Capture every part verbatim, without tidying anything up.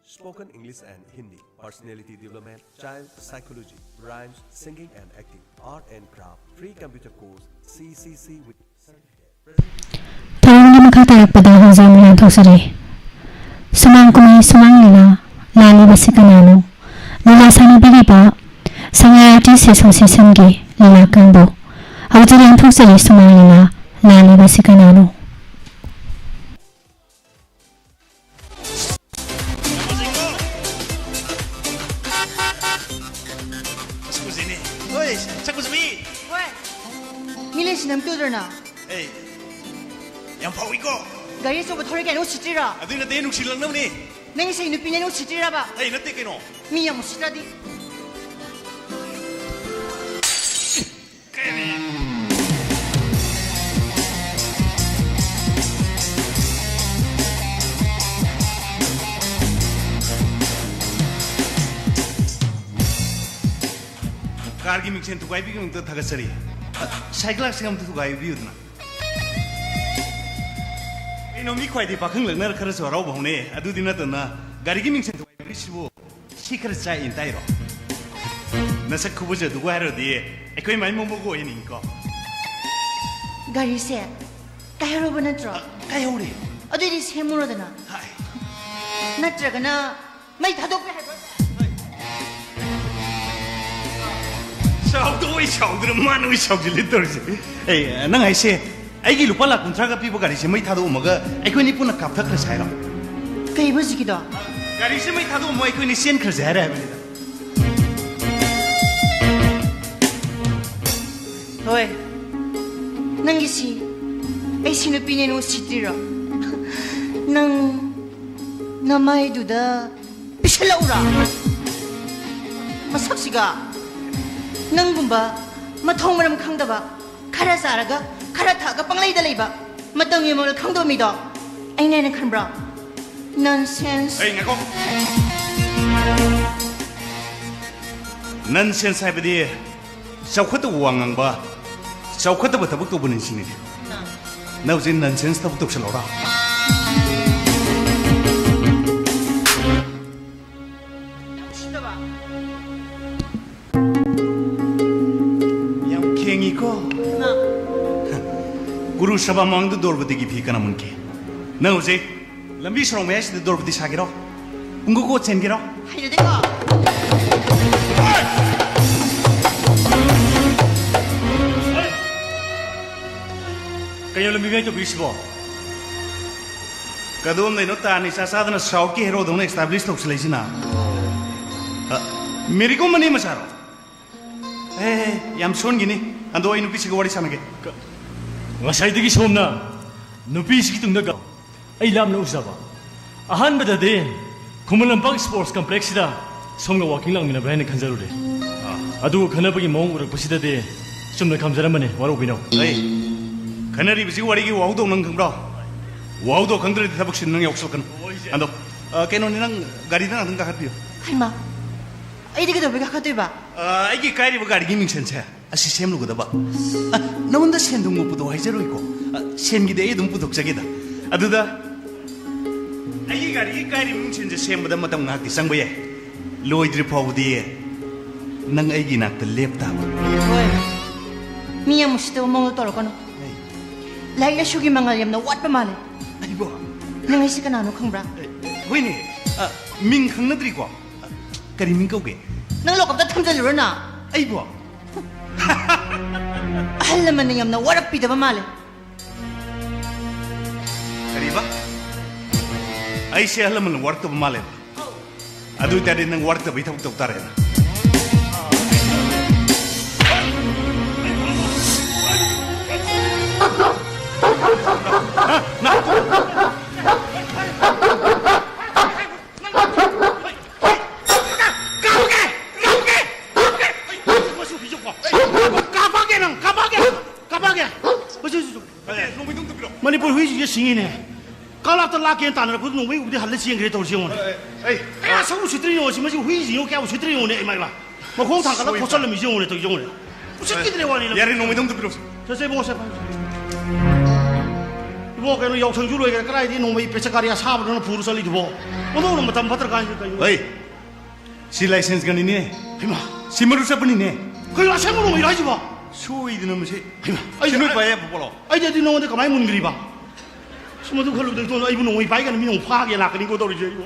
Spoken English and Hindi, personality development, child psychology, rhymes, singing and acting, art and craft, free computer course, C C C with ꯊꯧꯔꯝꯒꯤ ꯃꯈꯥ ꯇꯥꯔꯛꯄꯗ ꯍꯧꯖꯤꯛ ꯑꯃꯨꯛ ꯂꯥꯟꯊꯣꯛꯆꯔꯤ꯫ ꯁꯨꯃꯥꯡ ꯀꯨꯝꯍꯩ ꯁꯨꯃꯥꯡ ꯂꯤꯂꯥ ꯂꯥꯜꯂꯤꯕꯁꯤ ꯀꯅꯥꯅꯣ? ꯂꯤꯂꯥ ꯁꯥꯟꯅꯕꯤꯔꯤꯕ ꯁꯉꯥꯏ ꯑꯥꯔꯇꯤꯁ ꯑꯦꯁꯣꯁꯤꯌꯦꯁꯟꯒꯤ ꯂꯤꯂꯥ ꯀꯥꯡꯕꯨ꯫ ꯍꯧꯖꯤꯛ ꯂꯥꯟꯊꯣꯛꯆꯔꯤ ꯁꯨꯃꯥꯡ ꯂꯤꯂꯥ ꯂꯥꯜꯂꯤꯕꯁꯤ ꯀꯅꯥꯅꯣ? ꯆꯠꯈꯨꯁꯤꯅꯦ꯫ ꯍꯣꯏ, ꯆꯠꯈꯨꯁꯤ ꯃꯤ꯫ ꯍꯣꯏ꯫ ꯃꯤ ꯂꯩꯁꯤꯅ ꯑꯝꯇ ꯎꯗ꯭ꯔꯅ? ꯑꯩ ꯌꯥꯝ ꯐꯥꯎꯏꯀꯣ꯫ ꯒꯥꯔꯤ ꯑꯆꯧꯕ ꯊꯧꯔꯦ ꯀꯥꯏꯅ ꯎꯁꯤꯠꯇ꯭ꯔꯤꯔꯣ? ꯑꯗꯨꯏ ꯅꯠꯇꯦ, ꯅꯨꯡꯁꯤꯜꯂꯛꯅꯕꯅꯤ꯫ ꯅꯪꯒꯤꯁꯦ ꯅꯨꯄꯤꯅꯦꯅ ꯎꯁꯤꯠꯇ꯭ꯔꯤꯔꯕ? ꯑꯩ ꯅꯠꯇꯦ ꯀꯩꯅꯣ꯫ ꯃꯤ ꯌꯥꯝ ꯎꯁꯤꯠꯇ꯭ꯔꯗꯤ꯫ ꯀꯔꯤ? ꯀꯥꯔꯒꯤ ꯃꯤꯡꯁꯦꯟ ꯊꯨꯒꯥꯏꯕꯤꯕꯒꯤꯗꯃꯛꯇ ꯊꯥꯒꯠꯆꯔꯤ꯫ ꯁꯥꯏ ꯒ꯭ꯂꯥꯁꯁꯦ ꯑꯝꯇ ꯊꯨꯒꯥꯏꯕꯤꯌꯨꯗꯅ꯫ ꯀꯩꯅꯣ, ꯃꯤ ꯈ꯭ꯋꯥꯏꯗꯤ ꯄꯥꯈꯪ ꯂꯛꯅꯔ ꯈꯔꯁꯨ ꯍꯔꯥꯎꯕ ꯍꯧꯅꯩ꯫ ꯑꯗꯨꯗꯤ ꯅꯠꯇꯅ ꯒꯥꯔꯤꯒꯤ ꯃꯤꯡꯁꯦꯟ ꯊꯨꯒꯥꯏꯕꯤꯔꯤꯁꯤꯕꯨ ꯁꯤ ꯈꯔ ꯆꯥꯛꯏꯅ ꯇꯥꯏꯔꯣ? ꯅꯁꯛ ꯈꯨꯕꯖꯗꯨꯒ ꯍꯥꯏꯔꯨꯔꯗꯤ ꯑꯩꯈꯣꯏ ꯃꯥꯏ ꯃꯣꯃꯣꯒ ꯑꯣꯏꯍꯟꯅꯤꯡꯉꯤꯀꯣ꯫ ꯒꯥꯔꯤꯁꯦ ꯀꯥꯏꯍꯧꯔꯕ ꯅꯠꯇ꯭ꯔꯣ? ꯀꯥꯏꯍꯧꯔꯦ꯫ ꯑꯗꯨꯏꯗꯤ ꯁꯦꯝꯃꯨꯔꯣꯗꯅ꯫ ꯍꯥꯏ꯫ ꯅꯠꯇ꯭ꯔꯒꯅ ꯃꯩ ꯊꯥꯗꯣꯛꯈ꯭ꯔꯦ ꯍꯥꯏꯕ꯭ꯔꯣ? ꯁꯥꯎꯗꯣ ꯑꯩ ꯁꯥꯎꯗ꯭ꯔ ꯃꯥꯅ ꯑꯩ ꯁꯥꯎꯖꯤꯜꯂꯤ ꯇꯧꯔꯤꯁꯦ꯫ ꯑꯩ, ꯅꯪ ꯍꯥꯏꯁꯦ ꯑꯩꯒꯤ ꯂꯨꯄꯥ ꯂꯥꯛ ꯀꯨꯟꯊ꯭ꯔꯥꯒ ꯄꯤꯕ ꯒꯥꯔꯤꯁꯦ ꯃꯩ ꯊꯥꯗꯣꯛꯑꯝꯃꯒ ꯑꯩꯈꯣꯏꯅꯤ ꯄꯨꯟꯅ ꯀꯥꯞꯊꯈ꯭ꯔꯁꯦ ꯍꯥꯏꯔꯣ? ꯀꯩꯕ ꯍꯧꯖꯤꯛꯀꯤꯗꯣ? ꯒꯥꯔꯤꯁꯦ ꯃꯩ ꯊꯥꯗꯣꯛꯑꯝꯃꯣ, ꯑꯩꯈꯣꯏꯅꯤ ꯆꯦꯟꯈ꯭ꯔꯁꯦ ꯍꯥꯏꯔꯦ ꯍꯥꯏꯕꯅꯤꯗ꯫ ꯍꯣꯏ꯫ ꯅꯪꯒꯤꯁꯤ ꯑꯩ ꯁꯤ ꯅꯨꯄꯤꯅꯦꯅ ꯎꯁꯤꯠꯇ꯭ꯔꯤꯔꯣ? ꯅꯪ ꯅꯃꯥꯏꯗꯨꯗ ꯄꯤꯁꯜꯂꯛꯎꯔꯥ? ꯃꯁꯛꯁꯤꯒ ꯅꯪꯒꯨꯝꯕ ꯃꯊꯣꯡ ꯃꯔꯝ ꯈꯪꯗꯕ, ꯈꯔ ꯆꯥꯔꯒ ꯈꯔ ꯊꯛꯑꯒ ꯄꯪꯂꯩꯗ ꯂꯩꯕ, ꯃꯇꯝꯒꯤ ꯃꯔꯣꯜ ꯈꯪꯗꯕ ꯃꯤꯗꯣ ꯑꯩꯅ ꯍꯦꯟꯅ ꯈꯟꯕ꯭ꯔꯣ? ꯅꯟꯁꯦꯟꯁ꯫ ꯑꯩ ꯉꯥꯏꯈꯣ꯫ ꯅꯟꯁꯦꯟꯁ ꯍꯥꯏꯕꯗꯤ ꯆꯥꯎꯈꯠꯇꯕ ꯋꯥ ꯉꯥꯡꯕ, ꯆꯥꯎꯈꯠꯇꯕ ꯊꯕꯛ ꯇꯧꯕ ꯅꯤꯡꯁꯤꯡꯅꯤꯡꯉꯤ꯫ ꯅꯪ ꯍꯧꯖꯤꯛ ꯅꯟꯁꯦꯟꯁ ꯊꯕꯛ ꯇꯧꯁꯜꯂꯧꯔꯥ? ꯄꯨꯔꯨꯁ ꯁꯚꯥ ꯃꯃꯥꯡꯗ ꯗ꯭ꯔꯧꯄꯗꯤꯒꯤ ꯐꯤ ꯀꯅꯥ ꯃꯨꯟꯈꯤ? ꯅꯪ ꯍꯧꯖꯤꯛ ꯂꯝꯕꯤ ꯁꯣꯔꯣꯛ ꯃꯌꯥꯏꯁꯤꯗ ꯗ꯭ꯔꯧꯄꯗꯤ ꯁꯥꯒꯦꯔꯣ? ꯄꯨꯡꯒꯣꯠ ꯀꯣꯠ ꯆꯦꯟꯒꯦꯔꯣ? ꯍꯩꯅꯗꯦꯀꯣ꯫ ꯀꯩꯅꯣ ꯂꯝꯕꯤ ꯃꯌꯥꯏ ꯇꯧꯕꯤꯔꯤꯁꯤꯕꯣ? ꯀꯗꯣꯝꯗꯩꯅꯣ ꯇꯥ ꯅꯤꯁꯥ ꯆꯥꯗꯅ ꯁꯥꯎꯠꯀꯤ ꯍꯦꯔꯣꯗꯧꯅ ꯑꯦꯁꯇꯥꯕ꯭ꯂꯤꯁ ꯇꯧꯁꯤꯜꯂꯛꯏꯁꯤꯅ? ꯑ, ꯃꯦꯔꯤ ꯀꯣꯝ ꯃꯅꯦ ꯃꯆꯥꯔꯣ? ꯑꯦ, ꯌꯥꯝ ꯁꯣꯟꯈꯤꯅꯤ꯫ ꯑꯗꯣ ꯑꯩ ꯅꯨꯄꯤꯁꯤꯒ ꯋꯥꯔꯤ ꯁꯥꯟꯅꯒꯦ꯫ ꯉꯁꯥꯏꯗꯒꯤ ꯁꯣꯝꯅ ꯅꯨꯄꯤꯁꯤꯒꯤ ꯇꯨꯡꯗ ꯒ-, ꯑꯩ ꯂꯥꯞꯅ ꯎꯖꯕ꯫ ꯑꯍꯥꯟꯕꯗꯗꯤ ꯈꯨꯃꯟ ꯂꯝꯄꯥꯛ ꯁ꯭ꯄꯣꯔꯠꯁ ꯀꯝꯄ꯭ꯂꯦꯛꯁꯁꯤꯗ ꯁꯣꯝꯒ ꯋꯥꯀꯤꯡ ꯂꯥꯛꯃꯤꯟꯅꯕ꯭ꯔꯥ ꯍꯥꯏꯅ ꯈꯟꯖꯔꯨꯔꯦ꯫ ꯑꯗꯨꯒ ꯈꯟꯅꯕꯒꯤ ꯃꯑꯣꯡ ꯎꯔꯛꯄꯁꯤꯗꯗꯤ ꯆꯨꯝꯅ ꯈꯝꯖꯔꯝꯕꯅꯤ, ꯋꯥꯔꯧꯕꯤꯅꯣ꯫ ꯑꯩ ꯈꯟꯅꯔꯤꯕꯁꯤꯒꯤ ꯋꯥꯔꯤꯒꯤ ꯋꯥꯍꯧꯗꯧ ꯅꯪ ꯈꯪꯕ꯭ꯔꯣ? ꯋꯥꯍꯧꯗꯧ ꯈꯪꯗ꯭ꯔꯗꯤ ꯊꯕꯛꯁꯤ ꯅꯪ ꯌꯥꯎꯁꯜꯂꯛꯀꯅꯨ꯫ ꯑꯗꯣ, ꯑ, ꯀꯩꯅꯣꯅꯤ, ꯅꯪ ꯒꯥꯔꯤꯗ ꯉꯥꯛꯇꯪ ꯀꯥꯈꯠꯄꯤꯌꯨ꯫ ꯍꯩꯃꯥ, ꯑꯩꯗꯤ ꯀꯩꯗꯧꯕꯩ ꯀꯥꯈꯠꯇꯣꯏꯕ? ꯑ, ꯑꯩꯒꯤ ꯀꯥꯏꯔꯤꯕ ꯒꯥꯔꯤꯒꯤ ꯃꯤꯡꯁꯦꯟꯁꯦ ꯑꯁꯤ ꯁꯦꯝꯂꯨꯒꯗꯕ꯫ ꯑ, ꯅꯉꯣꯟꯗ ꯁꯦꯟꯗꯣꯡ ꯃꯣꯛꯄꯗꯣ ꯍꯥꯏꯖꯔꯣꯏꯀꯣ꯫ ꯑ, ꯁꯦꯟꯒꯤꯗꯤ ꯑꯩ ꯑꯗꯨꯝ ꯄꯨꯊꯣꯛꯆꯒꯦꯗ꯫ ꯑꯗꯨꯗ ꯑꯩꯒꯤ ꯒꯥꯔꯤꯒꯤ ꯀꯥꯏꯔꯤꯕ ꯃꯤꯡꯁꯦꯟꯁꯦ ꯁꯦꯝꯕꯗ ꯃꯇꯝ ꯉꯥꯏꯍꯥꯛꯇꯤ ꯆꯪꯕ ꯌꯥꯏ꯫ ꯂꯣꯏꯗ꯭ꯔꯤ ꯐꯥꯎꯕꯗꯤ ꯅꯪ ꯑꯩꯒꯤ ꯏꯅꯥꯛꯇ ꯂꯦꯞ ꯇꯥꯕ꯫ ꯍꯣꯏ꯫ ꯃꯤ ꯌꯥꯝ ꯎꯁꯤꯠꯇꯕ ꯃꯑꯣꯡꯗ ꯇꯧꯔꯛꯀꯅꯨ꯫ ꯂꯥꯏꯔꯤꯛ ꯂꯥꯏꯁꯨꯒꯤ ꯃꯉꯥꯜ ꯌꯥꯝꯅ ꯋꯥꯠꯄ ꯃꯥꯜꯂꯦ꯫ ꯑꯩꯕꯣ? ꯅꯪ ꯑꯩꯁꯦ ꯀꯅꯥꯅꯣ ꯈꯪꯕ꯭ꯔꯥ? ꯍꯣꯏꯅꯦ꯫ ꯑ, ꯃꯤꯡ ꯈꯪꯅꯗ꯭ꯔꯤꯀꯣ? ꯑ, ꯀꯔꯤ ꯃꯤꯡ ꯀꯧꯒꯦ? ꯅꯪ ꯂꯣꯀꯞꯇ ꯊꯝꯖꯜꯂꯨꯔꯅ꯫ ꯑꯩꯕꯣ? ꯑꯍꯜ ꯂꯃꯟꯅ ꯌꯥꯝꯅ ꯋꯥꯔꯛꯄꯤꯗꯕ ꯃꯥꯜꯂꯦ꯫ ꯀꯔꯤꯕ? ꯑꯩꯁꯦ ꯑꯍꯜ ꯂꯃꯟꯅ ꯋꯥꯔꯛꯇꯕ ꯃꯥꯜꯂꯦꯕ꯫ ꯑꯗꯨ ꯑꯣꯏꯇꯥꯔꯗꯤ ꯅꯪ ꯋꯥꯔꯛꯇꯕꯩ ꯊꯕꯛ ꯇꯧ ꯇꯥꯔꯦꯅ꯫ ꯀꯥꯞꯄꯛꯀꯦ ꯅꯪ, ꯀꯥꯞꯄꯛꯀꯦ, ꯀꯥꯞꯄꯛꯀꯦ꯫ ꯍꯧꯖꯤꯛ, ꯍꯧꯖꯤꯛ꯫ ꯃꯅꯤꯄꯨꯔ ꯍꯨꯏꯁꯤꯡꯁꯦ ꯁꯤꯡꯉꯤꯅꯦ꯫ ꯀꯥꯂꯥꯞꯇ ꯂꯥꯛꯀꯦꯅ ꯇꯥꯟꯅꯔꯛꯄꯗ ꯅꯣꯡꯃꯩ ꯎꯕꯗꯤ ꯍꯜꯂ ꯆꯦꯟꯈ꯭ꯔꯦ ꯇꯧꯔꯤꯁꯦ ꯌꯦꯡꯉꯣꯅꯦ꯫ ꯀꯌꯥ ꯁꯛ ꯎꯁꯤꯠꯇ꯭ꯔꯤꯅꯣ ꯁꯤ, ꯃꯁꯤ ꯍꯨꯏꯁꯤꯡ ꯌꯦꯡꯉꯣ, ꯀꯌꯥ ꯎꯁꯤꯠꯇ꯭ꯔꯤꯅꯣꯅꯦ, ꯏꯃꯥ ꯏꯃꯥ꯫ ꯃꯈꯣꯡ ꯊꯥꯡꯒꯠꯂ ꯈꯣꯠꯆꯜꯂꯝꯃꯤꯁꯦ ꯌꯦꯡꯉꯣꯅꯦ, ꯇꯧꯔꯤꯁꯦ ꯌꯦꯡꯉꯣꯅꯦ꯫ ꯎꯁꯤꯠꯈꯤꯗ꯭ꯔꯦ ꯋꯥꯅꯤ꯫ ꯌꯥꯔꯦ, ꯅꯣꯡꯃꯩꯗꯣ ꯑꯝꯇ ꯄꯤꯔꯛꯑꯣ꯫ ꯆꯠꯁꯦ ꯏꯕꯨꯡꯉꯣ, ꯁꯦ꯫ ꯏꯕꯨꯡꯉꯣ, ꯀꯩꯅꯣ, ꯌꯥꯎꯁꯪꯁꯨ ꯂꯣꯏꯈ꯭ꯔꯦ, ꯀꯗꯥꯏꯗꯒꯤ ꯅꯣꯡꯃꯩ ꯄꯦꯆꯀꯥꯔꯤ ꯑꯁꯥꯕꯗꯨꯅ ꯄꯨꯔ ꯆꯠꯂꯤꯗꯨꯕꯣ? ꯑꯣꯟꯊꯣꯛꯅ ꯃꯇꯝ ꯐꯠꯇ꯭ꯔ ꯀꯥꯟꯁꯤꯗ ꯀꯩꯅꯣ? ꯍꯩ, ꯁꯤ ꯂꯥꯏꯁꯦꯟꯁ ꯒꯟꯅꯤꯅꯦ꯫ ꯍꯩꯃꯥ, ꯁꯤ ꯃꯔꯨ ꯆꯠꯄꯅꯤꯅꯦ꯫ ꯀꯩꯅꯣ, ꯑꯁꯦꯡꯕ ꯅꯣꯡꯃꯩꯔꯣ ꯍꯥꯏꯁꯤꯕꯣ? ꯁꯣꯏꯗꯅ ꯃꯁꯤ ꯍꯩꯃꯥ, ꯑꯩ, ꯁꯤ ꯅꯣꯏ ꯑꯩ, ꯄꯥꯏ ꯌꯥꯕ ꯄꯣꯠꯂꯣ? ꯑꯩꯗꯤ ꯑꯗꯨ ꯅꯉꯣꯟꯗ ꯀꯃꯥꯏꯅ ꯃꯨꯟꯈ꯭ꯔꯤꯕ? ꯁꯨꯝ ꯑꯗꯨ ꯈꯜꯂꯨꯕꯗ ꯏꯇꯣꯝꯗ ꯑꯩꯕꯨ ꯅꯣꯡꯃꯩ ꯄꯥꯏꯒꯅꯤ, ꯃꯤ ꯅꯣꯡ ꯐꯥꯒꯦ ꯂꯥꯛꯀꯅꯤꯀꯣ ꯇꯧꯔꯤꯁꯦ ꯑꯩꯕꯨ꯫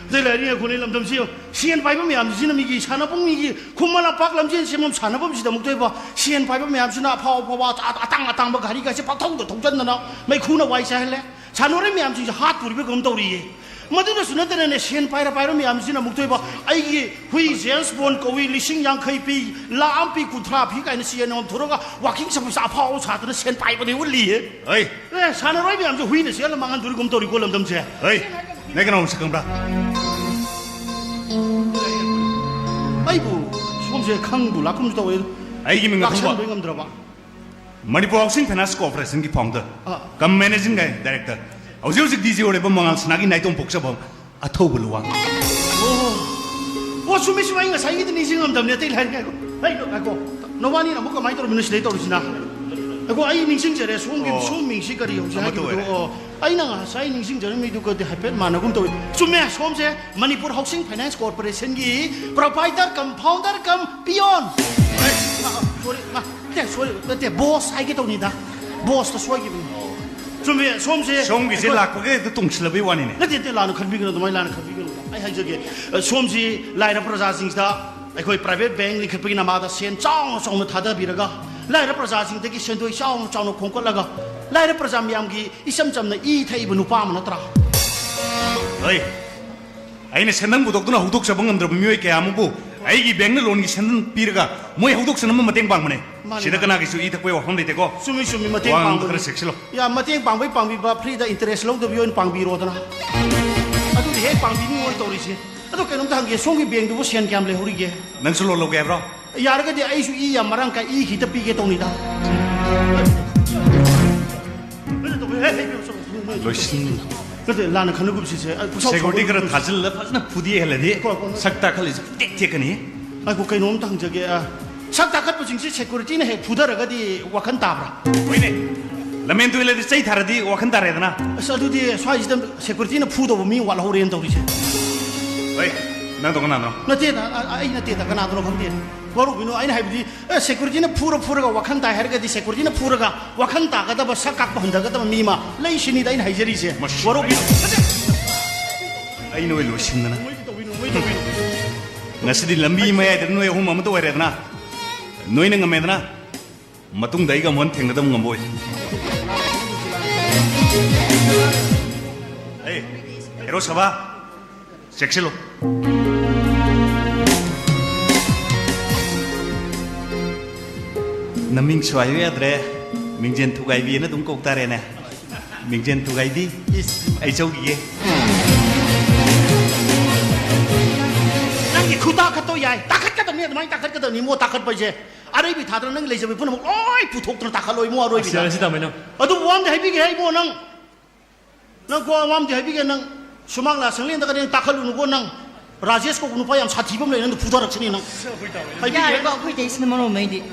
ꯑꯗꯩ ꯂꯩꯔꯤ ꯑꯩꯈꯣꯏꯅ ꯂꯝꯗꯝꯁꯤ ꯁꯦꯟ ꯄꯥꯏꯕ ꯃꯌꯥꯝꯁꯤꯅ ꯃꯤꯒꯤ ꯁꯥꯟꯅꯐꯝ, ꯃꯤꯒꯤ ꯈꯨꯃꯟ ꯂꯝꯄꯥꯛ ꯂꯝꯖꯦꯟ ꯁꯦꯝꯐꯝ ꯁꯥꯟꯅꯐꯝꯁꯤꯗ ꯑꯃꯨꯛꯇꯣꯏꯕ ꯁꯦꯟ ꯄꯥꯏꯕ ꯃꯌꯥꯝꯁꯤꯅ ꯑꯐꯥꯎ ꯑꯐꯥꯎꯕ ꯑꯇꯥ-, ꯑꯇꯥꯡ ꯑꯇꯥꯡꯕ ꯘꯔꯤꯒꯁꯦ ꯄꯥꯛꯊꯧꯗ ꯊꯧꯖꯟꯗꯅ ꯃꯩꯈꯨꯅ ꯋꯥꯏ ꯆꯥꯏꯍꯜꯂꯦ꯫ ꯁꯥꯟꯅꯔꯣꯏ ꯃꯌꯥꯝꯁꯤꯡꯁꯦ ꯍꯥꯠꯇꯣꯔꯤꯕ ꯀꯩꯅꯣꯝ ꯇꯧꯔꯤꯌꯦ꯫ ꯃꯗꯨꯗꯁꯨ ꯅꯠꯇꯅꯅꯦ, ꯁꯦꯟ ꯄꯥꯏꯔ ꯄꯥꯏꯔ ꯃꯌꯥꯝꯁꯤꯅ ꯑꯃꯨꯛꯇꯣꯏꯕ ꯑꯩꯒꯤ ꯍꯨꯏ ꯖꯦꯝꯁ ꯕꯣꯟ ꯀꯧꯏ, ꯂꯤꯁꯤꯡ ꯌꯥꯡꯈꯩ ꯄꯤ, ꯂꯥꯛ ꯑꯃ ꯄꯤ, ꯀꯨꯟꯊ꯭ꯔꯥ ꯄꯤ ꯀꯥꯏꯅ ꯁꯦꯟ ꯑꯣꯟꯊꯣꯔꯒ ꯋꯥꯀꯤꯡ ꯆꯠꯄꯁꯦ ꯑꯐꯥꯎ ꯁꯥꯗꯅ ꯁꯦꯟ ꯄꯥꯏꯕꯅꯦ ꯎꯠꯂꯤꯌꯦ꯫ ꯍꯩ! ꯑꯦ, ꯁꯥꯟꯅꯔꯣꯏ ꯃꯌꯥꯝꯁꯦ ꯍꯨꯏꯅ ꯆꯦꯜꯂ ꯃꯥꯡꯍꯟꯗꯣꯔꯤꯒꯨꯝ ꯇꯧꯔꯤꯀꯣ ꯂꯝꯗꯝꯁꯦ꯫ ꯍꯩ! ꯅꯪ ꯀꯅꯥ ꯃꯁꯛ ꯈꯪꯕ꯭ꯔꯥ? ꯑꯩꯕꯨ ꯁꯣꯝꯁꯦ ꯈꯪꯕꯨ ꯂꯥꯛꯀꯨꯝꯁꯨ ꯇꯧꯋꯦ꯫ ꯑꯩꯒꯤ ꯃꯤꯡ ꯑꯊꯧꯕ꯫ ꯂꯥꯛꯁꯟꯕ ꯉꯝꯗ꯭ꯔꯕ? ꯃꯅꯤꯄꯨꯔ ꯍꯥꯎꯁꯤꯡ ꯐꯥꯏꯅꯥꯟꯁ ꯀꯣꯔꯄꯣꯔꯦꯁꯟꯒꯤ ꯐꯥꯎꯟꯗꯔ ꯑꯥ꯫ ꯀꯝ ꯃꯦꯅꯦꯖꯤꯡ ꯗꯥꯏꯔꯦꯛꯇꯔ, ꯍꯧꯖꯤꯛ ꯍꯧꯖꯤꯛ ꯗꯤ ꯖꯤ ꯑꯣꯏꯔꯤꯕ ꯃꯉꯥꯜ ꯁꯅꯥꯒꯤ ꯅꯥꯏꯇꯣꯝ ꯄꯣꯛꯆꯕ ꯑꯊꯧꯕ ꯂꯨꯋꯥꯡ꯫ ꯑꯣ꯫ ꯑꯣ, ꯆꯨꯝꯃꯤ, ꯆꯨꯝꯃꯤ, ꯑꯩ ꯉꯁꯥꯏꯒꯤꯗꯤ ꯅꯤꯡꯁꯤꯡꯉꯝꯗꯕꯅꯦ꯫ ꯑꯇꯩ ꯂꯥꯏꯔꯤꯛ ꯉꯥꯏꯈꯣ꯫ ꯍꯩ, ꯉꯥꯏꯈꯣ꯫ ꯅꯕꯥꯅꯤꯅ ꯑꯃꯨꯛ ꯀꯃꯥꯏꯅ ꯇꯧꯔꯝꯃꯤꯅꯣ ꯁꯤꯗꯩ ꯇꯧꯔꯤꯁꯤꯅ? ꯉꯥꯏꯈꯣ, ꯑꯩ ꯅꯤꯡꯁꯤꯡꯖꯔꯦ꯫ ꯁꯣꯝꯒꯤ, ꯑꯣ꯫ ꯁꯣꯝ ꯃꯤꯡꯁꯤ ꯀꯔꯤ ꯍꯧꯖꯤꯛ ꯑꯃꯠꯇ ꯍꯥꯏꯈꯤꯕꯗꯣ? ꯑꯣꯏꯔꯦ꯫ ꯑꯣ, ꯑꯩꯅ ꯉꯁꯥꯏ ꯅꯤꯡꯁꯤꯡꯖꯔꯝꯃꯤꯗꯨꯒꯗꯤ ꯍꯥꯏꯐꯦꯠ ꯃꯥꯟꯅꯒꯨꯝ ꯇꯧꯏ꯫ ꯆꯨꯝꯃꯦ, ꯁꯣꯝꯁꯦ ꯃꯅꯤꯄꯨꯔ ꯍꯥꯎꯁꯤꯡ ꯐꯥꯏꯅꯥꯟꯁ ꯀꯣꯔꯄꯣꯔꯦꯁꯟꯒꯤ proprietor cum founder cum peon꯫ ꯑꯦ, ꯑ, ꯑ, sorry, ꯑ, ꯅꯠꯇꯦ, sorry, ꯅꯠꯇꯦ, ꯕꯣꯁ ꯍꯥꯏꯒꯦ ꯇꯧꯅꯤꯗ꯫ ꯕꯣꯁꯇ ꯁꯣꯏꯈꯤꯕꯅꯤ꯫ ꯆꯨꯝꯃꯦ, ꯁꯣꯝꯁꯦ ꯁꯣꯝꯒꯤꯁꯦ ꯑꯩꯈꯣꯏ ꯂꯥꯛꯄꯒ ꯍꯦꯛꯇ ꯇꯣꯡꯁꯤꯜꯂꯕꯩ ꯋꯥꯅꯤꯅꯦ꯫ ꯅꯠꯇꯦ, ꯅꯠꯇꯦ, ꯂꯥꯟꯅ ꯈꯟꯕꯤꯒꯅꯨ, ꯑꯗꯨꯃꯥꯏꯅ ꯂꯥꯟꯅ ꯈꯟꯕꯤꯒꯅꯨ꯫ ꯑꯩ ꯍꯥꯏꯖꯒꯦ, ꯑ, ꯁꯣꯝꯁꯤ ꯂꯥꯏꯔ ꯄ꯭ꯔꯖꯥꯁꯤꯡꯁꯤꯗ ꯑꯩꯈꯣꯏ private bank ꯂꯤꯡꯈꯠꯄꯒꯤ ꯅꯃꯥꯗ ꯁꯦꯟ ꯆꯥꯎꯅ ꯆꯥꯎꯅ ꯊꯥꯗꯕꯤꯔꯒ, ꯂꯥꯏꯔ ꯄ꯭ꯔꯖꯥꯁꯤꯡꯗꯒꯤ ꯁꯦꯟꯗꯣꯏ ꯆꯥꯎꯅ ꯆꯥꯎꯅ ꯈꯣꯝꯀꯠꯂꯒ, ꯂꯥꯏꯔ ꯄ꯭ꯔꯖꯥ ꯃꯌꯥꯝꯒꯤ ꯏꯆꯝ ꯆꯝꯅ ꯏ ꯊꯛꯏꯕ ꯅꯨꯄꯥ ꯑꯃ ꯅꯠꯇ꯭ꯔꯥ? ꯍꯣꯏ, ꯑꯩꯅ ꯁꯦꯟꯗꯪ ꯄꯨꯊꯣꯛꯇꯨꯅ ꯍꯧꯗꯣꯛꯆꯕ ꯉꯝꯗ꯭ꯔꯕ ꯃꯤꯑꯣꯏ ꯀꯌꯥ ꯑꯃꯕꯨ ꯑꯩꯒꯤ bankꯅ loanꯒꯤ ꯁꯦꯟꯗꯪ ꯄꯤꯔꯒ ꯃꯣꯏ ꯍꯧꯗꯣꯛꯆꯅꯕ ꯃꯇꯦꯡ ꯄꯥꯡꯕꯅꯦ꯫ ꯃꯥꯅꯤ, ꯁꯤꯗ ꯃꯥꯅꯤ꯫ ꯀꯅꯥꯒꯤꯁꯨ ꯏ ꯊꯛꯄꯒꯤ ꯋꯥꯐꯝ ꯂꯩꯇꯦꯀꯣ꯫ ꯆꯨꯝꯃꯤ, ꯆꯨꯝꯃꯤ, ꯃꯇꯦꯡ ꯋꯥ ꯉꯥꯡꯕꯗ ꯄꯥꯡꯕꯒꯤ꯫ ꯈꯔ ꯆꯦꯛꯁꯤꯜꯂꯣ꯫ ꯌꯥ, ꯃꯇꯦꯡ ꯄꯥꯡꯕꯩ ꯄꯥꯡꯕꯤꯕ, freeꯗ interest ꯂꯧꯗꯕꯤ ꯑꯣꯏꯅ ꯄꯥꯡꯕꯤꯔꯣꯗꯅ꯫ ꯑꯗꯨꯗꯤ ꯍꯦꯛ ꯄꯥꯡꯕꯤꯅꯤꯡꯉꯣꯏ ꯇꯧꯔꯤꯁꯦ꯫ ꯑꯗꯣ ꯀꯩꯅꯣꯝꯇ ꯍꯪꯒꯦ, ꯁꯣꯝꯒꯤ bankꯗꯨꯕꯨ ꯁꯦꯟ ꯀꯌꯥꯝ ꯂꯩꯍꯧꯔꯤꯒꯦ? ꯅꯪꯁꯨ loan ꯂꯧꯒꯦ ꯍꯥꯏꯕ꯭ꯔꯣ? ꯌꯥꯔꯒꯗꯤ ꯑꯩꯁꯨ ꯏ ꯌꯥꯝ ꯃꯔꯥꯡ ꯀꯥꯏ, ꯏ ꯈꯤꯇ ꯄꯤꯒꯦ ꯇꯧꯅꯤꯗ꯫ ꯂꯣꯏꯁꯤꯟ꯫ ꯅꯠꯇꯦ, ꯂꯥꯟꯅ ꯈꯟꯅꯒꯨꯝꯁꯤꯁꯦ꯫ ꯑ, ꯄꯨꯁꯥꯎ security ꯈꯔ ꯁꯥꯎꯒꯅꯨ꯫ ꯊꯥꯖꯤꯜꯂ ꯐꯖꯅ ꯐꯨꯗꯦꯛꯍꯜꯂꯗꯤ ꯀꯣ, ꯀꯣ, ꯀꯣ꯫ ꯁꯛ ꯇꯥꯈꯠꯂꯤꯁꯦ ꯄꯨꯡꯇꯦꯛ ꯇꯦꯛꯀꯅꯤ꯫ ꯉꯥꯏꯈꯣ, ꯀꯩꯅꯣꯝꯇ ꯍꯪꯖꯒꯦ꯫ ꯑ, ꯁꯛ ꯇꯥꯈꯠꯄꯁꯤꯡꯁꯤ securityꯅ ꯍꯦꯛ ꯐꯨꯗꯔꯒꯗꯤ ꯋꯥꯈꯜ ꯇꯥꯕ꯭ꯔꯥ? ꯍꯣꯏꯅꯦ꯫ ꯂꯝꯍꯦꯟ ꯇꯨꯍꯦꯜꯂꯗꯤ ꯆꯩ ꯊꯥꯔꯗꯤ ꯋꯥꯈꯜ ꯇꯥꯔꯦꯗꯅ꯫ ꯑꯁ, ꯑꯗꯨꯗꯤ ꯁ꯭ꯋꯥꯏꯁꯤꯗ securityꯅ ꯐꯨꯗꯧꯕ ꯃꯤ ꯋꯥꯠꯍꯧꯔꯦꯅ ꯇꯧꯔꯤꯁꯦ꯫ ꯍꯣꯏ, ꯅꯪꯗꯣ ꯀꯅꯥꯅꯣ? ꯅꯠꯇꯦꯗ, ꯑ, ꯑ, ꯑꯩ ꯅꯠꯇꯦꯗ, ꯀꯅꯥꯗꯅꯣ ꯈꯪꯗꯦ꯫ ꯋꯥꯔꯧꯕꯤꯅꯨ, ꯑꯩꯅ ꯍꯥꯏꯕꯗꯤ, ꯑꯦ, ꯁꯦꯀ꯭ꯌꯨꯔꯤꯇꯤꯅ ꯐꯨꯔ ꯐꯨꯔꯒ ꯋꯥꯈꯜ ꯇꯥꯏ ꯍꯥꯏꯔꯒꯗꯤ ꯁꯦꯀ꯭ꯌꯨꯔꯤꯇꯤꯅ ꯐꯨꯔꯒ ꯋꯥꯈꯜ ꯇꯥꯒꯗꯕ, ꯁꯛ ꯀꯥꯛꯄ ꯍꯟꯊꯒꯗꯕ ꯃꯤ ꯑꯃ ꯂꯩ ꯁꯤꯅꯤꯗ ꯑꯩꯅ ꯍꯥꯏꯖꯔꯤꯁꯦ꯫ ꯃꯁꯤ ꯋꯥꯔꯧꯕꯤꯅꯨ꯫ ꯑꯩ ꯅꯣꯏ ꯂꯣꯏꯁꯤꯟꯗꯅ꯫ ꯉꯁꯤꯗꯤ ꯂꯝꯕꯤ ꯃꯌꯥꯏꯗ ꯅꯣꯏ ꯑꯍꯨꯝ ꯑꯃꯠꯇ ꯑꯣꯏꯔꯦꯗꯅ꯫ ꯅꯣꯏꯅ ꯉꯝꯃꯦꯗꯅ꯫ ꯃꯇꯨꯡꯗ ꯑꯩꯒ ꯑꯃꯨꯛ ꯍꯟꯅ ꯊꯦꯡꯅꯗꯕ ꯉꯝꯃꯣꯏ꯫ ꯑꯦ, ꯍꯦꯔꯣ ꯁꯚꯥ, ꯆꯦꯛꯁꯤꯜꯂꯨ꯫ ꯅꯃꯤꯡꯁꯨ ꯍꯥꯏꯕ ꯌꯥꯗ꯭ꯔꯦ, ꯃꯤꯡꯖꯦꯟ ꯊꯨꯒꯥꯏꯕꯤꯅ ꯑꯗꯨꯝ ꯀꯧ ꯇꯥꯔꯦꯅꯦ꯫ ꯃꯤꯡꯖꯦꯟ ꯊꯨꯒꯥꯏꯕꯤ, ꯑꯩ ꯆꯧꯈꯤꯒꯦ꯫ ꯅꯪꯒꯤ ꯈꯨꯇꯥꯈꯠꯇꯣ ꯌꯥꯏ, ꯇꯥꯈꯠꯀꯗꯕꯅꯤ, ꯑꯗꯨꯃꯥꯏꯅ ꯇꯥꯈꯠꯀꯗꯕꯅꯤ ꯏꯕꯨꯡꯉꯣ, ꯇꯥꯈꯠꯄ ꯍꯥꯏꯁꯦ꯫ ꯑꯔꯩꯕꯤ ꯊꯥꯗꯅ ꯅꯪꯒꯤ ꯂꯩꯖꯕꯤ ꯄꯨꯝꯅꯃꯛ ꯂꯣꯏ ꯄꯨꯊꯣꯛꯇꯅ ꯇꯥꯈꯠꯂꯣ ꯏꯕꯨꯡꯉꯣ, ꯑꯔꯣꯏꯕꯤꯗ꯫ ꯑꯁꯤ, ꯑꯁꯤ ꯇꯥꯃꯣ ꯅꯪ꯫ ꯑꯗꯨꯕꯨ ꯋꯥ ꯑꯝꯗꯤ ꯍꯥꯏꯕꯤꯒꯦ ꯏꯕꯨꯡꯉꯣ ꯅꯪ꯫ ꯅꯪ ꯀꯣ, ꯋꯥ ꯑꯝꯗꯤ ꯍꯥꯏꯕꯤꯒꯦ ꯅꯪ꯫ ꯁꯨꯃꯥꯡ ꯂꯥ ꯁꯪꯂꯦꯟꯗꯒꯗꯤ ꯅꯪ ꯇꯥꯈꯠꯂꯨꯅꯨꯀꯣ ꯅꯪ꯫ ꯔꯥꯖꯦꯁ ꯀꯧꯕ ꯅꯨꯄꯥ ꯌꯥꯝ ꯁꯥꯊꯤꯕ ꯑꯃ ꯂꯩ, ꯅꯪꯗꯣ ꯐꯨꯊꯔꯛꯁꯅꯤ ꯅꯪ꯫ ꯍꯥꯏꯕꯤꯒꯦ꯫ ꯌꯥꯔꯦꯀꯣ, ꯑꯩꯈꯣꯏ ꯇꯩꯁꯤꯅ ꯃꯔꯣꯝ ꯑꯃ ꯑꯩꯗꯤ꯫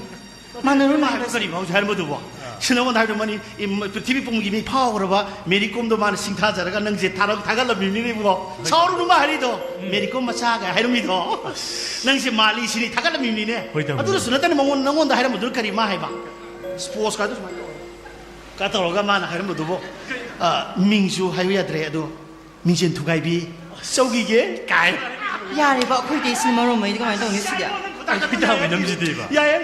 ꯃꯥꯟꯅꯔꯨꯅꯨ ꯃꯥ ꯍꯥꯏꯕ ꯍꯥꯏꯕꯁꯦ꯫ ꯀꯔꯤꯅꯣ ꯍꯧꯖꯤꯛ ꯍꯥꯏꯔꯝꯕꯗꯨꯕꯣ? ꯁꯤ ꯅꯉꯣꯟꯗ ꯍꯥꯏꯕꯗꯨ ꯃꯥꯅꯤ, ꯏꯝ, ꯄ꯭ꯔꯤꯊꯤꯕꯤ ꯄꯨꯝꯒꯤ ꯃꯤ ꯐꯥꯎꯈ꯭ꯔꯕ ꯃꯦꯔꯤ ꯀꯣꯝꯗꯣ ꯃꯥꯅ ꯁꯤꯡꯊꯥꯖꯔꯒ ꯅꯪꯁꯦ ꯊꯥꯔꯛ-, ꯊꯥꯒꯠꯂꯝꯃꯤꯕꯅꯤꯅꯦ ꯏꯕꯨꯡꯉꯣ꯫ ꯁꯥꯎꯔꯨꯅꯨ ꯃꯥ ꯍꯥꯏꯔꯤꯗꯣ꯫ ꯃꯦꯔꯤ ꯀꯣꯝ ꯃꯆꯥꯒ ꯍꯥꯏꯔꯝꯃꯤꯗꯣ꯫ ꯅꯪꯁꯦ ꯃꯥꯜꯂꯤ ꯁꯤꯅꯤ ꯊꯥꯒꯠꯂꯝꯃꯤꯕꯅꯤꯅꯦ꯫ ꯍꯣꯏ, ꯇꯥꯃꯣ꯫ ꯑꯗꯨꯗꯁꯨ ꯅꯠꯇꯅ ꯃꯉꯣꯟ-, ꯅꯉꯣꯟꯗ ꯍꯥꯏꯔꯝꯕꯗꯨꯅ ꯀꯔꯤ ꯃꯥ ꯍꯥꯏꯕ? ꯁ꯭ꯄꯣꯔꯠꯁ ꯀꯥꯏꯗꯨ ꯁꯨꯃꯥꯏꯅ ꯇꯧꯔꯣ꯫ ꯀ ꯇꯧꯔꯒ ꯃꯥꯅ ꯍꯥꯏꯔꯝꯕꯗꯨꯕꯨ, ꯑ, ꯃꯤꯡꯁꯨ ꯍꯥꯏꯕ ꯌꯥꯗ꯭ꯔꯦ ꯑꯗꯣ, ꯃꯤꯡꯁꯦꯟ ꯊꯨꯒꯥꯏꯕꯤ, ꯆꯧꯈꯤꯒꯦ ꯀꯥꯏ꯫ ꯌꯥꯔꯦꯕ, ꯑꯩꯈꯣꯏꯗꯤ ꯁꯤꯅ ꯃꯔꯣꯝ ꯑꯃ ꯑꯩꯗꯤ ꯀꯃꯥꯏꯅ ꯇꯧꯅꯤ ꯁꯤꯗꯤ? ꯑꯩꯈꯣꯏ ꯇꯥꯃꯣ ꯅꯝꯁꯤꯗꯤꯕ꯫ ꯌꯥꯏꯌꯦ꯫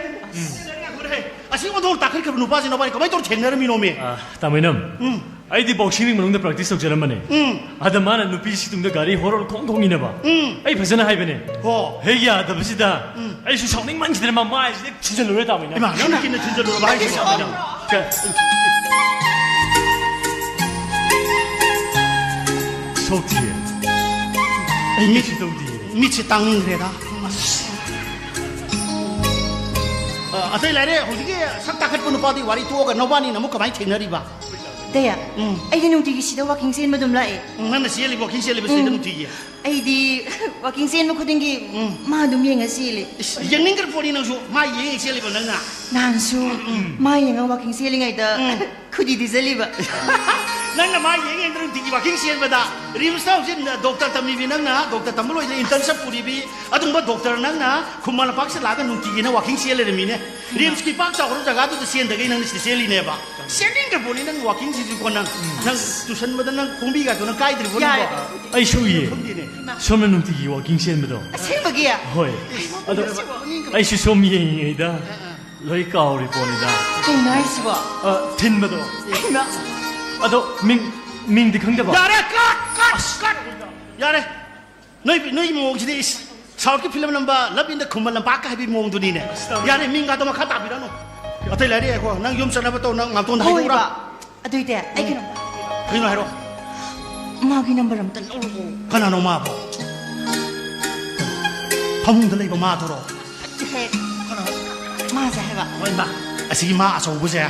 ꯑꯁꯤ ꯑꯣꯟꯊꯣꯛꯅ ꯇꯥꯈꯠꯈ꯭ꯔꯕ ꯅꯨꯄꯥꯁꯤ ꯅꯕꯥꯅꯤ ꯀꯃꯥꯏꯅ ꯇꯧꯔ ꯊꯦꯡꯅꯔꯝꯃꯤꯅꯣꯃꯤ? ꯑ, ꯇꯥꯃꯣ ꯅꯝ꯫ ꯎꯝ꯫ ꯑꯩꯗꯤ ꯕꯣꯛꯁꯤꯡ ꯔꯤꯡ ꯃꯅꯨꯡꯗ ꯄ꯭ꯔꯦꯛꯇꯤꯁ ꯇꯧꯖꯔꯝꯕꯅꯦ꯫ ꯎꯝ꯫ ꯑꯗ ꯃꯥꯅ ꯅꯨꯄꯤꯁꯤ ꯇꯨꯡꯗ ꯒꯥꯔꯤ ꯍꯣꯔꯣꯟ ꯈꯣꯡ ꯈꯣꯡꯉꯤꯅꯦꯕ꯫ ꯎꯝ꯫ ꯑꯩ ꯐꯖꯅ ꯍꯥꯏꯕꯅꯦ꯫ ꯍꯣ꯫ ꯍꯦꯛ ꯌꯥꯗꯕꯁꯤꯗ ꯎꯝ꯫ ꯑꯩꯁꯨ ꯁꯥꯎꯅꯤꯡꯃꯟꯈꯤꯗꯅ ꯃꯃꯥꯏꯁꯤꯗ ꯊꯤꯟꯖꯜꯂꯨꯔꯦ ꯇꯥꯃꯣ ꯅꯝ꯫ ꯏꯃꯥ, ꯅꯪꯅ ꯀꯤꯟꯅ ꯊꯤꯟꯖꯜꯂꯨꯔꯕ ꯍꯥꯏꯁꯤꯕꯣ? ꯀ-, ꯁꯣꯛꯇꯤꯌꯦ꯫ ꯑꯩ ꯃꯤꯠ-, ꯀꯩꯁꯨ ꯇꯧꯗꯤꯌꯦ꯫ ꯃꯤꯠꯁꯦ ꯇꯥꯡꯅꯤꯡꯈ꯭ꯔꯦꯗ꯫ ꯑ, ꯑꯇꯩ ꯂꯥꯏꯔꯦ, ꯍꯧꯖꯤꯛꯀꯤ ꯁꯛ ꯇꯥꯈꯠꯄ ꯅꯨꯄꯥꯗꯤ ꯋꯥꯔꯤ ꯇꯣꯛꯑꯒ ꯅꯕꯥꯅꯤꯅ ꯑꯃꯨꯛ ꯀꯃꯥꯏꯅ ꯊꯦꯡꯅꯔꯤꯕ? ꯗꯌꯥ, ꯎꯝ꯫ ꯑꯩꯗꯤ ꯅꯨꯡꯇꯤꯒꯤ ꯁꯤꯗ ꯋꯥꯀꯤꯡ ꯆꯦꯟꯕ ꯑꯗꯨꯝ ꯂꯥꯛꯑꯦ꯫ ꯎꯝ, ꯅꯪꯅ ꯆꯦꯜꯂꯤꯕ ꯋꯥꯀꯤꯡ ꯆꯦꯜꯂꯤꯕꯁꯤꯗ ꯎꯝ꯫ ꯅꯨꯡꯇꯤꯒꯤ? ꯑꯩꯗꯤ ꯋꯥꯀꯤꯡ ꯆꯦꯟꯕ ꯈꯨꯗꯤꯡꯒꯤ ꯎꯝ꯫ ꯃꯥ ꯑꯗꯨꯝ ꯌꯦꯡꯉ ꯆꯦꯜꯂꯤ꯫ ꯏꯁ, ꯌꯦꯡꯅꯤꯡꯈ꯭ꯔ ꯄꯣꯠꯅꯤ ꯅꯪꯁꯨ, ꯃꯥ ꯌꯦꯡ ꯌꯦꯡ ꯆꯦꯜꯂꯤꯕ ꯅꯪꯅ꯫ ꯅꯍꯥꯟꯁꯨ ꯎꯝ꯫ ꯃꯥ ꯌꯦꯡꯉ ꯋꯥꯀꯤꯡ ꯆꯦꯜꯂꯤꯉꯩꯗ ꯎꯝ꯫ ꯈꯨꯗꯤ ꯊꯤꯖꯜꯂꯤꯕ꯫ ꯅꯪꯅ ꯃꯥ ꯌꯦꯡ ꯌꯦꯡꯗꯅ ꯅꯨꯡꯇꯤꯒꯤ ꯋꯥꯀꯤꯡ ꯆꯦꯟꯕꯗ, ꯔꯤꯝꯁꯇ ꯍꯧꯖꯤꯛ ꯗꯣꯛꯇꯔ ꯇꯝꯃꯤꯕꯤ ꯅꯪꯅ, ꯗꯣꯛꯇꯔ ꯇꯝꯕ ꯂꯣꯏꯗꯅ ꯏꯟꯇꯔꯟꯁꯤꯞ ꯄꯨꯔꯤꯕꯤ, ꯑꯗꯨꯒꯨꯝꯕ ꯗꯣꯛꯇꯔ ꯅꯪꯅ ꯈꯨꯃꯟ ꯂꯝꯄꯥꯛꯁꯤꯗ ꯂꯥꯛꯑꯒ ꯅꯨꯡꯇꯤꯒꯤ ꯅꯪ ꯋꯥꯀꯤꯡ ꯆꯦꯟ ꯂꯩꯔꯝꯃꯤꯅꯦ꯫ ꯔꯤꯝꯁꯀꯤ ꯄꯥꯛ ꯆꯥꯎꯈ꯭ꯔꯕ ꯖꯒꯥꯗꯨꯗ ꯆꯦꯟꯗꯒꯩ ꯅꯪ ꯁꯤꯗ ꯆꯦꯜꯂꯤꯅꯦꯕ꯫ ꯆꯦꯟꯅꯤꯡꯗ꯭ꯔꯕꯣꯅꯤ ꯅꯪ ꯋꯥꯀꯤꯡꯁꯤꯁꯨꯀꯣ ꯅꯪ꯫ ꯅꯪ ꯇꯨꯁꯟꯕꯗ ꯅꯪ ꯈꯣꯡꯕꯤꯒꯥꯗꯣ ꯅꯪ ꯀꯥꯏꯗ꯭ꯔꯤꯕꯣ ꯅꯪꯕꯣ? ꯌꯥꯔꯦ꯫ ꯑꯩꯁꯨ ꯎꯏꯌꯦ꯫ ꯈꯪꯗꯦꯅꯦ꯫ ꯁꯣꯝꯅ ꯅꯨꯡꯇꯤꯒꯤ ꯋꯥꯀꯤꯡ ꯆꯦꯟꯕꯗꯣ꯫ ꯑꯁꯦꯡꯕꯒꯤ? ꯍꯣꯏ꯫ ꯑꯗꯣ ꯑꯩꯁꯨ ꯁꯣꯝ ꯌꯦꯡꯉꯤꯉꯩꯗ ꯂꯣꯏ ꯀꯥꯎꯔꯤ ꯄꯣꯠꯅꯤꯗ꯫ ꯀꯩꯅꯣ ꯍꯥꯏꯁꯤꯕꯣ? ꯑ, ꯊꯤꯟꯕꯗꯣ꯫ ꯀꯩꯅꯣ? ꯑꯗꯣ ꯃꯤꯡ, ꯃꯤꯡꯗꯤ ꯈꯪꯗꯕ? ꯌꯥꯔꯦ, ꯀꯠ, ꯀꯠ, ꯀꯠ꯫ ꯌꯥꯔꯦ꯫ ꯅꯣꯏ, ꯅꯣꯏꯒꯤ ꯃꯑꯣꯡꯁꯤꯗꯤ ꯏꯁ, ꯁꯥꯎꯠꯀꯤ ꯐꯤꯂꯝ ꯅꯝꯕ ꯂꯞ ꯏꯟ ꯗ ꯈꯨꯃꯟ ꯂꯝꯄꯥꯛꯀ ꯍꯥꯏꯕꯒꯤ ꯃꯑꯣꯡꯗꯨꯅꯤꯅꯦ꯫ ꯑꯁ, ꯇꯧꯔꯦ꯫ ꯌꯥꯔꯦ, ꯃꯤꯡꯒꯥꯗꯣ ꯃꯈꯥ ꯇꯥꯕꯤꯔꯅꯨ꯫ ꯑꯇꯩ ꯂꯥꯏꯔꯤꯛ ꯌꯦꯡꯉꯣ, ꯅꯪ ꯌꯨꯝ ꯆꯠꯅꯕ ꯇꯧ, ꯅꯪ ꯉꯥꯛꯇꯣꯟꯗ ꯍꯣꯏ, ꯍꯥꯏꯗꯣꯛꯎꯔꯥ? ꯏꯄꯥ꯫ ꯑꯗꯨꯏꯗꯤ ꯑꯩ ꯀꯩꯅꯣ ꯀꯩꯅꯣ ꯍꯥꯏꯔꯣ꯫ ꯃꯥꯒꯤ ꯅꯝꯕꯔ ꯑꯝꯇ ꯂꯧꯔꯛꯑꯣ꯫ ꯀꯅꯥꯅꯣ ꯃꯥꯕꯣ? ꯐꯃꯨꯡꯗ ꯂꯩꯕ ꯃꯥꯗꯨꯔꯣ? ꯅꯠꯇꯦꯍꯦ꯫ ꯀꯅꯥ? ꯃꯥꯁꯦ ꯍꯥꯏꯕ꯫ ꯍꯣꯏ, ꯃꯥ꯫ ꯑꯁꯤꯒꯤ ꯃꯥ ꯑꯆꯧꯕꯁꯦ꯫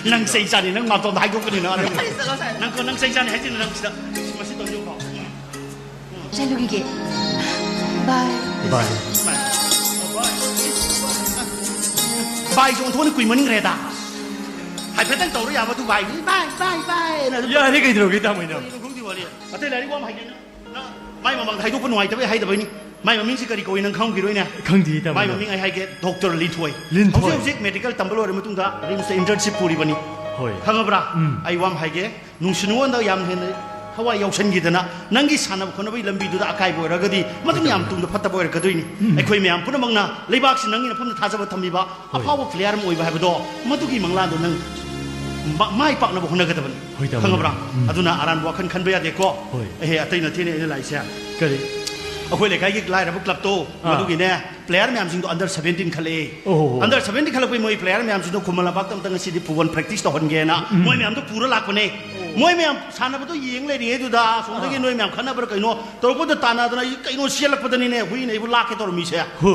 ꯅꯪ ꯆꯩ ꯆꯥꯅꯤ, ꯅꯪ ꯉꯥꯛꯇꯣꯟꯗ ꯍꯥꯏꯗꯣꯛꯀꯅꯤ ꯅꯪ꯫ ꯆꯠꯂꯣ, ꯆꯠꯂꯣ꯫ ꯅꯪ ꯀꯣ, ꯅꯪ ꯆꯩ ꯆꯥꯅꯤ ꯍꯥꯏꯁꯤꯅ ꯅꯪ ꯁꯤꯗ꯫ ꯃꯁꯤ ꯇꯧꯖꯧꯀꯣ꯫ ꯆꯠꯂꯨꯈꯤꯒꯦ꯫ ꯕꯥꯏ꯫ ꯕꯥꯏ꯫ ꯕꯥꯏꯁꯨ ꯑꯣꯟꯊꯣꯛꯅ ꯀꯨꯏꯃꯟꯈ꯭ꯔꯦꯗ꯫ ꯍꯥꯏꯐꯦꯠꯇꯪ ꯇꯧꯔ ꯌꯥꯕ ꯑꯗꯨ ꯕꯥꯏ, ꯕꯥꯏ, ꯕꯥꯏ, ꯕꯥꯏ ꯑꯅ ꯑꯗꯨꯝ ꯌꯥꯔꯦ, ꯀꯩꯗꯧꯔꯒꯦ, ꯇꯥꯃꯣ, ꯏꯅꯥꯎ? ꯀꯔꯤꯅꯣ ꯈꯪꯗꯦ ꯋꯥꯔꯤ꯫ ꯑꯇꯩ ꯂꯥꯏꯔꯤꯛ ꯋꯥ ꯑꯃ ꯍꯥꯏꯒꯦ꯫ ꯅꯪ ꯃꯥꯏ ꯃꯃꯥꯡꯗ ꯍꯥꯏꯗꯣꯛꯄ ꯅꯨꯡꯉꯥꯏꯇꯕꯩ ꯍꯥꯏꯗꯕꯩꯅꯤ꯫ ꯃꯥꯏ ꯃꯃꯤꯡꯁꯤ ꯀꯔꯤ ꯀꯧꯏ ꯅꯪ ꯈꯪꯈꯤꯔꯣꯏꯅꯦ? ꯈꯪꯗꯦ, ꯇꯥꯃꯣ, ꯃꯥꯏ ꯏꯅꯥꯎ꯫ ꯃꯃꯤꯡ ꯑꯩ ꯍꯥꯏꯒꯦ, ꯗꯣꯛꯇꯔ ꯂꯤꯟꯊꯣꯏ꯫ ꯂꯤꯟꯊꯣꯏ꯫ ꯍꯧꯖꯤꯛ ꯍꯧꯖꯤꯛ ꯃꯦꯗꯤꯀꯦꯜ ꯇꯝꯕ ꯂꯣꯏꯔ ꯃꯇꯨꯡꯗ ꯔꯤꯝꯁꯇ ꯏꯟꯇꯔꯟꯁꯤꯞ ꯄꯨꯔꯤꯕꯅꯤ꯫ ꯍꯣꯏ꯫ ꯈꯪꯉꯕ꯭ꯔꯥ? ꯎꯝ꯫ ꯑꯩ ꯋꯥ ꯑꯃ ꯍꯥꯏꯒꯦ, ꯅꯨꯡꯁꯤ ꯅꯨꯡꯉꯣꯟꯗ ꯌꯥꯝ ꯍꯦꯟꯅ ꯊꯋꯥꯏ ꯌꯥꯎꯁꯟꯈꯤꯗꯅ ꯅꯪꯒꯤ ꯁꯥꯟꯅꯕ ꯈꯣꯠꯅꯕꯒꯤ ꯂꯝꯕꯤꯗꯨꯗ ꯑꯀꯥꯏꯕ ꯑꯣꯏꯔꯒꯗꯤ ꯃꯇꯨꯡ ꯌꯥꯝ ꯇꯨꯡꯗ ꯐꯠꯇꯕ ꯑꯣꯏꯔꯛꯀꯗꯣꯏꯅꯤ꯫ ꯎꯝ꯫ ꯑꯩꯈꯣꯏ ꯃꯌꯥꯝ ꯄꯨꯝꯅꯃꯛꯅ ꯂꯩꯕꯥꯛꯁꯤ ꯅꯪꯒꯤ ꯅꯐꯝꯗ ꯊꯥꯖꯕ ꯊꯝꯃꯤꯕ ꯍꯣꯏ꯫ ꯑꯐꯥꯎꯕ ꯄ꯭ꯂꯦꯌꯔ ꯑꯃ ꯑꯣꯏꯕ ꯍꯥꯏꯕꯗꯣ, ꯃꯗꯨꯒꯤ ꯃꯪꯂꯥꯟꯗꯣ ꯅꯪ ꯃ-, ꯃꯥꯏ ꯄꯥꯛꯅꯕ ꯍꯣꯠꯅꯒꯗꯕꯅꯤ꯫ ꯍꯣꯏ, ꯇꯥꯃꯣ꯫ ꯈꯪꯉꯕ꯭ꯔꯥ? ꯎꯝ꯫ ꯑꯗꯨꯅ ꯑꯔꯥꯟꯕ ꯋꯥꯈꯜ ꯈꯟꯕ ꯌꯥꯗꯦꯀꯣ꯫ ꯍꯣꯏ꯫ ꯑꯦꯍꯦ, ꯑꯇꯩ ꯅꯠꯇꯦꯅꯦ ꯑꯩꯅ ꯂꯥꯛꯏꯁꯦ꯫ ꯀꯔꯤ? ꯑꯩꯈꯣꯏ ꯂꯩꯀꯥꯏꯒꯤ ꯂꯥꯏꯔꯕ ꯀ꯭ꯂꯕꯇꯣ, ꯑꯥ꯫ ꯃꯗꯨꯒꯤꯅꯦ, ꯄ꯭ꯂꯦꯌꯔ ꯃꯌꯥꯝꯁꯤꯡꯗꯣ under seventeen ꯈꯜꯂꯛꯑꯦ꯫ ꯑꯣꯍꯣ꯫ Under seventeen ꯈꯜꯂꯛꯄꯩ ꯃꯣꯏ ꯄ꯭ꯂꯦꯌꯔ ꯃꯌꯥꯝꯁꯤꯡꯗꯣ ꯈꯨꯃꯟ ꯂꯝꯄꯥꯛꯇ ꯑꯝꯇ ꯉꯁꯤꯗꯤ ꯐꯨꯠꯕꯣꯜ ꯄ꯭ꯔꯦꯛꯇꯤꯁ ꯇꯧꯍꯟꯒꯦꯅ ꯎꯝ꯫ ꯃꯣꯏ ꯃꯌꯥꯝꯗꯣ ꯄꯨꯔ ꯂꯥꯛꯄꯅꯦ꯫ ꯑꯣ꯫ ꯃꯣꯏ ꯃꯌꯥꯝ ꯁꯥꯟꯅꯕꯗꯣ ꯌꯦꯡ ꯂꯩꯔꯤꯉꯩꯗꯨꯗ ꯑꯁꯣꯝꯗꯒꯤ ꯑꯥ꯫ ꯅꯣꯏ ꯃꯌꯥꯝ ꯈꯠꯅꯕ꯭ꯔꯥ ꯀꯩꯅꯣ ꯇꯧꯔꯛꯄꯗ ꯇꯥꯟꯅꯗꯅ ꯑꯩ ꯀꯩꯅꯣ ꯆꯦꯜꯂꯛꯄꯗꯅꯤꯅꯦ ꯍꯨꯏꯅ ꯑꯩꯕꯨ ꯂꯥꯛꯀꯦ ꯇꯧꯔꯝꯃꯤꯁꯦ꯫ ꯍꯣ꯫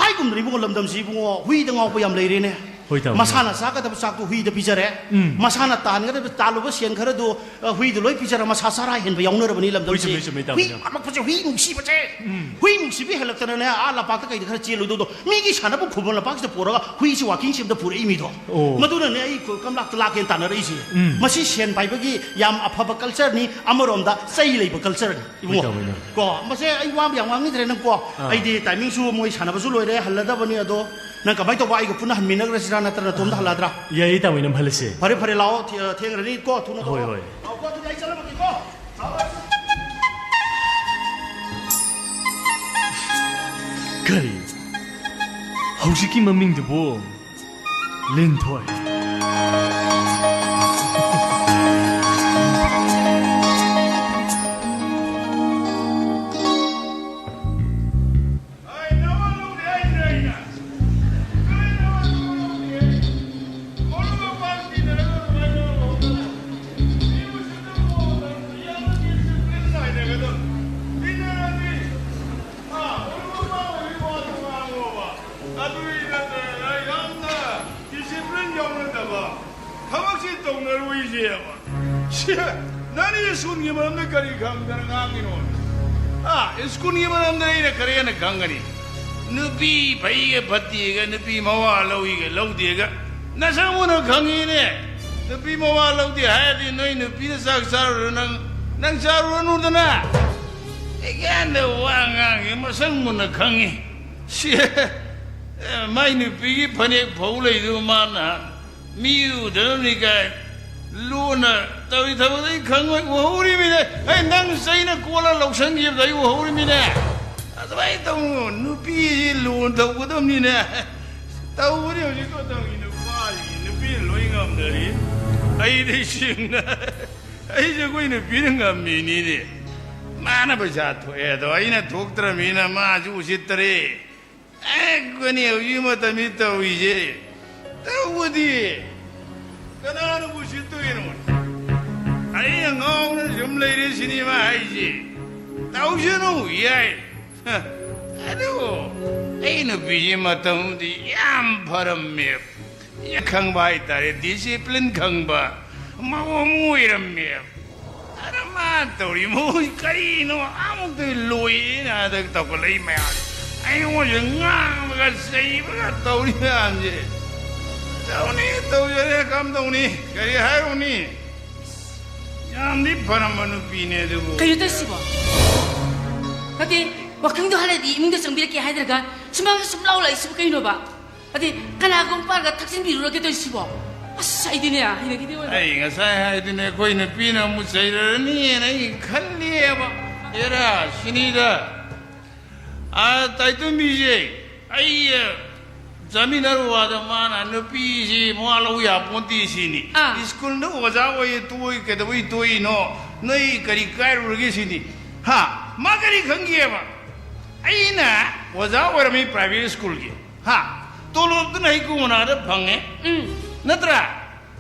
ꯍꯥꯏꯒꯨꯝꯗꯅ ꯏꯕꯨꯡꯉꯣ, ꯂꯝꯗꯝꯁꯤ ꯏꯕꯨꯡꯉꯣ ꯍꯨꯏꯗ ꯉꯥꯎꯕ ꯌꯥꯝ ꯂꯩꯔꯦꯅꯦ꯫ ꯍꯣꯏ, ꯇꯥꯃꯣ꯫ ꯃꯁꯥꯅ ꯆꯥꯒꯗꯕ ꯆꯥꯛꯇꯣ ꯍꯨꯏꯗ ꯄꯤꯖꯔꯦ꯫ ꯎꯝ꯫ ꯃꯁꯥꯅ ꯇꯥꯟꯒꯗꯕ, ꯇꯥꯜꯂꯨꯕ ꯁꯦꯟ ꯈꯔꯗꯨ, ꯑ, ꯍꯨꯏꯗ ꯂꯣꯏ ꯄꯤꯖꯔ ꯃꯁꯥ ꯆꯔꯥ ꯍꯦꯟꯕ ꯌꯥꯎꯅꯔꯕꯅꯤ ꯂꯝꯗꯝꯁꯤ꯫ ꯍꯣꯏ, ꯆꯨꯝꯃꯤ, ꯆꯨꯝꯃꯤ, ꯇꯥꯃꯣ, ꯍꯨꯏ ꯇꯥꯃꯣ꯫ ꯄꯥꯝꯂꯛꯄꯁꯦ, ꯍꯨꯏ ꯅꯨꯡꯁꯤꯕꯁꯦ꯫ ꯎꯝ꯫ ꯍꯨꯏ ꯅꯨꯡꯁꯤꯕ ꯍꯦꯜꯂꯛꯇꯅꯅꯦ, ꯑꯥ ꯂꯝꯄꯥꯛꯇ ꯀꯩꯗ ꯈꯔ ꯆꯦꯜꯂꯨꯗꯧꯗꯣ, ꯃꯤꯒꯤ ꯁꯥꯟꯅꯐꯝ ꯈꯨꯕꯝ ꯂꯝꯄꯥꯛꯁꯤꯗ ꯄꯨꯔꯒ ꯍꯨꯏꯁꯤ walking ꯁꯦꯝꯗ ꯄꯨꯔꯛꯏ ꯃꯤꯗꯣ꯫ ꯑꯣ꯫ ꯃꯗꯨꯅꯅꯦ ꯑꯩ ꯀ-, ꯀꯝꯂꯥꯛꯇ ꯂꯥꯛꯀꯦꯅ ꯇꯥꯟꯅꯔꯛꯏꯁꯦ꯫ ꯎꯝ꯫ ꯃꯁꯤ ꯁꯦꯟ ꯄꯥꯏꯕꯒꯤ ꯌꯥꯝ ꯑꯐꯕ cultureꯅꯤ, ꯑꯃꯔꯣꯝꯗ ꯆꯩ ꯂꯩꯕ cultureꯅꯤ꯫ ꯏꯕꯨꯡꯉꯣ꯫ ꯍꯣꯏ, ꯇꯥꯃꯣ, ꯏꯅꯥꯎ꯫ ꯀꯣ, ꯃꯁꯦ ꯑꯩ ꯋꯥ ꯌꯥꯝ ꯉꯥꯡꯅꯤꯡꯗ꯭ꯔꯦ ꯅꯪ ꯀꯣ꯫ ꯑꯥ꯫ ꯑꯩꯗꯤ timingꯁꯨ ꯃꯣꯏ ꯁꯥꯟꯅꯕꯁꯨ ꯂꯣꯏꯔꯦ, ꯍꯜꯂꯗꯕꯅꯤ꯫ ꯑꯗꯣ ꯅꯪ ꯀꯃꯥꯏꯅ ꯇꯧꯕ, ꯑꯩꯒ ꯄꯨꯟꯅ ꯍꯟꯃꯤꯟꯅꯈ꯭ꯔꯁꯤꯔꯥ, ꯅꯠꯇ꯭ꯔꯒ ꯅꯇꯣꯝꯗ ꯍꯜꯂꯗ꯭ꯔꯥ? ꯌꯥꯏꯌꯦ, ꯇꯥꯃꯣ, ꯏꯅꯥꯎ, ꯍꯜꯂꯁꯦ꯫ ꯐꯔꯦ, ꯐꯔꯦ, ꯂꯥꯛꯑꯣ, ꯊꯦ-, ꯊꯦꯡꯈ꯭ꯔꯅꯤ ꯀꯣ, ꯊꯨꯅ ꯍꯣꯏ, ꯇꯧꯔꯣ꯫ ꯍꯣꯏ꯫ ꯂꯥꯛꯑꯣ ꯀꯣ, ꯑꯗꯨꯗꯤ ꯑꯩ ꯆꯠꯂꯝꯃꯒꯦ ꯀꯣ꯫ ꯀꯔꯤ? ꯍꯧꯖꯤꯛꯀꯤ ꯃꯃꯤꯡꯗꯨꯕꯨ? ꯂꯤꯟꯊꯣꯏ꯫ ꯑꯗꯨꯒꯤ ꯅꯠꯇ꯭ꯔꯒ ꯌꯥꯝꯅ discipline ꯌꯥꯎꯅꯗꯕ ꯊꯕꯛꯁꯤ ꯇꯧꯅꯔꯣꯏꯁꯦꯕ꯫ ꯁꯤ, ꯅꯪꯗꯤ ꯁ꯭ꯀꯨꯜꯒꯤ ꯃꯔꯝꯗ ꯀꯔꯤ ꯈꯪꯗꯅ ꯉꯥꯡꯉꯤꯅꯣ? ꯑꯥ, ꯁ꯭ꯀꯨꯜꯒꯤ ꯃꯔꯝꯗ ꯑꯩꯅ ꯀꯔꯤ ꯍꯦꯟꯅ ꯈꯪꯒꯅꯤ? ꯅꯨꯄꯤ ꯐꯩꯒ ꯐꯠꯇꯦꯒ, ꯅꯨꯄꯤ ꯃꯋꯥ ꯂꯧꯏꯒ ꯂꯧꯗꯦꯒ, ꯅꯁꯛ ꯃꯨꯟꯅ ꯈꯪꯉꯤꯅꯦ꯫ ꯅꯨꯄꯤ ꯃꯋꯥ ꯂꯧꯗꯦ ꯍꯥꯏꯔꯗꯤ ꯅꯣꯏ ꯅꯨꯄꯤꯅ ꯆꯥꯛ ꯆꯥꯔꯨꯔꯣ, ꯅꯪ, ꯅꯪ ꯆꯥꯔꯨꯔꯅꯨꯗꯅ꯫ ꯑꯩꯒ꯭ꯌꯥꯟꯗ ꯋꯥ ꯉꯥꯡꯉꯤ, ꯃꯁꯛ ꯃꯨꯟꯅ ꯈꯪꯉꯤ꯫ ꯁꯤ, ꯑꯦ, ꯃꯥꯏ ꯅꯨꯄꯤꯒꯤ ꯐꯅꯦꯛ ꯐꯧ ꯂꯩꯗꯨ ꯃꯥꯅ ꯃꯤ ꯎꯗꯅꯕꯅꯤ ꯀꯥꯏ ꯂꯨꯅ ꯇꯧꯔꯤ ꯊꯕꯛꯇ ꯑꯩ ꯈꯪꯉꯣꯏ, ꯎꯍꯧꯔꯤꯃꯤꯅꯦ꯫ ꯑꯩ ꯅꯪ ꯆꯩꯅ ꯀꯣꯜꯂ ꯂꯧꯁꯟꯈꯤꯕꯗ ꯑꯩ ꯎꯍꯧꯔꯤꯃꯤꯅꯦ꯫ ꯑꯗꯨꯃꯥꯏꯅ ꯇꯧꯅꯨ, ꯅꯨꯄꯤꯁꯤ ꯂꯨꯅ ꯇꯧꯒꯗꯕꯅꯤꯅꯦ꯫ ꯇꯧꯕꯅꯤ ꯍꯧꯖꯤꯛ ꯃꯇꯝꯒꯤ ꯅꯨꯄꯥꯁꯤꯡꯁꯤ, ꯅꯨꯄꯤꯅ ꯂꯣꯏ ꯉꯝꯅꯔꯤ꯫ ꯑꯩꯗꯤ ꯁꯤꯡꯅ, ꯑꯩꯁꯦ ꯑꯩꯈꯣꯏ ꯅꯨꯄꯤꯅ ꯉꯝꯃꯤꯅꯤꯅꯦ꯫ ꯃꯥꯅ ꯄꯩꯁꯥ ꯊꯣꯛꯑꯦ ꯑꯗꯣ ꯑꯩꯅ ꯊꯣꯛꯇ꯭ꯔꯃꯤꯅ ꯃꯥꯁꯨ ꯎꯁꯤꯠꯇꯔꯦ꯫ ꯑꯦ, ꯑꯩꯈꯣꯏꯅꯤ ꯍꯧꯖꯤꯛ ꯃꯇꯝꯁꯤ ꯇꯧꯔꯤꯁꯦ꯫ ꯇꯧꯕꯗꯤ ꯀꯅꯥꯅꯕꯨ ꯎꯁꯤꯠꯇꯣꯏꯅꯣ? ꯑꯩꯅ ꯉꯥꯎꯅ ꯁꯨꯝ ꯂꯩꯔꯦ ꯁꯤꯅꯦꯃꯥ ꯍꯥꯏꯁꯦ꯫ ꯇꯧꯁꯅꯨ, ꯌꯥꯏ꯫ ꯑꯗꯨ ꯑꯩ ꯅꯨꯄꯤꯁꯤ ꯃꯇꯝꯗꯤ ꯌꯥꯝ ꯐꯔꯝꯃꯦ꯫ ꯈꯪꯕ ꯍꯥꯏꯇꯥꯔꯦ, ꯗꯤꯁꯤꯄ꯭ꯂꯤꯟ ꯈꯪꯕ ꯃꯑꯣꯡ ꯑꯃ ꯑꯣꯏꯔꯝꯃꯦꯕ꯫ ꯑꯗ ꯃꯥ ꯇꯧꯔꯤ ꯃꯑꯣꯡ ꯀꯔꯤꯅꯣ? ꯑꯃꯨꯛꯇ ꯂꯣꯏꯔꯦꯅ ꯍꯟꯗꯛ ꯇꯧꯈꯠꯂꯛꯏ ꯃꯌꯥꯝꯁꯦ꯫ ꯑꯩꯉꯣꯟꯗ ꯉꯥꯡꯕꯒ ꯆꯩꯕꯒ ꯇꯧꯔꯤ ꯃꯌꯥꯝꯁꯦ꯫ ꯇꯧꯅꯤ, ꯇꯧꯖꯔꯦ, ꯀꯝꯗꯧꯅꯤ? ꯀꯔꯤ ꯍꯥꯏꯔꯨꯅꯤ? ꯌꯥꯝꯗꯤ ꯐꯔꯝꯕ ꯅꯨꯄꯤꯅꯦ ꯑꯗꯨꯕꯨ꯫ ꯀꯩꯅꯣ ꯇꯧꯔꯤꯁꯤꯕꯣ? ꯅꯠꯇꯦ, ꯋꯥꯀꯤꯡꯗꯣ ꯍꯜꯂꯗꯤ ꯏꯃꯨꯡꯗ ꯆꯪꯕꯤꯔꯛꯀꯦ ꯍꯥꯏꯗ꯭ꯔꯒ ꯁꯨꯃꯥꯡꯗ ꯁꯨꯝ ꯂꯥꯎ ꯂꯥꯛꯏꯁꯤꯕꯨ ꯀꯩꯅꯣꯕ? ꯑꯗꯩ ꯀꯅꯥꯒꯨꯝꯕ ꯄꯥꯔꯒ ꯊꯛꯆꯤꯟꯕꯤꯔꯨꯔꯒꯦ ꯇꯧꯔꯤꯁꯤꯕꯣ? ꯑꯁ, ꯑꯩꯗꯤꯅꯦ, ꯍꯩꯅꯈꯤꯗꯦ ꯑꯣꯏꯕ꯫ ꯑꯩ ꯉꯁꯥꯏ ꯍꯥꯏꯗꯨꯅꯦ, ꯑꯩꯈꯣꯏ ꯅꯨꯄꯤꯅ ꯑꯃꯨꯛ ꯆꯩꯔꯔꯅꯤꯅ ꯑꯩ ꯈꯜꯂꯦꯕ꯫ ꯑꯦꯔꯥ, ꯁꯤꯅꯤꯗ꯫ ꯑꯥ, ꯇꯥꯏꯇꯨꯝꯕꯤꯁꯦ, ꯑꯩ, ꯑ, ꯆꯥꯃꯤꯟꯅꯔꯨꯕꯗ ꯃꯥꯅ ꯅꯨꯄꯤꯁꯤ ꯃꯋꯥ ꯂꯧ ꯌꯥꯄꯣꯟꯇꯦ ꯁꯤꯅꯤ꯫ ꯑꯥ꯫ ꯁ꯭ꯀꯨꯜꯗ ꯑꯣꯖꯥ ꯑꯣꯏꯌꯦ ꯇꯣꯛꯏ, ꯀꯩꯗꯧꯕꯩ ꯇꯣꯛꯏꯅꯣ? ꯅꯣꯏ ꯀꯔꯤ ꯀꯥꯏꯔꯨꯔꯒꯦ ꯁꯤꯅꯤ꯫ ꯍꯥ? ꯃꯥ ꯀꯔꯤ ꯈꯪꯒꯦꯕ? ꯑꯩꯅ ꯑꯣꯖꯥ ꯑꯣꯏꯔꯝꯃꯤ ꯄ꯭ꯔꯥꯏꯚꯦꯠ ꯁ꯭ꯀꯨꯜꯒꯤ꯫ ꯍꯥ? ꯇꯣꯂꯣꯞꯇꯨꯅ ꯍꯩꯀꯨ ꯃꯅꯥꯗ ꯐꯪꯉꯦ꯫ ꯎꯝ꯫ ꯅꯠꯇ꯭ꯔꯥ?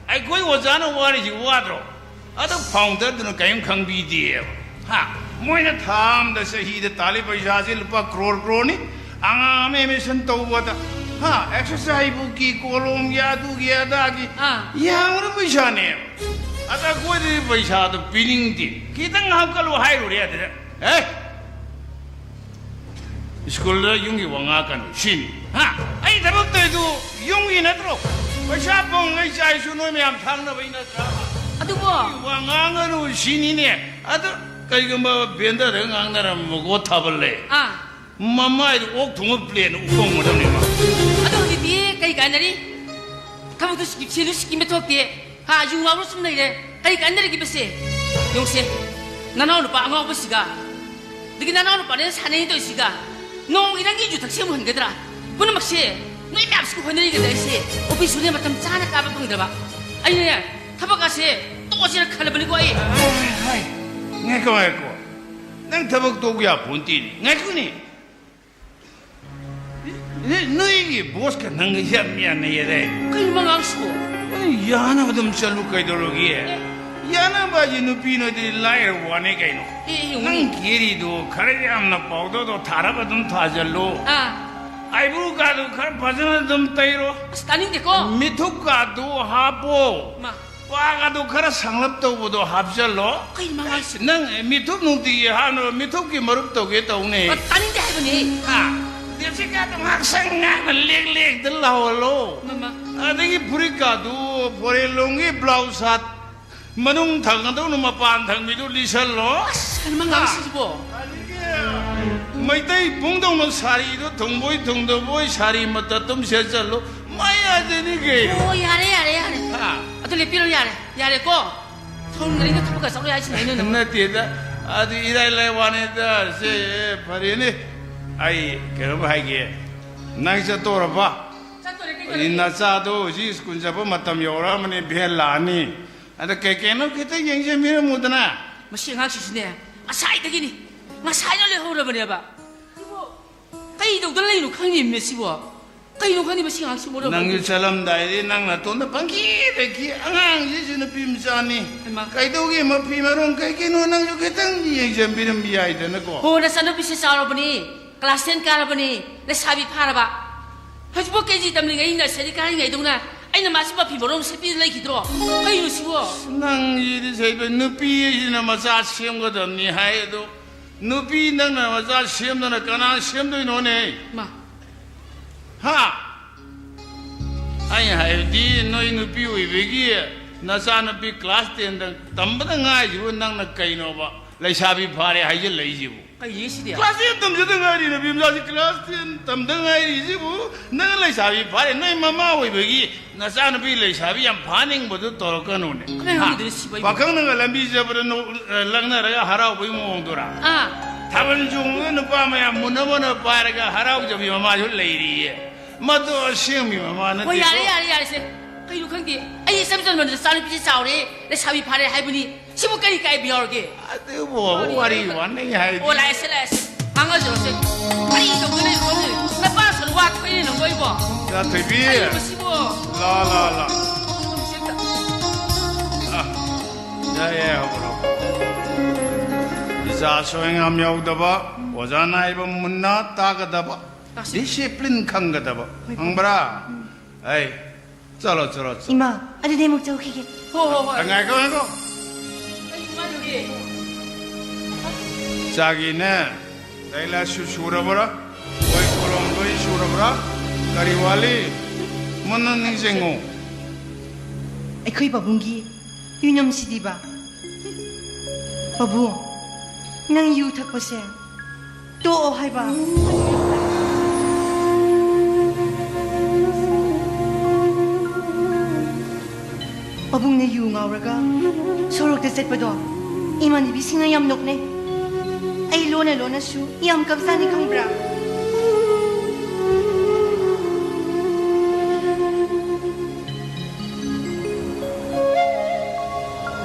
ꯑꯩꯈꯣꯏ ꯑꯣꯖꯥꯅ ꯋꯥꯔꯤꯁꯤ ꯋꯥꯗ꯭ꯔꯣ? ꯑꯗꯣ ꯐꯥꯎꯟꯗꯔꯗꯨꯅ ꯀꯔꯤꯝ ꯈꯪꯕꯤꯗꯦꯕ꯫ ꯍꯥ? ꯃꯣꯏꯅ ꯊꯥ ꯑꯃꯗ, ꯆꯍꯤꯗ ꯇꯥꯜꯂꯤ ꯄꯩꯁꯥꯁꯦ ꯂꯨꯄꯥ ꯀ꯭ꯔꯣꯔ ꯀ꯭ꯔꯣꯔꯅꯤ꯫ ꯑꯉꯥꯡ ꯑꯃ ꯑꯦꯗꯃꯤꯁꯟ ꯇꯧꯕꯗ, ꯍꯥ, ꯑꯦꯛꯁꯔꯁꯥꯏꯁ ꯕꯨꯛꯀꯤ, ꯀꯣꯂꯣꯝꯒꯤ, ꯑꯗꯨꯒꯤ, ꯑꯗꯥꯒꯤ, ꯑꯥ꯫ ꯌꯥꯝꯈ꯭ꯔꯕ ꯄꯩꯁꯥꯅꯦꯕ꯫ ꯑꯗ ꯑꯩꯈꯣꯏꯗꯗꯤ ꯄꯩꯁꯥꯗꯣ ꯄꯤꯅꯤꯡꯗꯦ꯫ ꯈꯤꯇꯪ ꯍꯥꯞꯀꯠꯂꯨ ꯍꯥꯏꯔꯨꯔꯦ ꯑꯗꯨꯗ꯫ ꯑꯦ? ꯁ꯭ꯀꯨꯜꯗ ꯌꯨꯝꯒꯤ ꯋꯥ ꯉꯥꯡꯀꯅꯨ ꯁꯤꯅꯤ꯫ ꯍꯥ? ꯑꯩ ꯊꯕꯛ ꯇꯧꯔꯤꯗꯨ ꯌꯨꯝꯒꯤ ꯅꯠꯇ꯭ꯔꯣ? ꯄꯩꯁꯥ ꯐꯪꯉꯩ ꯆꯥꯏꯁꯨ ꯅꯣꯏ ꯃꯌꯥꯝ ꯊꯥꯛꯅꯕꯩ ꯅꯠꯇ꯭ꯔꯥ? ꯑꯗꯨꯕꯨ ꯌꯨꯝꯒꯤ ꯋꯥ ꯉꯥꯡꯒꯅꯨ ꯁꯤꯅꯤꯅꯦ꯫ ꯑꯗꯨ ꯀꯩꯒꯨꯝꯕ ꯚꯦꯟꯗꯔꯗ ꯉꯥꯡꯅꯔꯝꯃꯒꯣ ꯊꯥꯕꯜꯂꯦ꯫ ꯑꯥ꯫ ꯃꯃꯥꯏꯗ ꯑꯣꯛ ꯊꯣꯡꯕ ꯄ꯭ꯂꯦꯟ ꯎꯐꯪꯒꯗꯕꯅꯦ ꯃꯥ꯫ ꯑꯗꯣ ꯍꯧꯖꯤꯛꯇꯤ ꯀꯩ ꯀꯥꯟꯅꯔꯤ? ꯊꯕꯛꯇꯨ ꯁꯤꯀꯤ-, ꯁꯦꯜꯗꯨ ꯁꯤꯀꯤꯃ ꯊꯣꯛꯇꯦ꯫ ꯍꯥ, ꯌꯨ ꯉꯥꯎꯔ ꯁꯨꯝ ꯂꯩꯔꯦ꯫ ꯀꯔꯤ ꯀꯥꯟꯅꯔꯤꯒꯦꯕꯁꯦ? ꯌꯦꯡꯉꯨꯁꯦ, ꯅꯅꯥꯎ ꯅꯨꯄꯥ ꯑꯉꯥꯎꯕꯁꯤꯒ, ꯑꯗꯒꯤ ꯅꯅꯥꯎ ꯅꯨꯄꯥꯅ ꯁꯥꯟꯅꯩ ꯇꯧꯔꯤꯁꯤꯒ, ꯅꯣꯡꯃꯒꯤ ꯅꯪꯒꯤ ꯌꯨ ꯊꯛꯁꯦ ꯑꯃꯨꯛ ꯍꯟꯒꯗ꯭ꯔꯥ? ꯄꯨꯝꯅꯃꯛꯁꯦ ꯅꯣꯏ ꯃꯌꯥꯝꯁꯤꯒ ꯍꯣꯠꯅꯔꯤꯒꯗ ꯑꯩꯁꯦ ꯑꯣꯐꯤꯁꯁꯨꯅꯦ ꯃꯇꯝ ꯆꯥꯅ ꯀꯥꯕ ꯐꯪꯗ꯭ꯔꯕ꯫ ꯑꯩꯅꯅꯦ ꯊꯕꯛ ꯑꯁꯦ ꯇꯣꯛꯑꯁꯤꯔ ꯈꯜꯂꯕꯅꯤꯀꯣ ꯑꯩ꯫ ꯍꯥꯏ, ꯍꯥꯏ, ꯉꯥꯏꯈꯣ, ꯉꯥꯏꯈꯣ꯫ ꯅꯪ ꯊꯕꯛ ꯇꯣꯛꯄ ꯌꯥꯄꯣꯟꯇꯦꯅꯦ꯫ ꯉꯥꯏꯈꯣꯅꯦ꯫ ꯅ-, ꯅꯣꯏꯒꯤ ꯕꯣꯁꯀ ꯅꯪꯒ ꯌꯥꯝ ꯌꯥꯅꯩꯌꯦꯗꯥꯏ? ꯀꯩꯅꯣ ꯃꯉꯥꯡꯁꯤꯕꯣ? ꯑꯗꯨ ꯌꯥꯅꯕ ꯑꯗꯨꯝ ꯆꯠꯂꯨ ꯀꯩꯗꯧꯔꯒꯦ? ꯌꯥꯅꯕ ꯍꯥꯏꯁꯦ ꯅꯨꯄꯤ ꯅꯣꯏꯗꯤ ꯂꯥꯏꯔꯕ ꯋꯥꯅꯤ ꯀꯩꯅꯣ꯫ ꯑꯦ, ꯑꯦ, ꯅꯪ ꯎꯝ꯫ ꯀꯦꯔꯤꯗꯣ ꯈꯔ ꯌꯥꯝꯅ ꯄꯥꯎꯗꯔꯗꯣ ꯊꯥꯔꯞ ꯑꯗꯨꯝ ꯊꯥꯖꯜꯂꯣ꯫ ꯑꯥ꯫ ꯑꯥꯏꯕ꯭ꯔꯨꯒꯗꯨ ꯈꯔ ꯐꯖꯅ ꯑꯗꯨꯝ ꯇꯩꯔꯣ꯫ ꯑꯁ, ꯇꯥꯅꯤꯡꯗꯦꯀꯣ꯫ ꯃꯤꯊꯨꯞꯀꯗꯨ ꯍꯥꯞꯄꯣ꯫ ꯃꯥ꯫ ꯄꯥꯒꯗꯨ ꯈꯔ ꯁꯥꯡꯂꯞ ꯇꯧꯕꯗꯣ ꯍꯥꯞꯆꯜꯂꯣ꯫ ꯀꯩꯅꯣ ꯃꯥ ꯍꯥꯏꯁꯦ? ꯅꯪ ꯃꯤꯊꯨꯞ ꯅꯨꯡꯇꯤꯒꯤ ꯍꯥꯞꯅꯕ ꯃꯤꯊꯨꯞꯀꯤ ꯃꯔꯨꯞ ꯇꯧꯒꯦ ꯇꯧꯅꯦ꯫ ꯑ, ꯇꯥꯅꯤꯡꯗꯦ ꯍꯥꯏꯕꯅꯦ꯫ ꯍꯥ? ꯂꯤꯞꯁꯇꯤꯛꯀꯗꯨ ꯉꯥꯛꯁꯪ ꯉꯥꯡꯅ ꯂꯦꯛ ꯂꯦꯛꯇ ꯂꯥꯎꯍꯜꯂꯣ꯫ ꯃꯃꯥ꯫ ꯑꯗꯒꯤ ꯐꯨꯔꯤꯠꯀꯗꯨ ꯐꯣꯔꯦꯟ ꯂꯣꯝꯒꯤ ꯕ꯭ꯂꯥꯎꯁ ꯁꯥꯠ ꯃꯅꯨꯡ ꯊꯪꯒꯗꯧꯅ ꯃꯄꯥꯟ ꯊꯪꯕꯤꯗꯨ ꯂꯤꯁꯜꯂꯣ꯫ ꯑꯁ, ꯀꯩꯅꯣ ꯃꯥ ꯉꯥꯡꯉꯤꯁꯤꯕꯣ? ꯑꯗꯒꯤ ꯃꯩꯇꯩ ꯄꯨꯡꯗꯧꯅ ꯁꯥꯔꯤꯗꯨ ꯊꯨꯡꯕꯣꯏ ꯊꯨꯡꯗꯕꯣꯏ ꯁꯥꯔꯤ ꯃꯇꯠ ꯑꯗꯨꯝ ꯁꯦꯠꯆꯜꯂꯣ꯫ ꯃꯌꯥꯗꯅꯤ ꯀꯩꯅꯣ꯫ ꯑꯣ, ꯌꯥꯔꯦ, ꯌꯥꯔꯦ, ꯌꯥꯔꯦ꯫ ꯍꯥ? ꯑꯗꯨ ꯂꯦꯞꯄꯤꯔꯣ, ꯌꯥꯔꯦ꯫ ꯌꯥꯔꯦꯀꯣ? ꯊꯧꯔꯝ ꯈꯨꯗꯤꯡꯗ ꯊꯕꯛꯀ ꯆꯠꯂꯣꯏ ꯍꯥꯏꯁꯤꯅ ꯑꯩꯅ ꯅꯪ ꯅꯠꯇꯦꯗ꯫ ꯑꯗꯨ ꯏꯔꯥꯏ ꯂꯥꯏ ꯋꯥꯅꯤꯗ꯫ ꯁꯦ, ꯐꯔꯦꯅꯦ꯫ ꯑꯩ ꯀꯩꯅꯣꯝ ꯍꯥꯏꯒꯦ꯫ ꯅꯪ ꯆꯠꯇꯣꯔꯕ? ꯆꯠꯇꯣꯔꯦ, ꯀꯩꯗꯧꯔꯒꯦ? ꯅꯆꯥꯗꯣ ꯍꯧꯖꯤꯛ ꯁ꯭ꯀꯨꯜ ꯆꯠꯄ ꯃꯇꯝ ꯌꯧꯔꯛꯑꯃꯅꯤ, ꯚꯦꯟ ꯂꯥꯛꯑꯅꯤ꯫ ꯑꯗ ꯀꯩ ꯀꯩꯅꯣ ꯈꯤꯇ ꯌꯦꯡꯁꯤꯟꯕꯤꯔꯝꯃꯨꯗꯅ꯫ ꯃꯁꯤ ꯑꯉꯥꯡꯁꯤꯁꯨꯅꯦ, ꯉꯁꯥꯏꯗꯒꯤꯅꯤ, ꯉꯁꯥꯏꯅ ꯂꯩꯍꯧꯔꯕꯅꯦꯕ꯫ ꯁꯤꯕꯨ ꯀꯩꯗꯧꯗꯅ ꯂꯩꯅꯣ ꯈꯪꯗꯦꯃꯤ ꯁꯤꯕꯣ? ꯀꯩꯅꯣ ꯈꯪꯗꯦ ꯃꯁꯤ ꯑꯉꯥꯡꯁꯤ ꯃꯔꯣꯟ ꯅꯪꯁꯨ ꯑꯃ꯫ ꯆꯠꯂꯝꯗꯥꯏꯗꯤ ꯅꯪ ꯅꯇꯣꯝꯗ ꯄꯪꯈꯤꯗ ꯈꯤ꯫ ꯑꯉꯥꯡꯁꯤꯁꯨ ꯅꯨꯄꯤ ꯃꯆꯥꯅꯤ꯫ ꯍꯩꯃꯥ꯫ ꯀꯩꯗꯧꯒꯦ ꯃꯐꯤ ꯃꯔꯣꯟ ꯀꯩ ꯀꯩꯅꯣ ꯅꯪꯁꯨ ꯈꯤꯇꯪ ꯌꯦꯡꯁꯤꯟꯕꯤꯔꯝꯕ ꯌꯥꯏꯗꯅꯀꯣ꯫ ꯍꯣ, ꯅꯆꯥꯅꯨꯄꯤꯁꯦ ꯆꯥꯎꯔꯕꯅꯤ, ꯀ꯭ꯂꯥꯁ ꯇꯦꯟ ꯀꯥꯔꯕꯅꯤ, ꯂꯩꯁꯥꯕꯤ ꯐꯥꯔꯕ꯫ ꯍꯧꯖꯤꯛꯐꯥꯎ ꯀꯦ ꯖꯤ ꯇꯝꯂꯤꯉꯩ ꯅꯔꯁꯔꯤ ꯀꯥꯔꯤꯉꯩꯗꯧꯅ ꯑꯩꯅ ꯃꯥꯁꯤ ꯃꯐꯤ ꯃꯔꯣꯟ ꯁꯦꯠꯄꯤꯗ ꯂꯩꯈꯤꯗ꯭ꯔꯣ? ꯀꯩꯅꯣ ꯁꯤꯕꯣ? ꯅꯪꯁꯤꯗꯤ ꯁꯩꯗꯣꯏ, ꯅꯨꯄꯤ ꯍꯥꯏꯁꯤꯅ ꯃꯆꯥ ꯁꯦꯝꯒꯗꯕꯅꯤ ꯍꯥꯏ ꯑꯗꯣ, ꯅꯨꯄꯤ ꯅꯪꯅ ꯃꯆꯥ ꯁꯦꯝꯗꯅ ꯀꯅꯥ ꯁꯦꯝꯗꯣꯏꯅꯣꯅꯦ? ꯃꯥ꯫ ꯍꯥ? ꯑꯩ ꯍꯥꯏꯕꯗꯤ ꯅꯣꯏ ꯅꯨꯄꯤ ꯑꯣꯏꯕꯒꯤ ꯅꯆꯥꯅꯨꯄꯤ ꯀ꯭ꯂꯥꯁ ꯇꯦꯟꯗ ꯇꯝꯕꯗ ꯉꯥꯏꯔꯤꯕ ꯅꯪꯅ ꯀꯩꯅꯣꯕ ꯂꯩꯁꯥꯕꯤ ꯐꯥꯔꯦ ꯍꯥꯏꯖꯤꯜꯂꯛꯏꯁꯤꯕꯨ? ꯀꯩꯅꯣ ꯁꯤꯗꯤ? ꯀ꯭ꯂꯥꯁ ꯇꯦꯟ ꯇꯝꯖꯗ ꯉꯥꯏꯔꯤ ꯅꯨꯄꯤ ꯃꯆꯥꯁꯤ ꯀ꯭ꯂꯥꯁ ꯇꯦꯟ ꯇꯝꯗ ꯉꯥꯏꯔꯤꯁꯤꯕꯨ ꯅꯪ ꯂꯩꯁꯥꯕꯤ ꯐꯥꯔꯦ? ꯅꯣꯏ ꯃꯃꯥ ꯑꯣꯏꯕꯒꯤ ꯅꯆꯥꯅꯨꯄꯤ ꯂꯩꯁꯥꯕꯤ ꯌꯥꯝ ꯐꯥꯅꯤꯡꯕꯗꯨ ꯇꯧꯔꯛꯀꯅꯨꯅꯦ꯫ ꯀꯗꯥꯏ ꯍꯥ? ꯍꯪꯉꯤꯗꯣꯏꯅꯣ ꯁꯤꯕꯣ ꯑꯩꯕꯣ? ꯄꯥꯈꯪꯅꯒ ꯂꯝꯕꯤ ꯆꯠꯄꯗ ꯅꯣꯛ-, ꯑ, ꯂꯛꯅꯔꯒ ꯍꯔꯥꯎꯕꯒꯤ ꯃꯑꯣꯡꯗꯨꯔꯥ? ꯑꯥ꯫ ꯊꯥꯕꯜ ꯆꯣꯡꯕꯗ ꯅꯨꯄꯥ ꯃꯌꯥꯝ ꯃꯨꯟꯅ ꯃꯨꯟꯅ ꯄꯥꯏꯔꯒ ꯍꯔꯥꯎꯖꯕꯤ ꯃꯃꯥꯁꯨ ꯂꯩꯔꯤꯌꯦ꯫ ꯃꯗꯨ ꯑꯁꯦꯡꯕꯤ ꯃꯃꯥ ꯍꯣꯏ, ꯅꯠꯇꯦꯀꯣ꯫ ꯌꯥꯔꯦ, ꯌꯥꯔꯦ, ꯌꯥꯔꯦꯁꯦ꯫ ꯀꯩꯅꯣ ꯈꯪꯗꯦ꯫ ꯑꯩ ꯏꯆꯝ ꯆꯝꯕ ꯅꯆꯥꯅꯨꯄꯤꯁꯦ ꯆꯥꯎꯔꯦ, ꯂꯩꯁꯥꯕꯤ ꯐꯥꯔꯦ ꯍꯥꯏꯕꯅꯤ꯫ ꯁꯤꯕꯨ ꯀꯔꯤ ꯀꯥꯏꯕ ꯌꯥꯎꯔꯒꯦ? ꯑꯗꯨꯕꯨ ꯋꯥꯔꯤ ꯋꯥꯅꯩ ꯍꯥꯏꯗꯤ꯫ ꯑꯣ, ꯂꯥꯛꯑꯦꯁꯦ, ꯂꯥꯛꯑꯦꯁꯦ꯫ ꯉꯥꯡꯅꯖꯔꯣꯁꯦ꯫ ꯀꯔꯤ ꯇꯧꯗꯣꯏꯅꯣ ꯈꯪꯗꯦ꯫ ꯅꯄꯥꯁꯨ ꯋꯥ ꯊꯣꯛꯏꯅꯦ ꯅꯪꯕꯣ ꯏꯕꯣ꯫ ꯌꯥꯊꯣꯏꯕꯤ꯫ ꯀꯔꯤꯅꯣ ꯁꯤꯕꯣ? ꯂꯥ, ꯂꯥ, ꯂꯥ꯫ ꯑ, ꯌꯥꯏ, ꯌꯥꯏ, ꯍꯧꯔꯣ꯫ ꯏꯆꯥ ꯑꯁꯣꯏ ꯑꯉꯥꯝ ꯌꯥꯎꯗꯕ, ꯑꯣꯖꯥꯅ ꯍꯥꯏꯕ ꯃꯨꯟꯅ ꯇꯥꯒꯗꯕ, ꯗꯤꯁꯤꯄ꯭ꯂꯤꯟ ꯈꯪꯒꯗꯕ, ꯈꯪꯕ꯭ꯔꯥ? ꯑꯩ, ꯆꯠꯂꯣ, ꯆꯠꯂꯣ, ꯆꯠꯂꯣ꯫ ꯏꯃꯥ, ꯑꯗꯨꯗꯤ ꯑꯃꯨꯛ ꯆꯧꯈꯤꯒꯦ꯫ ꯍꯣ, ꯍꯣ, ꯍꯣꯏ꯫ ꯉꯥꯏꯈꯣ, ꯉꯥꯏꯈꯣ꯫ ꯆꯥꯒꯤꯅꯦ, ꯂꯥꯏꯔꯤꯛ ꯂꯥꯏꯁꯨ ꯁꯨꯔꯕ꯭ꯔꯥ? ꯕꯣꯏ ꯀꯣꯂꯣꯝ ꯂꯣꯏ ꯁꯨꯔꯕ꯭ꯔꯥ? ꯀꯔꯤ ꯋꯥꯠꯂꯤ? ꯃꯨꯟꯅ ꯅꯤꯡꯁꯤꯡꯉꯨ꯫ ꯑꯩꯈꯣꯏ ꯄꯥꯕꯨꯡꯒꯤ ꯌꯨꯅꯝꯁꯤꯗꯤꯕ꯫ ꯄꯥꯕꯨꯡ, ꯅꯪ ꯌꯨ ꯊꯛꯄꯁꯦ ꯇꯣꯛꯑꯣ ꯍꯥꯏꯕ꯫ ꯄꯥꯕꯨꯡꯅ ꯌꯨ ꯉꯥꯎꯔꯒ ꯁꯣꯔꯣꯛꯇ ꯆꯠꯄꯗꯣ ꯏꯃꯥꯟꯅꯕꯤꯁꯤꯡꯅ ꯌꯥꯝ ꯅꯣꯛꯅꯩ꯫ ꯑꯩ ꯂꯣꯟꯅ ꯂꯣꯟꯅꯁꯨ ꯌꯥꯝ ꯀꯞꯆꯥꯅꯤ, ꯈꯪꯕ꯭ꯔꯥ?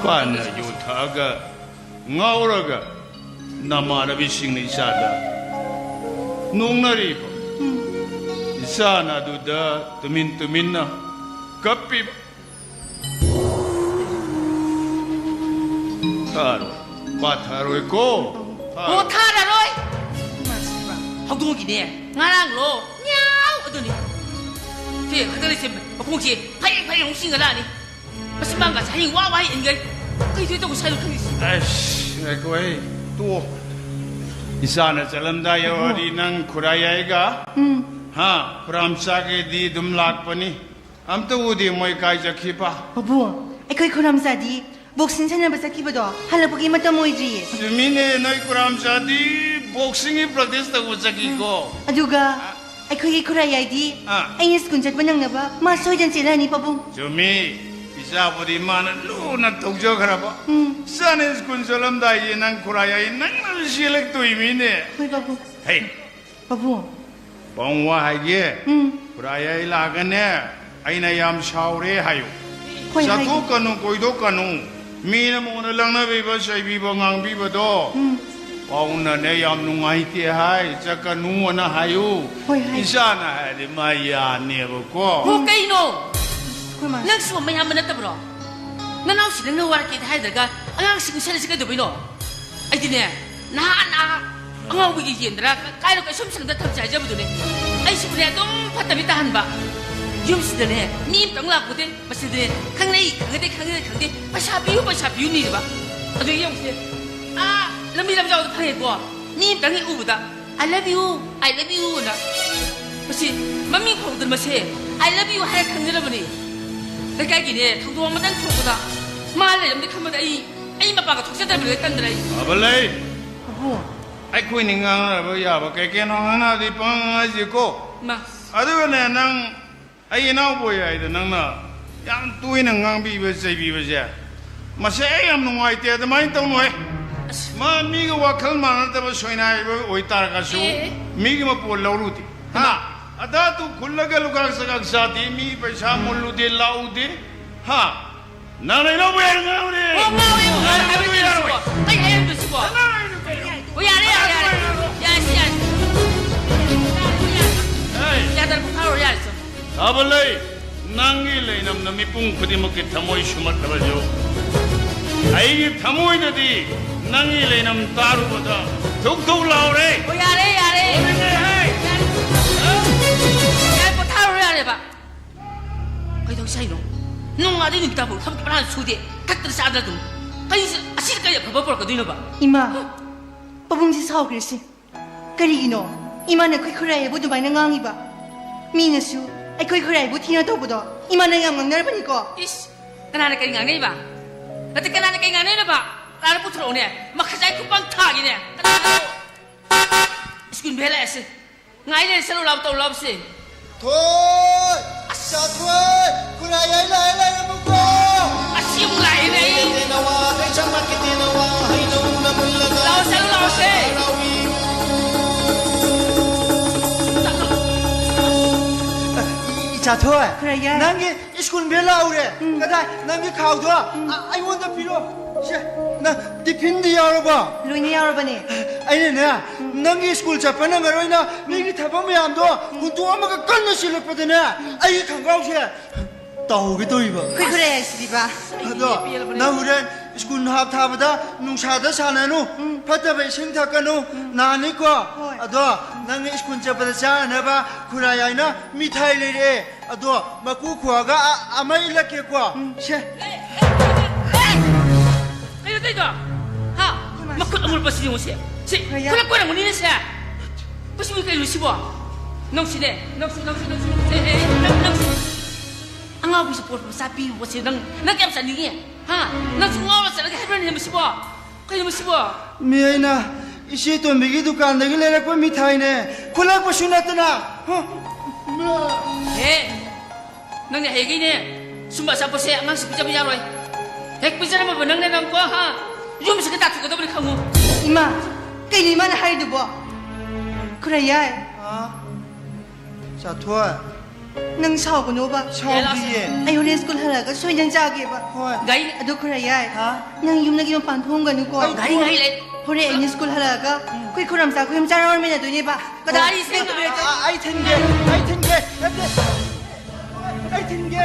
ꯄꯥꯟꯅ ꯌꯨ ꯊꯛꯑꯒ ꯉꯥꯎꯔꯒ ꯅꯃꯥꯟꯅꯕꯤꯁꯤꯡꯅ ꯏꯆꯥꯗ ꯅꯣꯛꯅꯔꯤꯕ꯫ ꯏꯆꯥꯅ ꯑꯗꯨꯗ ꯇꯨꯃꯤꯟ ꯇꯨꯃꯤꯟꯅ ꯀꯞꯄꯤꯕ꯫ ꯊꯥꯔꯣꯏ, ꯄꯥꯊꯔꯣꯏꯀꯣ꯫ ꯊꯥꯔꯣꯏ꯫ ꯑꯣ, ꯊꯥꯔꯔꯣꯏ꯫ ꯍꯧꯗꯣꯡꯒꯤꯅꯦ, ꯉꯔꯥꯡꯂꯣ, ꯉ꯭ꯌꯥꯎ ꯑꯗꯨꯅꯤ꯫ ꯁꯦ, ꯍꯟꯗꯛ ꯂꯩꯁꯦ ꯃꯈꯣꯡꯁꯦ ꯐꯩꯔꯦꯡ ꯐꯩꯔꯦꯡ ꯑꯃꯨꯛ ꯆꯤꯡꯒꯠꯂꯛꯑꯅꯤ꯫ ꯃꯁꯤ ꯃꯥꯡꯒꯥꯁꯦ ꯍꯌꯦꯡ ꯋꯥ ꯋꯥ ꯍꯦꯛ ꯏꯟꯒꯅꯤ꯫ ꯀꯩ ꯊꯣꯛꯏ ꯇꯧꯕ ꯁ꯭ꯋꯥꯏꯗ ꯈꯪꯗꯦ ꯁꯤ꯫ ꯑꯁ, ꯉꯥꯏꯈꯣ, ꯑꯩ ꯇꯣꯛꯑꯣ꯫ ꯏꯆꯥꯅ ꯆꯠꯂꯝꯗꯥꯏ ꯌꯧꯔꯗꯤ ꯅꯪ ꯈꯨꯔꯥꯏ ꯌꯥꯏꯒ? ꯎꯝ꯫ ꯍꯥ, ꯈꯨꯔꯥꯝꯆꯥꯒꯤꯗꯤ ꯑꯗꯨꯝ ꯂꯥꯛꯄꯅꯤ꯫ ꯑꯝꯇ ꯎꯗꯦ ꯃꯣꯏ ꯀꯥꯏ ꯆꯠꯈꯤꯕ? ꯄꯥꯕꯨꯡ, ꯑꯩꯈꯣꯏ ꯈꯨꯔꯥꯝꯆꯥꯗꯤ ꯕꯣꯛꯁꯤꯡ ꯁꯥꯟꯅꯕ ꯆꯠꯈꯤꯕꯗꯣ ꯍꯜꯂꯛꯄꯒꯤ ꯃꯇꯝ ꯑꯣꯏꯗ꯭ꯔꯤꯌꯦ꯫ ꯆꯨꯝꯃꯤꯅꯦ, ꯅꯣꯏ ꯈꯨꯔꯥꯝꯆꯥꯗꯤ ꯕꯣꯛꯁꯤꯡꯒꯤ ꯄ꯭ꯔꯦꯛꯇꯤꯁ ꯇꯧꯕ ꯆꯠꯈꯤꯀꯣ꯫ ꯑꯗꯨꯒ ꯑꯩꯈꯣꯏꯒꯤ ꯈꯨꯔꯥꯏ ꯌꯥꯏꯗꯤ ꯑꯥ꯫ ꯑꯩꯅ ꯁ꯭ꯀꯨꯜ ꯆꯠꯄ ꯅꯪꯅꯕ ꯃꯥ ꯁꯣꯏꯗꯅ ꯆꯦꯜꯂꯛꯑꯅꯤ, ꯄꯥꯕꯨꯡ꯫ ꯆꯨꯝꯃꯤ, ꯏꯆꯥꯕꯨꯗꯤ ꯃꯥꯅ ꯂꯨꯅ ꯇꯧꯖꯈ꯭ꯔꯕ꯫ ꯎꯝ꯫ ꯏꯆꯥꯅ ꯁ꯭ꯀꯨꯜ ꯆꯠꯂꯝꯗꯥꯏꯒꯤ ꯅꯪ ꯈꯨꯔꯥꯏ ꯌꯥꯏ ꯅꯪꯅ ꯆꯦꯜꯂꯛꯇꯣꯏꯃꯤꯅꯦ꯫ ꯍꯣꯏ, ꯄꯥꯕꯨꯡ꯫ ꯍꯦ, ꯄꯥꯕꯨꯡ꯫ ꯄꯥꯕꯨꯡ ꯋꯥ ꯍꯥꯏꯒꯦ꯫ ꯎꯝ꯫ ꯈꯨꯔꯥꯏ ꯑꯩ ꯂꯥꯛꯑꯒꯅꯦ, ꯑꯩꯅ ꯌꯥꯝ ꯁꯥꯎꯔꯦ ꯍꯥꯏꯌꯨ꯫ ꯍꯣꯏ, ꯍꯥꯏꯒꯦ꯫ ꯆꯠꯊꯣꯛꯀꯅꯨ, ꯀꯣꯏꯊꯣꯛꯀꯅꯨ꯫ ꯃꯤꯅ ꯃꯉꯣꯟꯗ ꯂꯪꯅꯕꯤꯕ, ꯆꯩꯕꯤꯕ, ꯉꯥꯡꯕꯤꯕꯗꯣ ꯎꯝ꯫ ꯄꯥꯕꯨꯡꯅꯅꯦ ꯌꯥꯝ ꯅꯨꯡꯉꯥꯏꯇꯦ ꯍꯥꯏ, ꯆꯠꯀꯅꯨꯅ ꯍꯥꯏꯌꯨ꯫ ꯍꯣꯏ, ꯍꯥꯏꯒꯦ꯫ ꯏꯆꯥꯅ ꯍꯥꯏꯔꯗꯤ ꯃꯥ ꯌꯥꯅꯦꯕꯀꯣ꯫ ꯍꯣ, ꯀꯩꯅꯣ? ꯑꯩꯈꯣꯏ ꯃꯥ꯫ ꯅꯪꯁꯨ ꯃꯌꯥꯝꯕ ꯅꯠꯇꯕ꯭ꯔꯣ? ꯅꯅꯥꯎꯁꯤ ꯅꯪꯅ ꯋꯥꯔꯛꯀꯦꯗꯤ ꯍꯥꯏꯗ꯭ꯔꯒ ꯑꯉꯥꯡꯁꯤ ꯎꯁꯜꯂꯤꯁꯤ ꯀꯩꯗꯧꯕꯩꯅꯣ? ꯑꯩꯗꯤꯅꯦ, ꯅꯍꯥꯟ ꯑꯥ ꯑꯉꯥꯎꯕꯒꯤ ꯌꯦꯟꯗ꯭ꯔꯥ ꯀꯥꯏꯅ ꯀꯩꯁꯨꯝ ꯁꯪꯗ ꯊꯝꯁꯦ ꯍꯥꯏꯖꯕꯗꯨꯅꯦ꯫ ꯑꯩꯁꯤꯕꯨꯅꯦ ꯑꯗꯨꯝ ꯐꯠꯇꯕꯤ ꯇꯥꯍꯟꯕ꯫ ꯌꯨꯝꯁꯤꯗꯅꯦ ꯃꯤ ꯑꯝꯇꯪ ꯂꯥꯛꯄꯗꯤ ꯃꯁꯤꯗꯅꯦ ꯈꯪꯅꯩ ꯈꯪꯅꯗꯦ ꯈꯪꯅꯗꯦ ꯈꯪꯗꯦ ꯄꯩꯁꯥ ꯄꯤꯌꯨ ꯄꯩꯁꯥ ꯄꯤꯌꯨ ꯅꯤꯔꯤꯕ꯫ ꯑꯗꯨ ꯌꯦꯡꯉꯨꯁꯦ꯫ ꯑꯥ ꯂꯝꯕꯤ ꯂꯝꯖꯥꯎꯗ ꯐꯪꯉꯦꯀꯣ꯫ ꯃꯤ ꯑꯝꯇꯪ ꯍꯦꯛ ꯎꯕꯗ "I love you, I love you" ꯑꯅ꯫ ꯃꯁꯤ ꯃꯃꯤꯡ ꯐꯥꯎꯗꯅ ꯃꯁꯦ "I love you" ꯍꯥꯏꯔ ꯈꯪꯅꯔꯕꯅꯤ꯫ ꯂꯩꯀꯥꯏꯒꯤꯅꯦ ꯊꯧꯗꯣꯛ ꯑꯃꯇꯪ ꯊꯣꯛꯄꯗ ꯃꯥ ꯂꯩꯔꯝꯗꯦ ꯈꯟꯕꯗ ꯑꯩ ꯑꯩ ꯃꯄꯥꯟꯒ ꯊꯣꯛꯆꯗ꯭ꯔꯕꯅꯤ ꯇꯟꯗꯅ ꯑꯩ꯫ ꯑꯕ ꯂꯩ꯫ ꯑꯕꯨꯡ꯫ ꯑꯩꯈꯣꯏꯅꯤ ꯉꯥꯡꯅꯕ ꯌꯥꯕ ꯀꯩ ꯀꯩꯅꯣ ꯉꯥꯡꯅꯕꯗꯤ ꯄꯪꯉꯥꯡ ꯍꯥꯏꯁꯤꯀꯣ꯫ ꯃꯥ꯫ ꯑꯗꯨꯒꯅꯦ ꯅꯪ ꯑꯩ ꯏꯅꯥꯎꯕꯣꯏ ꯍꯥꯏꯗ ꯅꯪꯅ ꯌꯥꯝ ꯇꯣꯏꯅ ꯉꯥꯡꯕꯤꯕ ꯆꯩꯕꯤꯕꯁꯦ ꯃꯁꯦ ꯑꯩ ꯌꯥꯝ ꯅꯨꯡꯉꯥꯏꯇꯦ꯫ ꯑꯗꯨꯃꯥꯏꯅ ꯇꯧꯅꯨꯍꯦ꯫ ꯑꯁ꯫ ꯃꯥ ꯃꯤꯒ ꯋꯥꯈꯜ ꯃꯥꯟꯅꯗꯕ ꯁꯣꯏꯅꯥꯏꯕ ꯑꯣꯏꯇꯥꯔꯒꯁꯨ ꯑꯦ꯫ ꯃꯤꯒꯤ ꯃꯄꯣꯠ ꯂꯧꯔꯨꯗꯦ꯫ ꯍꯥ? ꯑꯗꯥ ꯇꯨ ꯈꯨꯜꯂꯒ ꯂꯨꯈꯥꯛ ꯆꯀꯥꯛ ꯆꯥꯗꯦ, ꯃꯤ ꯄꯩꯁꯥ ꯃꯨꯜꯂꯨꯗꯦ, ꯂꯥꯛꯎꯗꯦ꯫ ꯍꯥ? ꯅꯪ ꯂꯩꯅꯧꯕ ꯌꯥꯏ ꯉꯥꯡꯕꯅꯦ꯫ ꯑꯣ, ꯉꯥꯎꯋꯦ, ꯉꯥꯎꯋꯦ, ꯍꯥꯏꯕ ꯍꯥꯏꯕꯗꯤ ꯌꯥꯔꯣꯏ꯫ ꯌꯥꯔꯣꯏ꯫ ꯑꯩ ꯍꯥꯏꯔꯝꯗꯣꯏꯁꯤꯕꯣ? ꯅꯪ ꯍꯥꯏꯔꯤꯗꯣ ꯀꯩꯅꯣ? ꯑꯣ, ꯌꯥꯔꯦ, ꯌꯥꯔꯦ, ꯌꯥꯔꯦ꯫ ꯌꯥꯔꯦ, ꯁꯤ ꯌꯥꯔꯦ꯫ ꯌꯥꯔꯦ, ꯌꯥꯔꯦ꯫ ꯑꯦ꯫ ꯌꯥꯗꯔꯦ, ꯄꯣꯊꯥꯔꯣ, ꯌꯥꯔꯦ, ꯁꯦ꯫ ꯊꯥꯕ ꯂꯩ, ꯅꯪꯒꯤ ꯂꯩꯅꯝꯅ ꯃꯤꯄꯨꯝ ꯈꯨꯗꯤꯡꯃꯛꯀꯤ ꯊꯃꯣꯏ ꯁꯨꯝꯍꯠꯂꯕꯁꯨ, ꯑꯩꯒꯤ ꯊꯃꯣꯏꯗꯗꯤ ꯅꯪꯒꯤ ꯂꯩꯅꯝ ꯇꯥꯔꯨꯕꯗ ꯊꯨꯛ ꯊꯨꯛ ꯂꯥꯎꯔꯦ꯫ ꯑꯣ, ꯌꯥꯔꯦ, ꯌꯥꯔꯦ꯫ ꯂꯣꯏꯔꯦ, ꯍꯦ꯫ ꯌꯥꯔꯦ꯫ ꯌꯥꯔꯦ, ꯄꯣꯊꯥꯔꯣ, ꯌꯥꯔꯦꯕ꯫ ꯀꯩꯗꯧꯁꯦ ꯍꯥꯏꯅꯣ? ꯅꯣꯡꯉꯥꯟꯗꯩ ꯅꯨꯃꯤꯠ ꯇꯥꯐꯥꯎ ꯊꯕꯛ ꯄꯨꯔꯥ ꯁꯨꯗꯦ, ꯊꯛꯇꯅ ꯆꯥꯗꯅ ꯑꯗꯨꯝ꯫ ꯀꯩ ꯑꯁꯤꯗ ꯀꯩ ꯑꯐꯕ ꯄꯨꯔꯛꯀꯗꯣꯏꯅꯣꯕ? ꯏꯃꯥ, ꯄꯥꯕꯨꯡꯁꯤ ꯁꯥꯎꯈ꯭ꯔꯤꯁꯤ ꯀꯔꯤꯒꯤꯅꯣ? ꯏꯃꯥꯅ ꯑꯩꯈꯣꯏ ꯈꯨꯔꯥꯏꯕꯨ ꯑꯗꯨꯃꯥꯏꯅ ꯉꯥꯡꯉꯤꯕ? ꯃꯤꯅꯁꯨ ꯑꯩꯈꯣꯏ ꯈꯨꯔꯥꯏꯕꯨ ꯊꯤꯅ ꯇꯧꯕꯗꯣ ꯏꯃꯥꯅ ꯌꯥꯝ ꯉꯥꯡꯅꯔꯕꯅꯤꯀꯣ꯫ ꯏꯁ, ꯀꯅꯥꯅ ꯀꯔꯤ ꯉꯥꯡꯅꯩꯕ? ꯅꯠꯇꯦ, ꯀꯅꯥꯅ ꯀꯔꯤ ꯉꯥꯡꯅꯩꯅꯣꯕ? ꯀꯅꯥꯅ ꯄꯨꯊꯣꯔꯛꯎꯅꯦ? ꯃꯈꯖꯥꯏ ꯈꯨꯄꯥꯡ ꯊꯥꯒꯦꯅꯦ꯫ ꯀꯅꯥꯅꯣ? ꯁ꯭ꯀꯨꯜ ꯕꯦꯜ ꯂꯥꯛꯑꯦꯁꯦ꯫ ꯉꯥꯏ ꯂꯩꯔꯦ, ꯆꯠꯂꯨ ꯂꯥꯎ, ꯇꯧ ꯂꯥꯎꯁꯦ꯫ ꯊꯣꯏ! ꯑꯁ! ꯆꯥꯊꯣꯏ! ꯈꯨꯔꯥꯏ ꯌꯥꯏ ꯂꯥꯏ ꯂꯩꯔꯝꯃꯨꯀꯣ! ꯑꯁꯤ ꯑꯃꯨꯛ ꯂꯥꯛꯑꯦꯅꯦ ꯑꯩ꯫ ꯇꯦꯅꯋꯥ, ꯀꯩꯁꯥꯝꯄꯥꯠꯀꯤ ꯇꯦꯅꯋꯥ, ꯍꯩꯅꯧꯅ ꯃꯨꯜꯂꯒ ꯂꯥꯎ, ꯆꯠꯂꯨ ꯂꯥꯎꯁꯦ꯫ ꯍꯔꯥꯎꯏ꯫ ꯏ-, ꯏꯆꯥꯊꯣꯏ, ꯈꯨꯔꯥꯏ ꯌꯥꯏ꯫ ꯅꯪꯒꯤ ꯁ꯭ꯀꯨꯜ ꯕꯦꯜ ꯂꯥꯎꯔꯦ꯫ ꯎꯝ꯫ ꯀꯗꯥꯏ? ꯅꯪꯒꯤ ꯈꯥꯎꯗꯣ? ꯎꯝ꯫ ꯑ-, ꯑꯩꯉꯣꯟꯗ ꯄꯤꯔꯣ꯫ ꯁꯦ, ꯅꯪ ꯇꯤꯐꯤꯟꯗꯤ ꯌꯥꯎꯔꯕꯣ? ꯂꯣꯏꯅ ꯌꯥꯎꯔꯕꯅꯦ꯫ ꯑꯩꯅꯅꯦ, ꯎꯝ꯫ ꯅꯪꯒꯤ ꯁ꯭ꯀꯨꯜ ꯆꯠꯄ ꯅꯪꯉꯔꯣꯏꯅ ꯎꯝ꯫ ꯃꯤꯒꯤ ꯊꯕꯛ ꯃꯌꯥꯝꯗꯣ ꯎꯝ꯫ ꯍꯨꯟꯗꯣꯛꯑꯝꯃꯒ ꯀꯟꯅ ꯆꯦꯜꯂꯛꯄꯗꯅꯦ, ꯎꯝ꯫ ꯑꯩꯒꯤ ꯈꯣꯡꯒ꯭ꯔꯥꯎꯁꯦ ꯇꯥꯍꯧꯒꯦ ꯇꯧꯔꯤꯕ꯫ ꯑꯩꯈꯣꯏ ꯈꯨꯔꯥꯏ ꯍꯥꯏꯁꯤꯗꯤꯕ꯫ ꯑꯗꯣ, ꯅꯪ ꯍꯣꯔꯦꯟ ꯁ꯭ꯀꯨꯜ ꯍꯥꯞ ꯊꯥꯕꯗ ꯅꯨꯡꯁꯥꯗ ꯁꯥꯟꯅꯅꯨ, ꯎꯝ꯫ ꯐꯠꯇꯕ ꯏꯁꯤꯡ ꯊꯛꯀꯅꯨ, ꯎꯝ꯫ ꯅꯥꯅꯤꯀꯣ꯫ ꯍꯣꯏ꯫ ꯑꯗꯣ ꯅꯪ ꯁ꯭ꯀꯨꯜ ꯆꯠꯄꯗ ꯆꯥꯅꯅꯕ ꯈꯨꯔꯥꯏ ꯍꯥꯏꯅ ꯃꯤꯊꯥꯏ ꯂꯩꯔꯛꯑꯦ꯫ ꯑꯗꯣ ꯃꯀꯨ ꯈꯣꯛꯑꯒ ꯑ-, ꯑꯃ ꯏꯜꯂꯛꯀꯦꯀꯣ꯫ ꯎꯝ, ꯁꯦ꯫ ꯀꯩꯅꯣ ꯇꯧꯔꯤꯗꯣ? ꯍꯥ? ꯃꯈꯨꯠ ꯑꯃꯨꯔꯕꯁꯤ ꯌꯦꯡꯉꯨꯁꯦ꯫ ꯁꯤ ꯈꯨꯔꯥꯏ꯫ ꯈꯨꯂꯛꯄ ꯑꯣꯏꯔꯝꯒꯅꯤꯅꯦ ꯁꯦ꯫ ꯀꯩꯁꯨ ꯀꯩꯅꯣ ꯁꯤꯕꯣ? ꯅꯪꯁꯤꯅꯦ, ꯅꯪꯁꯨ, ꯅꯪꯁꯨ, ꯅꯪꯁꯨ, ꯅꯪꯁꯨ, ꯑꯦ, ꯑꯦ, ꯅꯪ, ꯅꯪꯁꯨ꯫ ꯑꯉꯥꯎꯕꯤꯁꯦ ꯄꯣꯠ ꯃꯆꯥ ꯄꯤꯕꯁꯦ ꯅꯪ, ꯅꯪ ꯀꯌꯥꯝ ꯆꯥꯅꯤꯡꯉꯤ? ꯍꯥ? ꯅꯪꯁꯨ ꯉꯥꯎꯔ ꯆꯠꯂꯒꯦ ꯍꯥꯏꯕ꯭ꯔꯅꯦ ꯃꯁꯤꯕꯣ? ꯀꯩꯅꯣ ꯃꯁꯤꯕꯣ? ꯃꯤ ꯑꯩꯅ ꯏꯆꯦ ꯇꯣꯝꯕꯤꯒꯤ ꯗꯨꯀꯥꯟꯗꯒꯤ ꯂꯩꯔꯛꯄ ꯃꯤꯊꯥꯏꯅꯦ, ꯈꯨꯂꯛꯄꯁꯨ ꯅꯠꯇꯅ꯫ ꯍ? ꯍꯦ, ꯅꯪꯅꯦ ꯍꯌꯦꯡꯈꯩꯅꯦ ꯁꯨꯝꯕ ꯑꯆꯥꯄꯣꯠꯁꯦ ꯑꯉꯥꯡꯁꯤ ꯄꯤꯖꯕ ꯌꯥꯔꯣꯏ꯫ ꯍꯦꯛ ꯄꯤꯖꯔꯝꯃꯕ ꯅꯪꯅꯦ ꯅꯪꯀꯣ, ꯍꯥ? ꯌꯨꯝꯁꯤꯒ ꯇꯥꯊꯣꯛꯀꯗꯕꯅꯤ ꯈꯪꯉꯨ꯫ ꯏꯃꯥ, ꯀꯩꯅꯣ ꯏꯃꯥꯅ ꯍꯥꯏꯔꯤꯗꯨꯕꯣ? ꯈꯨꯔꯥꯏ ꯌꯥꯏ꯫ ꯍꯥ? ꯆꯥꯊꯣꯏ꯫ ꯅꯪ ꯁꯥꯎꯒꯅꯣꯕ꯫ ꯁꯥꯎꯗꯤꯌꯦ꯫ ꯑꯩ ꯍꯣꯔꯦꯟ ꯁ꯭ꯀꯨꯜ ꯍꯜꯂꯛꯑꯒ ꯁꯣꯏꯗꯅ ꯆꯥꯒꯦꯕ꯫ ꯍꯣꯏ꯫ ꯒꯥꯔꯤ ꯑꯗꯨ ꯈꯨꯔꯥꯏ ꯌꯥꯏ꯫ ꯍꯥ? ꯅꯪ ꯌꯨꯝꯗꯒꯤ ꯃꯄꯥꯟ ꯊꯣꯛꯑꯝꯒꯅꯨꯀꯣ꯫ ꯑꯩ ꯒꯥꯔꯤ ꯉꯥꯏ ꯂꯩ꯫ ꯍꯣꯔꯦꯟ ꯑꯩꯅ ꯁ꯭ꯀꯨꯜ ꯍꯜꯂꯛꯑꯒ ꯑꯩꯈꯣꯏ ꯈꯨꯔꯝꯆꯥ ꯑꯩꯈꯣꯏ ꯑꯍꯨꯝ ꯆꯥꯔꯥꯎꯔꯃꯤꯟꯅꯗꯣꯏꯅꯦꯕ꯫ ꯀꯗꯥꯏ ꯍꯣꯏ꯫ ꯁ꯭ꯀꯨꯜ ꯑ-, ꯑ-, ꯑꯩ ꯊꯤꯟꯒꯦ, ꯑꯩ ꯊꯤꯟꯒꯦ꯫ ꯅꯠꯇꯦ꯫ ꯑꯩ ꯊꯤꯟꯒꯦ꯫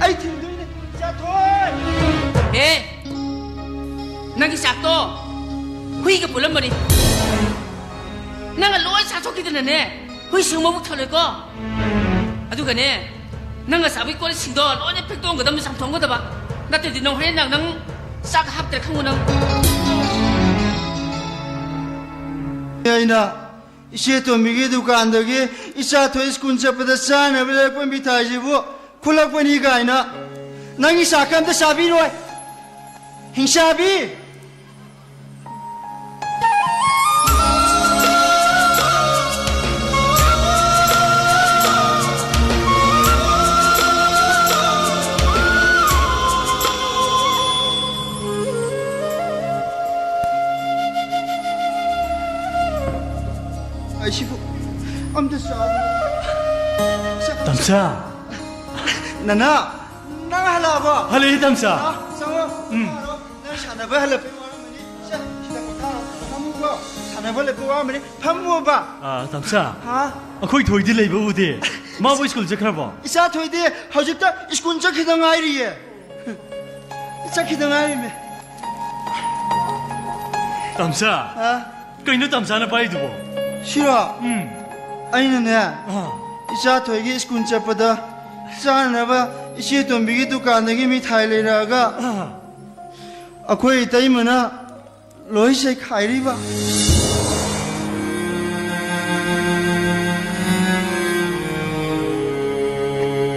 ꯑꯩ ꯊꯤꯟꯗꯣꯏꯅꯦ꯫ ꯆꯥꯊꯣꯏ꯫ ꯑꯦ, ꯅꯪꯒꯤ ꯆꯥꯛꯇꯣ ꯍꯨꯏꯒ ꯄꯨꯜꯂꯝꯕꯅꯤ꯫ ꯅꯪꯅ ꯂꯣꯏ ꯆꯥꯊꯣꯛꯈꯤꯗꯅꯅꯦ, ꯍꯨꯏꯁꯤꯡ ꯃꯕꯨꯛ ꯊꯜꯂꯣꯏꯀꯣ꯫ ꯑꯗꯨꯒꯅꯦ, ꯅꯪꯅ ꯆꯥꯕꯒꯤ ꯀꯣꯜꯁꯤꯡꯗꯣ ꯂꯣꯏꯅ ꯐꯦꯡꯗꯣꯛꯑꯝꯒꯗꯕꯅꯤ, ꯆꯥꯝꯊꯣꯛꯑꯝꯒꯗꯕ꯫ ꯅꯠꯇ꯭ꯔꯗꯤ ꯅꯪ ꯍꯣꯔꯦꯟ ꯅꯪ, ꯅꯪ ꯆꯥꯛ ꯍꯥꯞꯇ꯭ꯔꯦ ꯈꯪꯉꯨ ꯅꯪ꯫ ꯑꯩꯅ ꯏꯆꯦ ꯇꯣꯝꯕꯤꯒꯤ ꯗꯨꯀꯥꯟꯗꯒꯤ ꯏꯆꯥ ꯊꯣꯏ ꯁ꯭ꯀꯨꯜ ꯆꯠꯄꯗ ꯆꯥꯅꯕ ꯂꯩꯔꯛꯄ ꯃꯤꯊꯥꯏꯁꯤꯕꯨ ꯈꯨꯜꯂꯛꯄꯅꯤ ꯀꯥꯏꯅ ꯅꯪꯒꯤ ꯆꯥꯛꯀ ꯑꯝꯇ ꯆꯥꯕꯤꯔꯣꯏ꯫ ꯍꯤꯡꯆꯥꯕꯤ! ꯑꯩꯁꯤꯕꯨ ꯑꯝꯇ ꯆꯥ-, ꯆꯥ-, ꯇꯝꯆꯥ! ꯅꯅꯥ, ꯅꯪ ꯍꯜꯂꯛꯑꯕꯣ? ꯍꯜꯂꯛꯑꯦ, ꯇꯝꯆꯥ꯫ ꯂꯥꯛꯑꯣ, ꯆꯪꯉꯣ꯫ ꯎꯝ꯫ ꯅꯪ ꯁꯥꯟꯅꯕ ꯍꯜꯂꯛꯄꯩ ꯋꯥꯔꯝꯃꯅꯤ꯫ ꯁꯦ, ꯁꯤꯗ ꯄꯣꯊꯥꯔꯣ꯫ ꯐꯝꯃꯨꯀꯣ꯫ ꯁꯥꯟꯅꯕ ꯍꯜꯂꯛꯄꯩ ꯋꯥꯔꯝꯃꯅꯤ꯫ ꯐꯝꯃꯣꯕ꯫ ꯑꯥ, ꯇꯝꯆꯥ꯫ ꯍꯥ? ꯑꯩꯈꯣꯏ ꯊꯣꯏꯗꯤ ꯂꯩꯕ ꯎꯗꯦ꯫ ꯃꯥꯕꯨ ꯁ꯭ꯀꯨꯜ ꯆꯠꯈ꯭ꯔꯕꯣ? ꯏꯆꯥ ꯊꯣꯏꯗꯤ ꯍꯧꯖꯤꯛꯇ ꯁ꯭ꯀꯨꯜ ꯆꯠꯈꯤꯗ ꯉꯥꯏꯔꯤꯌꯦ꯫ ꯆꯠꯈꯤꯗ ꯉꯥꯏꯔꯤꯃꯦ꯫ ꯇꯥꯝꯆꯥ, ꯍꯥ? ꯀꯩꯅꯣ ꯇꯥꯝꯆꯥꯅ ꯄꯥꯏꯗꯨꯕꯣ? ꯁꯤꯔꯣ? ꯎꯝ꯫ ꯑꯩꯅꯅꯦ, ꯑꯥ꯫ ꯏꯆꯥ ꯊꯣꯏꯒꯤ ꯁ꯭ꯀꯨꯜ ꯆꯠꯄꯗ ꯆꯥꯅꯅꯕ ꯏꯆꯦ ꯇꯣꯝꯕꯤꯒꯤ ꯗꯨꯀꯥꯟꯗꯒꯤ ꯃꯤꯊꯥꯏ ꯂꯩꯔꯛꯑꯒ, ꯑꯥ꯫ ꯑꯩꯈꯣꯏ ꯏꯇꯩꯃꯅ ꯂꯣꯏ ꯆꯩꯈꯥꯏꯔꯤꯕ꯫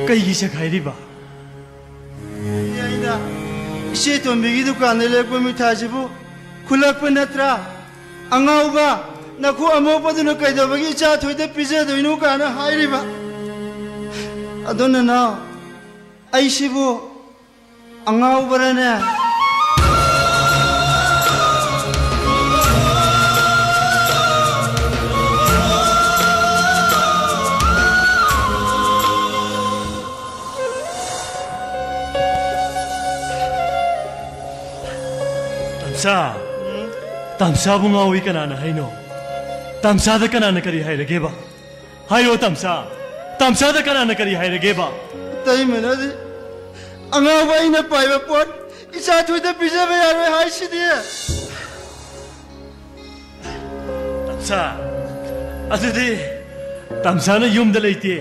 ꯀꯩꯒꯤ ꯆꯩꯈꯥꯏꯔꯤꯕ? ꯑꯩꯅ ꯏꯆꯦ ꯇꯣꯝꯕꯤꯒꯤ ꯗꯨꯀꯥꯟꯗ ꯂꯩꯔꯛꯄ ꯃꯤꯊꯥꯏꯁꯤꯕꯨ ꯈꯨꯜꯂꯛꯄ ꯅꯠꯇ꯭ꯔꯥ? ꯑꯉꯥꯎꯕ, ꯅꯈꯨ ꯑꯃꯣꯠꯄꯗꯨꯅ ꯀꯩꯗꯧꯕꯒꯤ ꯏꯆꯥ ꯊꯣꯏꯗ ꯄꯤꯖꯗꯣꯏꯅꯣ ꯀꯥꯏꯅ ꯍꯥꯏꯔꯤꯕ꯫ ꯑꯗꯣ ꯅꯅꯥꯎ, ꯑꯩꯁꯤꯕꯨ ꯑꯉꯥꯎꯕꯔꯅꯦ? ꯇꯥꯝꯆꯥ, ꯎꯝ? ꯇꯥꯝꯆꯥꯕꯨ ꯉꯥꯎꯏ ꯀꯅꯥꯅ ꯍꯥꯏꯅꯣ? ꯇꯥꯝꯆꯥꯗ ꯀꯅꯥꯅ ꯀꯔꯤ ꯍꯥꯏꯔꯒꯦꯕ? ꯍꯥꯏꯌꯣ ꯇꯥꯝꯆꯥ, ꯇꯥꯝꯆꯥꯗ ꯀꯅꯥꯅ ꯀꯔꯤ ꯍꯥꯏꯔꯒꯦꯕ? ꯏꯇꯩꯃꯅꯗꯤ ꯑꯉꯥꯎꯕ ꯑꯩꯅ ꯄꯥꯏꯕ ꯄꯣꯠ ꯏꯆꯥ ꯊꯣꯏꯗ ꯄꯤꯖꯕ ꯌꯥꯔꯣꯏ ꯍꯥꯏꯁꯤꯗꯤ꯫ ꯇꯥꯝꯆꯥ, ꯑꯗꯨꯗꯤ ꯇꯥꯝꯆꯥꯅ ꯌꯨꯝꯗ ꯂꯩꯇꯦ,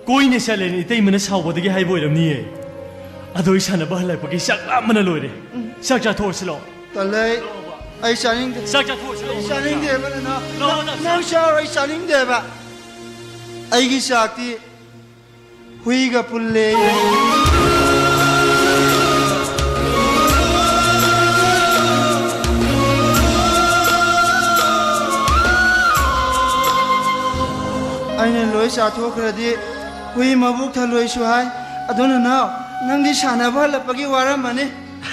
ꯀꯣꯏꯅ ꯆꯠꯂꯦꯅ ꯏꯇꯩꯃꯅ ꯁꯥꯎꯕꯗꯒꯤ ꯍꯥꯏꯕ ꯑꯣꯏꯔꯝꯅꯤꯌꯦ꯫ ꯑꯗꯣ ꯑꯩ ꯁꯥꯟꯅꯕ ꯍꯜꯂꯛꯄꯒꯤ ꯆꯥꯛ ꯂꯥꯝꯕꯅ ꯂꯣꯏꯔꯦ꯫ ꯆꯥꯛ ꯆꯥꯊꯣꯛꯑꯁꯤ ꯂꯥꯛꯑꯣ꯫ ꯇꯜꯂꯦ ꯑꯩ꯫ ꯑꯩ ꯆꯥꯅꯤꯡꯗꯦ꯫ ꯆꯥꯛ ꯆꯥꯊꯣꯛꯑꯁꯤ ꯂꯥꯛꯑꯣ꯫ ꯑꯩ ꯆꯥꯅꯤꯡꯗꯦꯕ ꯅꯅꯥꯎ꯫ ꯂꯥꯛꯑꯣ, ꯅꯪ ꯆꯥꯛ ꯅꯪ ꯆꯥꯔꯣ, ꯑꯩ ꯆꯥꯅꯤꯡꯗꯦꯕ꯫ ꯑꯩꯒꯤ ꯆꯥꯛꯇꯤ ꯍꯨꯏꯒ ꯄꯨꯜꯂꯦ꯫ ꯑꯩꯅ ꯂꯣꯏ ꯆꯥꯊꯣꯛꯈ꯭ꯔꯗꯤ ꯍꯨꯏ ꯃꯕꯨꯛ ꯊꯜꯂꯣꯏꯁꯨ ꯍꯥꯏ꯫ ꯑꯗꯨ ꯅꯅꯥꯎ, ꯅꯪꯗꯤ ꯁꯥꯟꯅꯕ ꯍꯜꯂꯛꯄꯒꯤ ꯋꯥꯔꯝꯃꯅꯤ꯫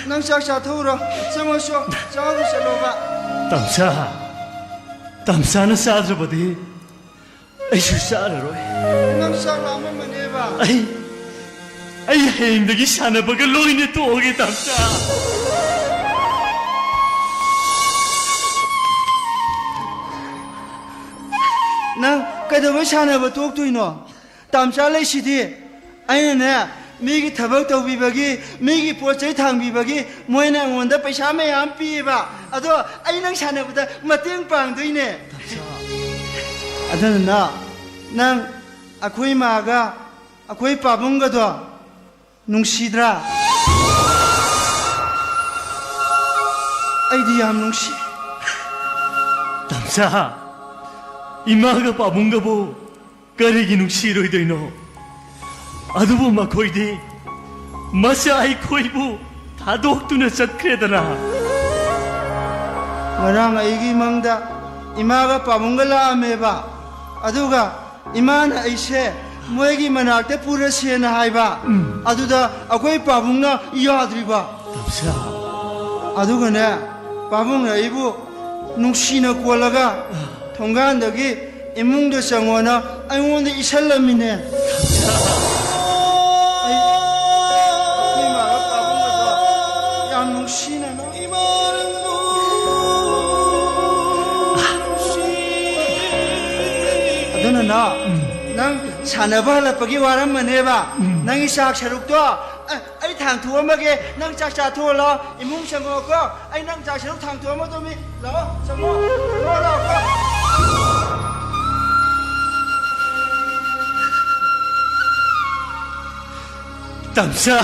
ꯅꯪ ꯆꯥꯛ ꯆꯥꯊꯣꯛꯎꯔꯣ꯫ ꯆꯪꯉꯣꯁꯨ, ꯆꯥꯎꯔꯨ ꯆꯠꯂꯣꯕ꯫ ꯇꯥꯝꯆꯥ, ꯇꯥꯝꯆꯥꯅ ꯆꯥꯗ꯭ꯔꯕꯗꯤ ꯑꯩꯁꯨ ꯆꯥꯔꯔꯣꯏ꯫ ꯅꯪ ꯆꯥꯛ ꯂꯥꯝꯃꯝꯃꯅꯦꯕ꯫ ꯑꯩ, ꯑꯩ ꯍꯌꯦꯡꯗꯒꯤ ꯁꯥꯟꯅꯕꯒ ꯂꯣꯏꯅ ꯇꯣꯛꯑꯒꯦ, ꯇꯥꯝꯆꯥ꯫ ꯅꯪ ꯀꯩꯗꯧꯕꯩ ꯁꯥꯟꯅꯕ ꯇꯣꯛꯇꯣꯏꯅꯣ? ꯇꯥꯝꯆꯥ ꯂꯩꯁꯤꯗꯤ꯫ ꯑꯩꯅꯅꯦ, ꯃꯤꯒꯤ ꯊꯕꯛ ꯇꯧꯕꯤꯕꯒꯤ, ꯃꯤꯒꯤ ꯄꯣꯠ ꯆꯩ ꯊꯥꯡꯕꯤꯕꯒꯤ ꯃꯣꯏꯅ ꯑꯩꯉꯣꯟꯗ ꯄꯩꯁꯥ ꯃꯌꯥꯝ ꯄꯤꯌꯦꯕ꯫ ꯑꯗꯣ ꯑꯩ ꯅꯪ ꯁꯥꯟꯅꯕꯗ ꯃꯇꯦꯡ ꯄꯥꯡꯗꯣꯏꯅꯦ꯫ ꯑꯗꯨꯅ ꯅꯪ ꯑꯩꯈꯣꯏ ꯃꯥꯒ ꯑꯩꯈꯣꯏ ꯄꯥꯕꯨꯡꯒꯗꯣ ꯅꯨꯡꯁꯤꯗ꯭ꯔꯥ? ꯑꯩꯗꯤ ꯌꯥꯝ ꯅꯨꯡꯁꯤ꯫ ꯇꯝꯆꯥ, ꯏꯃꯥꯒ ꯄꯥꯕꯨꯡꯒꯕꯨ ꯀꯔꯤꯒꯤ ꯅꯨꯡꯁꯤꯔꯣꯏꯗꯣꯏꯅꯣ? ꯑꯗꯨꯕꯨ ꯃꯈꯣꯏꯗꯤ ꯃꯆꯥ ꯑꯩꯈꯣꯏꯕꯨ ꯊꯥꯗꯣꯛꯇꯨꯅ ꯆꯠꯈ꯭ꯔꯦꯗꯅ꯫ ꯉꯔꯥꯡ ꯑꯩꯒꯤ ꯃꯪꯗ ꯏꯃꯥꯒ ꯄꯥꯕꯨꯡꯒ ꯂꯥꯛꯑꯝꯃꯦꯕ꯫ ꯑꯗꯨꯒ ꯏꯃꯥꯅ ꯑꯩꯁꯦ ꯃꯣꯏꯒꯤ ꯃꯅꯥꯛꯇ ꯄꯨꯔꯁꯦꯅ ꯍꯥꯏꯕ꯫ ꯎꯝ꯫ ꯑꯗꯨꯗ ꯑꯩꯈꯣꯏ ꯄꯥꯕꯨꯡꯅ ꯌꯥꯗ꯭ꯔꯤꯕ꯫ ꯇꯝꯆꯥ꯫ ꯑꯗꯨꯒꯅꯦ, ꯄꯥꯕꯨꯡꯅ ꯑꯩꯕꯨ ꯅꯨꯡꯁꯤꯅ ꯀꯣꯜꯂꯒ ꯊꯣꯡꯒꯥꯟꯗꯒꯤ ꯏꯃꯨꯡꯗ ꯆꯪꯉꯣꯅ ꯑꯩꯉꯣꯟꯗ ꯏꯁꯜꯂꯝꯃꯤꯅꯦ꯫ ꯑꯩ, ꯑꯩꯈꯣꯏ ꯏꯃꯥꯒ ꯄꯥꯕꯨꯡꯒꯗꯣ ꯌꯥꯝ ꯅꯨꯡꯁꯤꯅꯅ꯫ ꯑꯗꯨꯅꯅꯣ, ꯎꯝ꯫ ꯅꯪ ꯁꯥꯟꯅꯕ ꯍꯜꯂꯛꯄꯒꯤ ꯋꯥꯔꯝꯃꯅꯦꯕ꯫ ꯎꯝ꯫ ꯅꯪꯒꯤ ꯆꯥꯛ ꯁꯔꯨꯛꯇꯣ, ꯑ, ꯑꯩ ꯊꯥꯡꯊꯣꯛꯑꯝꯃꯒꯦ, ꯅꯪ ꯆꯥꯛ ꯆꯥꯊꯣꯛꯍꯜꯂꯣ, ꯏꯃꯨꯡ ꯆꯪꯉꯛꯑꯣꯀꯣ꯫ ꯑꯩ ꯅꯪ ꯆꯥꯛ ꯁꯔꯨꯛ ꯊꯥꯡꯊꯣꯛꯑꯝꯃꯗꯣꯃꯤ꯫ ꯂꯥꯛꯑꯣ, ꯆꯪꯉꯣ, ꯂꯥꯛꯑꯣ, ꯂꯥꯛꯑꯣꯀꯣ꯫ ꯇꯝꯆꯥ,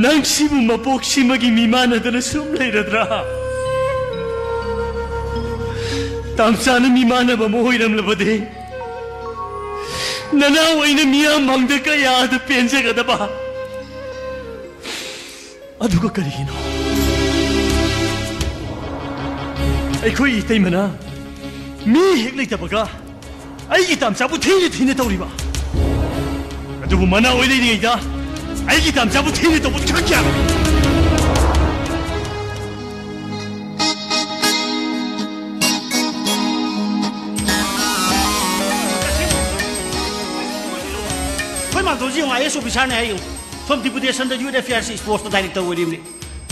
ꯅꯪ ꯁꯤꯕꯨ ꯃꯄꯣꯛꯁꯤꯃꯒꯤ ꯃꯤꯃꯥꯟꯅꯗꯅ ꯁꯨꯝ ꯂꯩꯔꯗ꯭ꯔꯥ? ꯇꯝꯆꯥꯅ ꯃꯤꯃꯥꯟꯅꯕ ꯑꯃ ꯑꯣꯏꯔꯝꯂꯕꯗꯤ, ꯅꯅꯥꯎ ꯑꯩꯅ ꯃꯤꯌꯥꯝ ꯃꯥꯡꯗ ꯀꯌꯥꯗ ꯄꯦꯟꯖꯒꯗꯕ꯫ ꯑꯗꯨꯒ ꯀꯔꯤꯒꯤꯅꯣ ꯑꯩꯈꯣꯏ ꯏꯇꯩꯃꯅ ꯃꯤ ꯍꯦꯛ ꯂꯩꯇꯕꯒ ꯑꯩꯒꯤ ꯇꯝꯆꯥꯕꯨ ꯊꯤꯅ ꯊꯤꯅ ꯇꯧꯔꯤꯕ? ꯑꯗꯨꯕꯨ ꯃꯅꯥ ꯑꯣꯏ ꯂꯩꯔꯤꯉꯩꯗ ꯑꯩꯒꯤ ꯇꯝꯆꯥꯕꯨ ꯊꯤꯅ ꯇꯧꯕ ꯈꯛ ꯌꯥꯕ꯫ ꯑꯩꯈꯣꯏ ꯃꯥꯝꯇꯣꯟꯁꯤ ꯌꯦꯡꯉꯣ, ꯑꯥꯏ ꯑꯦꯁ ꯑꯣꯐꯤꯁꯥꯔꯅꯦ ꯍꯥꯏ ꯌꯦꯡꯉꯣ꯫ ꯁꯣꯝ ꯗꯤꯄꯨꯇꯦꯁꯟꯗ ꯌꯨꯠ ꯑꯦꯐꯤꯌꯥꯔꯁ ꯏꯁꯄꯣꯔꯠꯁꯇ ꯗꯥꯏꯔꯦꯛꯇꯔ ꯑꯣꯏꯔꯤꯕꯅꯤ꯫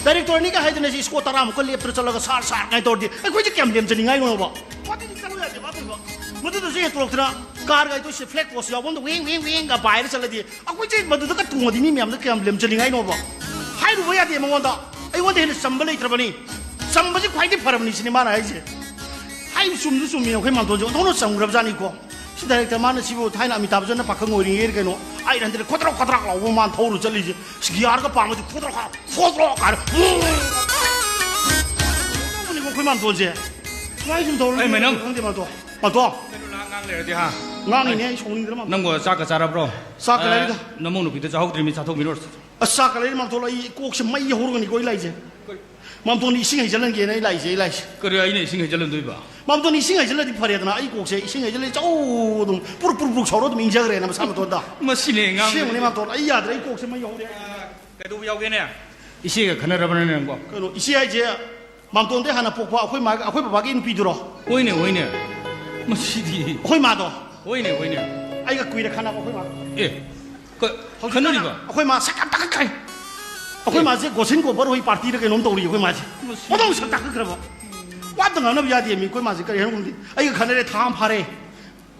ꯗꯥꯏꯔꯦꯛꯇꯔꯅꯤꯒ ꯍꯥꯏꯗꯅ ꯁꯤ ꯏꯁꯀꯣꯔ ꯇꯔꯥꯃꯨꯛꯀ ꯂꯦꯞꯇꯅ ꯆꯠꯂꯒ ꯁꯥꯔ, ꯁꯥꯔ ꯀꯥꯏꯅ ꯇꯧꯔꯗꯤ ꯑꯩꯈꯣꯏꯁꯦ ꯀꯌꯥꯝ ꯂꯦꯝꯖꯅꯤꯡꯉꯥꯏꯅꯣꯕ? ꯋꯥꯗꯤ ꯆꯠꯂꯨ ꯌꯥꯗꯦ, ꯃꯥ ꯇꯧꯔꯤꯕ꯫ ꯃꯗꯨꯗꯁꯨ ꯍꯦꯟꯇꯣꯔꯛꯇꯅ ꯀꯥꯔꯒ ꯑꯩꯈꯣꯏꯁꯦ ꯐ꯭ꯂꯦꯛ ꯄꯣꯁ ꯌꯥꯎꯐꯝꯗ ꯋꯦꯡ, ꯋꯦꯡ, ꯋꯦꯡꯒ ꯄꯥꯏꯔ ꯆꯠꯂꯗꯤ ꯑꯩꯈꯣꯏꯁꯦ ꯃꯗꯨꯗꯒ ꯇꯣꯡꯉꯗꯤ ꯃꯤ ꯃꯌꯥꯝꯗ ꯀꯌꯥꯝ ꯂꯦꯝꯖꯅꯤꯡꯉꯥꯏꯅꯣꯕ? ꯍꯥꯏꯔꯨꯕ ꯌꯥꯗꯦ ꯃꯉꯣꯟꯗ꯫ ꯑꯩꯉꯣꯟꯗ ꯍꯦꯟꯅ ꯆꯝꯕ ꯂꯩꯇ꯭ꯔꯕꯅꯤ꯫ ꯆꯝꯕꯁꯤ ꯈ꯭ꯋꯥꯏꯗꯒꯤ ꯐꯔꯕꯅꯤ ꯁꯤꯅꯤ ꯃꯥꯅ ꯍꯥꯏꯁꯦ꯫ ꯍꯥꯏꯕ ꯆꯨꯝꯁꯨ ꯆꯨꯝꯃꯤ, ꯑꯩꯈꯣꯏ ꯃꯥꯝꯇꯣꯟꯁꯦ ꯑꯣꯟꯊꯣꯛꯅ ꯆꯝꯈ꯭ꯔꯕꯖꯥꯠꯅꯤꯀꯣ꯫ ꯁꯤ ꯗꯥꯏꯔꯦꯛꯇꯔ ꯃꯥꯅ ꯁꯤꯕꯨ ꯊꯥꯏꯅ ꯑꯃꯤꯇꯥꯕ ꯕꯆꯟꯅ ꯄꯥꯈꯪ ꯑꯣꯏꯔꯤꯉꯩ ꯀꯩꯅꯣ, ꯑꯩꯠ ꯍꯟꯗ꯭ꯔꯦꯗ ꯈꯣꯗ꯭ꯔꯣꯛ ꯈꯣꯗ꯭ꯔꯥꯛ ꯂꯥꯎꯕ ꯃꯥꯅ ꯊꯧꯔ ꯆꯠꯂꯤꯁꯦ꯫ ꯁꯤ ꯒꯤꯌꯥꯔꯒ ꯄꯥꯟꯕꯁꯦ ꯈꯣꯗ꯭ꯔꯣꯛ ꯈꯣꯗ꯭ꯔꯣꯛ, ꯈꯣꯗ꯭ꯔꯣꯛ ꯀꯥꯏꯅ꯫ ꯇꯧꯕꯅꯤꯀꯣ ꯑꯩꯈꯣꯏ ꯃꯥꯝꯇꯣꯟꯁꯦ꯫ ꯁꯨꯃꯥꯏꯅ ꯁꯨꯝ ꯇꯧꯔ ꯑꯩ ꯃꯩꯅꯝ꯫ ꯈꯪꯗꯦ ꯃꯥꯝꯇꯣꯟ꯫ ꯃꯥꯝꯇꯣꯟ꯫ ꯀꯩꯅꯣ ꯅꯍꯥꯛ ꯉꯥꯡ ꯂꯩꯔꯗꯤ ꯍꯥ? ꯉꯥꯡꯉꯤꯅꯦ ꯑꯩ ꯁꯥꯎꯅꯤꯡꯗꯅ ꯃꯥꯝꯇꯣꯟ꯫ ꯅꯪꯕꯨ ꯆꯥꯛꯀ ꯆꯥꯔꯕ꯭ꯔꯣ? ꯆꯥꯛꯀ ꯑ, ꯂꯩꯔꯤꯗ꯫ ꯅꯃꯧ ꯅꯨꯄꯤꯗꯣ ꯆꯥꯍꯧꯗ꯭ꯔꯤꯃꯤ, ꯆꯥꯊꯣꯛꯃꯤꯟꯅꯔꯁꯤ꯫ ꯑꯁ, ꯆꯥꯛꯀ ꯂꯩꯔꯤ ꯃꯥꯝꯇꯣꯟ, ꯑꯩ ꯀꯣꯛꯁꯦ ꯃꯩ ꯍꯧꯔꯒꯅꯤꯀꯣ ꯑꯩ ꯂꯥꯛꯏꯁꯦ꯫ ꯃꯥꯝꯇꯣꯟ ꯏꯁꯤꯡ ꯍꯩꯖꯤꯜꯍꯟꯒꯦꯅ ꯑꯩ ꯂꯥꯛꯏꯁꯦ, ꯑꯩ ꯂꯥꯛꯏꯁꯦ꯫ ꯀꯔꯤ ꯑꯩꯅ ꯏꯁꯤꯡ ꯍꯩꯖꯤꯜꯍꯟꯗꯣꯏꯕ? ꯃꯥꯝꯇꯣꯟ ꯏꯁꯤꯡ ꯍꯩꯖꯤꯜꯂꯗꯤ ꯐꯔꯦꯗꯅ, ꯑꯩ ꯀꯣꯛꯁꯦ ꯏꯁꯤꯡ ꯍꯩꯖꯤꯜꯂꯗꯤ ꯆꯧ ꯑꯗꯨꯝ ꯄꯨꯔꯨꯞ ꯄꯨꯔꯨꯞ ꯄꯨꯔꯨꯞ ꯁꯧꯔ ꯑꯗꯨꯝ ꯏꯪꯖꯈ꯭ꯔꯦꯅ ꯃꯁꯥ ꯃꯇꯣꯟꯗ꯫ ꯃꯁꯤꯅꯦ ꯑꯉꯥꯡ ꯑꯁꯦꯡꯕꯅꯦ ꯃꯥꯝꯇꯣꯟ, ꯑꯩ ꯌꯥꯗ꯭ꯔꯦ, ꯑꯩ ꯀꯣꯛꯁꯦ ꯃꯩ ꯍꯧꯔꯦ꯫ ꯀꯩꯗꯧꯕ ꯌꯥꯎꯒꯦꯅꯦ? ꯏꯆꯦꯒ ꯈꯟꯅꯔꯕꯅꯦ ꯅꯪꯕꯣ? ꯀꯩꯅꯣ, ꯏꯆꯦ ꯍꯥꯏꯁꯦ ꯃꯥꯝꯇꯣꯟꯗꯩ ꯍꯥꯟꯅ ꯄꯣꯛꯄ ꯑꯩꯈꯣꯏ ꯃꯥꯒ, ꯑꯩꯈꯣꯏ ꯕꯕꯥꯒꯤ ꯅꯨꯄꯤꯗꯨꯔꯣ? ꯍꯣꯏꯅꯦ, ꯍꯣꯏꯅꯦ꯫ ꯃꯁꯤꯗꯤ꯫ ꯑꯩꯈꯣꯏ ꯃꯥꯗꯣ? ꯍꯣꯏꯅꯦ, ꯍꯣꯏꯅꯦ꯫ ꯑꯩꯒ ꯀꯨꯏꯔꯦ ꯈꯟꯅꯕ ꯑꯩꯈꯣꯏ ꯃꯥꯗꯣ꯫ ꯑꯦ, ꯀ-, ꯍꯧꯖꯤꯛ ꯈꯟꯅꯔꯤꯕ? ꯑꯩꯈꯣꯏ ꯃꯥ ꯁꯛ ꯌꯥꯝ ꯇꯥꯈꯠꯈ꯭ꯔꯦ꯫ ꯑꯩꯈꯣꯏ ꯑꯦ꯫ ꯃꯥꯁꯦ ꯒꯣꯁꯤꯟ ꯀꯣꯕꯔ ꯍꯣꯏ ꯄꯥꯔꯇꯤꯔ ꯀꯩꯅꯣꯝ ꯇꯧꯔꯤ ꯑꯩꯈꯣꯏ ꯃꯥꯁꯦ꯫ ꯃꯁꯤ꯫ ꯃꯗꯧ ꯁꯛ ꯇꯥꯈꯠꯈ꯭ꯔꯕ꯫ ꯋꯥ ꯑꯝꯇ ꯉꯥꯡꯅꯕ ꯌꯥꯗꯦ ꯃꯤ ꯑꯩꯈꯣꯏ ꯃꯥꯁꯦ ꯀꯔꯤ ꯍꯥꯏꯅꯣ ꯈꯪꯗꯦ꯫ ꯑꯩꯒ ꯈꯟꯅꯔꯦ ꯊꯥ ꯑꯃ ꯐꯥꯔꯦ꯫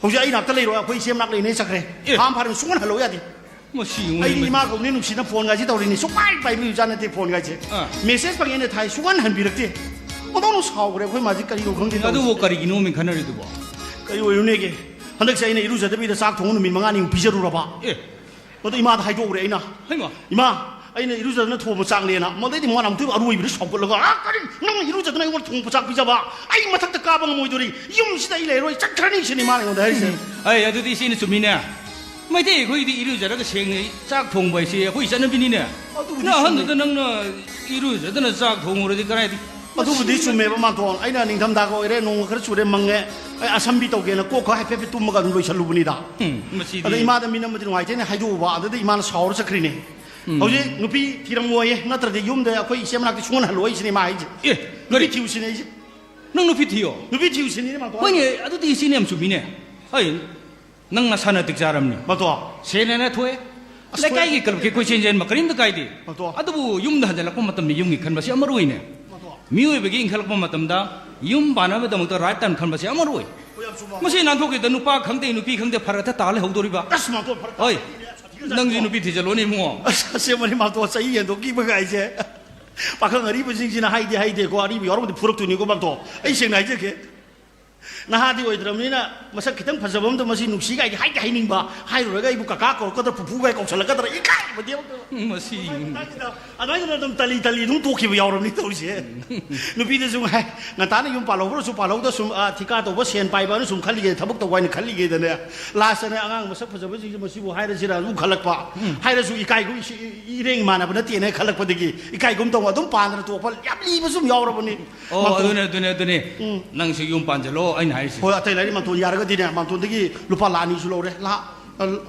ꯍꯧꯖꯤꯛ ꯑꯩ ꯅꯥꯛꯇ ꯂꯩꯔꯣꯏ, ꯑꯩꯈꯣꯏ ꯏꯆꯦ ꯃꯅꯥꯛ ꯂꯩꯅꯦ ꯆꯠꯈ꯭ꯔꯦ꯫ ꯑꯦ꯫ ꯊꯥ ꯑꯃ ꯐꯥꯔꯦ ꯁꯨꯡꯍꯟ ꯍꯜꯂꯣ ꯌꯥꯗꯦ꯫ ꯃꯁꯤ ꯑꯩꯗꯤ ꯑꯣꯏꯔꯝꯃꯦ꯫ ꯏꯃꯥ ꯀꯧꯅꯤ ꯅꯨꯡꯁꯤꯅ ꯐꯣꯟꯒꯥꯏꯁꯦ ꯇꯧꯔꯤꯅꯤ, ꯁꯨꯡꯄꯥꯏ ꯄꯥꯏꯕꯤꯕꯖꯥꯠ ꯅꯠꯇꯦ ꯐꯣꯟꯒꯥꯏꯁꯦ꯫ ꯑꯥ꯫ ꯃꯦꯁꯦꯖ ꯐꯪꯉꯦꯅ ꯊꯥꯏ, ꯁꯨꯡꯍꯟ ꯍꯟꯕꯤꯔꯛꯇꯦ꯫ ꯃꯗꯧꯅ ꯁꯥꯎꯈ꯭ꯔꯦ ꯑꯩꯈꯣꯏ ꯃꯥꯁꯦ ꯀꯔꯤꯅꯣ ꯈꯪꯗꯦ ꯇꯧꯔꯤꯁꯦ꯫ ꯑꯗꯨꯕꯨ ꯀꯔꯤꯒꯤꯅꯣ ꯃꯤ ꯈꯟꯅꯔꯤꯗꯨꯕꯣ? ꯀꯔꯤ ꯑꯣꯏꯔꯨꯅꯦꯒꯦ? ꯍꯟꯗꯛꯁꯦ ꯑꯩꯅ ꯏꯔꯨꯖꯗꯕꯤꯗ ꯆꯥꯛ ꯊꯣꯡꯕ ꯅꯨꯃꯤꯠ ꯃꯉꯥꯅꯤꯃꯨꯛ ꯄꯤꯖꯔꯨꯔꯕ꯫ ꯑꯦ꯫ ꯑꯗꯣ ꯏꯃꯥꯗ ꯍꯥꯏꯗꯣꯛꯎꯔꯦ ꯑꯩꯅ꯫ ꯍꯩꯃꯥ꯫ "ꯏꯃꯥ, ꯑꯩꯅ ꯏꯔꯨꯖꯗꯅ ꯊꯣꯡꯕ ꯆꯥꯛꯅꯦꯅ"꯫ ꯃꯗꯩꯗꯤ ꯃꯥꯅ ꯑꯃꯨꯛꯇꯣꯏꯕ ꯑꯔꯣꯏꯕꯤꯗ ꯁꯥꯎꯒꯠꯂꯒ, "ꯑ, ꯀꯔꯤ? ꯅꯪꯅ ꯏꯔꯨꯖꯗꯅ ꯑꯩꯉꯣꯟꯗ ꯊꯣꯡꯕ ꯆꯥꯛ ꯄꯤꯖꯕ? ꯑꯩ ꯃꯊꯛꯇ ꯀꯥꯕ ꯉꯝꯃꯣꯏꯗꯣꯔꯤ꯫ ꯌꯨꯝꯁꯤꯗ ꯑꯩ ꯂꯩꯔꯣꯏ, ꯆꯠꯈ꯭ꯔꯅꯤ", ꯁꯤꯅꯤ ꯃꯥꯅ ꯑꯩꯉꯣꯟꯗ ꯍꯥꯏꯔꯤꯁꯦ꯫ ꯎꯝ꯫ ꯑꯩ ꯑꯗꯨꯗꯤ ꯏꯆꯦꯅ ꯆꯨꯝꯃꯤꯅꯦ꯫ ꯃꯩꯇꯩ ꯑꯩꯈꯣꯏꯗꯤ ꯏꯔꯨꯖꯔꯒ ꯁꯦꯡꯅ ꯆꯥꯛ ꯊꯣꯡꯕ ꯍꯥꯏꯁꯦ ꯑꯩꯈꯣꯏ ꯆꯠꯅꯕꯤꯅꯤꯅꯦ꯫ ꯑꯗꯨꯕꯨꯗꯤ ꯅꯪ ꯆꯨꯝꯃꯤ꯫ ꯑꯍꯟꯗꯨꯗ ꯅꯪꯅ ꯏꯔꯨꯖꯗꯅ ꯆꯥꯛ ꯊꯣꯡꯉꯨꯔꯗꯤ ꯀꯗꯥꯏꯗꯤ? ꯑꯗꯨꯕꯨꯗꯤ ꯆꯨꯝꯃꯦꯕ, ꯃꯥꯝꯇꯣꯟ꯫ ꯑꯩꯅ ꯅꯤꯡꯊꯝꯊꯥꯒ ꯑꯣꯏꯔꯦ, ꯅꯣꯡꯒ ꯈꯔ ꯆꯨꯔꯦ, ꯃꯪꯉꯦ, ꯑꯩ ꯑꯁꯝꯕꯤ ꯇꯧꯒꯦꯅ ꯀꯣꯛ ꯈꯔ ꯍꯥꯏꯐꯦꯠ ꯍꯥꯏꯐꯦꯠ ꯇꯨꯝꯃꯒ ꯑꯗꯨꯝ ꯂꯣꯏꯁꯜꯂꯨꯕꯅꯤꯗ꯫ ꯎꯝ, ꯃꯁꯤꯗꯤ꯫ ꯑꯗ ꯏꯃꯥꯗ ꯃꯤꯅꯝꯃꯗꯤ ꯅꯨꯡꯉꯥꯏꯇꯦꯅ ꯍꯥꯏꯗꯣꯛꯎꯕ, ꯑꯗꯨꯗ ꯏꯃꯥꯅ ꯁꯥꯎꯔ ꯆꯠꯈ꯭ꯔꯤꯅꯦ꯫ ꯎꯝ꯫ ꯍꯧꯖꯤꯛ ꯅꯨꯄꯤ ꯊꯤꯔꯝꯃꯣꯏꯌꯦ, ꯅꯠꯇ꯭ꯔꯗꯤ ꯌꯨꯝꯗ ꯑꯩꯈꯣꯏ ꯏꯆꯦ ꯃꯅꯥꯛꯇ ꯁꯨꯡꯍꯟ ꯍꯜꯂꯣꯏ ꯁꯤꯅꯦ ꯏꯃꯥ ꯍꯥꯏꯁꯦ꯫ ꯑꯦ, ꯅꯨꯄꯤ ꯀꯔꯤ? ꯊꯤꯌꯨ ꯁꯤꯅꯦ ꯑꯩꯁꯦ꯫ ꯅꯪ ꯅꯨꯄꯤ ꯊꯤꯌꯣ? ꯅꯨꯄꯤ ꯊꯤꯌꯨ ꯁꯤꯅꯦ ꯏꯃꯥꯇꯣꯟ꯫ ꯍꯣꯏꯅꯦ, ꯑꯗꯨꯗꯤ ꯏꯆꯦꯅ ꯌꯥꯝ ꯆꯨꯝꯃꯤꯅꯦ꯫ ꯍꯣꯏ, ꯅꯪ ꯅꯁꯥ ꯅꯇꯤꯛ ꯆꯥꯔꯝꯅꯤ꯫ ꯃꯥꯝꯇꯣꯟ꯫ ꯁꯦꯟ ꯍꯥꯏꯅ ꯊꯣꯛꯑꯦ꯫ ꯑꯁ, ꯂꯩꯀꯥꯏꯒꯤ ꯊꯣꯛꯑꯦ꯫ ꯀ꯭ꯂꯕꯀꯤ ꯀꯣꯏꯆꯦꯟ ꯆꯦꯟꯕ ꯀꯔꯤꯝꯇ ꯀꯥꯏꯗꯦ꯫ ꯃꯥꯝꯇꯣꯟ꯫ ꯑꯗꯨꯕꯨ ꯌꯨꯝꯗ ꯍꯟꯖꯤꯜꯂꯛꯄ ꯃꯇꯝꯗ ꯌꯨꯝꯒꯤ ꯈꯟꯕꯁꯤ ꯑꯃꯔꯨ ꯑꯣꯏꯅꯦ꯫ ꯃꯥꯝꯇꯣꯟ꯫ ꯃꯤꯑꯣꯏꯕꯒꯤ ꯏꯟꯈꯠꯂꯛꯄ ꯃꯇꯝꯗ ꯌꯨꯝ ꯄꯥꯟꯅꯕꯒꯤꯗꯃꯛꯇ right time ꯈꯟꯕꯁꯤ ꯑꯃꯔꯨ ꯑꯣꯏ꯫ ꯍꯣꯏ, ꯌꯥꯝ ꯆꯨꯝꯕ꯫ ꯃꯁꯤ ꯅꯥꯟꯊꯣꯛꯈꯤꯗ ꯅꯨꯄꯥ ꯈꯪꯗꯦ ꯅꯨꯄꯤ ꯈꯪꯗꯦ ꯐꯔꯛꯇ ꯇꯥ ꯂꯩꯍꯧꯗꯣꯔꯤꯕ꯫ ꯑꯁ, ꯃꯥꯝꯇꯣꯟ, ꯐꯔꯛ ꯍꯣꯏ꯫ ꯇꯥꯔꯦ꯫ ꯁꯥꯊꯤꯈ꯭ꯔꯖꯥꯠꯅꯤꯀꯣ꯫ ꯅꯪꯁꯨ ꯅꯨꯄꯤ ꯊꯤꯖꯤꯜꯂꯣꯅꯦ ꯏꯕꯨꯡꯉꯣ꯫ ꯑꯁ, ꯑꯁꯦꯡꯕꯅꯤ ꯃꯥꯝꯇꯣꯟ, ꯆꯍꯤ ꯍꯦꯟꯗꯣꯛꯈꯤꯕ ꯀꯥꯏꯁꯦ꯫ ꯄꯥꯈꯪ ꯑꯔꯤꯕꯁꯤꯡꯁꯤꯅ ꯍꯥꯏꯗꯤ ꯍꯥꯏꯗꯦꯀꯣ, ꯑꯔꯤꯕ ꯌꯥꯎꯔꯝꯃꯗꯤ ꯐꯨꯔꯛꯇꯣꯏꯅꯤꯀꯣ ꯃꯥꯝꯇꯣꯟ꯫ ꯑꯩ ꯁꯦꯡꯅ ꯍꯥꯏꯖꯒꯦ, ꯅꯍꯥꯗꯤ ꯑꯣꯏꯗ꯭ꯔꯕꯅꯤꯅ ꯃꯁꯛ ꯈꯤꯇꯪ ꯐꯖꯕ ꯑꯝꯗ ꯃꯁꯤ ꯅꯨꯡꯁꯤ ꯀꯥꯏꯗꯤ ꯍꯥꯏꯗꯤ ꯍꯥꯏꯅꯤꯡꯕ, ꯍꯥꯏꯔꯨꯔꯒ ꯑꯩꯕꯨ ꯀꯀꯥ ꯀꯧꯔꯛꯀꯗ꯭ꯔꯥ, ꯄꯨꯄꯨ ꯀꯥꯏ ꯀꯧꯁꯜꯂꯛꯀꯗ꯭ꯔꯥ, ꯏꯀꯥꯏꯕꯗꯤ ꯑꯃ ꯇꯧ-, ꯃꯁꯤ ꯃꯇꯥꯡꯁꯤꯗ ꯑꯗꯨꯃꯥꯏꯅ ꯑꯗꯨꯝ ꯇꯂꯤ ꯇꯂꯤ ꯑꯗꯨꯝ ꯇꯣꯛꯈꯤꯕ ꯌꯥꯎꯔꯕꯅꯤ ꯇꯧꯔꯤꯁꯦ꯫ ꯅꯨꯄꯤꯗꯁꯨ ꯉꯥꯏ, ꯉꯟꯇꯥꯅ ꯌꯨꯝ ꯄꯥꯜꯍꯧꯕ꯭ꯔꯁꯨ ꯄꯥꯜꯍꯧꯗ ꯁꯨꯝ, ꯑ, ꯊꯤꯀꯥ ꯇꯧꯕ ꯁꯦꯟ ꯄꯥꯏꯕꯅ ꯁꯨꯝ ꯈꯜꯂꯤꯒꯦ, ꯊꯕꯛ ꯇꯧꯕ ꯍꯥꯏꯅ ꯈꯜꯂꯤꯒꯦꯗꯅꯦ, ꯂꯥꯁꯇꯅꯦ ꯑꯉꯥꯡ ꯃꯁꯛ ꯐꯖꯕꯁꯤꯡꯁꯦ ꯃꯁꯤꯕꯨ ꯍꯥꯏꯔꯁꯤꯔꯥ ꯑꯗꯨꯝ ꯈꯜꯂꯛꯄ꯫ ꯍꯥꯏꯔꯁꯨ ꯏꯀꯥꯏꯒꯨꯝ, ꯏꯁꯤ-, ꯏꯔꯦꯡ ꯏꯃꯥꯟꯅꯕ ꯅꯠꯇꯦꯅ ꯈꯜꯂꯛꯄꯗꯒꯤ ꯏꯀꯥꯏꯒꯨꯝ ꯇꯧꯕ ꯑꯗꯨꯝ ꯄꯥꯟꯗꯅ ꯇꯣꯛꯄ ꯌꯥꯝ ꯂꯤꯕꯁꯨ ꯌꯥꯝ ꯌꯥꯎꯔꯕꯅꯤ꯫ ꯑꯣ, ꯃꯥꯝꯇꯣꯟ꯫ ꯑꯗꯨꯅꯦ, ꯑꯗꯨꯅꯦ, ꯑꯗꯨꯅꯦ꯫ ꯎꯝ꯫ ꯅꯪꯁꯨ ꯌꯨꯝ ꯄꯥꯟꯁꯤꯜꯂꯣ ꯑꯩꯅ ꯍꯥꯏꯔꯤꯁꯦ꯫ ꯍꯣꯏ, ꯑꯇꯩ ꯂꯥꯏꯔꯤ ꯃꯥꯝꯇꯣꯟ ꯌꯥꯔꯒꯗꯤꯅꯦ, ꯃꯥꯝꯇꯣꯟꯗꯒꯤ ꯂꯨꯄꯥ ꯂꯥꯈ ꯑꯅꯤꯁꯨ ꯂꯧꯔꯦ꯫ ꯂꯥꯈ,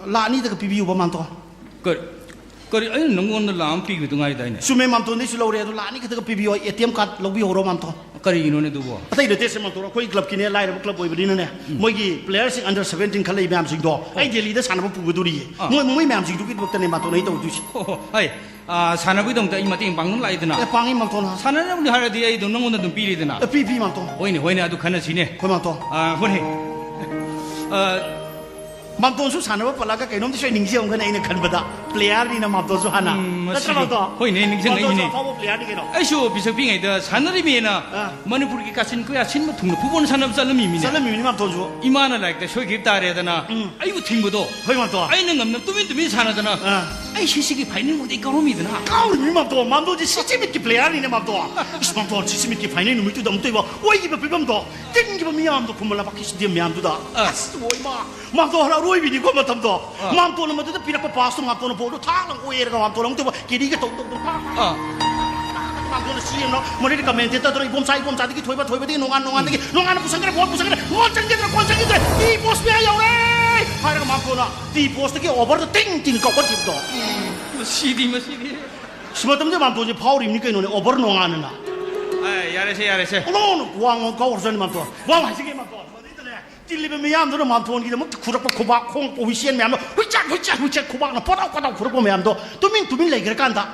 ꯂꯥꯈ ꯑꯅꯤꯗꯒ ꯄꯤꯕꯤꯌꯨꯕ ꯃꯥꯝꯇꯣꯟ꯫ ꯀꯔꯤ, ꯀꯔꯤ, ꯑꯩꯅ ꯅꯪꯉꯣꯟꯗ ꯂꯥꯈ ꯑꯃ ꯄꯤꯈꯤꯗ ꯉꯥꯏꯗꯥꯏꯅꯦ? ꯆꯨꯝꯃꯦ, ꯃꯥꯝꯇꯣꯟꯗꯒꯤꯁꯨ ꯂꯧꯔꯦ, ꯑꯗꯣ ꯂꯥꯈ ꯑꯅꯤ ꯈꯛꯇꯒ ꯄꯤꯕꯤꯌꯣ, ꯑꯦ ꯇꯤ ꯑꯦꯝ ꯀꯥꯔꯗ ꯂꯧꯕꯤꯍꯧꯔꯣ ꯃꯥꯝꯇꯣꯟ꯫ ꯀꯔꯤꯒꯤꯅꯣꯅꯦ ꯑꯗꯨꯕꯣ? ꯑꯇꯩ ꯅꯠꯇꯦꯁꯦ ꯃꯥꯝꯇꯣꯟ, ꯑꯩꯈꯣꯏ ꯀ꯭ꯂꯕꯀꯤꯅꯦ, ꯂꯥꯏꯔꯕ ꯀ꯭ꯂꯕ ꯑꯣꯏꯕꯅꯤꯅꯅꯦ, ꯎꯝ꯫ ꯃꯣꯏꯒꯤ ꯄ꯭ꯂꯦꯌꯔꯁꯤꯡ under seventeen ꯈꯔ ꯂꯩ ꯃꯌꯥꯝꯁꯤꯡꯗꯣ ꯑꯩ ꯗꯦꯜꯂꯤꯗ ꯁꯥꯟꯅꯕ ꯄꯨꯒꯗꯣꯔꯤꯌꯦ꯫ ꯑꯥ꯫ ꯃꯣꯏ, ꯃꯣꯏ ꯃꯌꯥꯝꯁꯤꯡꯗꯨꯒꯤꯗꯃꯛꯇꯅꯦ ꯃꯥꯝꯇꯣꯟ ꯑꯩ ꯇꯧꯗꯣꯏꯁꯦ꯫ ꯑꯣ, ꯍꯣꯏ꯫ ꯑꯥ, ꯁꯥꯟꯅꯕꯒꯤꯗꯃꯛꯇ ꯑꯩ ꯃꯇꯦꯡ ꯄꯥꯡꯗꯨꯅ ꯂꯥꯛꯏꯗꯅ꯫ ꯑꯦ, ꯄꯥꯡꯉꯤ ꯃꯥꯝꯇꯣꯟ꯫ ꯁꯥꯟꯅꯅꯕꯅꯤ ꯍꯥꯏꯔꯗꯤ ꯑꯩ ꯑꯗꯨꯝ ꯅꯪꯉꯣꯟꯗ ꯑꯗꯨꯝ ꯄꯤꯔꯤꯗꯅ꯫ ꯑꯦ, ꯄꯤ, ꯄꯤ ꯃꯥꯝꯇꯣꯟ꯫ ꯍꯣꯏꯅꯦ, ꯍꯣꯏꯅꯦ, ꯑꯗꯨ ꯈꯟꯅꯁꯤꯅꯦ꯫ ꯍꯣꯏ ꯃꯥꯝꯇꯣꯟ꯫ ꯑꯥ, ꯍꯣꯏꯅꯦ꯫ ꯑꯥ, ꯃꯥꯝꯇꯣꯟꯁꯨ ꯁꯥꯟꯅꯕ ꯄꯜꯂꯒ ꯀꯩꯅꯣꯝꯗꯤ ꯁꯣꯏ ꯅꯤꯡꯁꯤꯡꯉꯝꯒꯅꯤ ꯑꯩꯅ ꯈꯟꯕꯗ꯫ ꯄ꯭ꯂꯦꯌꯔꯅꯤꯅ ꯃꯥꯝꯇꯣꯟꯁꯨ ꯍꯥꯟꯅ꯫ ꯎꯝ, ꯅꯠꯇ꯭ꯔ ꯃꯁꯤꯗꯤ꯫ ꯃꯥꯝꯇꯣꯟ? ꯍꯣꯏꯅꯦ, ꯅꯤꯡꯁꯤꯡꯉꯛꯏꯅꯦ꯫ ꯃꯥꯝꯇꯣꯟꯁꯨ ꯑꯐꯥꯎꯕ ꯄ꯭ꯂꯦꯌꯔꯅꯤ ꯀꯩꯅꯣ꯫ ꯑꯩꯁꯨ ꯄꯤꯁꯛ ꯄꯤꯛꯉꯩꯗ ꯁꯥꯟꯅꯔꯤꯃꯦꯅ ꯑꯥ꯫ ꯃꯅꯤꯄꯨꯔꯒꯤ ꯀꯥꯆꯤꯟ ꯀꯣꯌꯥ ꯁꯤꯟꯕ ꯊꯨꯡꯅ ꯐꯨꯠꯕꯣꯜ ꯁꯥꯟꯅꯕ ꯆꯠꯂꯝꯃꯤꯃꯤꯅꯦ꯫ ꯆꯠꯂꯝꯃꯤꯅꯤ ꯃꯥꯝꯇꯣꯟꯁꯨ꯫ ꯏꯃꯥꯅ ꯂꯥꯏꯔꯤꯛꯇ ꯁꯣꯏꯈꯤꯕ ꯇꯥꯔꯦꯗꯅ ꯎꯝ꯫ ꯑꯩꯕꯨ ꯊꯤꯡꯕꯗꯣ ꯍꯣꯏ ꯃꯥꯝꯇꯣꯟ꯫ ꯑꯩꯅ ꯉꯝꯅ ꯇꯨꯃꯤꯟ ꯇꯨꯃꯤꯟ ꯁꯥꯟꯅꯗꯅ ꯑꯥ꯫ ꯑꯩ ꯁꯤꯁꯤꯒꯤ ꯐꯥꯏꯅꯦꯜ ꯃꯣꯏꯗ ꯑꯩ ꯀꯥꯎꯔꯝꯃꯤꯗꯅ꯫ ꯀꯥꯎꯔꯤꯃꯤ ꯃꯥꯝꯇꯣꯟ, ꯃꯥꯝꯇꯣꯟꯁꯦ ꯁꯤꯁꯤꯃꯤꯠꯀꯤ ꯄ꯭ꯂꯦꯌꯔꯅꯤꯅꯦ ꯃꯥꯝꯇꯣꯟ꯫ ꯏꯁ ꯃꯥꯝꯇꯣꯟ, ꯁꯤꯁꯤꯃꯤꯠꯀꯤ ꯐꯥꯏꯅꯦꯜ ꯅꯨꯃꯤꯠꯇꯨꯗ ꯑꯃꯨꯛꯇ ꯏꯕꯣ ꯑꯣꯏꯈꯤꯕ ꯐꯤꯕꯝꯗꯣ, ꯇꯤꯟꯈꯤꯕ ꯃꯤꯌꯥꯝꯗꯣ ꯈꯨꯃꯟ ꯂꯝꯄꯥꯛꯀꯤ ꯁ꯭ꯇꯦꯗꯤꯌꯝ ꯃꯌꯥꯝꯗꯨꯗ꯫ ꯑꯥ꯫ ꯑꯁ ꯏꯃꯥ, ꯃꯥꯝꯇꯣꯟ ꯍꯟꯗꯛ ꯑꯔꯣꯏꯕꯤꯅꯤꯀꯣ ꯃꯇꯝꯗꯣ꯫ ꯑꯥ꯫ ꯃꯥꯝꯇꯣꯟꯅ ꯃꯗꯨꯗ ꯄꯤꯔꯛꯄ ꯄꯥꯁꯇꯣ ꯃꯥꯝꯇꯣꯟꯅ ꯕꯣꯜꯗꯣ ꯊꯥꯛꯂꯒ ꯑꯣꯏꯔꯒ ꯃꯥꯝꯇꯣꯟꯅ ꯑꯃꯨꯛꯇ ꯏꯕꯣ ꯀꯦꯔꯤꯒ ꯇꯧ ꯇꯧ ꯇꯧ ꯊꯥꯛ ꯊꯥꯛ ꯑꯥ꯫ ꯃꯥꯝꯇꯣꯟꯅ ꯁꯤ ꯌꯦꯡꯉꯣ, ꯃꯗꯩꯗ ꯀꯃꯦꯟꯇꯦꯇꯔꯗꯨꯅ ꯏꯕꯣꯝꯆꯥ, ꯏꯕꯣꯝꯆꯥꯗꯒꯤ ꯊꯣꯏꯕ, ꯊꯣꯏꯕꯗꯒꯤ ꯅꯣꯡꯉꯥꯟ, ꯅꯣꯡꯉꯥꯟꯗꯒꯤ ꯅꯣꯡꯉꯥꯟꯅ ꯄꯨꯁꯟꯈ꯭ꯔꯦ, ꯕꯣꯜ ꯄꯨꯁꯟꯈ꯭ꯔꯦ, ꯒꯣꯜ ꯆꯟꯈꯤꯗ꯭ꯔꯥ, ꯒꯣꯜ ꯆꯟꯈꯤꯗ꯭ꯔꯦ, ꯇꯤ ꯄꯣꯁ ꯃꯌꯥ ꯌꯧꯔꯦ ꯍꯥꯏꯔꯒ ꯃꯥꯝꯇꯣꯟꯅ ꯇꯤ ꯄꯣꯁꯇꯒꯤ ꯑꯣꯚꯔꯗꯣ ꯇꯤꯡ ꯇꯤꯡ ꯀꯥꯎꯈꯠꯈꯤꯕꯗꯣ꯫ ꯃꯁꯤꯗꯤ, ꯃꯁꯤꯗꯤ꯫ ꯁꯤ ꯃꯇꯝꯗ ꯃꯥꯝꯇꯣꯟꯁꯦ ꯐꯥꯎꯔꯤꯕꯅꯤ ꯀꯩꯅꯣꯅꯦ, ꯑꯣꯚꯔ ꯅꯣꯡꯉꯥꯟꯅꯅ꯫ ꯑꯦ, ꯌꯥꯔꯦꯁꯦ, ꯌꯥꯔꯦꯁꯦ꯫ ꯑꯣꯅꯣꯅ ꯋꯥꯡ ꯋꯥꯡ ꯀꯥꯎꯔꯖꯥꯠꯅꯤ ꯃꯥꯝꯇꯣꯟ꯫ ꯋꯥꯡ ꯍꯥꯏꯁꯤꯒꯦ ꯃꯥꯝꯇꯣꯟ꯫ ꯃꯗꯩꯗꯅꯦ, ꯇꯤꯜꯂꯤꯕ ꯃꯤꯌꯥꯝꯗꯨꯅ ꯃꯥꯝꯇꯣꯟꯒꯤꯗꯃꯛꯇ ꯈꯨꯔꯛꯄ ꯈꯨꯕꯥꯛ ꯈꯣꯡ ꯍꯨꯏꯁꯦꯟ ꯃꯌꯥꯝꯗꯣ ꯍꯨꯏꯆꯠ, ꯍꯨꯏꯆꯠ, ꯍꯨꯏꯆꯠ ꯈꯨꯕꯥꯛꯅ ꯄꯣꯇꯥꯎ ꯄꯣꯇꯥꯎ ꯈꯨꯔꯛꯄ ꯃꯌꯥꯝꯗꯣ ꯇꯨꯃꯤꯟ ꯇꯨꯃꯤꯟ ꯂꯩꯈ꯭ꯔꯀꯥꯟꯗ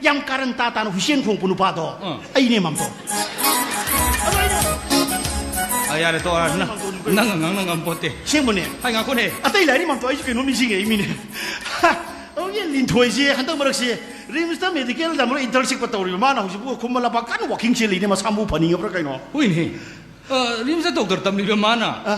ꯌꯥꯝ ꯀꯥꯔꯟ ꯇꯥ ꯇꯥꯅ ꯍꯨꯏꯁꯦꯟ ꯈꯣꯡꯄ ꯅꯨꯄꯥꯗꯣ ꯑꯥ꯫ ꯑꯩꯅꯦ ꯃꯥꯝꯇꯣꯟ꯫ ꯑꯗꯣ ꯑꯩꯅ ꯑꯥ, ꯌꯥꯔꯦ, ꯇꯣꯛꯑꯣ, ꯅꯪ, ꯅꯪ ꯉꯥꯡꯅ ꯉꯝꯄꯣꯠꯇꯦ꯫ ꯑꯁꯦꯡꯕꯅꯦ꯫ ꯑꯩ ꯉꯥꯏꯈꯣꯅꯦ꯫ ꯑꯇꯩ ꯂꯥꯏꯔꯤ ꯃꯥꯝꯇꯣꯟ, ꯑꯩꯁꯨ ꯀꯩꯅꯣꯝ ꯅꯤꯡꯁꯤꯡꯉꯛꯏ ꯃꯤꯅꯦ꯫ ꯑꯣ, ꯌꯦ, ꯂꯤꯟꯊꯣꯏꯁꯦ ꯍꯟꯗꯛ ꯃꯔꯛꯁꯦ ꯔꯤꯝꯁꯇ ꯃꯦꯗꯤꯀꯦꯜ ꯇꯝꯕ ꯏꯟꯇꯔꯟꯁꯤꯞꯀ ꯇꯧꯔꯤꯕ ꯃꯥꯅ ꯍꯧꯖꯤꯛꯄꯨ ꯈꯨꯃꯟ ꯂꯝꯄꯥꯛ ꯀꯟꯅ ꯋꯥꯀꯤꯡ ꯆꯦꯜꯂꯤꯅꯦ, ꯃꯁꯥ ꯃꯎ ꯐꯅꯤꯡꯉꯕ꯭ꯔꯥ ꯀꯩꯅꯣ? ꯍꯣꯏꯅꯦ꯫ ꯑ, ꯔꯤꯝꯁꯇ ꯗꯣꯛꯇꯔ ꯇꯝꯂꯤꯕ ꯃꯥꯅ ꯑ?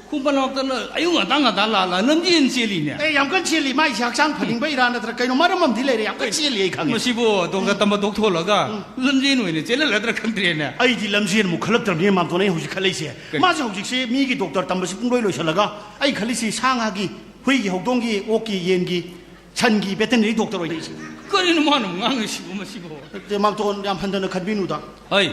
ꯈꯨꯃꯟ ꯂꯝꯄꯥꯛꯇꯅ ꯑꯌꯨꯛ ꯉꯟꯇꯥ ꯉꯟꯇꯥ ꯂꯥꯛꯂꯒ ꯂꯝꯖꯦꯟ ꯆꯦꯜꯂꯤꯅꯦ꯫ ꯑꯦ, ꯌꯥꯝ ꯀꯟꯅ ꯆꯦꯜꯂꯤ꯫ ꯃꯥꯏꯁꯦ ꯍꯛꯆꯥꯡ ꯐꯅꯤꯡꯕꯩꯔꯥ ꯅꯠꯇ꯭ꯔꯒ ꯀꯩꯅꯣ, ꯃꯔꯝ ꯑꯃꯗꯤ ꯂꯩꯔꯦ꯫ ꯌꯥꯝ ꯀꯟꯅ ꯆꯦꯜꯂꯤ, ꯑꯩ ꯈꯪꯉꯦ꯫ ꯃꯁꯤꯕꯨ ꯗꯣꯛꯇꯔ ꯇꯝꯕ ꯇꯣꯛꯊꯣꯛꯂꯒ ꯂꯝꯖꯦꯟ ꯑꯣꯏꯅ ꯆꯦꯜꯍꯜꯂꯗ꯭ꯔꯥ ꯈꯪꯗ꯭ꯔꯦꯅꯦ꯫ ꯑꯩꯗꯤ ꯂꯝꯖꯦꯟꯃꯨꯛ ꯈꯜꯂꯛꯇ꯭ꯔꯕꯅꯤꯅ, ꯃꯥꯝꯇꯣꯟ, ꯑꯩ ꯍꯧꯖꯤꯛ ꯈꯜꯂꯛꯏꯁꯦ꯫ ꯀꯩ? ꯃꯥꯁꯦ ꯍꯧꯖꯤꯛꯁꯦ ꯃꯤꯒꯤ ꯗꯣꯛꯇꯔ ꯇꯝꯕꯁꯤ ꯄꯨꯡꯂꯣꯏ ꯂꯣꯏꯁꯤꯜꯂꯒ ꯑꯩ ꯈꯜꯂꯤꯁꯤ ꯁꯥ ꯉꯥꯒꯤ, ꯍꯨꯏꯒꯤ, ꯍꯧꯗꯣꯡꯒꯤ, ꯑꯣꯛꯀꯤ, ꯌꯦꯟꯒꯤ, ꯁꯟꯒꯤ ꯚꯦꯇꯦꯅꯔꯤ ꯗꯣꯛꯇꯔ ꯑꯣꯏꯅ ꯑꯩꯁꯦ꯫ ꯀꯔꯤꯅꯣ ꯃꯥꯅ ꯉꯥꯡꯉꯤꯁꯤꯕꯨ ꯃꯁꯤꯕꯨ? ꯅꯠꯇꯦ, ꯃꯥꯝꯇꯣꯟ, ꯌꯥꯝ ꯍꯟꯊꯅ ꯈꯟꯕꯤꯅꯨꯗ꯫ ꯍꯩ,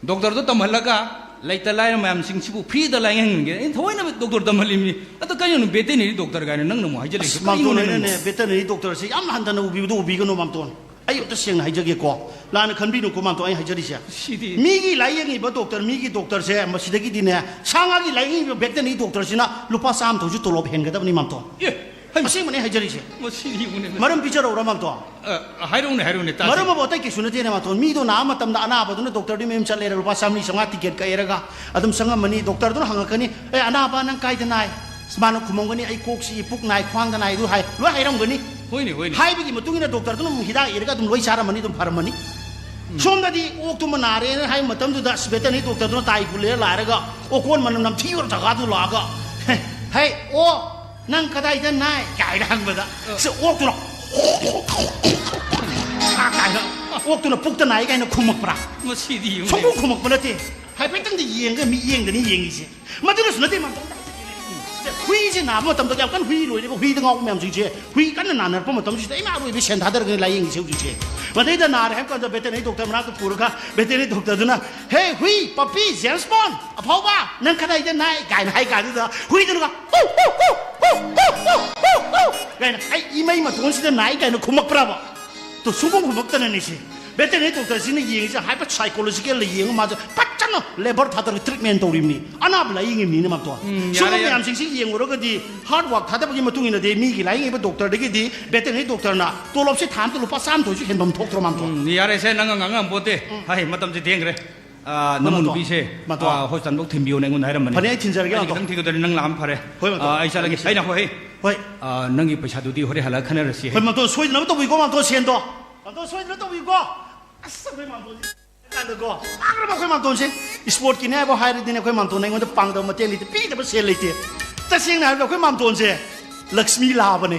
ꯗꯣꯛꯇꯔꯗꯣ ꯇꯝꯍꯜꯂꯒ ꯂꯩꯇ ꯂꯥꯏꯔ ꯃꯌꯥꯝꯁꯤꯡꯁꯤꯕꯨ ꯐ꯭ꯔꯤꯗ ꯂꯥꯏꯌꯦꯡꯍꯟꯒꯦ꯫ ꯑꯩꯅ ꯊꯑꯣꯏꯅ ꯗꯣꯛꯇꯔ ꯇꯝꯍꯜꯂꯤꯕꯅꯤ꯫ ꯑꯗꯣ ꯀꯔꯤꯅꯣ ꯚꯦꯇꯦꯅꯔꯤ ꯗꯣꯛꯇꯔ ꯀꯥꯏꯅ ꯅꯪꯅ ꯑꯃꯨꯛ ꯍꯥꯏꯖꯜꯂꯛꯏꯁꯦ? ꯑꯁ, ꯃꯥꯝꯇꯣꯟ, ꯀꯔꯤꯅꯣ ꯅꯪꯕꯨ? ꯑꯩꯅꯅꯦ ꯚꯦꯇꯦꯅꯔꯤ ꯗꯣꯛꯇꯔꯁꯦ ꯌꯥꯝ ꯍꯟꯊꯅ ꯎꯕꯤꯕꯗꯣ ꯎꯕꯤꯒꯅꯨ, ꯃꯥꯝꯇꯣꯟ꯫ ꯑꯩ ꯑꯝꯇ ꯁꯦꯡꯅ ꯍꯥꯏꯖꯒꯦꯀꯣ꯫ ꯂꯥꯟꯅ ꯈꯟꯕꯤꯅꯨꯀꯣ, ꯃꯥꯝꯇꯣꯟ, ꯑꯩ ꯍꯥꯏꯖꯔꯤꯁꯦ꯫ ꯁꯤꯗꯤ ꯃꯤꯒꯤ ꯂꯥꯏꯌꯦꯡꯉꯤꯕ ꯗꯣꯛꯇꯔ, ꯃꯤꯒꯤ ꯗꯣꯛꯇꯔꯁꯦ, ꯃꯁꯤꯗꯒꯤꯗꯤꯅꯦ, ꯁꯥ ꯉꯥꯒꯤ ꯂꯥꯏꯌꯦꯡꯉꯤꯕ ꯚꯦꯇꯦꯅꯔꯤ ꯗꯣꯛꯇꯔꯁꯤꯅ ꯂꯨꯄꯥ ꯆꯥꯝꯃ ꯊꯧꯁꯤ ꯇꯣꯂꯣꯞ ꯍꯦꯟꯒꯗꯕꯅꯤ, ꯃꯥꯝꯇꯣꯟ꯫ ꯑꯦ, ꯍꯩꯃ꯫ ꯑꯁꯦꯡꯕꯅꯦ ꯍꯥꯏꯖꯔꯤꯁꯦ꯫ ꯃꯁꯤꯗꯤ ꯌꯦꯡꯉꯨꯅꯦ꯫ ꯃꯔꯝ ꯄꯤꯖꯔꯛꯎꯔꯥ, ꯃꯥꯝꯇꯣꯟ? ꯑ, ꯍꯥꯏꯔꯛꯎꯅꯦ, ꯍꯥꯏꯔꯛꯎꯅꯦ, ꯇꯥꯁꯤ꯫ ꯃꯔꯝ ꯑꯃ ꯑꯇꯩ ꯀꯩꯁꯨ ꯅꯠꯇꯦꯅꯦ, ꯃꯥꯝꯇꯣꯟ꯫ ꯃꯤꯗꯣ ꯅꯥꯕ ꯃꯇꯝꯗ ꯑꯅꯥꯕꯗꯨꯅ ꯗꯣꯛꯇꯔꯗꯨꯒꯤ ꯃꯌꯨꯝ ꯆꯠꯂꯦꯔ, ꯂꯨꯄꯥ ꯆꯥꯝꯃꯔꯤ ꯆꯥꯝꯃꯉꯥ ꯇꯤꯀꯦꯠ ꯀꯛꯑꯦꯔꯒ ꯑꯗꯨꯝ ꯆꯪꯉꯝꯃꯅꯤ꯫ ꯗꯣꯛꯇꯔꯗꯨꯅ ꯍꯪꯉꯛꯀꯅꯤ, "ꯑꯦ, ꯑꯅꯥꯕ ꯅꯪ ꯀꯥꯏꯗ ꯅꯥꯏ?" ꯃꯥꯅ ꯈꯨꯝꯃꯝꯒꯅꯤ, "ꯑꯩ ꯀꯣꯛ ꯆꯤꯛꯏ, ꯄꯨꯛ ꯅꯥꯏ, ꯈ꯭ꯋꯥꯡꯗ ꯅꯥꯏ", ꯑꯗꯨ ꯍꯥꯏ, ꯂꯣꯏ ꯍꯥꯏꯔꯝꯒꯅꯤ꯫ ꯍꯣꯏꯅꯦ, ꯍꯣꯏꯅꯦ꯫ ꯍꯥꯏꯕꯒꯤ ꯃꯇꯨꯡ ꯏꯟꯅ ꯗꯣꯛꯇꯔꯗꯨꯅ ꯑꯃꯨꯛ ꯍꯤꯗꯥꯛ ꯏꯔꯒ ꯑꯗꯨꯝ ꯂꯣꯏ ꯆꯥꯔꯝꯃꯅꯤ, ꯑꯗꯨꯝ ꯐꯔꯝꯃꯅꯤ꯫ ꯁꯣꯝꯗꯗꯤ ꯑꯣꯛꯇꯨꯃ ꯅꯥꯔꯦꯅ ꯍꯥꯏꯕ ꯃꯇꯝꯗꯨꯗ, ꯑꯁ, ꯚꯦꯇꯦꯅꯔꯤ ꯗꯣꯛꯇꯔꯗꯨꯅ ꯇꯥꯏ ꯄꯨꯜꯂꯦꯔ ꯂꯥꯏꯔꯒ ꯑꯣꯀꯣꯟ ꯃꯅꯝ ꯅꯝꯊꯤꯕ ꯖꯒꯥꯗꯨ ꯂꯥꯛꯑꯒ, "ꯍꯦ, ꯍꯦ, ꯑꯣ, ꯅꯪ ꯀꯗꯥꯏꯗ ꯅꯥꯏ?" ꯀꯥꯏꯅ ꯍꯪꯕꯗ, ꯑ꯫ ꯁꯤ ꯑꯣꯛꯇꯨꯅ "ꯀꯥꯏꯅ, ꯑꯣꯛꯇꯨꯅ ꯄꯨꯛꯇ ꯅꯥꯏ" ꯀꯥꯏꯅ ꯈꯨꯝꯃꯛꯄ꯭ꯔꯥ? ꯃꯁꯤꯗꯤ ꯌꯦꯡꯉꯨꯅꯦ꯫ ꯁꯨꯡꯈꯨꯝ ꯈꯨꯝꯃꯛꯄ ꯅꯠꯇꯦ꯫ ꯍꯥꯏꯐꯦꯠꯇꯪꯗꯤ ꯌꯦꯡꯒ ꯃꯤꯠꯌꯦꯡꯗꯅꯤ ꯌꯦꯡꯉꯤꯁꯦ꯫ ꯃꯗꯨꯅꯁꯨ ꯅꯠꯇꯦ, ꯃꯥꯝꯇꯣꯟ꯫ ꯍꯨꯏꯁꯦ ꯅꯥꯕ ꯃꯇꯝꯗ ꯌꯥꯝ ꯀꯟꯅ ꯍꯨꯏ ꯂꯣꯏꯔꯤꯕ, ꯍꯨꯏꯗ ꯉꯥꯎꯕ ꯃꯌꯥꯝꯁꯤꯡꯁꯦ, ꯍꯨꯏ ꯀꯟꯅ ꯅꯥꯅꯔꯛꯄ ꯃꯇꯝꯁꯤꯗ ꯏꯃꯥ ꯑꯔꯣꯏꯕ ꯁꯦꯟ ꯊꯥꯗꯔꯒꯅꯤ ꯂꯥꯏꯌꯦꯡꯉꯤꯁꯦ ꯍꯧꯖꯤꯛꯁꯦ꯫ ꯃꯗꯩꯗ ꯅꯥꯔꯦ ꯍꯥꯏꯕ ꯀꯥꯟꯗ ꯚꯦꯇꯦꯅꯔꯤ ꯗꯣꯛꯇꯔ ꯃꯅꯥꯛꯇ ꯄꯨꯔꯒ ꯚꯦꯇꯦꯅꯔꯤ ꯗꯣꯛꯇꯔꯗꯨꯅ, "ꯍꯦ ꯍꯨꯏ, ꯄꯄꯤ, ꯖꯦꯝꯁ ꯕꯣꯟ, ꯑꯐꯥꯎꯕ, ꯅꯪ ꯀꯗꯥꯏꯗ ꯅꯥꯏ?" ꯀꯥꯏꯅ ꯍꯥꯏ ꯀꯥꯟꯗꯨꯗ ꯍꯨꯏꯗꯨꯅꯒ, "ꯎ, ꯎ, ꯎ, ꯎ, ꯎ, ꯎ, ꯎ," ꯀꯥꯏꯅ, "ꯑꯩ ꯏꯃꯩ ꯃꯇꯣꯟꯁꯤꯗ ꯅꯥꯏ" ꯀꯥꯏꯅ ꯈꯨꯝꯃꯛꯄ꯭ꯔꯕ? ꯇꯣ, ꯁꯨꯡꯈꯨꯝ ꯈꯨꯝꯃꯛꯇꯅꯅꯤꯁꯦ꯫ ꯚꯦꯇꯦꯅꯔꯤ ꯗꯣꯛꯇꯔꯁꯤꯅ ꯌꯦꯡꯉꯤꯁꯦ ꯍꯥꯏꯐꯦꯠ ꯁꯥꯏꯀꯣꯂꯣꯖꯤꯀꯦꯜꯗ ꯌꯦꯡꯉ ꯃꯥꯁꯦ ꯐꯖꯅ ꯂꯦꯕꯔ ꯊꯥꯗꯔꯒ ꯇ꯭ꯔꯤꯠꯃꯦꯟ ꯇꯧꯔꯤꯕꯅꯤ꯫ ꯑꯅꯥꯕ ꯂꯥꯏꯌꯦꯡꯉꯤꯕꯅꯤꯅ ꯃꯥꯝꯇꯣꯟ꯫ ꯎꯝ, ꯁꯨꯝꯕ ꯌꯥꯔꯦ, ꯌꯥꯔꯦ꯫ ꯃꯌꯥꯝꯁꯤꯡꯁꯤ ꯌꯦꯡꯉꯨꯔꯒꯗꯤ ꯍꯥꯔꯗ ꯋꯥꯔꯛ ꯊꯥꯗꯕꯒꯤ ꯃꯇꯨꯡ ꯏꯟꯅꯗꯤ ꯃꯤꯒꯤ ꯂꯥꯏꯌꯦꯡꯉꯤꯕ ꯗꯣꯛꯇꯔꯗꯒꯤꯗꯤ ꯚꯦꯇꯦꯅꯔꯤ ꯗꯣꯛꯇꯔꯅ ꯇꯣꯂꯣꯞꯁꯦ ꯊꯥ ꯑꯃꯗ ꯂꯨꯄꯥ ꯆꯥꯝꯃ ꯊꯣꯏꯁꯨ ꯍꯦꯟꯐꯝ ꯊꯣꯛꯇ꯭ꯔꯣ ꯃꯥꯝꯇꯣꯟ? ꯎꯝ, ꯌꯥꯔꯦꯁꯦ, ꯅꯪ ꯉꯥꯡꯉꯝ ꯄꯣꯠꯇꯦ꯫ ꯎꯝ꯫ ꯍꯥꯏ, ꯃꯇꯝꯁꯦ ꯊꯦꯡꯈ꯭ꯔꯦ꯫ ꯑꯥ, ꯅꯃꯧ ꯃꯥꯟꯇꯣ, ꯅꯨꯄꯤꯁꯦ, ꯃꯥꯟꯇꯣ꯫ ꯑꯥ, ꯍꯣꯁꯄꯤꯇꯥꯜꯐꯥꯎ ꯊꯤꯟꯕꯤꯌꯣꯅ ꯑꯩꯉꯣꯟꯗ ꯍꯥꯏꯔꯝꯕꯅꯦ꯫ ꯐꯅꯤ, ꯑꯩ ꯊꯤꯟꯖꯔꯒꯦ, ꯑꯩꯅ ꯃꯥꯟꯇꯣ꯫ ꯈꯤꯇꯪ ꯊꯤꯟꯒꯗꯧꯔꯤ, ꯅꯪ ꯂꯥꯛꯑꯝ ꯐꯔꯦ꯫ ꯍꯣꯏ, ꯃꯥꯟꯇꯣ꯫ ꯑꯥ, ꯑꯩ ꯆꯠꯂꯒꯦ꯫ ꯑꯩ ꯉꯥꯏꯈꯣ, ꯍꯦ꯫ ꯍꯣꯏ꯫ ꯑꯥ, ꯅꯪꯒꯤ ꯄꯩꯁꯥꯗꯨꯗꯤ ꯍꯣꯔꯦꯟ ꯍꯜꯂꯛꯑ ꯈꯟꯅꯔꯁꯤ, ꯍꯦ꯫ ꯍꯣꯏ, ꯃꯥꯟꯇꯣ, ꯁꯣꯏꯗꯅꯕ ꯇꯧꯕꯤꯀꯣ, ꯃꯥꯟꯇꯣ, ꯁꯦꯟꯗꯣ꯫ ꯃꯥꯟꯇꯣ, ꯁꯣꯏꯗꯅ ꯇꯧꯕꯤꯀꯣ꯫ ꯑꯁ, ꯑꯩꯈꯣꯏ ꯃꯥꯟꯇꯣꯁꯦ ꯀꯥꯟꯗꯀꯣ, ꯄꯥꯡꯗ꯭ꯔꯕ ꯑꯩꯈꯣꯏ ꯃꯥꯟꯇꯣꯁꯦ꯫ ꯏꯁꯄꯣꯔꯠꯀꯤꯅꯦ ꯍꯥꯏꯕ ꯍꯥꯏꯔꯗꯤꯅꯦ, ꯑꯩꯈꯣꯏ ꯃꯥꯟꯇꯣꯅ ꯑꯩꯉꯣꯟꯗ ꯄꯥꯡꯗꯕ ꯃꯇꯦꯡ ꯂꯩꯇꯦ, ꯄꯤꯗꯕ ꯁꯦꯜ ꯂꯩꯇꯦ꯫ ꯇꯁꯦꯡꯅ ꯍꯥꯏꯔꯕꯗ ꯑꯩꯈꯣꯏ ꯃꯥꯟꯇꯣꯟꯁꯦ ꯂꯛꯁꯃꯤ ꯂꯥꯕꯅꯦ,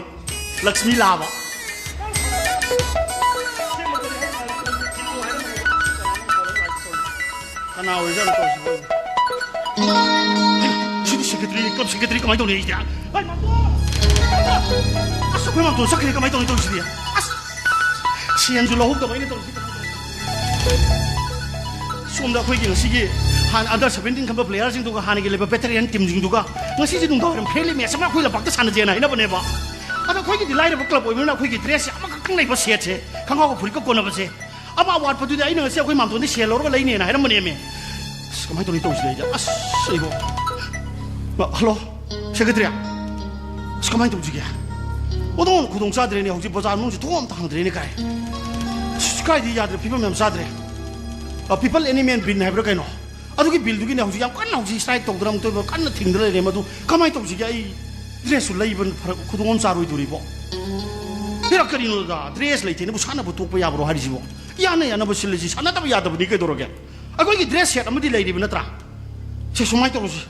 ꯂꯛꯁꯃꯤ ꯂꯥꯕ꯫ ꯀꯅꯥ ꯑꯣꯏꯔꯖꯥꯠꯅꯣ ꯇꯧꯔꯤꯁꯤꯕꯣ? ꯁꯤꯗꯤ ꯁꯦꯀ꯭ꯔꯦꯇꯔꯤ, ꯀ꯭ꯂꯕ ꯁꯦꯀ꯭ꯔꯦꯇꯔꯤ ꯀꯃꯥꯏꯅ ꯇꯧꯅꯤ ꯑꯩꯗꯤ? ꯍꯩ, ꯃꯥꯝꯇꯣꯟ! ꯑꯁ, ꯑꯩꯈꯣꯏ ꯃꯥꯝꯇꯣꯟ ꯆꯠꯈ꯭ꯔꯦ, ꯀꯃꯥꯏꯅ ꯇꯧꯅꯤ ꯇꯧꯔꯤꯁꯤꯗꯤ? ꯑꯁ, ꯁꯦꯟꯁꯨ ꯂꯧꯍꯧꯗꯕ ꯑꯩꯅ ꯇꯧꯔꯤꯁꯤꯗꯤ꯫ ꯁꯣꯝꯗ ꯑꯩꯈꯣꯏꯒꯤ ꯉꯁꯤꯒꯤ ꯍꯥꯟꯅ under seventeen ꯈꯟꯕ playerꯁꯤꯡꯗꯨꯒ ꯍꯥꯟꯅꯒꯤ ꯂꯩꯕ veteran teamꯁꯤꯡꯗꯨꯒ ꯉꯁꯤꯁꯦ ꯅꯨꯡꯗꯥꯡꯋꯥꯏꯔꯝ friendly match ꯑꯃ ꯑꯩꯈꯣꯏ ꯂꯝꯄꯥꯛꯇ ꯁꯥꯟꯅꯁꯦꯅ ꯍꯥꯏꯅꯕꯅꯦꯕ꯫ ꯑꯗꯣ ꯑꯩꯈꯣꯏꯒꯤꯗꯤ ꯂꯥꯏꯔꯕ club ꯑꯣꯏꯕꯅꯤꯅ ꯑꯩꯈꯣꯏꯒꯤ dressꯁꯦ ꯑꯃꯈꯛꯇꯪ ꯂꯩꯕ setꯁꯦ, ꯈꯪꯒꯥꯎꯒ ꯐꯨꯔꯤꯠꯀ ꯀꯣꯟꯅꯕꯁꯦ꯫ ꯑꯃ ꯑꯋꯥꯠꯄꯗꯨꯗꯤ ꯑꯩꯅ ꯉꯁꯤ ꯑꯩꯈꯣꯏ ꯃꯥꯝꯇꯣꯟꯗꯤ ꯁꯦꯜ ꯂꯧꯔꯒ ꯂꯩꯅꯦꯅ ꯍꯥꯏꯔꯝꯕꯅꯦꯃꯦ꯫ ꯑꯁ, ꯀꯃꯥꯏꯅ ꯇꯧꯅꯤ ꯇꯧꯁꯤꯗ ꯑꯩꯗꯤ? ꯑꯁ, ꯑꯩꯕꯣ꯫ ꯃ-, hello, secretary꯫ ꯑꯁ, ꯀꯃꯥꯏꯅ ꯇꯧꯁꯤꯒꯦ? ꯑꯣꯟꯊꯣꯛꯅ ꯈꯨꯗꯣꯡ ꯆꯥꯗ꯭ꯔꯦꯅꯦ꯫ ꯍꯧꯖꯤꯛ ꯕꯖꯥꯔ ꯃꯅꯨꯡꯁꯤ ꯊꯣꯡ ꯑꯝꯇ ꯍꯥꯡꯗ꯭ꯔꯦꯅꯦ ꯀꯥꯏ꯫ ꯑꯁ, ꯀꯥꯏꯗꯤ ꯌꯥꯗ꯭ꯔꯦ, ꯐꯤꯕꯝ ꯌꯥꯝ ꯆꯥꯗ꯭ꯔꯦ꯫ ꯑ, People Animal Bill ꯍꯥꯏꯕ꯭ꯔꯥ ꯀꯩꯅꯣ? ꯑꯗꯨꯒꯤ billꯗꯨꯒꯤꯅꯦ ꯍꯧꯖꯤꯛ ꯌꯥꯝ ꯀꯟꯅ ꯍꯧꯖꯤꯛ strike ꯇꯧꯗꯅ ꯑꯃꯨꯛꯇꯣꯏꯕ ꯀꯟꯅ ꯊꯤꯡꯗꯅ ꯂꯩꯔꯦ꯫ ꯃꯗꯨ ꯀꯃꯥꯏꯅ ꯇꯧꯁꯤꯒꯦ? ꯑꯩ dressꯁꯨ ꯂꯩꯕ ꯐꯔꯛ, ꯈꯨꯗꯣꯡ ꯑꯃ ꯆꯥꯔꯣꯏꯗꯣꯔꯤꯕꯣ꯫ ꯍꯦꯔꯥ, ꯀꯔꯤꯅꯣꯗ, dress ꯂꯩꯇꯦꯅꯕꯨ ꯁꯥꯟꯅꯕ ꯇꯣꯛꯄ ꯌꯥꯕ꯭ꯔꯣ ꯍꯥꯏꯔꯤꯁꯤꯕꯣ? ꯌꯥꯅ ꯌꯥꯅꯕ ꯁꯤꯜꯂꯁꯤ, ꯁꯥꯟꯅꯗꯕ ꯌꯥꯗꯕꯅꯤ ꯀꯩꯗꯧꯔꯒꯦ? ꯑꯩꯈꯣꯏꯒꯤ dress set ꯑꯃꯗꯤ ꯂꯩꯔꯤꯕ ꯅꯠꯇ꯭ꯔꯥ? ꯁꯦ, ꯁꯨꯃꯥꯏꯅ ꯇꯧꯔꯁꯤ,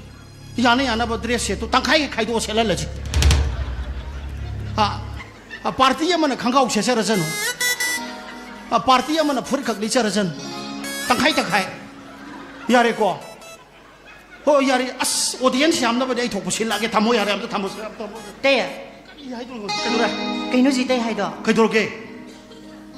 ꯌꯥꯅ ꯌꯥꯅꯕ dress setꯇꯨ ꯇꯪꯈꯥꯏ ꯈꯥꯏꯗꯣꯛꯑ ꯁꯦꯠꯍꯜꯂꯁꯤ꯫ ꯑ, ꯑ, party ꯑꯃꯅ ꯈꯪꯒꯥꯎ ꯁꯦꯠꯆꯔꯁꯅꯨ, ꯑ, party ꯑꯃꯅ ꯐꯨꯔꯤꯠ ꯈꯛ ꯂꯤꯠꯆꯔꯁꯅꯨ, ꯇꯪꯈꯥꯏ ꯇꯪꯈꯥꯏ꯫ ꯌꯥꯔꯦꯀꯣ? ꯍꯣꯏ, ꯌꯥꯔꯦ꯫ ꯑꯁ, audience ꯌꯥꯝꯅꯕꯅꯦ, ꯑꯩ ꯊꯣꯛꯄ ꯁꯤꯜꯂꯛꯑꯒꯦ꯫ ꯊꯝꯃꯣ, ꯌꯥꯔꯦ, ꯑꯝꯇ ꯊꯝꯃꯣ, ꯑꯝꯇ ꯊꯝꯃꯣ꯫ ꯇꯦ꯫ ꯀꯔꯤ ꯍꯥꯏꯗꯣꯏꯅꯣ? ꯀꯩꯗꯧꯔꯦ? ꯀꯩꯅꯣ ꯍꯧꯖꯤꯛ ꯇꯩ ꯍꯥꯏꯗꯣ? ꯀꯩꯗꯧꯔꯒꯦ?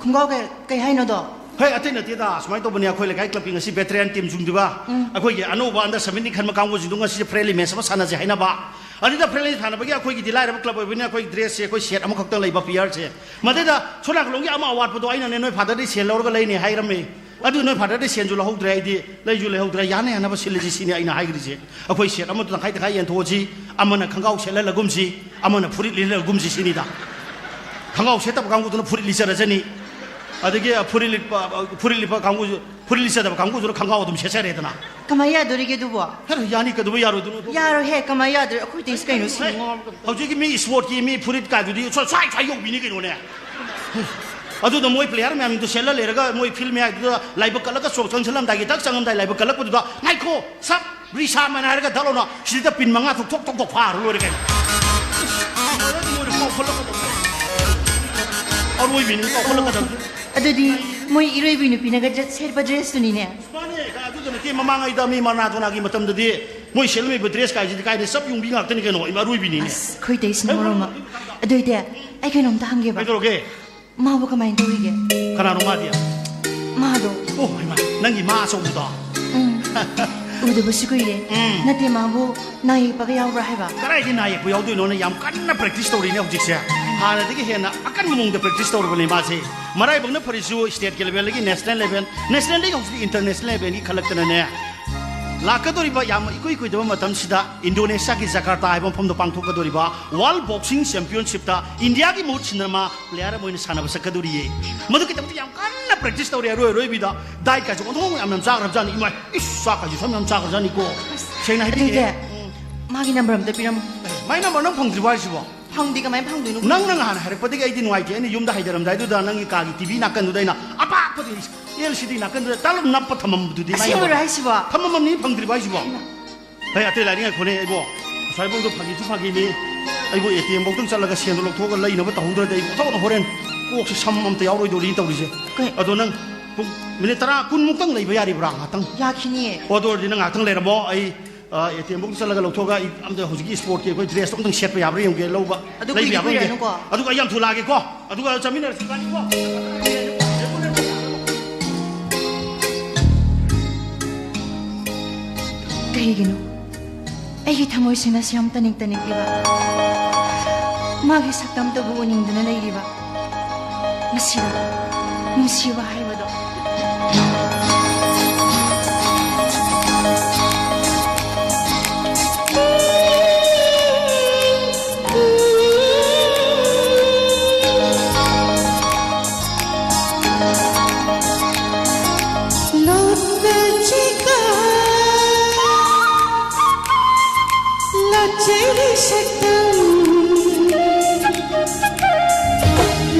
ꯈꯣꯡꯒ꯭ꯔꯥꯎ ꯀꯩ, ꯀꯩ ꯍꯥꯏꯅꯣꯗꯣ? ꯍꯦ, ꯑꯇꯩ ꯅꯠꯇꯦꯗ, ꯁꯨꯃꯥꯏꯅ ꯇꯧꯕꯅꯦ, ꯑꯩꯈꯣꯏ ꯂꯩꯀꯥꯏ clubꯀꯤ ꯉꯁꯤ veteran teamꯁꯤꯡꯗꯨꯒ ꯎꯝ꯫ ꯑꯩꯈꯣꯏꯒꯤ ꯑꯅꯧꯕ under seventeen ꯈꯟꯕ ꯀꯥꯡꯕꯨꯁꯤꯡꯗꯨ ꯉꯁꯤꯁꯦ friendly match ꯑꯃ ꯁꯥꯟꯅꯁꯦ ꯍꯥꯏꯅꯕ꯫ ꯑꯗꯨꯗ friendly ꯁꯥꯟꯅꯕꯒꯤ ꯑꯩꯈꯣꯏꯒꯤꯗꯤ ꯂꯥꯏꯔꯕ club ꯑꯣꯏꯕꯅꯤꯅ ꯑꯩꯈꯣꯏ dressꯁꯦ ꯑꯩꯈꯣꯏ set ꯑꯃꯈꯛꯇꯪ ꯂꯩꯕ playerꯁꯦ꯫ ꯃꯗꯩꯗ ꯁꯣꯝ ꯅꯥꯀꯜꯂꯣꯝꯒꯤ ꯑꯃ ꯑꯋꯥꯠꯄꯗꯣ ꯑꯩꯅꯅꯦ, ꯅꯣꯏ fatherꯗꯩ ꯁꯦꯜ ꯂꯧꯔꯒ ꯂꯩꯅꯤ ꯍꯥꯏꯔꯝꯃꯦ꯫ ꯑꯗꯨ ꯅꯣꯏ fatherꯗꯩ ꯁꯦꯟꯁꯨ ꯂꯧꯍꯧꯗ꯭ꯔꯦ, ꯑꯩꯗꯤ ꯂꯩꯁꯨ ꯂꯩꯍꯧꯗ꯭ꯔꯦ, ꯌꯥꯅ ꯌꯥꯅꯕ ꯁꯤꯜꯂꯁꯤ ꯁꯤꯅꯤ ꯑꯩꯅ ꯍꯥꯏꯈ꯭ꯔꯤꯁꯦ꯫ ꯑꯩꯈꯣꯏ set ꯑꯃꯗ ꯇꯪꯈꯥꯏ ꯇꯪꯈꯥꯏ ꯌꯦꯟꯊꯣꯛꯑꯁꯤ, ꯑꯃꯅ ꯈꯪꯒꯥꯎ ꯁꯦꯠꯍꯜꯂꯒꯨꯝꯁꯤ, ꯑꯃꯅ ꯐꯨꯔꯤꯠ ꯂꯤꯠꯍꯜꯂꯒꯨꯝꯁꯤ ꯁꯤꯅꯤꯗ꯫ ꯈꯪꯒꯥꯎ ꯁꯦꯠꯇꯕ ꯀꯥꯡꯕꯨꯗꯨꯅ ꯐꯨꯔꯤꯠ ꯂꯤꯠꯆꯔꯁꯅꯤ꯫ ꯑꯗꯒꯤ ꯐꯨꯔꯤꯠ ꯂꯤꯠꯄ, ꯐꯨꯔꯤꯠ ꯂꯤꯠꯄ ꯀꯥꯡꯕꯨꯁꯨ, ꯐꯨꯔꯤꯠ ꯂꯤꯠꯆꯗꯕ ꯀꯥꯡꯕꯨꯁꯨꯅ ꯈꯪꯒꯥꯎ ꯑꯗꯨꯝ ꯁꯦꯠꯆꯔꯦꯗꯅ꯫ ꯀꯃꯥꯏ ꯌꯥꯗꯣꯔꯤꯒꯦ ꯑꯗꯨꯕꯣ? ꯍꯦꯔꯥ, ꯌꯥꯅꯤ, ꯀꯩꯗꯧꯕ ꯌꯥꯔꯣꯏꯗꯣꯏꯅꯣ ꯑꯗꯨ? ꯌꯥꯔꯣꯏꯍꯦ, ꯀꯃꯥꯏ ꯌꯥꯗꯣꯔꯤ? ꯑꯩꯈꯣꯏ ꯇꯩꯁꯤ ꯀꯩꯅꯣ ꯁꯤꯕꯣ? ꯍꯧꯖꯤꯛꯀꯤ ꯃꯤ ꯏꯁꯄꯣꯔꯠꯀꯤ ꯃꯤ ꯐꯨꯔꯤꯠ ꯀꯥꯏꯗꯨꯗꯤ ꯁ꯭ꯋꯥꯏ, ꯁ꯭ꯋꯥꯏ, ꯁ꯭ꯋꯥꯏ ꯌꯧꯕꯤꯅꯤ ꯀꯩꯅꯣꯅꯦ꯫ ꯑꯗꯨꯗ ꯃꯣꯏ ꯄ꯭ꯂꯦꯌꯔ ꯃꯌꯥꯝꯗꯣ ꯁꯦꯠꯂ ꯂꯩꯔꯒ ꯃꯣꯏ ꯐꯤꯜ ꯃꯌꯥꯏꯗꯨꯗ ꯂꯥꯏꯕꯛ ꯀꯠꯂꯒ ꯁꯣꯛ ꯆꯪꯁꯤꯜꯂꯝꯗꯥꯏꯒꯤ ꯊꯛ ꯆꯪꯉꯝꯗꯥꯏ ꯂꯥꯏꯕꯛ ꯀꯠꯂꯛꯄꯗꯨꯗ, "ꯉꯥꯏꯈꯣ, ꯁꯞ ꯔꯤꯁꯥꯃꯟ" ꯍꯥꯏꯔꯒ ꯗꯛ ꯂꯥꯎꯅ ꯁꯤꯗ ꯄꯤꯟ ꯃꯉꯥ ꯊꯣꯛ ꯊꯣꯛ ꯊꯣꯛ ꯊꯣꯛ ꯐꯥꯔ ꯂꯣꯏꯔꯦ ꯀꯩꯅꯣ꯫ ꯑꯔꯣꯏꯕꯤꯅꯤ ꯀꯥꯎꯈꯠꯂꯛꯀꯗꯕꯁꯦ꯫ ꯑꯗꯨꯗꯤ ꯃꯣꯏ ꯏꯔꯣꯏꯕꯤ ꯅꯨꯄꯤꯅꯒ ꯗ꯭ꯔꯦꯁ ꯁꯦꯠꯄ ꯗ꯭ꯔꯦꯁꯇꯨꯅꯤꯅꯦ꯫ ꯃꯥꯅꯦ, ꯑꯗꯨꯗ ꯅꯠꯇꯦ, ꯃꯃꯥꯡꯉꯩꯗ ꯃꯤ ꯃꯔꯥꯗꯣꯅꯥꯒꯤ ꯃꯇꯝꯗꯗꯤ ꯃꯣꯏ ꯁꯦꯠꯂꯝꯃꯤꯕ ꯗ꯭ꯔꯦꯁ ꯀꯥꯏꯁꯤꯗꯤ ꯀꯥꯏꯗꯩ ꯆꯞ ꯌꯨꯡꯕꯤ ꯉꯥꯛꯇꯅꯤ ꯀꯩꯅꯣ, ꯏꯃꯥ ꯑꯔꯣꯏꯕꯤꯅꯤꯅꯦ꯫ ꯑꯁ, ꯈꯣꯏ ꯇꯩꯁꯤꯅ ꯃꯔꯣꯝ ꯑꯃ꯫ ꯑꯗꯨꯏꯗꯤ ꯑꯩ ꯀꯩꯅꯣꯝꯇ ꯍꯪꯒꯦꯕ꯫ ꯀꯩꯗꯧꯔꯒꯦ? ꯃꯥꯕꯨ ꯀꯃꯥꯏꯅ ꯇꯧꯔꯤꯒꯦ? ꯀꯅꯥꯅꯣ ꯃꯥꯗꯤ? ꯃꯥꯗꯣ꯫ ꯑꯣ, ꯍꯩꯃꯥ, ꯅꯪꯒꯤ ꯃꯥ ꯑꯆꯧꯕꯗꯣ? ꯎꯝ꯫ ꯎꯗꯕꯁꯨ ꯀꯨꯏꯔꯦ꯫ ꯎꯝ꯫ ꯅꯠꯇꯦ, ꯃꯥꯕꯨ ꯅꯥ ꯌꯦꯛꯄꯒ ꯌꯥꯎꯕ꯭ꯔꯥ ꯍꯥꯏꯕ? ꯀꯗꯥꯏꯗꯒꯤ ꯅꯥ ꯌꯦꯛꯄ ꯌꯥꯎꯗꯣꯏꯅꯣꯅꯦ? ꯌꯥꯝ ꯀꯟꯅ ꯄ꯭ꯔꯦꯛꯇꯤꯁ ꯇꯧꯔꯤꯅꯦ ꯍꯧꯖꯤꯛꯁꯦ꯫ ꯍꯥꯟꯅꯗꯒꯤ ꯍꯦꯟꯅ ꯑꯀꯟꯕ ꯃꯑꯣꯡꯗ ꯄ꯭ꯔꯦꯛꯇꯤꯁ ꯇꯧꯔꯕꯅꯦ ꯃꯥꯁꯦ꯫ ꯃꯔꯥꯏꯕꯛꯅ ꯐꯔꯤꯁꯨ ꯁ꯭ꯇꯦꯠꯀꯤ ꯂꯦꯚꯦꯜꯗꯒꯤ ꯅꯦꯁꯅꯦꯜ ꯂꯦꯚꯦꯜ, ꯅꯦꯁꯅꯦꯜꯗꯒꯤ ꯍꯧꯖꯤꯛꯇꯤ ꯏꯟꯇꯔꯅꯦꯁꯅꯦꯜ ꯂꯦꯚꯦꯜꯒꯤ ꯈꯜꯂꯛꯇꯅꯅꯦ, ꯂꯥꯛꯀꯗꯧꯔꯤꯕ ꯌꯥꯝ ꯏꯀꯨꯏ ꯀꯨꯏꯗꯕ ꯃꯇꯝꯁꯤꯗ ꯏꯟꯗꯣꯅꯦꯁꯤꯌꯥꯒꯤ ꯖꯀꯥꯔꯇꯥ ꯍꯥꯏꯕ ꯃꯐꯝꯗ ꯄꯥꯡꯊꯣꯛꯀꯗꯧꯔꯤꯕ ꯋꯥꯔꯜ ꯕꯣꯛꯁꯤꯡ ꯆꯦꯝꯄꯤꯌꯟꯁꯤꯞꯇ ꯏꯟꯗꯤꯌꯥꯒꯤ ꯃꯍꯨꯠ ꯁꯤꯟꯗꯅ ꯃꯥ ꯄ꯭ꯂꯦꯌꯔ ꯑꯃ ꯑꯣꯏꯅ ꯁꯥꯟꯅꯕ ꯆꯠꯀꯗꯧꯔꯤꯌꯦ꯫ ꯃꯗꯨꯒꯤꯗꯃꯛꯇ ꯌꯥꯝ ꯀꯟꯅ ꯄ꯭ꯔꯦꯛꯇꯤꯁ ꯇꯧꯔꯤ꯫ ꯑꯔꯣꯏ ꯑꯔꯣꯏꯕꯤꯗ ꯗꯥꯏꯠ ꯀꯥꯏꯁꯨ ꯑꯣꯟꯊꯣꯛ ꯌꯥꯝ ꯌꯥꯝ ꯆꯥꯈ꯭ꯔꯕꯖꯥꯠꯅꯤ꯫ ꯏꯃꯥꯏ, ꯏꯁ, ꯆꯥꯛ ꯀꯥꯏꯁꯨ ꯁꯝ ꯌꯥꯝ ꯆꯥꯈ꯭ꯔꯖꯥꯠꯅꯤꯀꯣ꯫ ꯁꯦꯡꯅ ꯑꯗꯨꯗꯤ ꯍꯥꯏꯕꯤꯒꯦ꯫ ꯃꯥꯒꯤ ꯅꯝꯕꯔ ꯑꯝꯇ ꯄꯤꯔꯝꯃꯨ꯫ ꯃꯥꯏ ꯅꯝꯕꯔ ꯅꯪ ꯐꯪꯗ꯭ꯔꯤꯕꯣ ꯍꯥꯏꯁꯤꯕꯣ? ꯐꯪꯗꯦ, ꯀꯃꯥꯏꯅ ꯐꯪꯗꯣꯏꯅꯣ? ꯅꯪꯅ ꯅꯍꯥꯟ ꯍꯥꯏꯔꯛꯄꯗꯒꯤ ꯑꯩꯗꯤ ꯅꯨꯡꯉꯥꯏꯇꯦ꯫ ꯑꯩꯅ ꯌꯨꯝꯗ ꯍꯥꯏꯗꯔꯝꯗꯥꯏꯗꯨꯗ ꯅꯪꯒꯤ ꯀꯥꯒꯤ ꯇꯤꯚꯤ ꯅꯥꯀꯟꯗꯨꯗ ꯑꯩꯅ ꯑꯄꯥꯛꯄꯗ ꯑꯦꯜ ꯁꯤ ꯗꯤ ꯅꯥꯀꯟꯗꯨꯗ ꯇꯥꯂꯞ ꯅꯞꯄ ꯊꯝꯃꯝꯕꯗꯨꯗꯤ ꯃꯥꯏ ꯑꯁꯦꯡꯕꯔꯣ ꯅꯝꯕꯔ ꯍꯥꯏꯁꯤꯕꯣ? ꯊꯝꯃꯝꯃꯝꯅꯤ, ꯐꯪꯗ꯭ꯔꯤꯕꯣ ꯍꯥꯏꯁꯤꯕꯣ? ꯍꯩꯃꯥ꯫ ꯍꯩ, ꯑꯇꯩ ꯂꯥꯏꯔꯤ ꯉꯥꯏꯈꯣꯅꯦ ꯑꯩꯕꯣ꯫ ꯉꯁꯥꯏꯐꯥꯎꯗꯣ ꯐꯥꯒꯤꯁꯨ ꯐꯥꯒꯤꯅꯤ꯫ ꯑꯩꯕꯨ ꯑꯦ ꯇꯤ ꯑꯦꯝ ꯐꯧꯗꯪ ꯆꯠꯂꯒ ꯁꯦꯟꯗꯣ ꯂꯧꯊꯣꯛꯑꯒ ꯂꯩꯅꯕ ꯇꯧꯍꯧꯗ꯭ꯔꯗꯤ ꯑꯩ ꯑꯣꯟꯊꯣꯛꯅ ꯍꯣꯔꯦꯟ ꯀꯣꯛꯁꯦ ꯁꯝ ꯑꯝꯇ ꯌꯥꯎꯔꯣꯏꯗꯧꯔꯤ ꯇꯧꯔꯤꯁꯦ꯫ ꯀꯩ? ꯑꯗꯣ ꯅꯪ ꯄꯨꯡ ꯃꯤꯅꯤꯠ ꯇꯔꯥ, ꯀꯨꯟꯃꯨꯛꯇꯪ ꯂꯩꯕ ꯌꯥꯔꯤꯕ꯭ꯔꯥ ꯉꯥꯛꯇꯪ? ꯌꯥꯈꯤꯅꯤꯌꯦ꯫ ꯑꯣ, ꯑꯗꯨ ꯑꯣꯏꯔꯗꯤ ꯅꯪ ꯉꯥꯛꯇꯪ ꯂꯩꯔꯝꯃꯣ꯫ ꯑꯩ, ꯑ, ꯑꯦ ꯇꯤ ꯑꯦꯝ ꯐꯧꯗ ꯆꯠꯂꯒ ꯂꯧꯊꯣꯛꯑꯒ ꯑꯩ ꯑꯝꯇ ꯍꯧꯖꯤꯛꯀꯤ ꯏꯁꯄꯣꯔꯠꯀꯤ ꯑꯩꯈꯣꯏ ꯗ꯭ꯔꯦꯁꯇꯣ ꯑꯝꯇꯪ ꯁꯦꯠꯄ ꯌꯥꯕ꯭ꯔꯥ ꯌꯦꯡꯒꯦ, ꯂꯧꯕ, ꯑꯗꯨ ꯂꯩꯕ ꯀꯨꯏꯗꯤ ꯌꯥꯕ꯭ꯔꯥ ꯌꯦꯡꯒꯦ꯫ ꯀꯨꯏꯔꯅꯨꯀꯣ꯫ ꯑꯗꯨꯒ ꯑꯩ ꯌꯥꯝ ꯊꯨꯅ ꯂꯥꯛꯑꯒꯦꯀꯣ꯫ ꯑꯗꯨꯒ ꯆꯠꯃꯤꯟꯅꯔꯁꯤ ꯏꯕꯥꯅꯤꯀꯣ꯫ ꯀꯩꯒꯤꯅꯣ ꯑꯩꯒꯤ ꯊꯃꯣꯏꯁꯤꯅ ꯁꯤ ꯌꯥꯝ ꯇꯅꯤꯛ ꯇꯅꯤꯛꯂꯤꯕ? ꯃꯥꯒꯤ ꯁꯛꯇꯝꯇꯕꯨ ꯎꯅꯤꯡꯗꯨꯅ ꯂꯩꯔꯤꯕ? ꯃꯁꯤꯔꯣ ꯅꯨꯡꯁꯤꯕ ꯍꯥꯏꯕꯗꯣ? ꯂꯥꯛꯆꯔꯤ ꯁꯛꯇꯝ,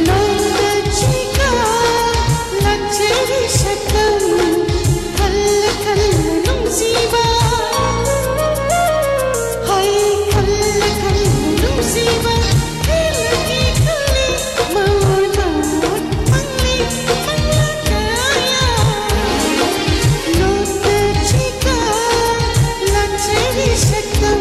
ꯅꯣꯡꯗ ꯆꯤꯡꯀꯥ, ꯂꯥꯛꯆꯔꯤ ꯁꯛꯇꯝ, ꯈꯜꯂ ꯈꯜꯂ ꯅꯨꯡꯁꯤꯕ, ꯍꯣꯏ, ꯈꯜꯂ ꯈꯜꯂ ꯅꯨꯡꯁꯤꯕ, ꯈꯜꯂꯒꯦ ꯈꯜꯂꯤ, ꯃꯉꯣꯟꯗ ꯃꯣꯠ ꯐꯪꯂꯤ, ꯐꯪꯂꯒ ꯌꯥ, ꯅꯣꯡꯗ ꯆꯤꯡꯀꯥ, ꯂꯥꯛꯆꯔꯤ ꯁꯛꯇꯝ꯫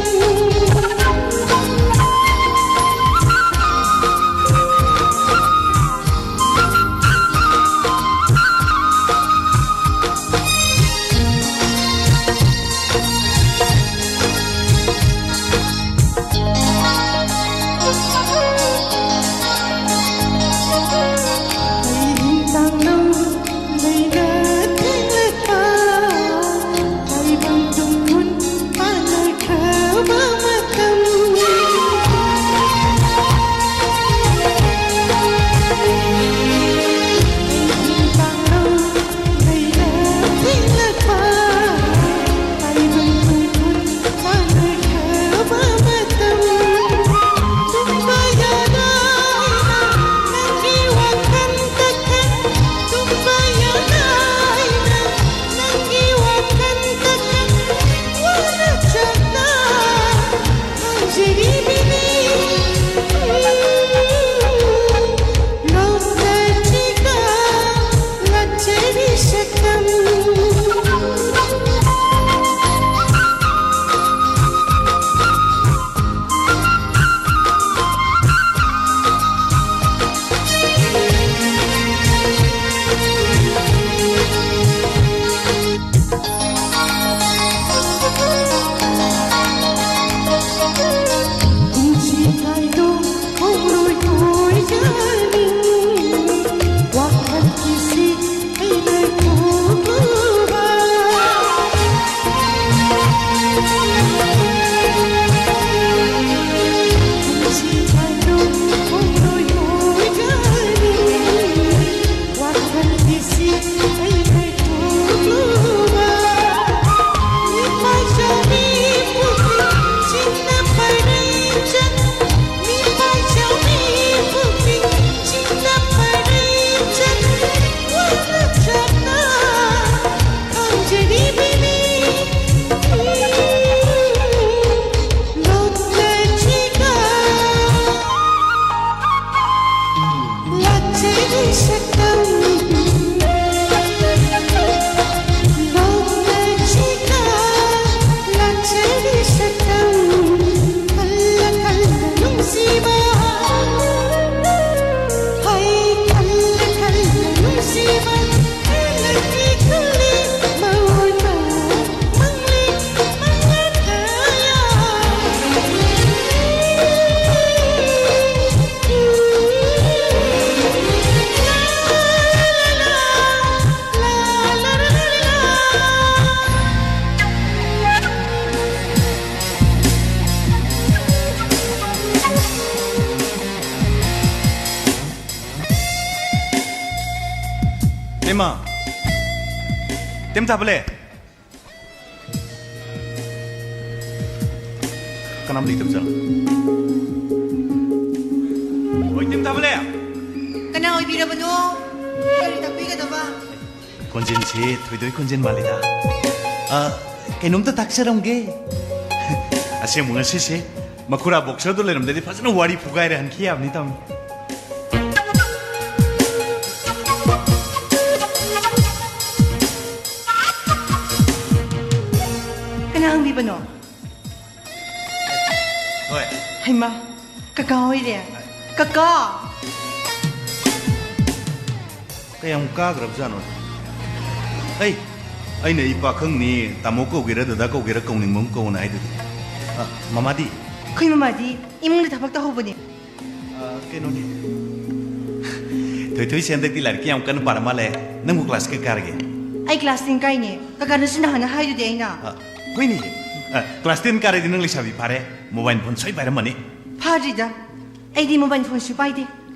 ꯃꯥ, ꯇꯦꯝ ꯊꯥꯕꯂꯦ꯫ ꯀꯅꯥꯝ ꯂꯩꯇꯕꯖꯥꯠꯂꯣ? ꯍꯣꯏ, ꯇꯦꯝ ꯊꯥꯕꯂꯦ꯫ ꯀꯅꯥ ꯑꯣꯏꯕꯤꯔꯕꯅꯣ? ꯀꯔꯤ ꯇꯥꯛꯄꯤꯒꯗꯕ? ꯈꯣꯟꯖꯦꯜꯁꯤ ꯊꯣꯏꯗꯣꯏ ꯈꯣꯟꯖꯦꯜ ꯃꯥꯜꯂꯤꯗ꯫ ꯑ, ꯀꯩꯅꯣꯝꯇ ꯇꯥꯛꯆꯔꯝꯒꯦ꯫ ꯑꯁꯦꯡꯕ ꯉꯁꯤꯁꯦ ꯃꯈꯨꯔꯥ ꯕꯣꯛꯁꯔꯗꯨ ꯂꯩꯔꯝꯗꯗꯤ ꯐꯖꯅ ꯋꯥꯔꯤ ꯐꯨꯒꯥꯏꯔꯦ ꯍꯟꯈꯤ ꯌꯥꯕꯅꯤ ꯇꯥꯃꯣ꯫ ꯀꯅꯥ ꯍꯪꯕꯤꯕꯅꯣ? ꯍꯣꯏ꯫ ꯍꯩꯃꯥ, ꯀꯀꯥ ꯍꯣꯏꯔꯦ꯫ ꯀꯀꯥ! ꯀꯌꯥꯝ ꯀꯥꯈ꯭ꯔꯕꯖꯥꯠꯅꯣ? ꯑꯩ, ꯑꯩꯅ ꯑꯩ ꯄꯥꯈꯪꯅꯤ, ꯇꯥꯃꯣ ꯀꯧꯒꯦꯔꯥ ꯗꯗꯥ ꯀꯧꯒꯦꯔꯥ ꯀꯧꯅꯤꯡꯕ ꯑꯃ ꯀꯧꯅ ꯍꯥꯏꯗꯨꯗꯤ꯫ ꯑ, ꯃꯃꯥꯗꯤ? ꯑꯩꯈꯣꯏ ꯃꯃꯥꯗꯤ ꯏꯃꯨꯡꯗ ꯊꯕꯛ ꯇꯧꯍꯧꯕꯅꯦ꯫ ꯑ, ꯀꯩꯅꯣꯅꯦ꯫ ꯊꯣꯏꯊꯣꯏꯁꯦ ꯍꯟꯗꯛꯇꯤ ꯂꯥꯏꯔꯤꯛꯀ ꯌꯥꯝ ꯀꯟꯅ ꯄꯥꯔ ꯃꯥꯜꯂꯦ꯫ ꯅꯪꯕꯨ ꯀ꯭ꯂꯥꯁ ꯀꯌꯥ ꯀꯥꯔꯒꯦ? ꯑꯩ ꯀ꯭ꯂꯥꯁ ꯇꯦꯟ ꯀꯥꯏꯅꯦ꯫ ꯀꯀꯥꯅꯁꯨ ꯅꯍꯥꯟꯅ ꯍꯥꯏꯗꯨꯗꯤ ꯑꯩꯅ꯫ ꯑ, ꯍꯣꯏꯅꯦ꯫ ꯑ, ꯀ꯭ꯂꯥꯁ ꯇꯦꯟ ꯀꯥꯔꯗꯤ ꯅꯪ ꯂꯩꯁꯥꯕꯤ ꯐꯥꯔꯦ꯫ ꯃꯣꯕꯥꯏꯜ ꯐꯣꯟ ꯁꯣꯏ ꯄꯥꯏꯔꯝꯃꯅꯤ꯫ ꯐꯥꯗ꯭ꯔꯤꯗ꯫ ꯑꯩꯗꯤ ꯃꯣꯕꯥꯏꯜ ꯐꯣꯟꯁꯨ ꯄꯥꯏꯗꯦ꯫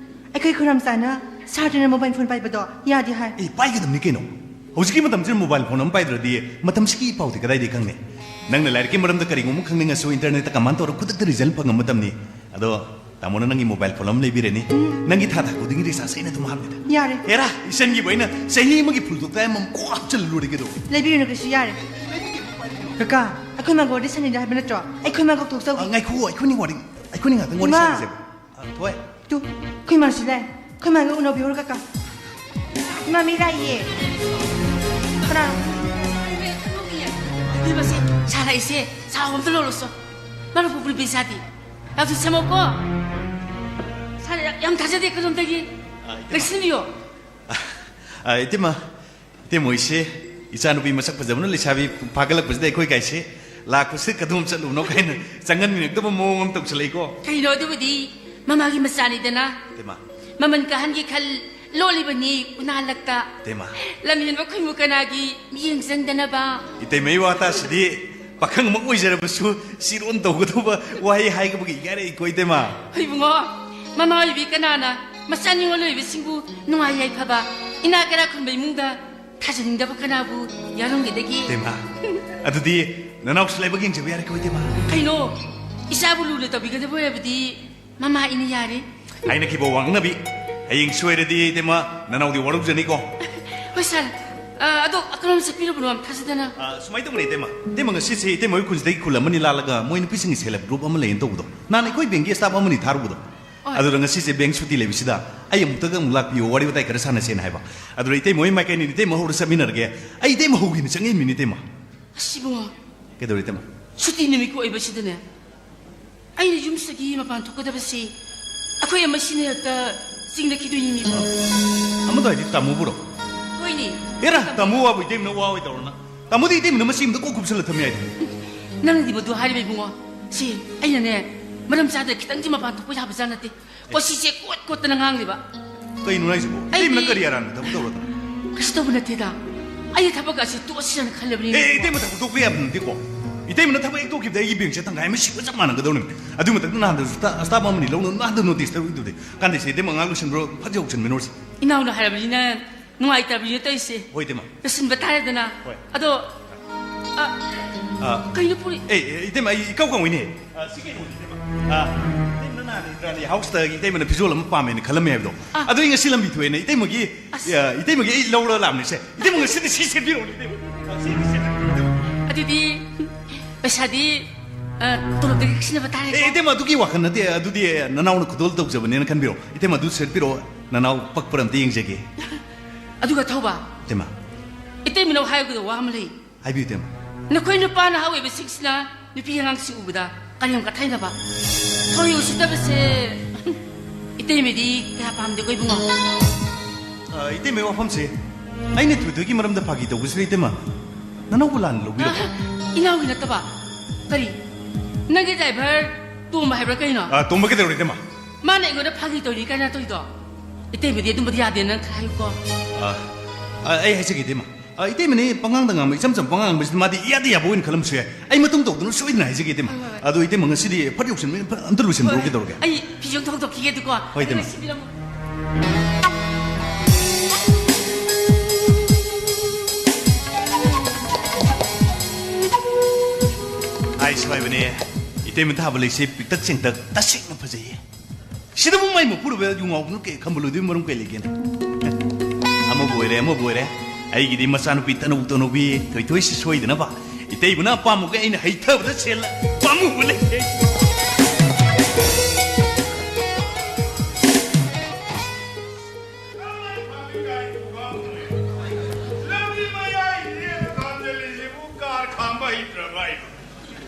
ꯑꯩꯈꯣꯏ ꯈꯨꯔꯝꯆꯥꯅ ꯁꯥꯇ꯭ꯔꯅ ꯃꯣꯕꯥꯏꯜ ꯐꯣꯟ ꯄꯥꯏꯕꯗꯣ ꯌꯥꯗꯦ ꯍꯥꯏ꯫ ꯑꯦ, ꯄꯥꯏꯒꯗꯕꯅꯤ ꯀꯩꯅꯣ꯫ ꯍꯧꯖꯤꯛꯀꯤ ꯃꯇꯝꯁꯤꯗ ꯃꯣꯕꯥꯏꯜ ꯐꯣꯟ ꯑꯃ ꯄꯥꯏꯗ꯭ꯔꯗꯤ ꯃꯇꯝꯁꯤꯒꯤ ꯏ ꯄꯥꯎꯗꯤ ꯀꯗꯥꯏꯗꯒꯤ ꯈꯪꯅꯤ? ꯅꯪꯅ ꯂꯥꯏꯔꯤꯛꯀꯤ ꯃꯔꯝꯗ ꯀꯔꯤꯒꯨꯝꯕ ꯈꯪꯅꯤꯡꯉꯁꯨ ꯏꯟꯇꯔꯅꯦꯠꯇ ꯀꯃꯥꯟ ꯇꯧꯔ ꯈꯨꯗꯛꯇ ꯔꯤꯖꯜ ꯐꯪꯕ ꯃꯇꯝꯅꯤ꯫ ꯑꯗꯣ ꯇꯥꯃꯣꯅ ꯅꯪꯒꯤ ꯃꯣꯕꯥꯏꯜ ꯐꯣꯟ ꯑꯃ ꯂꯩꯕꯤꯔꯅꯤ꯫ ꯎꯝ꯫ ꯅꯪꯒꯤ ꯊꯥ ꯊꯥ ꯈꯨꯗꯤꯡꯒꯤ ꯔꯤꯆꯥꯔꯖ ꯑꯩꯅ ꯑꯗꯨꯝ ꯍꯥꯞꯂꯤꯗ꯫ ꯌꯥꯔꯦ꯫ ꯑꯦꯔꯥ, ꯏꯆꯟꯒꯤꯕꯨ ꯑꯩꯅ ꯆꯍꯤ ꯑꯃꯒꯤ ꯐꯨꯜ ꯇꯣꯛꯇꯥꯏ ꯑꯃꯃꯝ ꯀꯣꯛ ꯍꯥꯞꯆꯤꯜꯂ ꯂꯣꯏꯔꯦ ꯀꯩꯗꯧꯔꯒꯦ? ꯂꯩꯕꯤꯔꯨꯅꯨ, ꯀꯩꯁꯨ ꯌꯥꯔꯦ꯫ ꯀꯀꯥ, ꯑꯩꯈꯣꯏ ꯃꯥꯒ ꯋꯥꯔꯤ ꯁꯥꯟꯅꯩꯗ ꯍꯥꯏꯕ ꯅꯠꯇ꯭ꯔꯣ? ꯑꯩꯈꯣꯏ ꯃꯥꯒ ꯇꯣꯛꯆꯧꯒꯦ꯫ ꯑ, ꯉꯥꯏꯈꯣ, ꯑꯩꯈꯣꯏꯅꯤ ꯋꯥꯔꯤ, ꯑꯩꯈꯣꯏꯅꯤ ꯉꯥꯛꯇꯪ ꯋꯥꯔꯤ ꯏꯃꯥ! ꯁꯥꯟꯅꯁꯦꯕ꯫ ꯑ, ꯊꯣꯏ꯫ ꯇꯨ, ꯑꯩꯈꯣꯏ ꯃꯥꯁꯨ ꯂꯥꯛꯑꯦ꯫ ꯑꯩꯈꯣꯏ ꯃꯥꯒ ꯎꯅꯕꯤꯍꯧꯔꯣ, ꯀꯀꯥ꯫ ꯏꯃꯥ, ꯃꯤ ꯂꯥꯛꯏꯌꯦ꯫ ꯀꯅꯥꯅꯣ? ꯏꯕꯦꯝꯃꯁꯦ, ꯁꯥꯔꯛꯏꯁꯦ, ꯆꯥꯎ ꯑꯝꯇ ꯂꯧꯔꯁꯣ꯫ ꯃꯔꯨꯞ ꯄꯨꯄꯨ ꯄꯩꯁꯥꯗꯤ? ꯌꯥꯝ ꯊꯨꯅ ꯁꯦꯝꯃꯛꯎꯀꯣ꯫ ꯁꯥꯔ, ꯌꯥꯝ ꯊꯥꯖꯗꯦ ꯀꯗꯣꯝꯗꯒꯤ꯫ ꯑ, ꯏꯇꯩꯃ꯫ ꯂꯩꯁꯤꯟꯕꯤꯌꯣ꯫ ꯑ, ꯑ, ꯏꯇꯩꯃ, ꯏꯇꯩꯃ ꯍꯣꯏꯁꯦ ꯏꯆꯥꯅꯨꯄꯤ ꯃꯁꯛ ꯐꯖꯕꯅ ꯂꯩꯁꯥꯕꯤ ꯐꯥꯒꯠꯂꯛꯄꯁꯤꯗ ꯑꯩꯈꯣꯏ ꯀꯥꯏꯁꯦ ꯂꯥꯛꯄꯁꯤꯗ ꯀꯗꯣꯝ ꯆꯠꯂꯨꯕꯅꯣ ꯀꯥꯏꯅ ꯆꯪꯍꯟꯅꯤꯡꯉꯛꯇꯕ ꯃꯑꯣꯡ ꯑꯃ ꯇꯧꯁꯜꯂꯛꯏꯀꯣ꯫ ꯀꯩꯅꯣ ꯑꯗꯨꯕꯨꯗꯤ ꯃꯃꯥꯒꯤ ꯃꯆꯥꯅꯤꯗꯅ꯫ ꯏꯇꯩꯃ꯫ ꯃꯃꯟ ꯀꯥꯍꯟꯒꯦ ꯈꯜ ꯂꯣꯜꯂꯤꯕꯅꯤ ꯎꯅꯥ ꯂꯛꯇ꯫ ꯏꯇꯩꯃ꯫ ꯂꯝ ꯍꯦꯟꯕ ꯈꯣꯏꯃꯨ ꯀꯅꯥꯒꯤ ꯃꯤꯠꯌꯦꯡ ꯆꯪꯗꯅꯕ꯫ ꯏꯇꯩꯃꯩ ꯋꯥꯇꯥꯁꯤꯗꯤ ꯄꯥꯈꯪ ꯑꯃ ꯑꯣꯏꯖꯔꯕꯁꯨ ꯆꯤꯔꯣꯟ ꯇꯧꯒꯗꯧꯕ ꯋꯥꯍꯩ ꯍꯥꯏꯒꯕꯒꯤ ꯏꯀꯥꯏꯔꯛꯏꯀꯣ ꯏꯇꯩꯃ꯫ ꯍꯣꯏ ꯏꯕꯨꯡꯉꯣ, ꯃꯃꯥ ꯑꯣꯏꯕꯤ ꯀꯅꯥꯅ ꯃꯆꯥ ꯅꯤꯉꯣꯜ ꯑꯣꯏꯕꯁꯤꯡꯕꯨ ꯅꯨꯡꯉꯥꯏ ꯌꯥꯏꯐꯕ ꯏꯅꯥꯛ ꯀꯩꯔꯥꯛ ꯈꯨꯟꯕ ꯏꯃꯨꯡꯗ ꯊꯥꯖꯅꯤꯡꯗꯕ ꯀꯅꯥꯕꯨ ꯌꯥꯎꯔꯝꯒꯗꯒꯦ? ꯏꯇꯩꯃ, ꯑꯗꯨꯗꯤ ꯅꯅꯥꯎꯁꯨ ꯂꯥꯏꯕꯛ ꯌꯦꯡꯖꯕ ꯌꯥꯔꯦꯀꯣ, ꯏꯇꯩꯃ? ꯀꯩꯅꯣ? ꯏꯆꯥꯕꯨ ꯂꯨꯅ ꯇꯧꯕꯤꯒꯗꯕ ꯑꯣꯏꯔꯕꯗꯤ ꯃꯃꯥ ꯑꯩꯅ ꯌꯥꯔꯦ꯫ ꯍꯥꯏꯅꯈꯤꯕ ꯋꯥ ꯉꯥꯛꯅꯕꯤ꯫ ꯍꯌꯦꯡ ꯁꯣꯏꯔꯗꯤ, ꯏꯇꯩꯃ, ꯅꯅꯥꯎꯗꯤ ꯋꯥꯔꯧꯖꯅꯤꯀꯣ꯫ ꯍꯣꯏ ꯁꯥꯔ꯫ ꯑ, ꯑꯗꯣ ꯀꯔꯣꯝ ꯆꯠꯄꯤꯔꯨꯕꯅꯣ ꯌꯥꯝ ꯊꯥꯖꯗꯅ? ꯑ, ꯁꯨꯃꯥꯏꯅ ꯇꯧꯕꯅꯦ, ꯏꯇꯩꯃ꯫ ꯏꯇꯩꯃ, ꯉꯁꯤꯁꯦ ꯏꯇꯩꯃ ꯍꯣꯏ ꯈꯨꯟꯁꯤꯗꯒꯤ ꯈꯨꯜ ꯑꯃꯅꯤ ꯂꯥꯜꯂꯒ ꯃꯣꯏ ꯅꯨꯄꯤꯁꯤꯡꯒꯤ self help group ꯑꯃ ꯂꯩꯌꯦꯅ ꯇꯧꯕꯗꯣ꯫ ꯅꯍꯥꯟ ꯑꯩꯈꯣꯏ bankꯀꯤ staff ꯑꯃꯅꯤ ꯊꯥꯔꯨꯕꯗꯣ꯫ ꯍꯣꯏ꯫ ꯑꯗꯨꯗ ꯉꯁꯤꯁꯦ bank ꯁꯨꯇꯤ ꯂꯩꯕꯁꯤꯗ ꯑꯩ ꯑꯃꯨꯛꯇꯒ ꯑꯃꯨꯛ ꯂꯥꯛꯄꯤꯌꯣ, ꯋꯥꯔꯤ ꯋꯥꯇꯥꯏ ꯈꯔ ꯁꯥꯟꯅꯁꯦꯅ ꯍꯥꯏꯕ꯫ ꯑꯗꯨꯗ ꯏꯇꯩꯃ ꯍꯣꯏ ꯃꯥꯏꯀꯩꯅ ꯏꯇꯩꯃ ꯍꯧꯔ ꯆꯠꯃꯤꯟꯅꯔꯒꯦ꯫ ꯑꯩ ꯏꯇꯩꯃ ꯍꯧꯒꯦꯅ ꯆꯪꯉꯛꯏꯃꯤꯅꯤ, ꯏꯇꯩꯃ꯫ ꯑꯁ, ꯏꯕꯨꯡꯉꯣ꯫ ꯀꯩꯗꯧꯔꯦ, ꯏꯇꯩꯃ? ꯁꯨꯇꯤ ꯅꯨꯃꯤꯠꯀ ꯑꯣꯏꯕꯁꯤꯗꯅꯦ, ꯑꯩꯅ ꯌꯨꯝꯁꯤꯗꯒꯤ ꯃꯄꯥꯟ ꯊꯣꯛꯀꯗꯕꯁꯤ ꯑꯩꯈꯣꯏ ꯑꯃꯁꯤꯅ ꯍꯦꯛꯇ ꯆꯤꯡꯅꯈꯤꯗꯣꯏꯅꯤꯅꯦ꯫ ꯑꯃꯗꯣ ꯍꯥꯏꯗꯤ ꯇꯥꯃꯣꯕꯨꯔꯣ? ꯍꯣꯏꯅꯦ꯫ ꯑꯦꯔꯥ, ꯇꯥꯃꯣ ꯋꯥꯕꯨ ꯏꯇꯩꯃꯅ ꯋꯥ ꯑꯣꯏ ꯇꯧꯔꯅ꯫ ꯇꯥꯃꯣꯗꯤ ꯏꯇꯩꯃꯅ ꯃꯁꯤ ꯑꯃꯗ ꯀꯣꯛ ꯀꯨꯞꯁꯜꯂ ꯊꯝ ꯌꯥꯏꯗꯅ꯫ ꯅꯪꯅꯗꯤ ꯃꯗꯨ ꯍꯥꯏꯔꯤꯕ ꯏꯕꯨꯡꯉꯣ꯫ ꯁꯤ ꯑꯩꯅꯅꯦ, ꯃꯔꯝ ꯆꯥꯗꯅ ꯈꯤꯇꯪꯗꯤ ꯃꯄꯥꯟ ꯊꯣꯛꯄ ꯌꯥꯕ ꯖꯥꯠ ꯅꯠꯇꯦ꯫ ꯀꯣ ꯁꯤꯁꯦ ꯀꯣꯠ ꯀꯣꯠꯇꯅ ꯉꯥꯡꯂꯤꯕ꯫ ꯀꯩꯅꯣ ꯍꯥꯏꯁꯤꯕꯣ? ꯑꯩꯗꯤ ꯏꯇꯩꯃꯅ ꯀꯔꯤ ꯑꯔꯥꯟꯕ ꯊꯕꯛ ꯇꯧꯔꯗꯅ? ꯀꯩꯁꯨ ꯇꯧꯕ ꯅꯠꯇꯦꯗ꯫ ꯑꯩ ꯊꯕꯛ ꯑꯁꯤ ꯇꯣꯛꯑꯁꯤꯔꯅ ꯈꯜꯂꯕꯅꯤ꯫ ꯑꯦ, ꯏꯇꯩꯃ ꯊꯕꯛ ꯇꯣꯛꯄ ꯌꯥꯕ ꯅꯠꯇꯦꯀꯣ꯫ ꯏꯇꯩꯃꯅ ꯊꯕꯛ ꯍꯦꯛ ꯇꯣꯛꯈꯤꯕꯗ ꯑꯩꯒꯤ bankꯁꯦ ꯇꯪꯈꯥꯏ ꯑꯃ ꯁꯤꯕ ꯆꯞ ꯃꯥꯟꯅꯒꯗꯧꯔꯤꯕꯅꯤ꯫ ꯑꯗꯨꯒꯤ ꯃꯊꯛꯇ ꯅꯍꯥꯟꯗꯁꯨ ꯁ꯭ꯇꯥ-, staff ꯑꯃꯅꯤ ꯂꯧꯅ ꯅꯍꯥꯟꯗ notice ꯇꯧꯔꯤꯗꯨꯗꯤ꯫ ꯀꯥꯟꯗꯦꯁꯦ, ꯏꯇꯩꯃ ꯑꯉꯥꯡ ꯂꯣꯏꯁꯤꯟꯕ꯭ꯔꯣ? ꯐꯠ ꯌꯧꯁꯤꯟꯃꯤꯟꯅꯔꯁꯤ꯫ ꯏꯅꯥꯎꯅ ꯍꯥꯏꯔꯕꯅꯤꯅ ꯅꯨꯡꯉꯥꯏꯇꯕꯅꯤꯅ ꯇꯧꯔꯤꯁꯦ꯫ ꯍꯣꯏ, ꯏꯇꯩꯃ꯫ ꯂꯣꯏꯁꯤꯟꯕ ꯇꯥꯔꯦꯗꯅ꯫ ꯍꯣꯏ꯫ ꯑꯗꯣ, ꯑ, ꯑ, ꯀꯩꯅꯣ ꯄꯨꯔꯤ? ꯑꯦ, ꯑꯦ, ꯏꯇꯩꯃ, ꯑꯩ ꯏꯀꯥꯎ ꯀꯥꯎꯏꯅꯦ꯫ ꯑ, ꯁꯤ ꯀꯩꯅꯣꯅꯤ, ꯏꯇꯩꯃ꯫ ꯑ, ꯏꯇꯩꯃꯅ ꯅꯍꯥꯟ ꯏꯟꯗ꯭ꯔꯥꯅꯤ house ꯇꯒꯤ ꯏꯇꯩꯃꯅ ꯐꯤꯖꯣꯜ ꯑꯃ ꯄꯥꯝꯃꯦꯅ ꯈꯜꯂꯝꯃꯦ ꯍꯥꯏꯕꯗꯣ꯫ ꯑꯥ꯫ ꯑꯗꯣ ꯑꯩ ꯉꯁꯤ ꯂꯝꯕꯤ ꯊꯣꯛꯑꯦꯅ ꯏꯇꯩꯃꯒꯤ, ꯑꯁ꯫ ꯑ, ꯏꯇꯩꯃꯒꯤ ꯑꯩ ꯂꯧꯔ ꯂꯥꯛꯑꯕꯅꯤꯁꯦ꯫ ꯏꯇꯩꯃ, ꯉꯁꯤꯗꯤ ꯁꯤ ꯁꯦꯠꯄꯤꯔꯛꯑꯣꯅꯦ, ꯏꯇꯩꯃ꯫ ꯑ, ꯁꯤ, ꯁꯤ ꯁꯦꯠꯄꯤꯔꯛꯑꯣꯅꯦ, ꯏꯇꯩꯃ꯫ ꯑꯗꯨꯗꯤ ꯄꯩꯁꯥꯗꯤ, ꯑ, ꯇꯣꯂꯣꯞꯇꯒꯤ ꯀꯛꯁꯤꯟꯅꯕ ꯇꯥꯔꯦꯀꯣ? ꯑꯦ, ꯏꯇꯩꯃ, ꯑꯗꯨꯒꯤ ꯋꯥꯈꯜ ꯅꯠꯇꯦ꯫ ꯑꯗꯨꯗꯤ ꯅꯅꯥꯎꯅ ꯈꯨꯗꯣꯜ ꯇꯧꯖꯕꯅꯦꯅ ꯈꯟꯕꯤꯔꯣ꯫ ꯏꯇꯩꯃ, ꯑꯗꯨ ꯁꯦꯠꯄꯤꯔꯛꯑꯣ꯫ ꯅꯅꯥꯎ ꯄꯛꯄ꯭ꯔ ꯑꯝꯇ ꯌꯦꯡꯖꯒꯦ꯫ ꯑꯗꯨꯒ ꯊꯧꯕ꯫ ꯏꯇꯩꯃ꯫ ꯏꯇꯩꯃꯅ ꯍꯥꯏꯒꯗꯕ ꯋꯥ ꯑꯃ ꯂꯩ꯫ ꯍꯥꯏꯕꯤꯌꯨ, ꯏꯇꯩꯃ꯫ ꯅꯈꯣꯏ ꯅꯨꯄꯥ ꯅꯍꯥ ꯑꯣꯏꯕꯁꯤꯡꯁꯤꯅ ꯅꯨꯄꯤ ꯑꯉꯥꯡꯁꯤꯡ ꯎꯕꯗ ꯀꯔꯦꯝ ꯀꯊꯥꯏꯅꯕ, ꯊꯧꯔꯤ ꯎꯁꯤꯠꯇꯕꯁꯦ ꯏꯇꯩꯃꯗꯤ ꯀꯌꯥ ꯄꯥꯝꯗꯦꯀꯣ, ꯏꯕꯨꯡꯉꯣ꯫ ꯑ, ꯏꯇꯩꯃꯒꯤ ꯋꯥꯐꯝꯁꯦ ꯑꯩꯅ ꯊꯣꯏꯊꯣꯏꯒꯤ ꯃꯔꯝꯗ ꯐꯥꯒꯤ ꯇꯧꯕꯁꯤꯗ, ꯏꯇꯩꯃ, ꯅꯅꯧꯕ ꯂꯥꯟꯅ ꯂꯧꯕꯤꯔꯕ? ꯑ, ꯏꯅꯥꯎꯒꯤ ꯅꯠꯇꯕ꯫ ꯀꯔꯤ? ꯅꯪꯒꯤ driver ꯇꯣꯝꯕ ꯍꯥꯏꯕ꯭ꯔꯥ ꯀꯩꯅꯣ? ꯑ, ꯇꯣꯝꯕ ꯀꯩꯗꯧꯔꯦ, ꯏꯇꯩꯃ? ꯃꯥꯅ ꯑꯩꯉꯣꯟꯗ ꯐꯥꯒꯤ ꯇꯧꯔꯤ ꯀꯥꯏꯅ ꯇꯧꯔꯤꯗꯣ? ꯏꯇꯩꯃꯗꯤ ꯑꯗꯨꯝꯕꯗꯤ ꯌꯥꯗꯦ, ꯅꯪ ꯈꯔ ꯍꯥꯏꯌꯨꯀꯣ꯫ ꯑ, ꯑ, ꯑꯩ ꯍꯥꯏꯖꯒꯦ, ꯏꯇꯩꯃ꯫ ꯑ, ꯏꯇꯩꯃꯅꯦ ꯄꯉꯥꯡꯗ ꯉꯥꯡꯕ, ꯏꯆꯝ ꯆꯝ ꯄꯉꯥꯡ ꯉꯥꯡꯕꯁꯤꯗꯤ ꯃꯥꯗꯤ ꯏꯌꯥꯗ ꯌꯥꯕ ꯑꯣꯏꯅ ꯈꯜꯂꯝꯕꯁꯨ ꯌꯥꯏ꯫ ꯑꯩ ꯃꯇꯨꯡ ꯇꯧꯗꯅ ꯁꯣꯏꯗꯅ ꯍꯥꯏꯖꯒꯦ, ꯏꯇꯩꯃ꯫ ꯍꯣꯏ, ꯍꯣꯏ, ꯍꯣꯏ꯫ ꯑꯗꯣ ꯏꯇꯩꯃ ꯉꯁꯤꯗꯤ ꯐꯠ ꯌꯧꯁꯟꯕ, ꯐꯠ ꯑꯝꯇ ꯂꯣꯏꯁꯟꯕꯤꯔꯣ, ꯍꯣꯏ, ꯍꯣꯏ꯫ ꯀꯩꯗꯧꯔꯒꯦ? ꯑꯩ ꯐꯤꯖꯣꯜ ꯊꯣꯡꯗꯣꯛꯈꯤꯒꯦ ꯑꯗꯨꯀꯣ꯫ ꯍꯣꯏ, ꯏꯇꯩꯃ꯫ ꯑꯗꯨꯒ ꯁꯤꯕꯤꯔꯝꯃꯣ꯫ ꯁꯤꯐꯥꯏꯕꯅꯦ, ꯏꯇꯩꯃ ꯊꯥꯕ ꯂꯩꯁꯦ ꯄꯤꯛꯇꯛ ꯆꯦꯡꯇꯛ ꯇꯁꯦꯡꯅ ꯐꯖꯩꯌꯦ꯫ ꯁꯤꯗꯕꯨ ꯃꯩ ꯃꯄꯨꯔꯕ ꯌꯨ ꯉꯥꯎꯕꯅ ꯀꯩ ꯈꯝꯕ ꯂꯣꯏꯗꯣꯏ ꯃꯔꯝ ꯀꯩ ꯂꯩꯒꯦꯅ? ꯑꯃꯕꯨ ꯑꯣꯏꯔꯦ, ꯑꯃꯕꯨ ꯑꯣꯏꯔꯦ, ꯑꯩꯒꯤꯗꯤ ꯃꯆꯥꯅꯨꯄꯤ ꯇꯅꯧ ꯇꯅꯧꯕꯤ ꯊꯣꯏꯊꯣꯏꯁꯤ ꯁꯣꯏꯗꯅꯕ ꯏꯇꯩꯕꯨꯅ ꯑꯄꯥꯝꯕꯒ ꯑꯩꯅ ꯍꯩꯊꯕꯗ ꯁꯦꯜꯂ ꯄꯥꯝꯃꯨꯕ ꯂꯩꯇꯦ꯫ ꯂꯝꯕꯤ ꯃꯌꯥꯏ ꯂꯦꯞꯄ ꯈꯥꯝꯖꯜꯂꯤꯁꯤꯕꯨ ꯀꯥꯔ ꯈꯥꯝꯕ ꯍꯩꯇ꯭ꯔꯕ ꯑꯩꯕꯨ?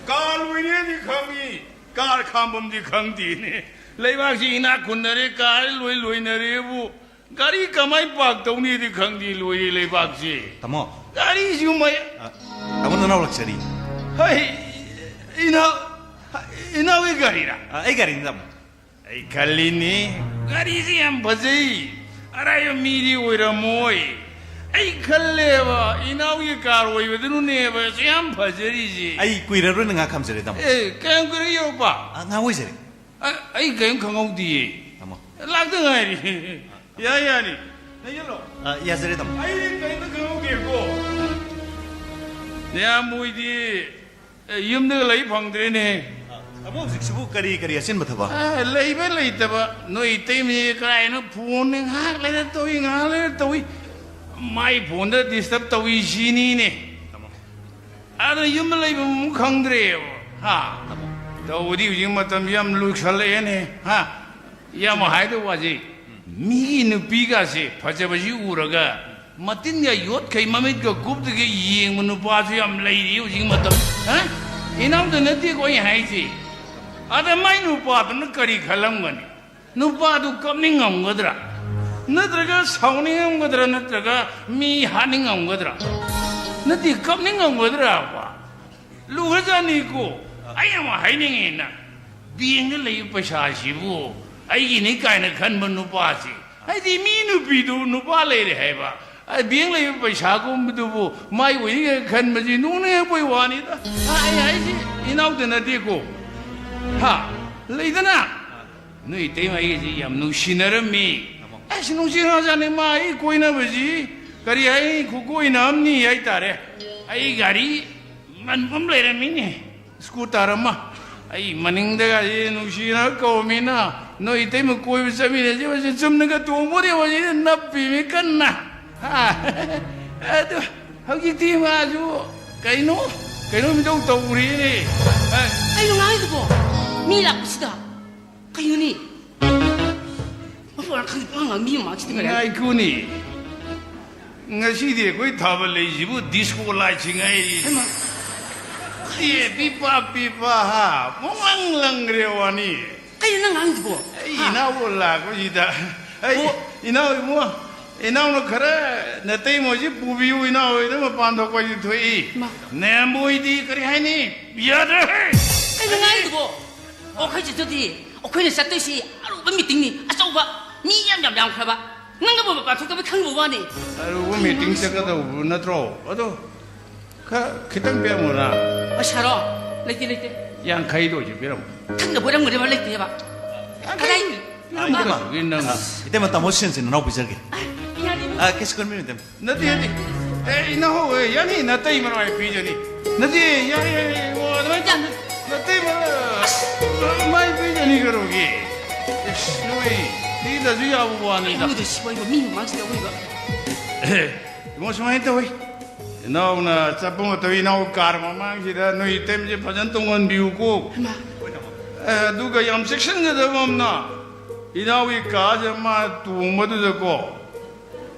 ꯀꯥꯔ ꯂꯣꯏꯔꯦꯗꯤ ꯈꯪꯉꯤ, ꯀꯥꯔ ꯈꯥꯝꯕꯝꯗꯤ ꯈꯪꯗꯦꯅꯦ꯫ ꯂꯩꯕꯥꯛꯁꯤ ꯏꯅꯥꯛ ꯈꯨꯟꯅꯔꯦ, ꯀꯥꯔ ꯂꯣꯏ ꯂꯣꯏꯅꯔꯦꯕꯨ꯫ ꯒꯥꯔꯤ ꯀꯃꯥꯏ ꯄꯥꯔꯛ ꯇꯧꯅꯤꯗꯤ ꯈꯪꯗꯦ, ꯂꯣꯏꯔꯦ ꯂꯩꯕꯥꯛꯁꯤ꯫ ꯇꯥꯃꯣ꯫ ꯒꯥꯔꯤꯁꯨ ꯃꯩ- ꯑ, ꯇꯥꯃꯣ ꯅꯅꯥꯎ ꯂꯥꯛꯆꯔꯤ꯫ ꯍꯩ, ꯏꯅꯥꯎ, ꯏꯅꯥꯎꯒꯤ ꯒꯥꯔꯤꯔꯥ? ꯑ, ꯑꯩ ꯒꯥꯔꯤꯅꯤ ꯇꯥꯃꯣ꯫ ꯑꯩ ꯈꯜꯂꯤꯅꯤ, ꯒꯥꯔꯤꯁꯤ ꯌꯥꯝ ꯐꯖꯩ, ꯑꯔꯥꯏꯕ ꯃꯤꯗꯤ ꯑꯣꯏꯔꯝꯃꯣꯏ꯫ ꯑꯩ ꯈꯜꯂꯦꯕ, ꯏꯅꯥꯎꯒꯤ ꯀꯥꯔ ꯑꯣꯏꯕꯗꯨꯅꯅꯦꯕ ꯑꯁꯨꯛ ꯌꯥꯝ ꯐꯖꯔꯤꯁꯤ꯫ ꯑꯩ ꯀꯨꯏꯔꯔꯣꯏꯅ ꯉꯥꯏꯍꯥꯛ ꯈꯥꯝꯖꯔꯦ ꯇꯥꯃꯣ꯫ ꯑꯦ, ꯀꯌꯥꯝ ꯀꯨꯏꯔꯦ ꯌꯧꯔꯛꯄ? ꯑ, ꯉꯥꯏꯍꯥꯛ ꯑꯣꯏꯖꯔꯦ꯫ ꯑ, ꯑꯩ ꯀꯔꯤꯝ ꯈꯪꯍꯧꯗꯤꯌꯦ꯫ ꯇꯥꯃꯣ꯫ ꯂꯥꯛꯇ ꯉꯥꯏꯔꯤ꯫ ꯌꯥꯏ, ꯌꯥꯅꯤ꯫ ꯂꯩꯁꯤꯜꯂꯣ꯫ ꯑ, ꯌꯥꯖꯔꯦ ꯇꯥꯃꯣ꯫ ꯑꯩ ꯀꯔꯤꯝꯇ ꯈꯪꯍꯧꯗꯦꯀꯣ꯫ ꯅꯌꯥꯝꯕ ꯍꯣꯏꯗꯤ, ꯑꯦ, ꯌꯨꯝꯗꯒ ꯂꯩ ꯐꯪꯗ꯭ꯔꯦꯅꯦ꯫ ꯑ, ꯇꯥꯃꯣ ꯍꯧꯖꯤꯛꯁꯤꯕꯨ ꯀꯔꯤ ꯀꯔꯤ ꯑꯆꯤꯟꯕ ꯊꯕꯛ? ꯑ, ꯂꯩꯕ ꯂꯩꯇꯕ, ꯅꯣꯏ ꯏꯇꯩꯃꯁꯦ ꯀꯔꯥꯏꯅꯣ ꯐꯣꯟꯅꯦ, ꯉꯥꯏꯍꯥꯛ ꯂꯩꯔ ꯇꯧꯏ, ꯉꯥꯏꯍꯥꯛ ꯂꯩꯔ ꯇꯧꯏ꯫ ꯃꯥꯏ ꯐꯣꯟꯗ ꯗꯤꯁꯇꯔꯕ ꯇꯧꯏ ꯁꯤꯅꯤꯅꯦ꯫ ꯇꯥꯃꯣ꯫ ꯑꯗꯨꯅ ꯌꯨꯝꯗ ꯂꯩꯕ ꯑꯃꯨꯛ ꯈꯪꯗ꯭ꯔꯦꯕ꯫ ꯍꯥ? ꯇꯥꯃꯣ꯫ ꯇꯧꯕꯗꯤ ꯍꯧꯖꯤꯛ ꯃꯇꯝꯁꯤ ꯌꯥꯝ ꯂꯨꯁꯜꯂꯛꯑꯦꯅꯦ꯫ ꯍꯥ? ꯌꯥꯝ ꯍꯥꯏꯗꯧ ꯋꯥꯁꯤ, ꯃꯤꯒꯤ ꯅꯨꯄꯤꯒꯁꯦ ꯐꯖꯕꯁꯤ ꯎꯔꯒ ꯃꯇꯤꯟꯒ ꯌꯣꯠꯈꯩ ꯃꯃꯤꯠꯀ ꯀꯨꯞꯇꯈꯩ ꯌꯦꯡꯕ ꯅꯨꯄꯥꯁꯨ ꯌꯥꯝ ꯂꯩꯔꯤ ꯍꯧꯖꯤꯛ ꯃꯇꯝ꯫ ꯍꯥ? ꯏꯅꯥꯎꯗ ꯅꯠꯇꯦꯀꯣ ꯑꯩ ꯍꯥꯏꯁꯦ꯫ ꯑꯗ ꯃꯥꯏ ꯅꯨꯄꯥꯗꯨꯅ ꯀꯔꯤ ꯈꯜꯂꯝꯒꯅꯤ? ꯅꯨꯄꯥꯗꯨ ꯀꯞꯅꯤꯡꯉꯝꯒꯗ꯭ꯔꯥ? ꯅꯠꯇ꯭ꯔꯒ ꯁꯥꯎꯅꯤꯡꯉꯝꯒꯗ꯭ꯔꯥ? ꯅꯠꯇ꯭ꯔꯒ ꯃꯤ ꯍꯥꯠꯅꯤꯡꯉꯝꯒꯗ꯭ꯔꯥ? ꯅꯠꯇꯦ, ꯀꯞꯅꯤꯡꯉꯝꯒꯗ꯭ꯔꯥꯕ? ꯂꯨꯈ꯭ꯔꯖꯥꯠꯅꯤꯀꯣ꯫ ꯑꯩ ꯑꯃ ꯍꯥꯏꯅꯤꯡꯉꯤꯅ, ꯕꯦꯡꯗ ꯂꯩꯕ ꯄꯩꯁꯥꯁꯤꯕꯨ ꯑꯩꯒꯤꯅꯤ ꯀꯥꯏꯅ ꯈꯟꯕ ꯅꯨꯄꯥꯁꯤ, ꯍꯥꯏꯗꯤ ꯃꯤ ꯅꯨꯄꯤꯗꯨ ꯅꯨꯄꯥ ꯂꯩꯔꯦ ꯍꯥꯏꯕ, ꯑ, ꯕꯦꯡ ꯂꯩꯕ ꯄꯩꯁꯥꯒꯨꯝꯕꯗꯨꯕꯨ ꯃꯥꯏ ꯑꯣꯏꯅꯤ ꯀꯥꯏꯅ ꯈꯟꯕꯁꯤ ꯅꯣꯛꯅꯤꯡꯉꯛꯄꯩ ꯋꯥꯅꯤꯗ꯫ ꯑ, ꯑꯩ ꯍꯥꯏꯁꯤ ꯏꯅꯥꯎꯗ ꯅꯠꯇꯦꯀꯣ꯫ ꯍꯥ? ꯂꯩꯗꯅ? ꯅꯣꯏ ꯏꯇꯩꯃ ꯑꯩꯒꯁꯤ ꯌꯥꯝ ꯅꯨꯡꯁꯤꯅꯔꯝꯃꯤ꯫ ꯑꯁ, ꯅꯨꯡꯁꯤꯈ꯭ꯔꯖꯥꯠꯅꯤ꯫ ꯃꯥ ꯑꯩ ꯀꯣꯏꯅꯕꯁꯤ ꯀꯔꯤ ꯍꯥꯏꯅꯤ, ꯈꯨꯀꯣꯏꯅ ꯑꯃꯅꯤ ꯍꯥꯏꯇꯥꯔꯦ꯫ ꯑꯩ ꯒꯥꯔꯤ ꯃꯟꯕ ꯑꯃ ꯂꯩꯔꯝꯃꯤꯅꯦ꯫ ꯁ꯭ꯀꯨꯇꯔ ꯑꯃ꯫ ꯑꯩ ꯃꯅꯤꯡꯗꯒꯁꯦ ꯅꯨꯡꯁꯤꯅ ꯀꯧꯔꯃꯤꯅ, "ꯅꯣꯏ ꯏꯇꯩꯃ ꯀꯣꯏꯕ ꯆꯠꯃꯤꯟꯅꯁꯤ", ꯍꯧꯖꯤꯛ ꯆꯨꯝꯅꯒ ꯇꯣꯡꯕꯣꯔꯦ, ꯍꯧꯖꯤꯛ ꯅꯞꯄꯤꯃꯤ ꯀꯟꯅ꯫ ꯍꯥ? ꯑꯗꯨ ꯍꯧꯖꯤꯛꯇꯤ ꯃꯥꯁꯨ ꯀꯩꯅꯣ, ꯀꯩꯅꯣ ꯃꯤꯇꯧ ꯇꯧꯔꯦꯅꯦ꯫ ꯑ, ꯀꯩꯅꯣ ꯉꯥꯡꯉꯤꯗꯨꯕꯣ? ꯃꯤ ꯂꯥꯛꯄꯁꯤꯗ꯫ ꯀꯩꯅꯣꯅꯦ? ꯃꯐꯝ ꯃꯔꯥꯡ ꯈꯪꯗꯦ, ꯄꯉꯥꯡ ꯉꯥꯡ ꯃꯤ ꯃꯃꯥꯡꯁꯤꯗ ꯀꯔꯤ ꯍꯥꯏ-, ꯉꯥꯏꯈꯣꯅꯦ꯫ ꯉꯁꯤꯗꯤ ꯑꯩꯈꯣꯏ ꯊꯥꯕꯜ ꯂꯩꯁꯤꯕꯨ ꯗꯤꯁꯀꯣ ꯂꯥꯏꯠꯁꯤꯡ ꯍꯥꯏ꯫ ꯍꯩꯃꯥ꯫ ꯑꯦ, ꯄꯤꯄꯥ ꯄꯤꯄꯥ ꯍꯥ, ꯄꯨꯡꯂꯪ ꯂꯪꯈ꯭ꯔꯦ ꯋꯥꯅꯤ꯫ ꯀꯩꯅꯣ ꯅꯪ ꯉꯥꯡꯉꯤꯗꯨꯕꯣ? ꯑꯩ ꯍꯥ? ꯏꯅꯥꯎꯕꯨ ꯂꯥꯛꯄꯁꯤꯗ, ꯑꯩ ꯑꯣ꯫ ꯏꯅꯥꯎ ꯏꯕꯨꯡꯉꯣ, ꯏꯅꯥꯎꯅ ꯈꯔ ꯅꯇꯩꯃꯣꯁꯤ ꯄꯨꯕꯤꯌꯨ, ꯏꯅꯥꯎ ꯍꯣꯏꯗ ꯃꯄꯥꯟ ꯊꯣꯛꯄ ꯍꯥꯏꯁꯤ ꯊꯣꯛꯏ꯫ ꯏꯃꯥ꯫ ꯅꯦꯝꯕꯣꯏꯗꯤ ꯀꯔꯤ ꯍꯥꯏꯅꯤ? ꯌꯥꯗ꯭ꯔꯦ꯫ ꯀꯩꯅꯣ ꯉꯥꯡꯉꯤꯗꯨꯕꯣ? ꯑꯣ, ꯑꯩꯈꯣꯏ ꯆꯠꯇꯣꯏꯁꯤ ꯑꯔꯨꯕ meetingꯅꯤ, ꯑꯆꯧꯕ, ꯃꯤ ꯌꯥꯝ, ꯌꯥꯝ ꯌꯥꯝꯈ꯭ꯔꯕ꯫ ꯅꯪꯅꯕꯨ ꯃꯄꯥꯟ ꯊꯣꯛꯇꯕ ꯈꯪꯕ ꯋꯥꯅꯤ꯫ ꯑꯔꯨꯕ meeting ꯆꯠꯀꯗꯧꯕ ꯅꯠꯇ꯭ꯔꯣ? ꯑꯗꯣ ꯈ-, ꯈꯤꯇꯪ ꯄꯤꯔꯝꯃꯣꯅ꯫ ꯄꯩꯁꯥꯔꯣ? ꯂꯩꯇꯦ, ꯂꯩꯇꯦ꯫ ꯌꯥꯡꯈꯩꯗꯣ ꯑꯣꯏꯁꯨ ꯄꯤꯔꯝꯃꯣ꯫ ꯊꯛꯅꯕ ꯑꯣꯏꯔꯝꯒꯅꯦꯕ, ꯂꯩꯇꯦꯕ꯫ ꯌꯥꯡꯈꯩ꯫ ꯀꯗꯥꯏ? ꯏꯇꯩꯃ, ꯅꯪ ꯏꯇꯩꯃ, ꯇꯥꯃꯣ ꯁꯦꯟꯁꯤꯅ ꯅꯅꯥꯎ ꯄꯤꯖꯒꯦ꯫ ꯑ, ꯌꯥꯅꯤ, ꯏꯕꯨꯡ꯫ ꯑ, ꯀꯩꯁꯨ ꯈꯟꯕꯤꯅꯨ, ꯏꯇꯩꯃ꯫ ꯅꯠꯇꯦ, ꯅꯠꯇꯦ꯫ ꯑꯦ, ꯏꯅꯥꯎ, ꯑꯦ, ꯌꯥꯅꯤ, ꯅꯇꯩꯃꯅ ꯃꯥꯏ ꯄꯤꯖꯅꯤ꯫ ꯅꯠꯇꯦ, ꯌꯥꯏ, ꯌꯥꯏ, ꯌꯥꯏ, ꯑꯣ, ꯑꯗꯨꯃꯥꯏꯅ ꯇꯧ-, ꯅꯇꯩꯃꯅ ꯃꯥꯏ ꯄꯤꯖꯅꯤ ꯀꯩꯅꯣꯒꯤ꯫ ꯏꯁ, ꯅꯣꯏ, ꯄꯤꯗꯁꯨ ꯌꯥꯕ ꯋꯥꯅꯤꯗ꯫ ꯑꯩꯉꯣꯟꯗ ꯁꯤꯕ ꯃꯤ ꯃꯃꯥꯡꯁꯤꯗ ꯑꯣꯏꯕ꯫ ꯑꯦ, ꯏꯕꯨꯡꯉꯣ, ꯁꯨꯃꯥꯏꯅ ꯇꯧꯋꯤ꯫ ꯏꯅꯥꯎꯅ ꯆꯠꯄ ꯃꯇꯝ ꯏꯅꯥꯎ car ꯃꯃꯥꯡꯁꯤꯗ ꯅꯣꯏ ꯏꯇꯩꯃꯁꯦ ꯐꯖꯅ ꯇꯣꯡꯍꯟꯕꯤꯌꯨꯀꯣ꯫ ꯍꯩꯃꯥ꯫ ꯑꯦ, ꯑꯗꯨꯒ ꯌꯥꯝ ꯆꯦꯛꯁꯤꯟꯒꯗꯕ ꯑꯃꯅ, ꯏꯅꯥꯎꯒꯤ carꯁꯦ ꯃꯥ ꯇꯣꯡꯕꯗꯨꯗꯀꯣ,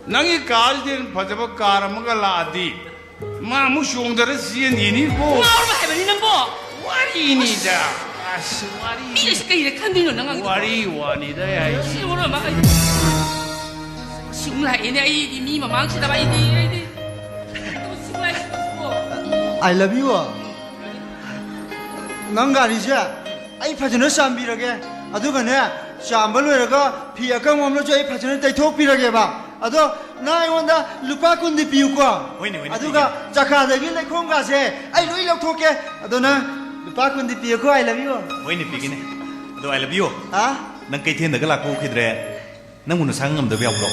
ꯅꯪꯒꯤ carꯁꯤꯗꯤ ꯍꯦꯟꯅ ꯐꯖꯕ car ꯑꯃꯒ ꯂꯥꯛꯑꯗꯤ, ꯃꯥ ꯑꯃꯨꯛ ꯆꯣꯡꯊꯔ ꯆꯦꯟꯈꯤꯅꯤꯀꯣ꯫ ꯉꯥꯎꯔꯕ ꯍꯥꯏꯕꯅꯤ ꯅꯪꯕꯣ? ꯋꯥꯔꯤꯅꯤꯗ꯫ ꯑꯁ, ꯋꯥꯔꯤ꯫ ꯃꯤꯅꯁꯨ ꯀꯩꯅ ꯈꯟꯗꯣꯏꯅꯣ ꯅꯪ ꯉꯥꯡꯉꯤꯗꯣ? ꯋꯥꯔꯤ ꯋꯥꯅꯤꯗ ꯑꯩ ꯍꯥꯏꯁꯦ꯫ ꯁꯤ ꯃꯔꯣꯟ ꯑꯃ ꯑꯩ ꯁꯤꯃꯨꯛ ꯂꯥꯛꯑꯦꯅꯦ, ꯑꯩꯗꯤ ꯃꯤ ꯃꯃꯥꯡꯁꯤꯗ ꯑꯩꯗꯤ, ꯑꯩꯗꯤ꯫ ꯁꯤꯃꯨꯛ ꯂꯥꯛꯑꯦ, ꯁꯤꯃꯨꯛ꯫ I love you꯫ ꯅꯪ ꯒꯥꯔꯤꯁꯦ ꯑꯩ ꯐꯖꯅ ꯆꯥꯝꯕꯤꯔꯒꯦ, ꯑꯗꯨꯒꯅꯦ, ꯆꯥꯝꯕ ꯂꯣꯏꯔꯒ ꯐꯤ ꯑꯀꯪꯕ ꯑꯃꯅꯁꯨ ꯑꯩ ꯐꯖꯅ ꯇꯩꯊꯣꯛꯄꯤꯔꯒꯦꯕ꯫ ꯑꯗꯣ ꯅꯪ ꯑꯩꯉꯣꯟꯗ ꯂꯨꯄꯥ ꯀꯨꯟꯗꯤ ꯄꯤꯌꯨꯀꯣ꯫ ꯍꯣꯏꯅꯦ, ꯍꯣꯏꯅꯦ, ꯑꯗꯨꯒ ꯄꯤꯒꯦ꯫ ꯆꯀꯥꯗꯒꯤ ꯂꯩꯈꯣꯝꯒꯥꯁꯦ ꯑꯩ ꯂꯣꯏ ꯂꯧꯊꯣꯛꯀꯦ꯫ ꯑꯗꯣ ꯅꯪ ꯂꯨꯄꯥ ꯀꯨꯟꯗꯤ ꯄꯤꯌꯨꯀꯣ, I love you꯫ ꯍꯣꯏꯅꯦ, ꯄꯤꯒꯦꯅꯦ꯫ ꯑꯗꯣ I love you꯫ ꯍꯥ? ꯅꯪ ꯀꯩꯊꯦꯜꯗꯒ ꯂꯥꯛꯄ ꯎꯈꯤꯗ꯭ꯔꯦ? ꯅꯪꯕꯨ ꯅꯁꯥ ꯉꯝꯗꯕ ꯌꯥꯎꯕ꯭ꯔꯣ?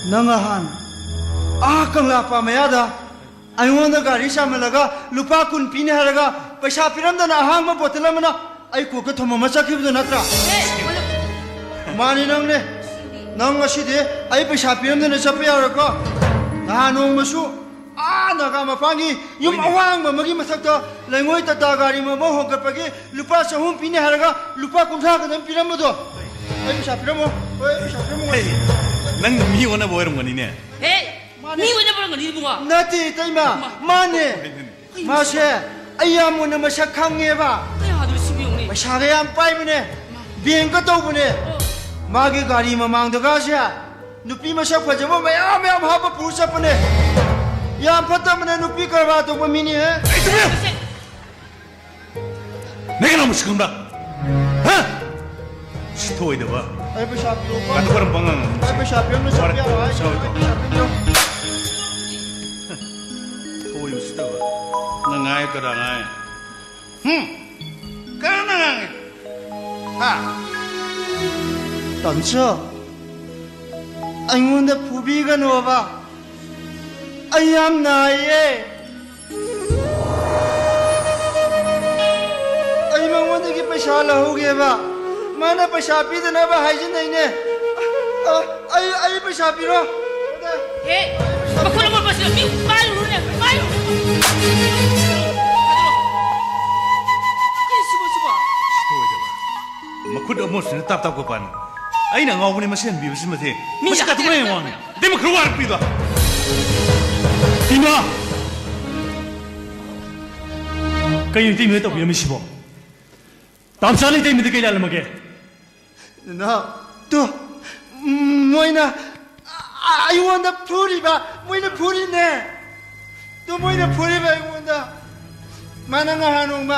ꯅꯪ ꯉꯍꯥꯟ ꯑꯥ ꯀꯪꯂꯥ ꯄꯥ ꯃꯌꯥꯗ ꯑꯩꯉꯣꯟꯗ ꯒꯥꯔꯤ ꯆꯥꯝꯍꯜꯂꯒ ꯂꯨꯄꯥ ꯀꯨꯟ ꯄꯤꯅꯤ ꯍꯥꯏꯔꯒ ꯄꯩꯁꯥ ꯄꯤꯔꯝꯗꯅ ꯑꯍꯥꯡꯕ ꯕꯣꯇꯜ ꯑꯃꯅ ꯑꯩ ꯀꯣꯛꯇ ꯊꯣꯝꯃꯝꯃ ꯆꯠꯈꯤꯕꯗꯣ ꯅꯠꯇ꯭ꯔꯥ? ꯃꯥꯅꯤ, ꯅꯪꯅꯦ꯫ ꯅꯪ ꯉꯁꯤꯗꯤ ꯑꯩ ꯄꯩꯁꯥ ꯄꯤꯔꯝꯗꯅ ꯆꯠꯄ ꯌꯥꯔꯣꯏꯀꯣ꯫ ꯅꯍꯥꯟ ꯅꯣꯡꯃꯁꯨ ꯑꯥ ꯅꯥꯒꯥ ꯃꯄꯥꯟꯒꯤ ꯌꯨꯝ ꯍꯣꯏꯅꯦ꯫ ꯑꯋꯥꯡꯕ ꯑꯃꯒꯤ ꯃꯊꯛꯇ ꯂꯩꯉꯣꯏ ꯇꯥꯇꯥ ꯒꯥꯔꯤ ꯑꯃ ꯍꯣꯡꯒꯠꯄꯒꯤ ꯂꯨꯄꯥ ꯆꯍꯨꯝ ꯄꯤꯅꯤ ꯍꯥꯏꯔꯒ ꯂꯨꯄꯥ ꯀꯨꯟꯊ꯭ꯔꯥ ꯈꯛꯇꯪ ꯄꯤꯔꯝꯕꯗꯣ꯫ ꯑꯩ ꯄꯩꯁꯥ ꯄꯤꯔꯝꯃꯣ꯫ ꯍꯣꯏ, ꯑꯩ ꯄꯩꯁꯥ ꯄꯤꯔꯝꯃꯣ꯫ ꯍꯦ, ꯅꯪ ꯃꯤ ꯑꯣꯟꯅꯕ ꯑꯣꯏꯔꯝꯒꯅꯤꯅꯦ꯫ ꯍꯦ, ꯃꯥꯅꯦ꯫ ꯃꯤ ꯑꯣꯟꯅꯕ ꯑꯣꯏꯔꯝꯒꯅꯤ ꯏꯕꯨꯡꯉꯣ꯫ ꯅꯠꯇꯦ, ꯏꯇꯩꯃ꯫ ꯃꯥ-, ꯃꯥꯅꯦ꯫ ꯀꯩꯅꯣꯅꯦ? ꯃꯥꯁꯦ ꯑꯩ ꯌꯥꯝ ꯃꯨꯟꯅ ꯃꯁꯛ ꯈꯪꯉꯦꯕ꯫ ꯀꯌꯥꯗꯣ ꯁꯤꯕꯨ ꯌꯦꯡꯉꯨꯅꯦ꯫ ꯄꯩꯁꯥꯒ ꯌꯥꯝ ꯄꯥꯏꯕꯅꯦ꯫ ꯕꯦꯡꯀ ꯇꯧꯕꯅꯦ꯫ ꯑꯣ꯫ ꯃꯥꯒꯤ ꯒꯥꯔꯤ ꯃꯃꯥꯡꯗꯒꯁꯦ ꯅꯨꯄꯤ ꯃꯁꯛ ꯐꯖꯕ ꯃꯌꯥꯝ ꯃꯌꯥꯝ ꯍꯥꯞꯄ ꯄꯨꯔ ꯆꯠꯄꯅꯦ꯫ ꯌꯥꯝ ꯐꯠꯇꯕꯅꯦ, ꯅꯨꯄꯤ ꯀꯔꯕꯥꯔ ꯇꯧꯕ ꯃꯤꯅꯦ꯫ ꯑꯩ ꯇꯨꯃꯤꯟ! ꯅꯪ ꯀꯅꯥ ꯃꯁꯛ ꯈꯪꯕ꯭ꯔꯥ? ꯍꯥ? ꯁꯤꯊꯣꯏꯗꯕ꯫ ꯑꯩ ꯄꯩꯁꯥ ꯄꯤꯔꯛꯑꯣꯀꯣ꯫ ꯀꯥꯇꯨ ꯀꯔꯝ ꯄꯉꯥꯡ ꯉꯥꯡꯉꯤ? ꯑꯩ ꯄꯩꯁꯥ ꯄꯤꯔꯝꯅ ꯋꯥꯔꯦ꯫ ꯆꯠꯄ ꯌꯥꯔꯣꯏ꯫ ꯁꯥꯎ, ꯁꯥꯎ꯫ ꯑꯩ ꯄꯩꯁꯥ ꯄꯤꯔꯝꯅ꯫ ꯊꯣꯏ ꯎꯁꯤꯠꯇꯕ꯫ ꯅꯪ ꯉꯥꯏ ꯀꯅꯥ ꯉꯥꯏ? ꯍꯨꯝ? ꯀꯅꯥꯅ ꯉꯥꯡꯉꯤ? ꯍꯥ? ꯇꯥꯃꯣꯆꯧ, ꯑꯩꯉꯣꯟꯗ ꯐꯨꯕꯤꯒꯅꯣꯕ꯫ ꯑꯩ ꯌꯥꯝ ꯅꯥꯏꯌꯦ꯫ ꯑꯩ ꯃꯉꯣꯟꯗꯒꯤ ꯄꯩꯁꯥ ꯂꯧꯍꯧꯒꯦꯕ꯫ ꯃꯥꯅ ꯄꯩꯁꯥ ꯄꯤꯗꯅꯕ ꯍꯥꯏꯖꯤꯟꯅꯩꯅꯦ꯫ ꯑ, ꯑꯩ, ꯑꯩ ꯄꯩꯁꯥ ꯄꯤꯔꯣ꯫ ꯍꯦ, ꯃꯈꯨꯠ ꯑꯃꯣꯠꯄꯁꯤꯅ ꯃꯤ ꯄꯥꯏꯔꯨꯔꯣꯅꯦ, ꯄꯥꯏꯔꯨꯔꯣ꯫ ꯀꯩ ꯁꯤꯕꯣ, ꯁꯤꯕꯣ? ꯁꯤꯊꯣꯏꯗꯕ꯫ ꯃꯈꯨꯠ ꯑꯃꯣꯠꯄꯁꯤꯅ ꯇꯥꯞ ꯇꯥꯞ ꯀꯣꯄꯥꯟ꯫ ꯑꯩꯅ ꯑꯉꯥꯎꯕꯅꯦ ꯃꯁꯤ ꯍꯟꯕꯤꯕꯁꯤꯃꯗꯤ꯫ ꯃꯤ ꯃꯁꯤ ꯌꯥꯝ ꯀꯥꯇꯨ ꯀꯔꯝ ꯋꯥꯡꯉꯤ? ꯑꯇꯩꯃ ꯈꯔ ꯋꯥꯔꯛꯄꯤꯗꯣ꯫ ꯏꯃꯥ! ꯀꯩꯅꯣ ꯏꯇꯩꯃꯅ ꯇꯧꯕꯤꯔꯝꯃꯤꯁꯤꯕꯣ? ꯇꯥꯝꯆꯥꯅ ꯏꯇꯩꯃꯗ ꯀꯩ ꯂꯥꯜꯂꯝꯃꯒꯦ? ꯅꯅꯥꯎ, ꯇꯨ, ꯎꯝ, ꯃꯣꯏꯅ ꯑ-, ꯑꯩꯉꯣꯟꯗ ꯐꯨꯔꯤꯕ, ꯃꯣꯏꯅ ꯐꯨꯔꯤꯅꯦ꯫ ꯇꯨ, ꯃꯣꯏꯅ ꯐꯨꯔꯤꯕ ꯑꯩꯉꯣꯟꯗ꯫ ꯃꯥꯅ ꯉꯍꯥꯟ ꯅꯣꯡꯃ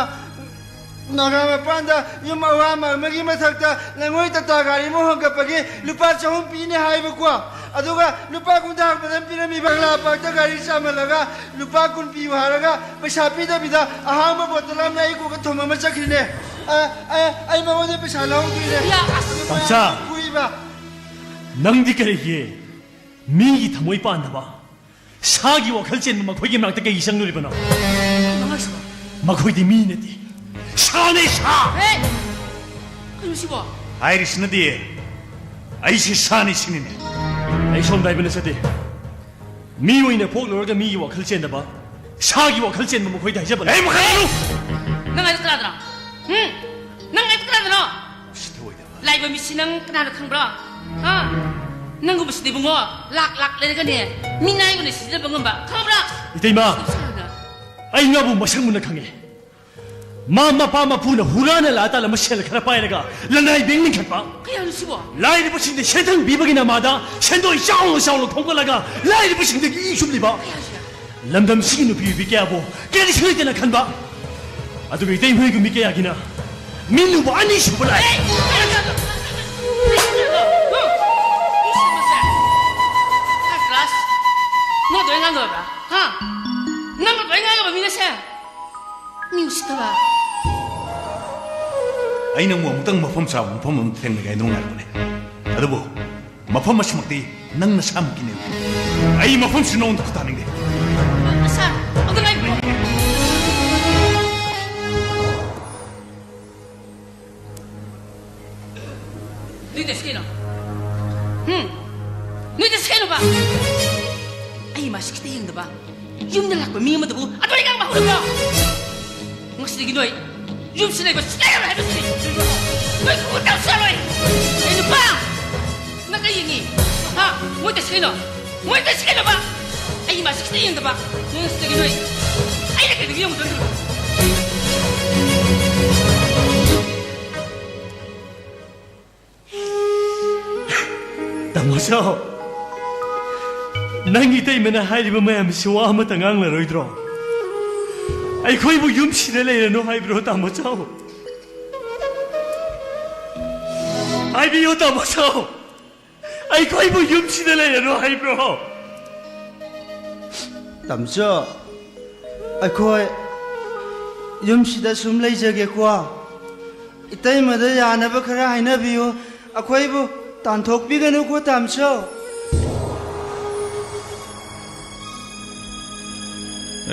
ꯅꯥꯒꯥ ꯃꯄꯥꯟꯗ ꯌꯨꯝ ꯑꯋꯥꯡꯕ ꯑꯃꯒꯤ ꯃꯊꯛꯇ ꯂꯩꯉꯣꯏ ꯇꯥꯇꯥ ꯒꯥꯔꯤ ꯑꯃ ꯍꯣꯡꯒꯠꯄꯒꯤ ꯂꯨꯄꯥ ꯆꯍꯨꯝ ꯄꯤꯅꯤ ꯍꯥꯏꯕꯀꯣ꯫ ꯑꯗꯨꯒ ꯂꯨꯄꯥ ꯀꯨꯟꯊ꯭ꯔꯥ ꯈꯛꯇꯪ ꯄꯤꯔꯝꯃꯤꯕ꯫ ꯀꯪꯂꯥ ꯄꯥꯔꯛꯇ ꯒꯥꯔꯤ ꯆꯥꯝꯍꯜꯂꯒ ꯂꯨꯄꯥ ꯀꯨꯟ ꯄꯤꯌꯨ ꯍꯥꯏꯔꯒ ꯄꯩꯁꯥ ꯄꯤꯗꯕꯤꯗ ꯑꯍꯥꯡꯕ ꯕꯣꯇꯜ ꯑꯃꯅ ꯑꯩ ꯀꯣꯛꯇ ꯊꯣꯝꯃꯝꯃ ꯆꯠꯈ꯭ꯔꯤꯅꯦ꯫ ꯑ, ꯑ, ꯑꯩ ꯃꯉꯣꯟꯗ ꯄꯩꯁꯥ ꯂꯧꯍꯧꯗꯣꯏꯅꯦ꯫ ꯌꯥ, ꯑꯁ! ꯑꯗꯨ ꯇꯥꯃꯣꯆꯥ! ꯃꯌꯥꯝ ꯐꯨꯏꯕ꯫ ꯅꯪꯗꯤ ꯀꯔꯤꯒꯤ ꯃꯤꯒꯤ ꯊꯃꯣꯏ ꯄꯥꯟꯗꯕ? ꯁꯥꯒꯤ ꯋꯥꯈꯜ ꯆꯦꯟꯕ ꯃꯈꯣꯏꯒꯤ ꯃꯅꯥꯛꯇ ꯀꯩꯒꯤ ꯆꯪꯂꯨꯔꯤꯕꯅꯣ? ꯅꯪ ꯍꯥꯏꯁꯤꯕꯣ? ꯃꯈꯣꯏꯗꯤ ꯃꯤ ꯅꯠꯇꯦ, ꯁꯥꯅꯦ, ꯁꯥ! ꯍꯦ! ꯀꯩꯅꯣ ꯁꯤꯕꯣ? ꯍꯥꯏꯔꯤꯁꯤꯅꯗꯤ ꯑꯩꯁꯦ ꯁꯥꯅꯤ ꯁꯤꯅꯤꯅꯦ꯫ ꯑꯩ ꯁꯣꯝꯗ ꯍꯥꯏꯕ ꯅꯠꯆꯗꯦ꯫ ꯃꯤ ꯑꯣꯏꯅ ꯄꯣꯛꯂꯨꯔꯒ ꯃꯤꯒꯤ ꯋꯥꯈꯜ ꯆꯦꯟꯗꯕ, ꯁꯥꯒꯤ ꯋꯥꯈꯜ ꯆꯦꯟꯕ ꯃꯈꯣꯏꯗ ꯍꯥꯏꯖꯕꯅꯤ꯫ ꯑꯩ ꯃꯈꯜ ꯅꯪ ꯍꯥꯏꯗꯣ ꯀꯅꯥꯗꯅꯣ? ꯎꯝ? ꯅꯪ ꯍꯥꯏꯗꯣ ꯀꯅꯥꯗꯅꯣ? ꯁꯤꯗ ꯑꯣꯏꯗꯕ꯫ ꯂꯥꯛꯏꯕ ꯃꯤꯁꯤ ꯅꯪ ꯀꯅꯥꯅ ꯈꯪꯕ꯭ꯔꯣ? ꯍꯥ? ꯅꯪꯒꯨꯝꯕꯁꯤꯗꯤ ꯏꯕꯨꯡꯉꯣ, ꯂꯥꯛ ꯂꯥꯛ ꯂꯩꯔꯒꯅꯦ, ꯃꯤꯅꯥꯏ ꯑꯣꯏꯅ ꯁꯤꯖꯤꯟꯅꯕ ꯉꯝꯕ, ꯈꯪꯕ꯭ꯔꯥ? ꯏꯇꯩꯃ, ꯁꯥꯅ꯫ ꯑꯩ ꯃꯥꯕꯨ ꯃꯁꯛ ꯃꯨꯟꯅ ꯈꯪꯉꯦ꯫ ꯃꯥ ꯃꯄꯥ ꯃꯄꯨꯅ ꯍꯨꯔꯥꯟꯅ ꯂꯥ ꯇꯥꯜꯂꯝꯕ ꯁꯦꯜ ꯈꯔ ꯄꯥꯏꯔꯒ ꯂꯅꯥꯏ ꯕꯦꯡ ꯂꯤꯡꯈꯠꯄ꯫ ꯀꯌꯥꯅꯣ ꯁꯤꯕꯣ? ꯂꯥꯏꯔꯕꯁꯤꯡꯗ ꯁꯦꯟꯊꯪ ꯄꯤꯕꯒꯤ ꯅꯃꯥꯗ ꯁꯦꯟꯗꯣꯏ ꯆꯥꯎꯅ ꯆꯥꯎꯅ ꯈꯣꯝꯒꯠꯂꯒ ꯂꯥꯏꯔꯕꯁꯤꯡꯗꯒꯤ ꯏ ꯁꯨꯝꯂꯤꯕ꯫ ꯀꯌꯥ ꯁꯤꯕꯣ? ꯂꯝꯗꯝꯁꯤꯒꯤ ꯅꯨꯄꯤ ꯑꯣꯏꯕꯤ ꯀꯌꯥꯕꯨ ꯀꯔꯤꯁꯨ ꯂꯩꯇꯅ ꯈꯟꯕ꯫ ꯑꯗꯨꯒ ꯏꯇꯩ ꯃꯣꯏꯒꯨꯝꯕꯤ ꯀꯌꯥꯒꯤꯅ ꯃꯤꯅꯨꯕ ꯑꯅꯤꯁꯨꯕ ꯂꯥꯛꯑꯦ꯫ ꯑꯦ! ꯀꯩꯅꯣ, ꯀꯩꯅꯣ, ꯀꯩꯅꯣ, ꯀꯩꯅꯣ, ꯎꯝ? ꯃꯤ ꯁꯤꯕꯁꯦ? ꯍꯥꯏ ꯀ꯭ꯂꯥꯁ? ꯅꯣꯏ ꯑꯗꯨꯃꯥꯏ ꯉꯥꯡꯒꯗꯕ꯭ꯔꯥ? ꯍꯥ? ꯅꯪ ꯑꯗꯨꯃꯥꯏ ꯉꯥꯡꯒꯗꯕ ꯃꯤ ꯅꯠꯁꯦ? ꯃꯤ ꯎꯁꯤꯠꯇꯕ꯫ ꯑꯩ ꯅꯪꯕꯨ ꯑꯃꯨꯛꯇꯪ ꯃꯐꯝ ꯆꯥꯕ ꯃꯐꯝ ꯑꯃ ꯊꯦꯡꯅꯒꯦ ꯍꯥꯏꯅ ꯉꯥꯏꯔꯛꯄꯅꯦ꯫ ꯑꯗꯨꯕꯨ ꯃꯐꯝ ꯑꯁꯤꯃꯛꯇꯤ ꯅꯪ ꯅꯁꯥꯃꯛꯀꯤꯅꯦ꯫ ꯑꯩ ꯃꯐꯝꯁꯤ ꯅꯉꯣꯟꯗ ꯈꯨꯠ ꯊꯥꯅꯤꯡꯗꯦ꯫ ꯁꯥꯔ, ꯑꯝꯇ ꯉꯥꯏꯈꯣ꯫ ꯅꯣꯏ ꯇꯧꯔꯤꯁꯤ ꯀꯩꯅꯣ? ꯍꯨꯝ? ꯅꯣꯏ ꯇꯧꯔꯤꯁꯤ ꯀꯩꯅꯣꯕ? ꯑꯩ ꯃꯥꯁꯤ ꯈꯤꯇ ꯌꯦꯡꯗꯕ ꯌꯨꯝꯗ ꯂꯥꯛꯄ ꯃꯤ ꯑꯃꯗꯕꯨ ꯑꯗꯨꯃꯥꯏ ꯉꯥꯡꯕ ꯍꯧꯔꯕ꯭ꯔꯣ? ꯉꯁꯤꯗꯒꯤ ꯅꯣꯏ ꯌꯨꯝꯁꯤ ꯂꯩꯕ ꯁꯨꯡꯌꯥ ꯌꯥꯔꯣꯏ ꯍꯥꯏꯕꯁꯤꯅꯤ꯫ ꯅꯣꯏ ꯈꯨꯠ ꯇꯧꯁꯜꯂꯣꯏ꯫ ꯑꯩ ꯅꯨꯄꯥ! ꯅꯪ ꯀꯩ ꯌꯦꯡꯉꯤ? ꯍꯥ? ꯃꯣꯏ ꯇꯧꯔꯤꯁꯤ ꯀꯩꯅꯣ? ꯃꯣꯏ ꯇꯧꯔꯤꯁꯤ ꯀꯩꯅꯣꯕ? ꯑꯩ ꯃꯥꯁꯤ ꯈꯤꯇ ꯌꯦꯡꯗꯕ ꯅꯣꯏ ꯉꯁꯤꯗꯒꯤ ꯅꯣꯏ ꯑꯩꯅ ꯀꯩꯗꯧꯒꯦ ꯌꯦꯡꯉꯨꯗꯣꯏꯅꯣ? ꯇꯥꯃꯣ ꯆꯥꯎ, ꯅꯪ ꯏꯇꯩꯃꯅ ꯍꯥꯏꯔꯤꯕ ꯃꯌꯥꯝꯁꯤ ꯋꯥ ꯑꯃꯇ ꯉꯥꯡꯂꯔꯣꯏꯗ꯭ꯔꯣ? ꯑꯩꯈꯣꯏꯕꯨ ꯌꯨꯝꯁꯤꯗ ꯂꯩꯔꯅꯨ ꯍꯥꯏꯕ꯭ꯔꯣ, ꯇꯥꯃꯣ ꯆꯥꯎ? ꯍꯥꯏꯕꯤꯌꯨ, ꯇꯥꯃꯣ ꯆꯥꯎ, ꯑꯩꯈꯣꯏꯕꯨ ꯌꯨꯝꯁꯤꯗ ꯂꯩꯔꯅꯨ ꯍꯥꯏꯕ꯭ꯔꯣ? ꯇꯥꯃꯣ ꯆꯥꯎ, ꯑꯩꯈꯣꯏ ꯌꯨꯝꯁꯤꯗ ꯁꯨꯝ ꯂꯩꯖꯒꯦꯀꯣ꯫ ꯏꯇꯩꯃꯗ ꯌꯥꯅꯕ ꯈꯔ ꯍꯥꯏꯅꯕꯤꯌꯨ꯫ ꯑꯩꯈꯣꯏꯕꯨ ꯇꯥꯟꯊꯣꯛꯄꯤꯒꯅꯨꯀꯣ, ꯇꯥꯃꯣ ꯆꯥꯎ꯫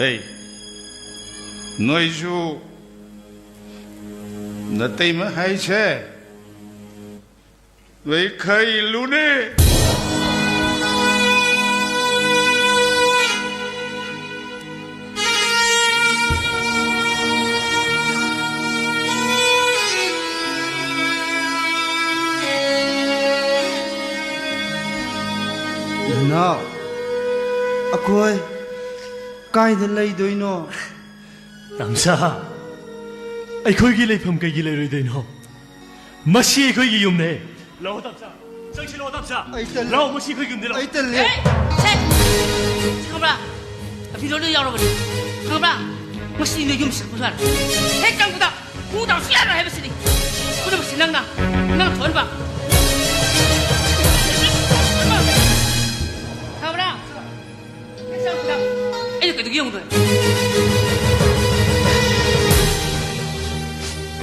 ꯑꯩ, ꯅꯣꯏꯁꯨ ꯅꯇꯩꯃ ꯍꯥꯏꯁꯦ ꯅꯣꯏ ꯈꯔ ꯏꯜꯂꯨꯅꯦ꯫ ꯅꯅꯥꯎ, ꯑꯩꯈꯣꯏ ꯀꯥꯏꯗ ꯂꯩꯗꯣꯏꯅꯣ? ꯇꯥꯝꯆꯥ, ꯑꯩꯈꯣꯏꯒꯤ ꯂꯩꯐꯝ ꯀꯩꯒꯤ ꯂꯩꯔꯣꯏꯗꯣꯏꯅꯣ? ꯃꯁꯤ ꯑꯩꯈꯣꯏꯒꯤ ꯌꯨꯝꯅꯦ꯫ ꯂꯥꯛꯑꯣ, ꯇꯥꯝꯆꯥ꯫ ꯆꯪꯁꯤ, ꯂꯥꯛꯑꯣ, ꯇꯥꯝꯆꯥ꯫ ꯑꯩ ꯇꯜꯂꯦ꯫ ꯂꯥꯛꯑꯣ, ꯃꯁꯤ ꯑꯩꯈꯣꯏꯒꯤ ꯌꯨꯝꯅꯦ, ꯂꯥꯛꯑꯣ꯫ ꯑꯩ ꯇꯜꯂꯦ꯫ ꯑꯦ, ꯁꯦ, ꯁꯤ ꯈꯪꯕ꯭ꯔꯥ? ꯑꯚꯤꯅꯣꯗꯣ ꯌꯥꯎꯔꯕꯅꯤ꯫ ꯈꯪꯕ꯭ꯔꯥ? ꯃꯁꯤ ꯅꯣꯏ ꯌꯨꯝ ꯁꯤꯜꯂꯛꯄꯁꯨ ꯌꯥꯔꯣꯏ꯫ ꯍꯦꯛ ꯆꯪꯕꯗ ꯈꯣꯡꯎꯞ ꯇꯥꯕꯁꯨ ꯌꯥꯔꯣꯏ ꯍꯥꯏꯕꯁꯤꯗꯤ꯫ ꯄꯨꯝꯅꯃꯛꯁꯤ ꯅꯪꯅ, ꯅꯪꯅ ꯊꯣꯛꯍꯟꯕ꯫ ꯈꯪꯕ꯭ꯔꯥ? ꯑꯩꯅ ꯀꯩꯗꯧꯒꯦ ꯌꯦꯡꯉꯨꯗꯣꯏ?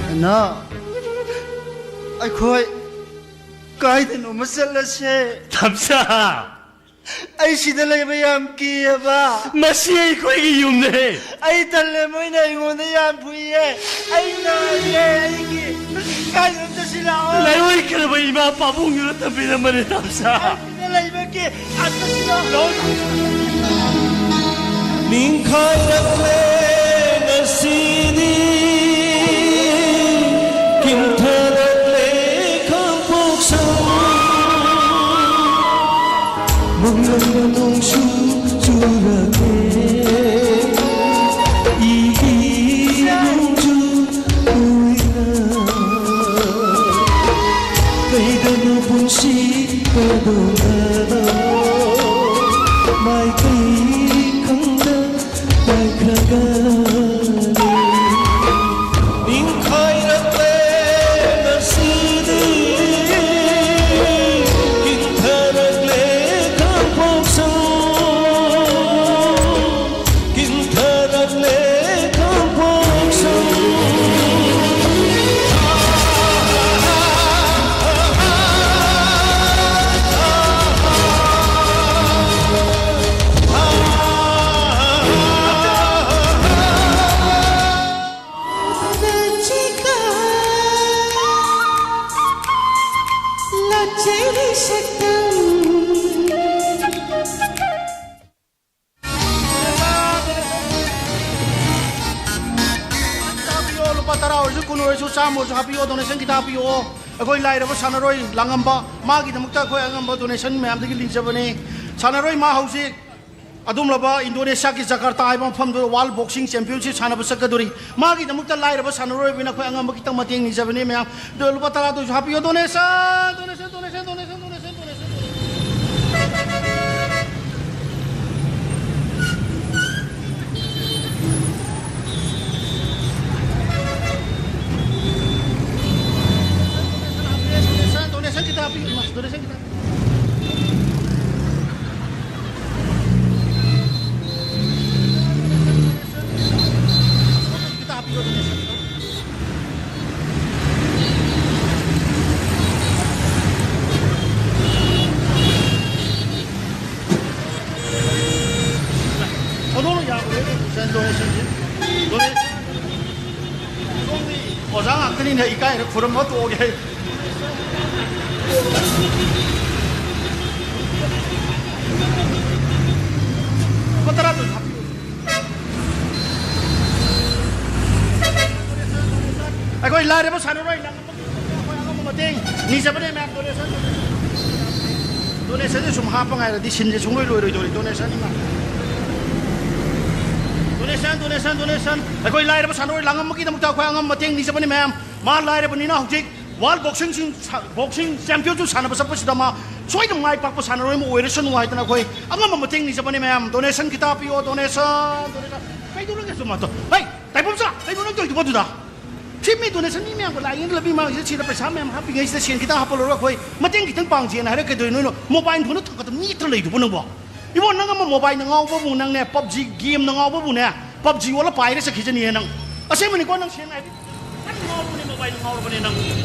ꯅꯅꯥꯎ, ꯑꯩꯈꯣꯏ ꯀꯥꯏꯗꯅꯣꯃ ꯆꯠꯂꯁꯦ꯫ ꯇꯥꯝꯆꯥ! ꯑꯩ ꯁꯤꯗ ꯂꯩꯕ ꯌꯥꯝ ꯀꯤꯌꯦꯕ꯫ ꯃꯁꯤ ꯑꯩꯈꯣꯏꯒꯤ ꯌꯨꯝꯅꯦ꯫ ꯑꯩ ꯇꯜꯂꯦ, ꯃꯣꯏꯅ ꯑꯩꯉꯣꯟꯗ ꯌꯥꯝ ꯐꯨꯏꯌꯦ꯫ ꯑꯩ ꯅꯥꯔꯦ, ꯑꯩꯒꯤ ꯀꯥꯏꯗꯅꯣ ꯆꯠꯁꯤ ꯂꯥꯛꯑꯣ꯫ ꯂꯥꯏꯑꯣꯏꯈ꯭ꯔꯕ ꯏꯃꯥ ꯄꯥꯕꯨꯡꯗꯨꯅ ꯊꯝꯕꯤꯔꯝꯕꯅꯦ, ꯇꯥꯝꯆꯥ꯫ ꯑꯩ ꯁꯤꯗ ꯂꯩꯕ ꯀꯤ-, ꯑꯝꯇ ꯁꯤꯗ ꯅꯤꯡꯈꯥꯏꯔꯛꯂꯦ ꯉꯁꯤꯗꯤ, ꯀꯤꯝꯊꯔꯛꯂꯦ ꯈꯥꯡꯄꯣꯛꯁꯪ꯫ ꯃꯪꯂꯪꯕ ꯅꯣꯡꯁꯨ ꯆꯨꯔꯛꯂꯦ, ꯏꯒꯤ ꯅꯣꯡꯖꯨ ꯑꯣꯏꯅ꯫ ꯀꯩꯗꯅꯣ ꯄꯨꯟꯁꯤ ꯀꯗꯧꯅꯅꯣ? ꯃꯥꯏꯀꯩ ꯈꯪꯗ ꯃꯥꯏꯈ꯭ꯔꯒꯅꯤ꯫ ꯅꯤꯡꯈꯥꯏꯔꯛꯂꯦ ꯉꯁꯤꯗꯤ, ꯀꯤꯟꯊꯔꯛꯂꯦ ꯈꯥꯡꯄꯣꯛꯁꯪ꯫ ꯀꯤꯟꯊꯔꯛꯂꯦ ꯈꯥꯡꯄꯣꯛꯁꯪ꯫ ꯑꯣꯏꯔꯁꯨ, ꯀꯨꯟ ꯑꯣꯏꯔꯁꯨ, ꯆꯥꯝꯃ ꯑꯣꯏꯔꯁꯨ ꯍꯥꯞꯄꯤꯌꯣ, donation ꯈꯤꯇ ꯍꯥꯞꯄꯤꯌꯣ꯫ ꯑꯩꯈꯣꯏ ꯂꯥꯏꯔꯕ ꯁꯥꯟꯅꯔꯣꯏ ꯂꯥꯡꯉꯝꯕ, ꯃꯥꯒꯤꯗꯃꯛꯇ ꯑꯩꯈꯣꯏ ꯑꯉꯝꯕ donation ꯃꯌꯥꯝꯗꯒꯤ ꯂꯤꯡꯖꯕꯅꯤ꯫ ꯁꯥꯟꯅꯔꯣꯏ ꯃꯥ ꯍꯧꯖꯤꯛ ꯑꯗꯨꯝꯂꯕ ꯏꯟꯗꯣꯅꯦꯁꯤꯌꯥꯒꯤ ꯖꯀꯥꯔꯇꯥ ꯍꯥꯏꯕ ꯃꯐꯝꯗꯨꯗ World Boxing Championship ꯁꯥꯟꯅꯕ ꯆꯠꯀꯗꯣꯔꯤ꯫ ꯃꯥꯒꯤꯗꯃꯛꯇ ꯂꯥꯏꯔꯕ ꯁꯥꯟꯅꯔꯣꯏ ꯑꯣꯏꯕꯅ ꯑꯩꯈꯣꯏ ꯑꯉꯝꯕ ꯈꯤꯇꯪ ꯃꯇꯦꯡ ꯅꯤꯖꯕꯅꯤ ꯃꯌꯥꯝ꯫ ꯑꯗꯣ ꯂꯨꯄꯥ ꯇꯔꯥꯗꯨꯁꯨ ꯍꯥꯞꯄꯤꯌꯣ꯫ Donation, donation, donation, donation, donation, donation, donation, donation. Donation, donation ꯈꯤꯇ ꯍꯥꯞꯄꯤꯌꯨ, ꯏꯃꯥ, donation ꯈꯤꯇ꯫ ꯈꯤꯇ ꯍꯥꯞꯄꯤꯌꯨ, donation꯫ ꯑꯣꯟꯊꯣꯛꯅ ꯌꯥꯝꯈ꯭ꯔꯦ, donation, donation, donation꯫ ꯁꯣꯝꯗꯤ ꯑꯣꯖꯥ ꯉꯥꯛꯇꯅꯤꯅ ꯏꯀꯥꯏꯔꯦ, ꯈꯨꯔꯨꯝꯕ ꯇꯣꯛꯑꯒꯦ꯫ ꯂꯨꯄꯥ ꯇꯔꯥꯗꯨ ꯍꯥꯞꯄꯤꯌꯨ꯫ ꯑꯩꯈꯣꯏ ꯂꯥꯏꯔꯕ ꯁꯥꯟꯅꯔꯣꯏ ꯂꯝ ꯑꯃꯒꯤ ꯑꯩꯈꯣꯏ ꯑꯉꯝꯕ ꯃꯇꯦꯡ ꯅꯤꯖꯕꯅꯦ ꯃꯌꯥꯝ꯫ Donation, donation꯫ Donationꯁꯦ ꯁꯨꯝ ꯍꯥꯞꯄ ꯉꯥꯏꯔꯗꯤ ꯁꯤꯟꯁꯦ ꯁꯨꯡꯂꯣꯏ ꯂꯣꯏꯔꯣꯏꯗꯧꯔꯤ꯫ Donation ꯏꯃꯥ꯫ Donation, donation, donation꯫ ꯑꯩꯈꯣꯏ ꯂꯥꯏꯔꯕ ꯁꯥꯟꯅꯔꯣꯏ ꯂꯥꯡꯉꯝꯕꯒꯤꯗꯃꯛꯇ ꯑꯩꯈꯣꯏ ꯑꯉꯝꯕ ꯃꯇꯦꯡ ꯅꯤꯖꯕꯅꯤ ꯃꯌꯥꯝ꯫ ꯃꯥ ꯂꯥꯏꯔꯕꯅꯤꯅ ꯍꯧꯖꯤꯛ World Boxing, Boxing Championship ꯁꯥꯟꯅꯕ ꯆꯠꯄꯁꯤꯗ ꯃꯥ ꯁꯣꯏꯗꯅ ꯃꯥꯏ ꯄꯥꯛꯄ ꯁꯥꯟꯅꯔꯣꯏ ꯑꯃ ꯑꯣꯏꯔꯁꯅꯨ ꯍꯥꯏꯗꯅ ꯑꯩꯈꯣꯏ ꯑꯉꯝꯕ ꯃꯇꯦꯡ ꯅꯤꯖꯕꯅꯤ ꯃꯌꯥꯝ꯫ Donation ꯈꯤꯇ ꯍꯥꯞꯄꯤꯌꯣ, donation, donation꯫ ꯀꯩꯗꯧꯔꯒꯦ ꯁꯨꯝ ꯑꯗꯣ? ꯍꯩ, ꯇꯥꯏꯕꯪꯆꯥ, ꯀꯩꯅꯣ ꯅꯪ ꯇꯧꯔꯤꯗꯨꯕꯣ ꯑꯗꯨꯗ? ꯁꯤ ꯃꯤ donation ꯃꯤ ꯃꯌꯥꯝꯒ ꯂꯥꯛꯏꯉꯩꯗ ꯂꯝꯕꯤ ꯃꯥꯡꯁꯤꯗ ꯁꯤꯗ ꯄꯩꯁꯥ ꯃꯌꯥꯝ ꯍꯥꯞꯄꯤꯉꯩꯁꯤꯗ ꯁꯦꯟ ꯈꯤꯇꯪ ꯍꯥꯞꯄ ꯂꯧꯔꯒ ꯑꯩꯈꯣꯏ ꯃꯇꯦꯡ ꯈꯤꯇꯪ ꯄꯥꯡꯁꯦꯅ ꯍꯥꯏꯔꯛꯀꯗꯣꯏ ꯅꯣꯏꯅ mobile phoneꯗ ꯊꯥꯡꯒꯠꯇ ꯃꯤ ꯅꯠꯇ꯭ꯔ ꯂꯩꯗꯨꯕꯣ ꯅꯪꯕꯣ? ꯏꯕꯣ, ꯅꯪ ꯑꯃ mobileꯅ ꯉꯥꯎꯕꯕꯨ ꯅꯪꯅꯦ, PUBG gameꯅ ꯉꯥꯎꯕꯕꯨꯅꯦ, PUBG ꯑꯣꯜꯂ ꯄꯥꯏꯔ ꯆꯠꯈꯤꯖꯅꯤꯌꯦ ꯅꯪ꯫ ꯑꯁꯦꯡꯕꯅꯤꯀꯣ, ꯅꯪ ꯁꯦꯡꯅ ꯍꯥꯏꯕꯤ-, ꯅꯪ ꯉꯥꯎꯔꯕꯅꯦ, mobileꯅ ꯉꯥꯎꯔꯕꯅꯦ ꯅꯪ꯫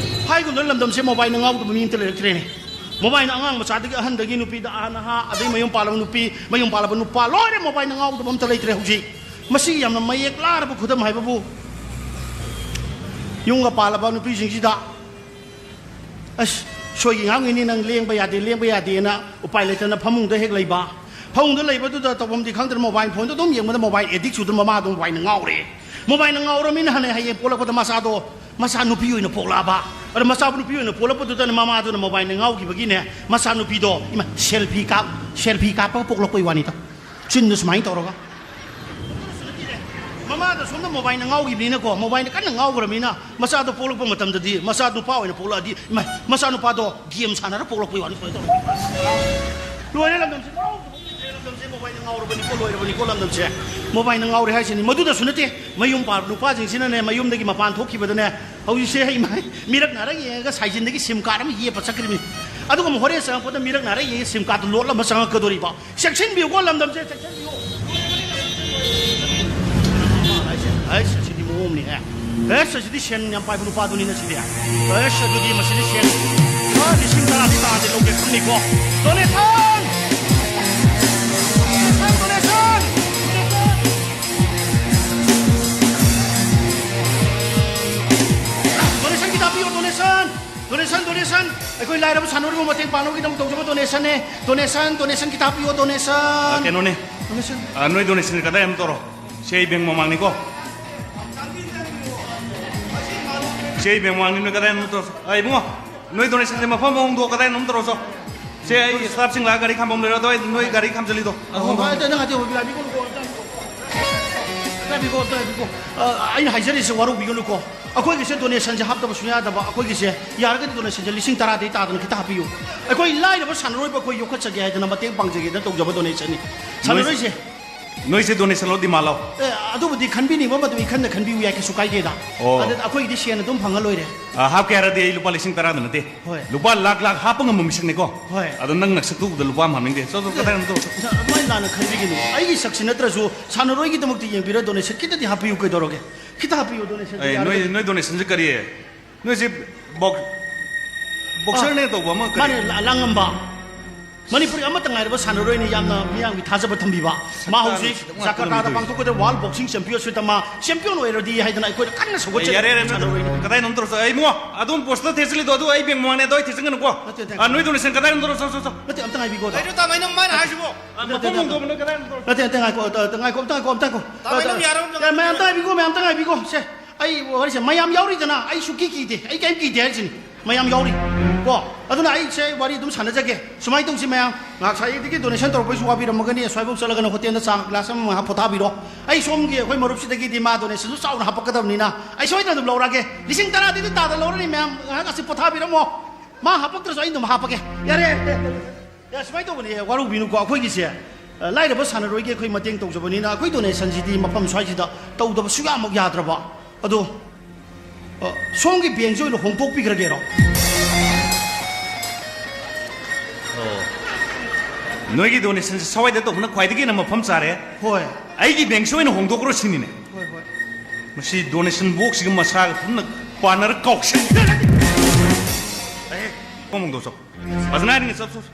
ꯍꯥꯏꯒꯨꯝꯗꯅ ꯂꯝꯗꯝꯁꯦ mobileꯅ ꯉꯥꯎꯗꯕ ꯃꯤ ꯑꯝꯇ ꯂꯩꯔꯛꯇ꯭ꯔꯦꯅꯦ꯫ Mobileꯅ ꯑꯉꯥꯡ ꯃꯆꯥꯗꯒꯤ ꯑꯍꯟꯗꯒꯤ ꯅꯨꯄꯤꯗ ꯑꯥ ꯅꯍꯥ, ꯑꯗꯩ ꯃꯌꯨꯝ ꯄꯥꯜꯂꯕ ꯅꯨꯄꯤ, ꯃꯌꯨꯝ ꯄꯥꯜꯂꯕ ꯅꯨꯄꯥ, ꯂꯣꯏꯔꯦ mobileꯅ ꯉꯥꯎꯗꯕ ꯑꯝꯇ ꯂꯩꯇ꯭ꯔꯦ ꯍꯧꯖꯤꯛ꯫ ꯃꯁꯤ ꯌꯥꯝꯅ ꯃꯌꯦꯛ ꯂꯥꯔꯕ ꯈꯨꯗꯝ ꯍꯥꯏꯕꯕꯨ, ꯌꯨꯝꯒ ꯄꯥꯜꯂꯕ ꯅꯨꯄꯤꯁꯤꯡꯁꯤꯗ, "ꯑꯁ, ꯁꯣꯏꯒꯤ ꯉꯥꯡꯉꯤꯅꯤ ꯅꯪ, ꯂꯦꯡꯕ ꯌꯥꯗꯦ, ꯂꯦꯡꯕ ꯌꯥꯗꯦꯅ" ꯎꯄꯥꯏ ꯂꯩꯇꯅ ꯐꯃꯨꯡꯗ ꯍꯦꯛ ꯂꯩꯕ꯫ ꯐꯃꯨꯡꯗ ꯂꯩꯕꯗꯨꯗ ꯇꯧꯐꯝꯗꯤ ꯈꯪꯗ꯭ꯔꯦ, mobile phoneꯗꯣ ꯑꯗꯨꯝ ꯌꯦꯡꯕꯗ mobile addict ꯆꯨꯗꯅ ꯃꯃꯥꯗꯣ mobileꯅ ꯉꯥꯎꯔꯦ꯫ ꯃꯣꯕꯥꯏꯜꯅ ꯉꯥꯎꯔꯃꯤꯅ ꯍꯅꯦ ꯍꯌꯦꯡ ꯄꯣꯛꯂꯛꯄꯗ ꯃꯆꯥꯗꯣ ꯃꯆꯥ ꯅꯨꯄꯤ ꯑꯣꯏꯅ ꯄꯣꯛꯂꯛꯑꯕ꯫ ꯑꯗ ꯃꯆꯥ ꯅꯨꯄꯤ ꯑꯣꯏꯅ ꯄꯣꯛꯂꯛꯄꯗꯨꯗꯅ ꯃꯃꯥꯗꯨꯅ ꯃꯣꯕꯥꯏꯜꯅ ꯉꯥꯎꯈꯤꯕꯒꯤꯅꯦ, ꯃꯆꯥ ꯅꯨꯄꯤꯗꯣ ꯏꯃꯥ ꯁꯦꯜꯐꯤ ꯀꯥꯞ ꯁꯦꯜꯐꯤ ꯀꯥꯞꯄꯒ ꯄꯣꯛꯂꯛꯄꯩ ꯋꯥꯅꯤꯗ꯫ ꯆꯤꯟꯗ ꯁꯨꯃꯥꯏꯅ ꯇꯧꯔꯒ꯫ ꯃꯃꯥꯗ ꯁꯣꯝꯗ ꯃꯣꯕꯥꯏꯜꯅ ꯉꯥꯎꯈꯤꯕꯅꯤꯅꯀꯣ, ꯃꯣꯕꯥꯏꯜꯅ ꯀꯟꯅ ꯉꯥꯎꯈ꯭ꯔꯕꯅꯤꯅ ꯃꯆꯥꯗꯣ ꯄꯣꯛꯂꯛꯄ ꯃꯇꯝꯗꯗꯤ ꯃꯆꯥ ꯅꯨꯄꯥ ꯑꯣꯏꯅ ꯄꯣꯛꯂꯛꯑꯗꯤ ꯏꯃꯥ ꯃꯆꯥ ꯅꯨꯄꯥꯗꯣ ꯒꯦꯝ ꯁꯥꯟꯅꯔ ꯄꯣꯛꯂꯛꯄꯩ ꯋꯥꯅꯤ꯫ ꯁꯨꯃꯥꯏꯅ ꯇꯧꯔꯒ ꯂꯣꯏꯔꯦ ꯂꯝꯗꯝꯁꯦ꯫ ꯂꯝꯗꯝꯁꯦ ꯃꯣꯕꯥꯏꯜꯅ ꯉꯥꯎꯔꯕꯅꯤꯀꯣ, ꯂꯣꯏꯔꯕꯅꯤꯀꯣ ꯂꯝꯗꯝꯁꯦ꯫ ꯃꯣꯕꯥꯏꯜꯅ ꯉꯥꯎꯔꯦ ꯍꯥꯏꯁꯤꯅꯤ꯫ ꯃꯗꯨꯗꯁꯨ ꯅꯠꯇꯦ, ꯃꯌꯨꯝ ꯄꯥ-, ꯅꯨꯄꯥꯁꯤꯡꯁꯤꯅꯅꯦ ꯃꯌꯨꯝꯗꯒꯤ ꯃꯄꯥꯟ ꯊꯣꯛꯈꯤꯕꯗꯅꯦ, ꯍꯧꯖꯤꯛꯁꯦ ꯏꯃꯥ, ꯃꯤꯔꯛ ꯅꯥꯔꯛ ꯌꯦꯡꯉꯒ ꯁꯥꯏꯖꯤꯟꯗꯒꯤ ꯁꯤꯝ ꯀꯥꯔꯗ ꯑꯃ ꯌꯦꯞꯄ ꯆꯠꯈ꯭ꯔꯤꯕꯅꯤ꯫ ꯑꯗꯨꯒ ꯑꯃꯨꯛ ꯍꯣꯔꯦꯟ ꯆꯪꯉꯛꯄꯗ ꯃꯤꯔꯛ ꯅꯥꯔꯛ ꯌꯦꯡꯉꯒ ꯁꯤꯝ ꯀꯥꯔꯗꯇꯨ ꯂꯣꯠ ꯑꯃ ꯆꯪꯉꯛꯀꯗꯣꯔꯤꯕ꯫ ꯆꯦꯛꯁꯤꯟꯕꯤꯌꯨꯀꯣ ꯂꯝꯗꯝꯁꯦ, ꯆꯦꯛꯁꯤꯟꯕꯤꯌꯨ꯫ ꯑꯩꯁ, ꯑꯁꯤꯗꯤ ꯃꯑꯣꯡꯅꯤꯍꯦ꯫ ꯑꯦꯁ, ꯑꯁꯤꯗꯤ ꯁꯦꯟ ꯌꯥꯝ ꯄꯥꯏꯕ ꯅꯨꯄꯥꯗꯨꯅꯤꯅ ꯁꯤꯗꯤ꯫ ꯑꯦꯁ, ꯑꯗꯨꯗꯤ ꯃꯁꯤꯗꯤ ꯁꯦꯟ, ꯑ, ꯂꯤꯁꯤꯡ ꯇꯔꯥꯗꯤ ꯇꯥꯗꯤ ꯂꯧꯒꯦ ꯈꯪꯅꯤꯀꯣ꯫ Donation! Donation! Donation! Donation ꯈꯤꯇ ꯄꯤꯌꯣ, donation! Donation, donation! ꯑꯩꯈꯣꯏ ꯂꯥꯏꯔꯕ ꯁꯥꯟꯅꯔꯣꯏꯕꯨ ꯃꯇꯦꯡ ꯄꯥꯡꯅꯕꯒꯤꯗꯃꯛ ꯇꯧꯖꯕ donationꯅꯦ꯫ Donation, donation ꯈꯤꯇ ꯄꯤꯌꯣ, donation! ꯑ, ꯀꯩꯅꯣꯅꯦ꯫ Donation. ꯑ, ꯅꯣꯏ donation ꯀꯗꯥꯏ ꯑꯃ ꯇꯧꯔꯣ꯫ ꯁꯤ ꯑꯩ ꯕꯦꯡ ꯃꯃꯥꯡꯅꯤꯀꯣ꯫ ꯁꯤ ꯑꯩ ꯕꯦꯡ ꯃꯃꯥꯡꯅꯤ, ꯅꯣꯏ ꯀꯗꯥꯏ ꯑꯃ ꯇꯧꯔꯣ꯫ ꯑ, ꯏꯕꯨꯡꯉꯣ, ꯅꯣꯏ donationꯁꯦ ꯃꯐꯝ ꯑꯃ ꯍꯣꯡꯗꯣꯛꯑꯣ, ꯀꯗꯥꯏꯅꯣ ꯑꯃ ꯇꯧꯔꯣ ꯆꯣ꯫ ꯁꯦ, ꯑꯩ staffꯁꯤꯡ ꯂꯥꯛꯑꯒ ꯒꯥꯔꯤ ꯈꯥꯝꯕꯝ ꯂꯩꯔꯣ, ꯑꯗꯣ ꯑꯩ ꯅꯣꯏ ꯒꯥꯔꯤ ꯈꯥꯝꯖꯜꯂꯤꯗꯣ꯫ ꯑꯣ, ꯍꯣꯏ, ꯑꯗꯣ ꯅꯪ ꯍꯥꯏꯗꯤ ꯍꯧꯕꯤꯔꯣ, ꯍꯥꯏꯕꯤꯀꯣ, ꯍꯥꯏꯕꯤꯀꯣ, ꯍꯥꯏꯕꯤꯀꯣ꯫ ꯑ, ꯑꯩꯅ ꯍꯥꯏꯖꯔꯤꯁꯦ ꯋꯥꯔꯧꯕꯤꯒꯅꯨꯀꯣ꯫ ꯑꯩꯈꯣꯏꯒꯤꯁꯦ donationꯁꯦ ꯍꯥꯞꯇꯕ ꯁꯨꯡꯌꯥ ꯌꯥꯗꯕ꯫ ꯑꯩꯈꯣꯏꯒꯤꯁꯦ ꯌꯥꯔꯒꯗꯤ donationꯁꯦ ꯂꯤꯁꯤꯡ ꯇꯔꯥꯗꯒꯤ ꯇꯥꯗꯅ ꯈꯤꯇ ꯍꯥꯞꯄꯤꯌꯨ꯫ ꯑꯩꯈꯣꯏ ꯂꯥꯏꯔꯕ ꯁꯥꯟꯅꯔꯣꯏꯕ ꯑꯩꯈꯣꯏ ꯌꯣꯛꯈꯠꯆꯒꯦ ꯍꯥꯏꯗꯅ ꯃꯇꯦꯡ ꯄꯥꯡꯖꯒꯦꯗꯅ ꯇꯧꯖꯕ donationꯅꯤ꯫ ꯁꯥꯟꯅꯔꯣꯏꯁꯦ꯫ ꯅꯣꯏꯁꯦ donationꯂꯣ, demandꯂꯣ? ꯑꯦ, ꯑꯗꯨꯕꯨꯗꯤ ꯈꯟꯕꯤꯅꯤꯡꯕ ꯃꯗꯨ ꯏꯈꯟꯗ ꯈꯟꯕꯤꯌꯨ ꯌꯥꯏ, ꯀꯩꯁꯨ ꯀꯥꯏꯗꯦꯗ꯫ ꯑꯣ꯫ ꯑꯗꯨꯗ ꯑꯩꯈꯣꯏꯒꯤꯗꯤ ꯁꯦꯟ ꯑꯗꯨꯝ ꯐꯪꯉ ꯂꯣꯏꯔꯦ꯫ ꯑ, ꯍꯥꯞꯀꯦ ꯍꯥꯏꯔꯗꯤ ꯑꯩ ꯂꯨꯄꯥ ꯂꯤꯁꯤꯡ ꯇꯔꯥꯗ ꯅꯠꯇꯦ꯫ ꯍꯣꯏ꯫ ꯂꯨꯄꯥ ꯂꯥꯛ ꯂꯥꯛ ꯍꯥꯞꯄ ꯉꯝꯕ ꯃꯤꯁꯛꯅꯤꯀꯣ꯫ ꯍꯣꯏ꯫ ꯑꯗꯣ ꯅꯪ ꯅꯁꯛꯇꯨ ꯎꯕꯗ ꯂꯨꯄꯥ ꯑꯃ ꯍꯥꯞꯅꯤꯡꯗꯦ꯫ ꯆꯣ, ꯆꯣ, ꯀꯗꯥꯏꯅꯣ ꯇꯧ, ꯆꯣ꯫ ꯑꯗꯨꯃꯥꯏꯅ ꯂꯥꯟꯅ ꯈꯟꯕꯤꯒꯅꯨ꯫ ꯑꯩꯒꯤ ꯁꯛꯁꯤ ꯅꯠꯇ꯭ꯔꯁꯨ ꯁꯥꯟꯅꯔꯣꯏꯒꯤꯗꯃꯛꯇ ꯌꯦꯡꯕꯤꯔ donation ꯈꯤꯇꯗꯤ ꯍꯥꯞꯄꯤꯌꯨ ꯀꯩꯗꯧꯔꯒꯦ? ꯈꯤꯇ ꯍꯥꯞꯄꯤꯌꯨ donation ꯑꯦ, ꯅꯣꯏ, ꯌꯥꯔꯒꯗꯤ꯫ ꯅꯣꯏ donationꯁꯦ ꯀꯔꯤ? ꯅꯣꯏꯁꯦ box-, boxerꯅꯦ ꯑ, ꯇꯧꯕ ꯑꯃ ꯀꯔꯤ? ꯃꯥꯅꯦ, ꯂꯥ-, ꯂꯥꯡꯉꯝꯕ꯫ ꯃꯅꯤꯄꯨꯔꯒꯤ ꯑꯃꯠꯇ ꯉꯥꯏꯔꯕ ꯁꯥꯟꯅꯔꯣꯏꯅꯤ, ꯌꯥꯝꯅ ꯃꯤꯌꯥꯝꯒꯤ ꯊꯥꯖꯕ ꯊꯝꯕꯤꯕ꯫ ꯃꯥ ꯍꯧꯖꯤꯛ ꯖꯀꯥꯔꯇꯥꯗ ꯄꯥꯡꯊꯣꯛꯀꯗꯕ ꯋꯥꯔꯜ ꯕꯣꯛꯁꯤꯡ ꯆꯦꯝꯄꯤꯌꯟꯁꯤꯞꯇ ꯃꯥ ꯆꯦꯝꯄꯤꯌꯟ ꯑꯣꯏꯔꯗꯤ ꯍꯥꯏꯗꯅ ꯑꯩꯈꯣꯏꯗ ꯀꯟꯅ ꯁꯧꯒꯠꯆꯔꯤ꯫ ꯌꯥꯔꯦ, ꯌꯥꯔꯦ, ꯁꯥꯟꯅꯔꯣꯏꯅꯤ꯫ ꯀꯗꯥꯏꯅꯣꯝ ꯇꯧꯔꯁꯦ꯫ ꯑꯩ ꯏꯕꯨꯡꯉꯣ, ꯑꯗꯨꯝ ꯄꯣꯁꯇꯔ ꯊꯦꯠꯆꯜꯂꯤꯗꯣ, ꯑꯗꯨ ꯑꯩ ꯕꯦꯡ ꯃꯃꯥꯡꯅꯦ, ꯑꯗꯣ ꯑꯩ ꯊꯦꯠꯆꯟꯒꯅꯨꯀꯣ꯫ ꯅꯠꯇꯦ, ꯅꯠꯇꯦ꯫ ꯑ, ꯅꯣꯏ ꯗꯣꯅꯦꯁꯟ ꯀꯗꯥꯏꯅꯣꯝ ꯇꯧꯔꯣ, ꯆꯣ, ꯆꯣ, ꯆꯣ꯫ ꯅꯠꯇꯦ, ꯑꯝꯇ ꯉꯥꯏꯕꯤꯀꯣ, ꯑꯗꯣ꯫ ꯀꯩꯅꯣ ꯇꯥꯃꯣ, ꯅꯪ ꯃꯥꯅ ꯍꯥꯏꯁꯤꯕꯣ? ꯑ, ꯅꯠꯇꯦ, ꯃꯐꯝ ꯅꯠꯇꯦ, ꯍꯣꯡꯗꯣꯛꯑꯕ ꯅꯣꯏ ꯀꯗꯥꯏꯅꯣꯝ ꯇꯧꯔꯣ꯫ ꯅꯠꯇꯦ, ꯅꯠꯇꯦ, ꯉꯥꯏꯈꯣ, ꯑ, ꯑ, ꯉꯥꯏꯈꯣ, ꯑꯝꯇ ꯉꯥꯏꯈꯣ, ꯑꯝꯇ ꯉꯥꯏꯈꯣ꯫ ꯇꯥꯃꯣ, ꯑꯗꯨꯝ ꯌꯥꯔꯕ ꯑ, ꯃꯌꯥꯝ ꯑꯝꯇ ꯉꯥꯏꯕꯤꯀꯣ, ꯃꯌꯥꯝ ꯑꯝꯇ ꯉꯥꯏꯕꯤꯀꯣ꯫ ꯁꯦ, ꯑꯩ ꯋꯥꯔꯤꯁꯦ ꯃꯌꯥꯝ ꯌꯥꯎꯔꯤꯗꯅ, ꯑꯩ ꯁꯨꯛꯀꯤ ꯀꯤꯗꯦ, ꯑꯩ ꯀꯩꯝ ꯀꯤꯗꯦ ꯍꯥꯏꯔꯤꯁꯤꯅꯤ꯫ ꯃꯌꯥꯝ ꯌꯥꯎꯔꯤ꯫ ꯀꯣ? ꯑꯗꯨꯅ ꯑꯩꯁꯦ ꯋꯥꯔꯤ ꯑꯗꯨꯝ ꯁꯥꯟꯅꯖꯒꯦ꯫ ꯁꯨꯃꯥꯏꯅ ꯇꯧꯁꯤ ꯃꯌꯥꯝ, ꯉꯥꯏꯍꯥꯛ ꯉꯁꯥꯏꯗꯒꯤ ꯗꯣꯅꯦꯁꯟ ꯇꯧꯔꯛꯄꯩꯁꯨ ꯋꯥꯕꯤꯔꯝꯃꯒꯅꯤ, ꯑꯁ꯭ꯋꯥꯏꯐꯥꯎ ꯆꯠꯂꯒꯅ ꯍꯣꯇꯦꯜꯗ ꯆꯥ ꯒ꯭ꯂꯥꯁ ꯑꯃ ꯉꯥꯏꯍꯥꯛ ꯄꯣꯊꯥꯕꯤꯔꯣ꯫ ꯑꯩ ꯁꯣꯝꯒꯤ ꯑꯩꯈꯣꯏ ꯃꯔꯨꯞꯁꯤꯗꯒꯤꯗꯤ ꯃꯥ ꯗꯣꯅꯦꯁꯟꯁꯨ ꯆꯥꯎꯅ ꯍꯥꯄꯛꯀꯗꯕꯅꯤꯅ ꯑꯩ ꯁꯣꯏꯗꯅ ꯑꯗꯨꯝ ꯂꯧꯔꯛꯑꯒꯦ꯫ ꯂꯤꯁꯤꯡ ꯇꯔꯥꯗꯤ ꯑꯗꯨꯝ ꯇꯥꯗ ꯂꯧꯔꯅꯤ ꯃꯌꯥꯝ, ꯉꯥꯏꯍꯥꯛ ꯑꯁꯤ ꯄꯣꯊꯥꯕꯤꯔꯝꯃꯣ꯫ ꯃꯥ ꯍꯥꯄꯛꯇ꯭ꯔꯁꯨ ꯑꯩ ꯑꯗꯨꯝ ꯍꯥꯄꯛꯀꯦ꯫ ꯌꯥꯔꯦ, ꯌꯥꯔꯦ, ꯌꯥꯔꯦ꯫ ꯌꯥꯔꯦ, ꯁꯨꯃꯥꯏꯅ ꯇꯧꯕꯅꯦ, ꯋꯥꯔꯧꯕꯤꯅꯨꯀꯣ, ꯑꯩꯈꯣꯏꯒꯤꯁꯦ, ꯑ, ꯂꯥꯏꯔꯕ ꯁꯥꯟꯅꯔꯣꯏꯒꯤ ꯑꯩꯈꯣꯏ ꯃꯇꯦꯡ ꯇꯧꯖꯕꯅꯤꯅ ꯑꯩꯈꯣꯏ ꯗꯣꯅꯦꯁꯟꯁꯤꯗꯤ ꯃꯐꯝ ꯁ꯭ꯋꯥꯏꯁꯤꯗ ꯇꯧꯗꯕ ꯁꯨꯡꯌꯥꯃꯛ ꯌꯥꯗ꯭ꯔꯕ꯫ ꯑꯗꯣ, ꯑ, ꯁꯣꯝꯒꯤ ꯕꯦꯡꯁꯦ ꯑꯣꯏꯅ ꯍꯣꯡꯗꯣꯛꯄꯤꯈ꯭ꯔꯒꯦꯔꯣ? ꯑꯣ꯫ ꯅꯣꯏꯒꯤ ꯗꯣꯅꯦꯁꯟꯁꯦ ꯁ꯭ꯋꯥꯏꯗ ꯇꯧꯕꯅ ꯈ꯭ꯋꯥꯏꯗꯒꯤ ꯍꯦꯟꯅ ꯃꯐꯝ ꯆꯥꯔꯦ꯫ ꯍꯣꯏ꯫ ꯑꯩꯒꯤ ꯕꯦꯡꯁꯦ ꯑꯣꯏꯅ ꯍꯣꯡꯗꯣꯛꯈ꯭ꯔꯣ ꯁꯤꯅꯤꯅꯦ꯫ ꯍꯣꯏ, ꯍꯣꯏ꯫ ꯃꯁꯤ ꯗꯣꯅꯦꯁꯟ ꯕꯣꯛꯁꯁꯤꯒ ꯃꯁꯥꯒ ꯄꯨꯟꯅ ꯄꯥꯟꯅꯔ ꯀꯥꯎꯁꯦ꯫ ꯑꯦ, ꯍꯣꯡꯗꯣꯛꯆꯧ꯫ ꯐꯖꯅ ꯍꯥꯏꯔꯤꯉꯩ ꯆꯠ, ꯆꯠ꯫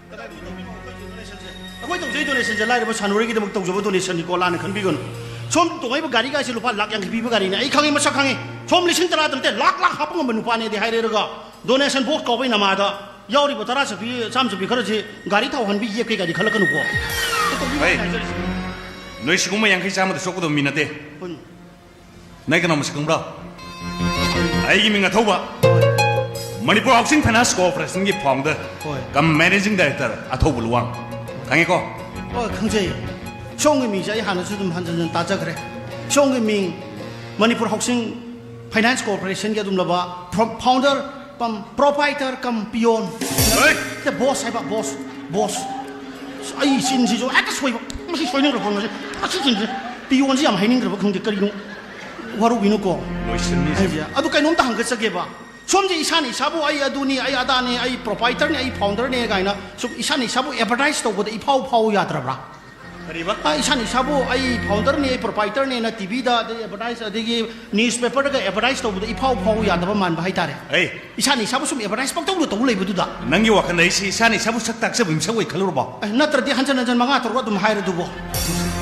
ꯑꯩꯈꯣꯏ ꯇꯧꯖꯩ ꯗꯣꯅꯦꯁꯟꯁꯦ ꯂꯥꯏꯔꯕ ꯁꯥꯟꯅꯔꯣꯏꯒꯤꯗꯃꯛ ꯇꯧꯖꯕ ꯗꯣꯅꯦꯁꯟꯅꯤꯀꯣ, ꯂꯥꯟꯅ ꯈꯟꯕꯤꯒꯅꯨ꯫ ꯁꯣꯝ ꯇꯣꯡꯉꯛꯏꯕ ꯒꯥꯔꯤꯒꯥꯏꯁꯦ ꯂꯨꯄꯥ ꯂꯥꯛ ꯌꯥꯡꯈꯩ ꯄꯤꯕ ꯒꯥꯔꯤꯅꯦ, ꯑꯩ ꯈꯪꯉꯤ, ꯃꯁꯛ ꯈꯪꯉꯤ꯫ ꯁꯣꯝ ꯂꯤꯁꯤꯡ ꯇꯔꯥꯗ ꯅꯠꯇꯦ, ꯂꯥꯛ ꯂꯥꯛ ꯍꯥꯞꯄ ꯉꯝꯕ ꯅꯨꯄꯥꯅꯦꯗꯤ ꯍꯥꯏꯔꯦꯔꯒ, ꯗꯣꯅꯦꯁꯟ ꯕꯣꯛꯁ ꯀꯧꯕꯩ ꯅꯃꯥꯗ ꯌꯥꯎꯔꯤꯕ ꯇꯔꯥ ꯆꯠꯄꯤ, ꯆꯥꯝ ꯆꯠꯄꯤ ꯈꯔꯁꯤ ꯒꯥꯔꯤ ꯊꯥꯎ ꯍꯟꯕꯤ ꯌꯦꯛꯀꯦ ꯀꯥꯏꯗꯤ ꯈꯜꯂꯛꯀꯅꯨꯀꯣ꯫ ꯍꯩ, ꯅꯣꯏ ꯁꯤꯒꯨꯝꯕ ꯌꯥꯡꯈꯩ ꯆꯥꯝꯃꯗ ꯁꯣꯛꯀꯗꯕ ꯃꯤ ꯅꯠꯇꯦ꯫ ꯍꯣꯏꯅꯦ꯫ ꯅꯪ ꯀꯅꯥ ꯃꯁꯛ ꯈꯪꯕ꯭ꯔꯣ? ꯑꯩꯒꯤ ꯃꯤꯡ ꯑꯊꯧꯕ꯫ ꯃꯅꯤꯄꯨꯔ ꯍꯥꯎꯁꯤꯡ ꯐꯥꯏꯅꯥꯟꯁ ꯀꯣꯑꯣꯄꯔꯦꯁꯟꯒꯤ ꯐꯥꯎꯟꯗꯔ ꯍꯣꯏ꯫ ꯀꯝ ꯃꯦꯅꯦꯖꯤꯡ ꯗꯥꯏꯔꯦꯛꯇꯔ ꯑꯊꯧꯕ ꯂꯨꯋꯥꯡ꯫ ꯈꯪꯉꯦꯀꯣ? ꯍꯣꯏ, ꯈꯪꯖꯩ꯫ ꯁꯣꯝꯒꯤ ꯃꯤꯡꯁꯦ ꯑꯩ ꯍꯥꯟꯅꯁꯨ ꯑꯗꯨꯝ ꯍꯟꯖꯟ ꯍꯟꯖꯟ ꯇꯥꯖꯈ꯭ꯔꯦ꯫ ꯁꯣꯝꯒꯤ ꯃꯤꯡ ꯃꯅꯤꯄꯨꯔ ꯍꯥꯎꯁꯤꯡ ꯐꯥꯏꯅꯥꯟꯁ ꯀꯣꯑꯣꯄꯔꯦꯁꯟꯒꯤ ꯑꯗꯨꯝꯂꯕ ꯐꯥꯎꯟꯗꯔ ꯀꯝ ꯄ꯭ꯔꯣꯄꯥꯏꯇꯔ ꯀꯝ ꯄꯤꯌꯣꯟ꯫ ꯍꯣꯏ꯫ ꯅꯠꯇꯦ, ꯕꯣꯁ ꯍꯥꯏꯕ, ꯕꯣꯁ, ꯕꯣꯁ꯫ ꯑꯩ ꯆꯤꯟꯁꯤꯁꯨ ꯍꯦꯛꯇ ꯁꯣꯏꯕ꯫ ꯃꯁꯤ ꯁꯣꯏꯅꯤꯡꯈ꯭ꯔꯕ ꯈꯪꯗꯦ꯫ ꯃꯁꯤ ꯆꯤꯟꯁꯦ꯫ ꯄꯤꯌꯣꯟꯁꯤ ꯌꯥꯝ ꯍꯩꯅꯤꯡꯗ꯭ꯔꯕ ꯈꯪꯗꯦ, ꯀꯔꯤꯅꯣ? ꯋꯥꯔꯧꯕꯤꯅꯨꯀꯣ꯫ ꯂꯣꯏꯁꯤꯟꯅꯤ꯫ ꯑꯩꯁꯦ ꯑꯗꯨ ꯀꯩꯅꯣꯝꯇ ꯍꯪꯒꯠꯆꯒꯦꯕ꯫ ꯁꯣꯝꯁꯦ ꯏꯁꯥꯅ ꯏꯁꯥꯕꯨ "ꯑꯩ ꯑꯗꯨꯅꯤ, ꯑꯩ ꯑꯗꯥꯅꯤ, ꯑꯩ ꯄ꯭ꯔꯣꯄꯥꯏꯇꯔꯅꯤ, ꯑꯩ ꯐꯥꯎꯟꯗꯔꯅꯤ" ꯀꯥꯏꯅ ꯁꯨꯝ ꯏꯁꯥꯅ ꯏꯁꯥꯕꯨ ꯑꯦꯗꯚꯔꯇꯥꯏꯁ ꯇꯧꯕꯗ ꯏꯐꯥꯎ ꯐꯥꯎ ꯌꯥꯗ꯭ꯔꯕ꯭ꯔꯥ? ꯀꯔꯤꯕ? ꯑ, ꯏꯁꯥꯅ ꯏꯁꯥꯕꯨ ꯑꯩ founderꯅꯤ, ꯑꯩ proprietorꯅꯦꯅ TVꯗ, ꯑꯗꯩ advertise, ꯑꯗꯒꯤ newspaperꯗꯒ advertise ꯇꯧꯕꯗ ꯏꯐꯥꯎ ꯐꯥꯎ ꯌꯥꯗꯕ ꯃꯥꯟꯕ ꯍꯥꯏꯇꯥꯔꯦ꯫ ꯑꯩ? ꯏꯁꯥꯅ ꯏꯁꯥꯕꯨ ꯁꯨꯝ advertise ꯄꯪꯇꯧꯗ ꯇꯧ ꯂꯩꯕꯗꯨꯗ꯫ ꯅꯪꯒꯤ ꯋꯥꯈꯜꯗ ꯑꯩꯁꯤ ꯏꯁꯥꯅ ꯏꯁꯥꯕꯨ ꯁꯛ ꯇꯥꯛꯆꯕ ꯃꯤꯁꯛ ꯑꯣꯏ ꯈꯜꯂꯨꯔꯕꯣ? ꯑꯦ, ꯅꯠꯇ꯭ꯔꯗꯤ ꯍꯟꯖꯟ ꯍꯟꯖꯟ ꯃꯉꯥ ꯇꯔꯨꯛ ꯑꯗꯨꯝ ꯍꯥꯏꯔꯗꯨꯕꯣ꯫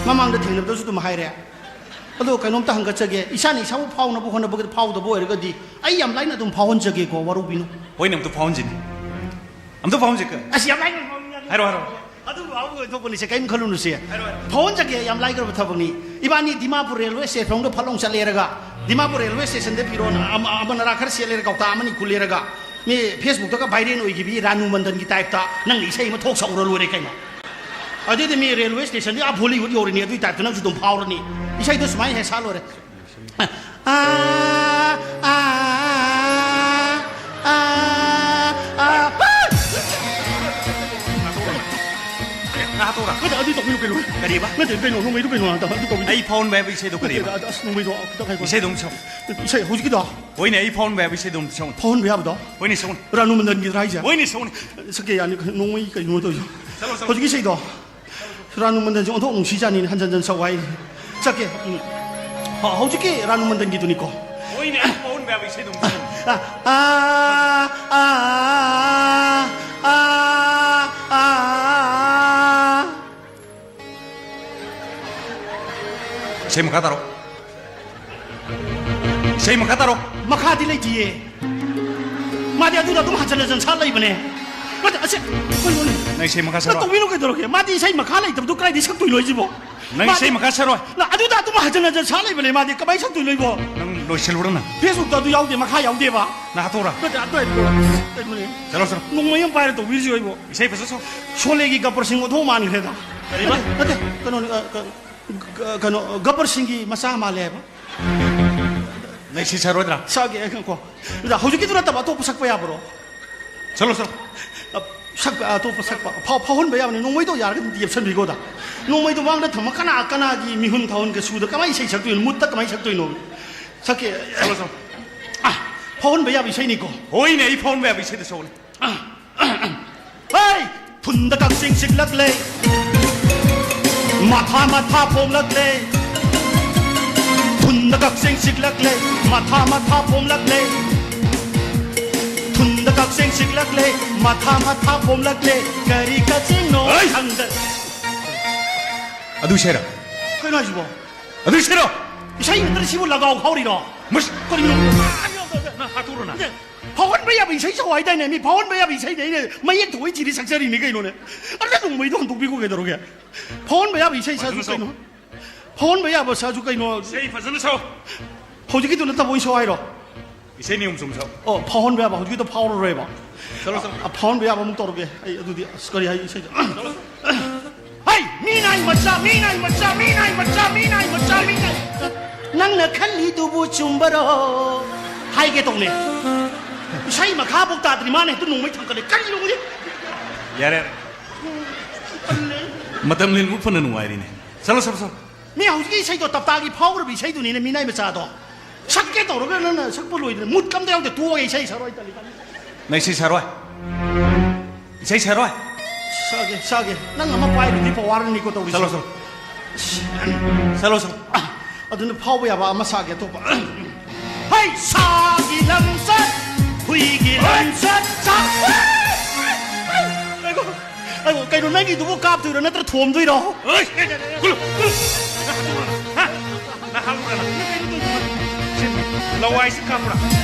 ꯃꯃꯥꯡꯗ ꯊꯦꯡꯅꯕꯗꯁꯨ ꯑꯗꯨꯝ ꯍꯥꯏꯔꯦ꯫ ꯑꯗꯣ ꯀꯩꯅꯣꯝꯇ ꯍꯪꯒꯠꯆꯒꯦ, ꯏꯁꯥꯅ ꯏꯁꯥꯕꯨ ꯐꯥꯎꯅꯕ ꯍꯣꯠꯅꯕꯗ ꯐꯥꯎꯗꯕ ꯑꯣꯏꯔꯒꯗꯤ ꯑꯩ ꯌꯥꯝ ꯂꯥꯏꯅ ꯑꯗꯨꯝ ꯐꯥꯎꯍꯟꯖꯒꯦꯀꯣ, ꯋꯥꯔꯧꯕꯤꯅꯨ꯫ ꯍꯣꯏꯅꯦ, ꯑꯝꯇ ꯐꯥꯎꯍꯟꯁꯤꯅꯦ꯫ ꯑꯝꯇ ꯐꯥꯎꯍꯟꯁꯤꯀꯣ꯫ ꯑꯁ, ꯌꯥꯝ ꯂꯥꯏꯅ ꯐꯥꯎꯍꯟꯖꯒꯦ꯫ ꯍꯥꯏꯔꯣ, ꯍꯥꯏꯔꯣ꯫ ꯑꯗꯨ ꯐꯥꯎꯕ ꯑꯣꯏꯊꯣꯛꯄꯅꯤꯁꯦ, ꯀꯔꯤꯝ ꯈꯜꯂꯨꯅꯨꯁꯦ꯫ ꯍꯥꯏꯔꯣ, ꯍꯥꯏꯔꯣ꯫ ꯐꯥꯎꯍꯟꯖꯒꯦ, ꯌꯥꯝ ꯂꯥꯏꯈ꯭ꯔꯕ ꯊꯕꯛꯅꯤ꯫ ꯏꯕꯥꯅꯤ ꯗꯤꯃꯥꯄꯨꯔ railway stationꯗ ꯐꯠ ꯂꯥꯎ ꯆꯠꯂꯦꯔꯒ, ꯗꯤꯃꯥꯄꯨꯔ railway stationꯗ ꯐꯤꯔꯣꯟ ꯑꯃ, ꯑꯃ ꯅꯔꯥ ꯈꯔ ꯁꯦꯠꯂꯦꯔꯒ, ꯀꯧꯇꯥ ꯑꯃꯅꯤ ꯈꯨꯜꯂꯦꯔꯒ, ꯃꯤ Facebookꯇꯒ viral ꯑꯣꯏꯈꯤꯕꯤ ꯔꯥꯅꯨ ꯃꯟꯗꯟꯒꯤ typeꯇ ꯅꯪꯅ ꯏꯁꯩ ꯑꯃ ꯊꯣꯛ ꯁꯛꯎꯔ ꯂꯣꯏꯔꯦ ꯀꯩꯅꯣ꯫ ꯑꯗꯨꯗꯤ ꯃꯤ railway stationꯗꯤ ꯑꯥ Bollywood ꯌꯧꯔꯤꯅꯤ, ꯑꯗꯨꯏ typeꯇ ꯅꯪꯁꯨ ꯑꯗꯨꯝ ꯐꯥꯎꯔꯅꯤ꯫ ꯏꯁꯩꯗꯣ ꯁꯨꯃꯥꯏꯅ ꯍꯦꯛ ꯁꯥ ꯂꯣꯏꯔꯦ꯫ ꯑꯥ, ꯑꯥ, ꯑꯥ, ꯑꯥ꯫ ꯅꯥꯇꯣꯔꯥ꯫ ꯅꯠꯇꯦ, ꯑꯗꯨ ꯇꯧꯕꯤꯌꯨ ꯀꯩꯅꯣ꯫ ꯀꯔꯤꯕ? ꯅꯠꯇꯦ, ꯀꯩꯅꯣ, ꯅꯣꯡꯃꯩꯗꯣ ꯀꯩꯅꯣ, ꯑꯗꯨ ꯇꯧꯕꯤꯌꯨ꯫ ꯑꯩ ꯐꯥꯎꯟ ꯚꯥꯏ ꯏꯁꯩꯗꯣ ꯀꯔꯤꯕ? ꯅꯠꯇꯦ, ꯑꯁ, ꯅꯣꯡꯃꯩꯗꯣ ꯈꯤꯇꯪ ꯉꯥꯏꯈꯣ꯫ ꯏꯁꯩꯗꯣ ꯑꯃꯨꯛ ꯁꯛꯑꯣ꯫ ꯏꯁꯩ ꯍꯧꯖꯤꯛꯀꯤꯗꯣ? ꯍꯣꯏꯅꯦ, ꯑꯩ ꯐꯥꯎꯟ ꯚꯥꯏ ꯏꯁꯩꯗꯣ ꯑꯃꯨꯛ ꯁꯛꯑꯣ꯫ ꯐꯥꯎꯟ ꯚꯥꯏ ꯍꯥꯏꯕꯗꯣ? ꯍꯣꯏꯅꯦ, ꯁꯛꯑꯣ꯫ ꯔꯥꯅꯨ ꯃꯟꯗꯟꯒꯤꯗ꯭ꯔꯥ ꯍꯥꯏꯁꯦ? ꯍꯣꯏꯅꯦ, ꯁꯛꯑꯣꯅꯦ꯫ ꯁꯛꯀꯦ ꯌꯥꯅꯤ, ꯅꯣꯡꯃꯩ ꯀꯩꯅꯣ ꯇꯧꯔꯤꯁꯦ꯫ ꯆꯠꯂꯣ, ꯆꯠꯂꯣ꯫ ꯍꯧꯖꯤꯛꯀꯤ ꯏꯁꯩꯗꯣ? ꯔꯥꯅꯨ ꯃꯟꯗꯟꯁꯦ ꯑꯣꯟꯊꯣꯛ ꯅꯨꯡꯁꯤꯖꯥꯠꯅꯤꯅꯦ, ꯍꯟꯖꯟ ꯍꯟꯖꯟ ꯁꯛꯎ ꯍꯥꯏꯅꯤ꯫ ꯆꯠꯀꯦ꯫ ꯎꯝ꯫ ꯍ-, ꯍꯧꯖꯤꯛꯀꯤ ꯔꯥꯅꯨ ꯃꯟꯗꯟꯒꯤꯗꯨꯅꯤꯀꯣ꯫ ꯍꯣꯏꯅꯦ, ꯑꯩ ꯐꯥꯎꯟ ꯚꯥꯏ ꯏꯁꯩꯗꯣ ꯑꯃꯨꯛ ꯁꯛꯑꯣ꯫ ꯑꯥ, ꯑꯥ, ꯑꯥ, ꯑꯥ, ꯑꯥ꯫ ꯏꯁꯩ ꯃꯈꯥ ꯇꯥꯔꯣ꯫ ꯏꯁꯩ ꯃꯈꯥ ꯇꯥꯔꯣ꯫ ꯃꯈꯥꯗꯤ ꯂꯩꯇꯤꯌꯦ꯫ ꯃꯥꯗꯤ ꯑꯗꯨꯗ ꯑꯗꯨꯝ ꯍꯟꯖꯟ ꯍꯟꯖꯟ ꯁꯥ ꯂꯩꯕꯅꯦ꯫ ꯅꯠꯇꯦ, ꯑꯁꯦ, ꯀꯩꯅꯣꯅꯦ? ꯅꯪ ꯏꯁꯩ ꯃꯈꯥ ꯅꯪ ꯁꯛꯂꯣ꯫ ꯇꯧꯕꯤꯅꯣ ꯀꯩꯗꯧꯔꯒꯦ? ꯃꯥꯗꯤ ꯏꯁꯩ ꯃꯈꯥ ꯂꯩꯇꯕꯗꯨ ꯀꯗꯥꯏꯗꯒꯤ ꯁꯛꯇꯣꯏꯅꯣ ꯑꯩꯁꯤꯕꯣ? ꯅꯪ ꯃꯥꯗꯤ ꯏꯁꯩ ꯃꯈꯥ ꯁꯛꯂꯣꯏ꯫ ꯅꯪ ꯑꯗꯨꯗ ꯑꯗꯨꯝ ꯍꯟꯖꯟ ꯍꯟꯖꯟ ꯁꯥ ꯂꯩꯕꯅꯦ ꯃꯥꯗꯤ꯫ ꯀꯃꯥꯏꯅ ꯁꯛꯇꯣꯏꯅꯣ ꯑꯩꯕꯣ? ꯅꯪ ꯂꯣꯏꯁꯤꯜꯂꯨꯔꯣ ꯅꯪ꯫ Facebookꯇ ꯑꯗꯨ ꯌꯥꯎꯗꯦ, ꯃꯈꯥ ꯌꯥꯎꯗꯦꯕ꯫ ꯅꯪ ꯍꯥꯠꯇꯣꯛꯎꯔꯥ? ꯅꯠꯇꯦ, ꯑꯗꯨ ꯍꯥꯏꯕꯗꯣ ꯀꯩꯅꯣꯅꯦ? ꯆꯠꯂꯣ, ꯆꯠꯂꯣ꯫ ꯅꯣꯡꯃꯩ ꯑꯃ ꯄꯥꯏꯔ ꯇꯧꯕꯤꯔꯤꯁꯤ ꯑꯩꯕꯣ꯫ ꯏꯁꯩ ꯐꯖ ꯁꯛꯑꯣ꯫ ꯁꯣꯂꯦꯒꯤ ꯒꯕꯔ ꯁꯤꯡ ꯑꯣꯟꯊꯣꯛ ꯃꯥꯟꯈ꯭ꯔꯦꯗ꯫ ꯀꯔꯤꯕ? ꯅꯠꯇꯦ, ꯅꯠꯇꯦ, ꯀꯩꯅꯣꯅꯦ, ꯑ, ꯀ-, ꯀ-, ꯀꯩꯅꯣ, ꯒꯕꯔ ꯁꯤꯡꯒꯤ ꯃꯆꯥ ꯃꯥꯜꯂꯦ ꯍꯥꯏꯕ꯫ ꯅꯪ ꯁꯤ ꯁꯛꯑꯔꯣꯏꯗ꯭ꯔꯥ? ꯁꯛꯑꯒꯦ, ꯑꯩ ꯉꯥꯏꯈꯣ꯫ ꯑꯗ ꯍꯧꯖꯤꯛꯀꯤꯗꯨ ꯅꯠꯇꯕ ꯑꯇꯣꯞꯄ ꯁꯛꯄ ꯌꯥꯕ꯭ꯔꯣ? ꯆꯠꯂꯣ, ꯆꯠꯂꯣ꯫ ꯑ, ꯁꯛꯄ, ꯑꯇꯣꯞꯄ ꯁꯛꯄ꯫ ꯐꯥꯎ-, ꯐꯥꯎꯍꯟꯕ ꯌꯥꯕꯅꯤ꯫ ꯅꯣꯡꯃꯩꯗꯣ ꯌꯥꯔꯒꯗꯤ ꯑꯝꯇ ꯌꯦꯞꯁꯟꯕꯤꯈꯣꯗ꯫ ꯅꯣꯡꯃꯩꯗꯣ ꯃꯥꯡꯗ ꯊꯝꯃ ꯀꯅꯥ, ꯀꯅꯥꯒꯤ ꯃꯤꯍꯨꯟ ꯊꯥꯍꯨꯟꯒ ꯁꯨꯗ ꯀꯃꯥꯏꯅ ꯏꯁꯩ ꯁꯛꯇꯣꯏꯅꯣ? ꯃꯨꯠꯇ ꯀꯃꯥꯏꯅ ꯁꯛꯇꯣꯏꯅꯣ? ꯁꯛꯀꯦ꯫ ꯆꯠꯂꯣ, ꯆꯠꯂꯣ꯫ ꯑ, ꯐꯥꯎꯍꯟꯕ ꯌꯥꯕ ꯏꯁꯩꯅꯤꯀꯣ꯫ ꯍꯣꯏꯅꯦ, ꯑꯩ ꯐꯥꯎꯍꯟꯕ ꯌꯥꯕ ꯏꯁꯩꯗ ꯁꯛꯎꯅꯦ꯫ ꯍꯩ! ꯊꯨꯟꯗ ꯀꯛꯆꯦꯡ ꯆꯤꯛꯂꯛꯂꯦ꯫ ꯃꯊꯥ ꯃꯊꯥ ꯄꯣꯝꯂꯛꯂꯦ, ꯊꯨꯟꯗ ꯀꯛꯆꯦꯡ ꯆꯤꯛꯂꯛꯂꯦ, ꯃꯊꯥ ꯃꯊꯥ ꯄꯣꯝꯂꯛꯂꯦ, ꯊꯨꯟꯗ ꯀꯛꯆꯦꯡ ꯆꯤꯛꯂꯛꯂꯦ, ꯃꯊꯥ ꯃꯊꯥ ꯄꯣꯝꯂꯛꯂꯦ, ꯀꯔꯤ ꯀꯛꯆꯦꯡꯅꯣ ꯑꯩ! ꯈꯪꯗ-, ꯑꯗꯨ ꯏꯁꯩꯔꯣ? ꯀꯩꯅꯣ ꯍꯥꯏꯁꯤꯕꯣ? ꯑꯗꯨ ꯏꯁꯩꯔꯣ? ꯏꯁꯩ ꯅꯠꯇ꯭ꯔ ꯁꯤꯕꯨ ꯂꯒꯥꯎ ꯈꯥꯎꯔꯤꯔꯣ? ꯃꯁ- ꯀꯔꯤꯅꯣ? ꯅꯪ ꯍꯥꯠꯇꯣꯛꯎꯔꯣ ꯅꯪ꯫ ꯐꯥꯎꯍꯟꯕ ꯌꯥꯕ ꯏꯁꯩ ꯁꯛꯑꯣ ꯍꯥꯏꯗꯥꯏꯅꯦ? ꯃꯤ ꯐꯥꯎꯍꯟꯕ ꯌꯥꯕ ꯏꯁꯩꯅꯦ ꯑꯩꯅ ꯃꯌꯦꯛ ꯊꯣꯛꯏ ꯊꯤꯔꯤ ꯁꯛꯆꯔꯤꯅꯤ ꯀꯩꯅꯣꯅꯦ꯫ ꯑꯗ ꯅꯣꯡꯃꯩꯗꯣ ꯍꯟꯗꯣꯛꯄꯤꯈꯣ ꯀꯩꯗꯧꯔꯒꯦ? ꯐꯥꯎꯍꯟꯕ ꯌꯥꯕ ꯏꯁꯩ ꯁꯛꯑꯁꯨ ꯐꯖꯅ ꯁꯛꯎ꯫ ꯀꯩꯅꯣ? ꯐꯥꯎꯍꯟꯕ ꯌꯥꯕ ꯁꯛꯑꯁꯨ ꯀꯩꯅꯣ? ꯏꯁꯩ ꯐꯖꯅ ꯁꯛꯎ꯫ ꯍꯧꯖꯤꯛꯀꯤꯗꯨ ꯅꯠꯇꯕ ꯑꯣꯏꯅ ꯁꯛꯑꯣ ꯍꯥꯏꯔꯣ? ꯏꯁꯩ ꯅꯤꯌꯣꯝ ꯆꯨꯝ ꯁꯛꯎ꯫ ꯑꯣ, ꯐꯥꯎꯍꯟꯕ ꯌꯥꯕ ꯍꯧꯖꯤꯛꯀꯤꯗꯣ ꯐꯥꯎꯔꯔꯣꯏꯕ꯫ ꯆꯠꯂꯣ, ꯆꯠꯂꯣ꯫ ꯑ, ꯐꯥꯎꯍꯟꯕ ꯌꯥꯕ ꯑꯃꯨꯛ ꯇꯧꯔꯒꯦ꯫ ꯑꯩ ꯑꯗꯨꯗꯤ ꯑꯁ ꯀꯔꯤ ꯍꯥꯏ ꯏꯁꯩꯗ? ꯆꯠꯂꯣ꯫ ꯍꯩ! ꯃꯤꯅꯥꯏ ꯃꯆꯥ, ꯃꯤꯅꯥꯏ ꯃꯆꯥ, ꯃꯤꯅꯥꯏ ꯃꯆꯥ, ꯃꯤꯅꯥꯏ ꯃꯆꯥ, ꯃꯤꯅꯥꯏ ꯃꯆꯥ꯫ ꯅꯪꯅ ꯈꯜꯂꯤꯗꯨꯕꯨ ꯆꯨꯝꯕꯔꯣ? ꯍꯥꯏꯒꯦ ꯇꯧꯅꯦ꯫ ꯏꯁꯩ ꯃꯈꯥꯐꯥꯎ ꯇꯥꯗ꯭ꯔꯤ ꯃꯥꯅ ꯍꯦꯛꯇ ꯅꯣꯡꯃꯩ ꯊꯥꯡꯒꯠꯂꯦ꯫ ꯀꯔꯤꯅꯣ ꯈꯪꯗꯦ꯫ ꯌꯥꯔꯦ꯫ ꯇꯜꯂꯦ꯫ ꯃꯇꯝ ꯂꯦꯟꯕ ꯐꯅ ꯅꯨꯡꯉꯥꯏꯔꯤꯅꯦ꯫ ꯆꯠꯂꯣ, ꯆꯠꯂꯣ, ꯆꯠꯂꯣ꯫ ꯃꯤ ꯍꯧꯖꯤꯛꯀꯤ ꯏꯁꯩꯗꯣ ꯇꯞꯇꯥꯒꯤ ꯐꯥꯎꯈ꯭ꯔꯕ ꯏꯁꯩꯗꯨꯅꯤꯅꯦ, ꯃꯤꯅꯥꯏ ꯃꯆꯥꯗꯣ꯫ ꯁꯛꯀꯦ ꯇꯧꯔꯒ ꯅꯪꯅ ꯁꯛꯄ ꯂꯣꯏꯗ꯭ꯔꯦ꯫ ꯃꯨꯠ ꯀꯝꯗ ꯌꯥꯎꯗꯦ꯫ ꯇꯣꯛꯑꯒꯦ, ꯏꯁꯩ ꯁꯛꯑꯔꯣꯏ, ꯇꯜꯂꯤ, ꯇꯜꯂꯤ꯫ ꯅꯪ ꯏꯁꯩ ꯁꯛꯑꯔꯣꯏ? ꯏꯁꯩ ꯁꯛꯑꯔꯣꯏ? ꯁꯛꯑꯒꯦ, ꯁꯛꯑꯒꯦ꯫ ꯅꯪ ꯑꯃ ꯄꯥꯏꯔꯨꯗꯤ ꯄꯋꯥꯔꯅꯤꯀꯣ ꯇꯧꯔꯤꯁꯦ꯫ ꯆꯠꯂꯣ, ꯆꯠꯂꯣ꯫ ꯆꯠꯂꯣ, ꯆꯠꯂꯣ꯫ ꯑꯗꯨꯅ ꯐꯥꯎꯕ ꯌꯥꯕ ꯑꯃ ꯁꯥꯒꯦ ꯑꯇꯣꯞꯄ꯫ ꯍꯩ! ꯁꯥꯒꯤ ꯂꯝꯆꯠ, ꯍꯨꯏꯒꯤ ꯂꯝꯆꯠ, ꯆꯥꯛ-, ꯑꯩꯒꯣ, ꯑꯩꯒꯣ, ꯀꯩꯅꯣ ꯅꯪꯒꯤꯗꯨꯕꯨ ꯀꯥꯞꯇꯣꯏꯔꯣ ꯅꯠꯇ꯭ꯔ ꯊꯣꯝꯗꯣꯏꯔꯣ? ꯍꯩ! ꯀꯨꯜꯂꯨ, ꯀꯨꯜꯂꯨ꯫ ꯅꯪ ꯍꯥꯠꯇꯣꯛꯎꯔꯣ ꯅꯪ꯫ ꯍꯥ? ꯅꯪ ꯍꯥꯠꯂꯨꯔꯣ ꯅꯪ꯫ ꯁꯤ ꯂꯋꯥꯏꯁꯤ ꯀꯥꯞꯄ꯭ꯔꯥ?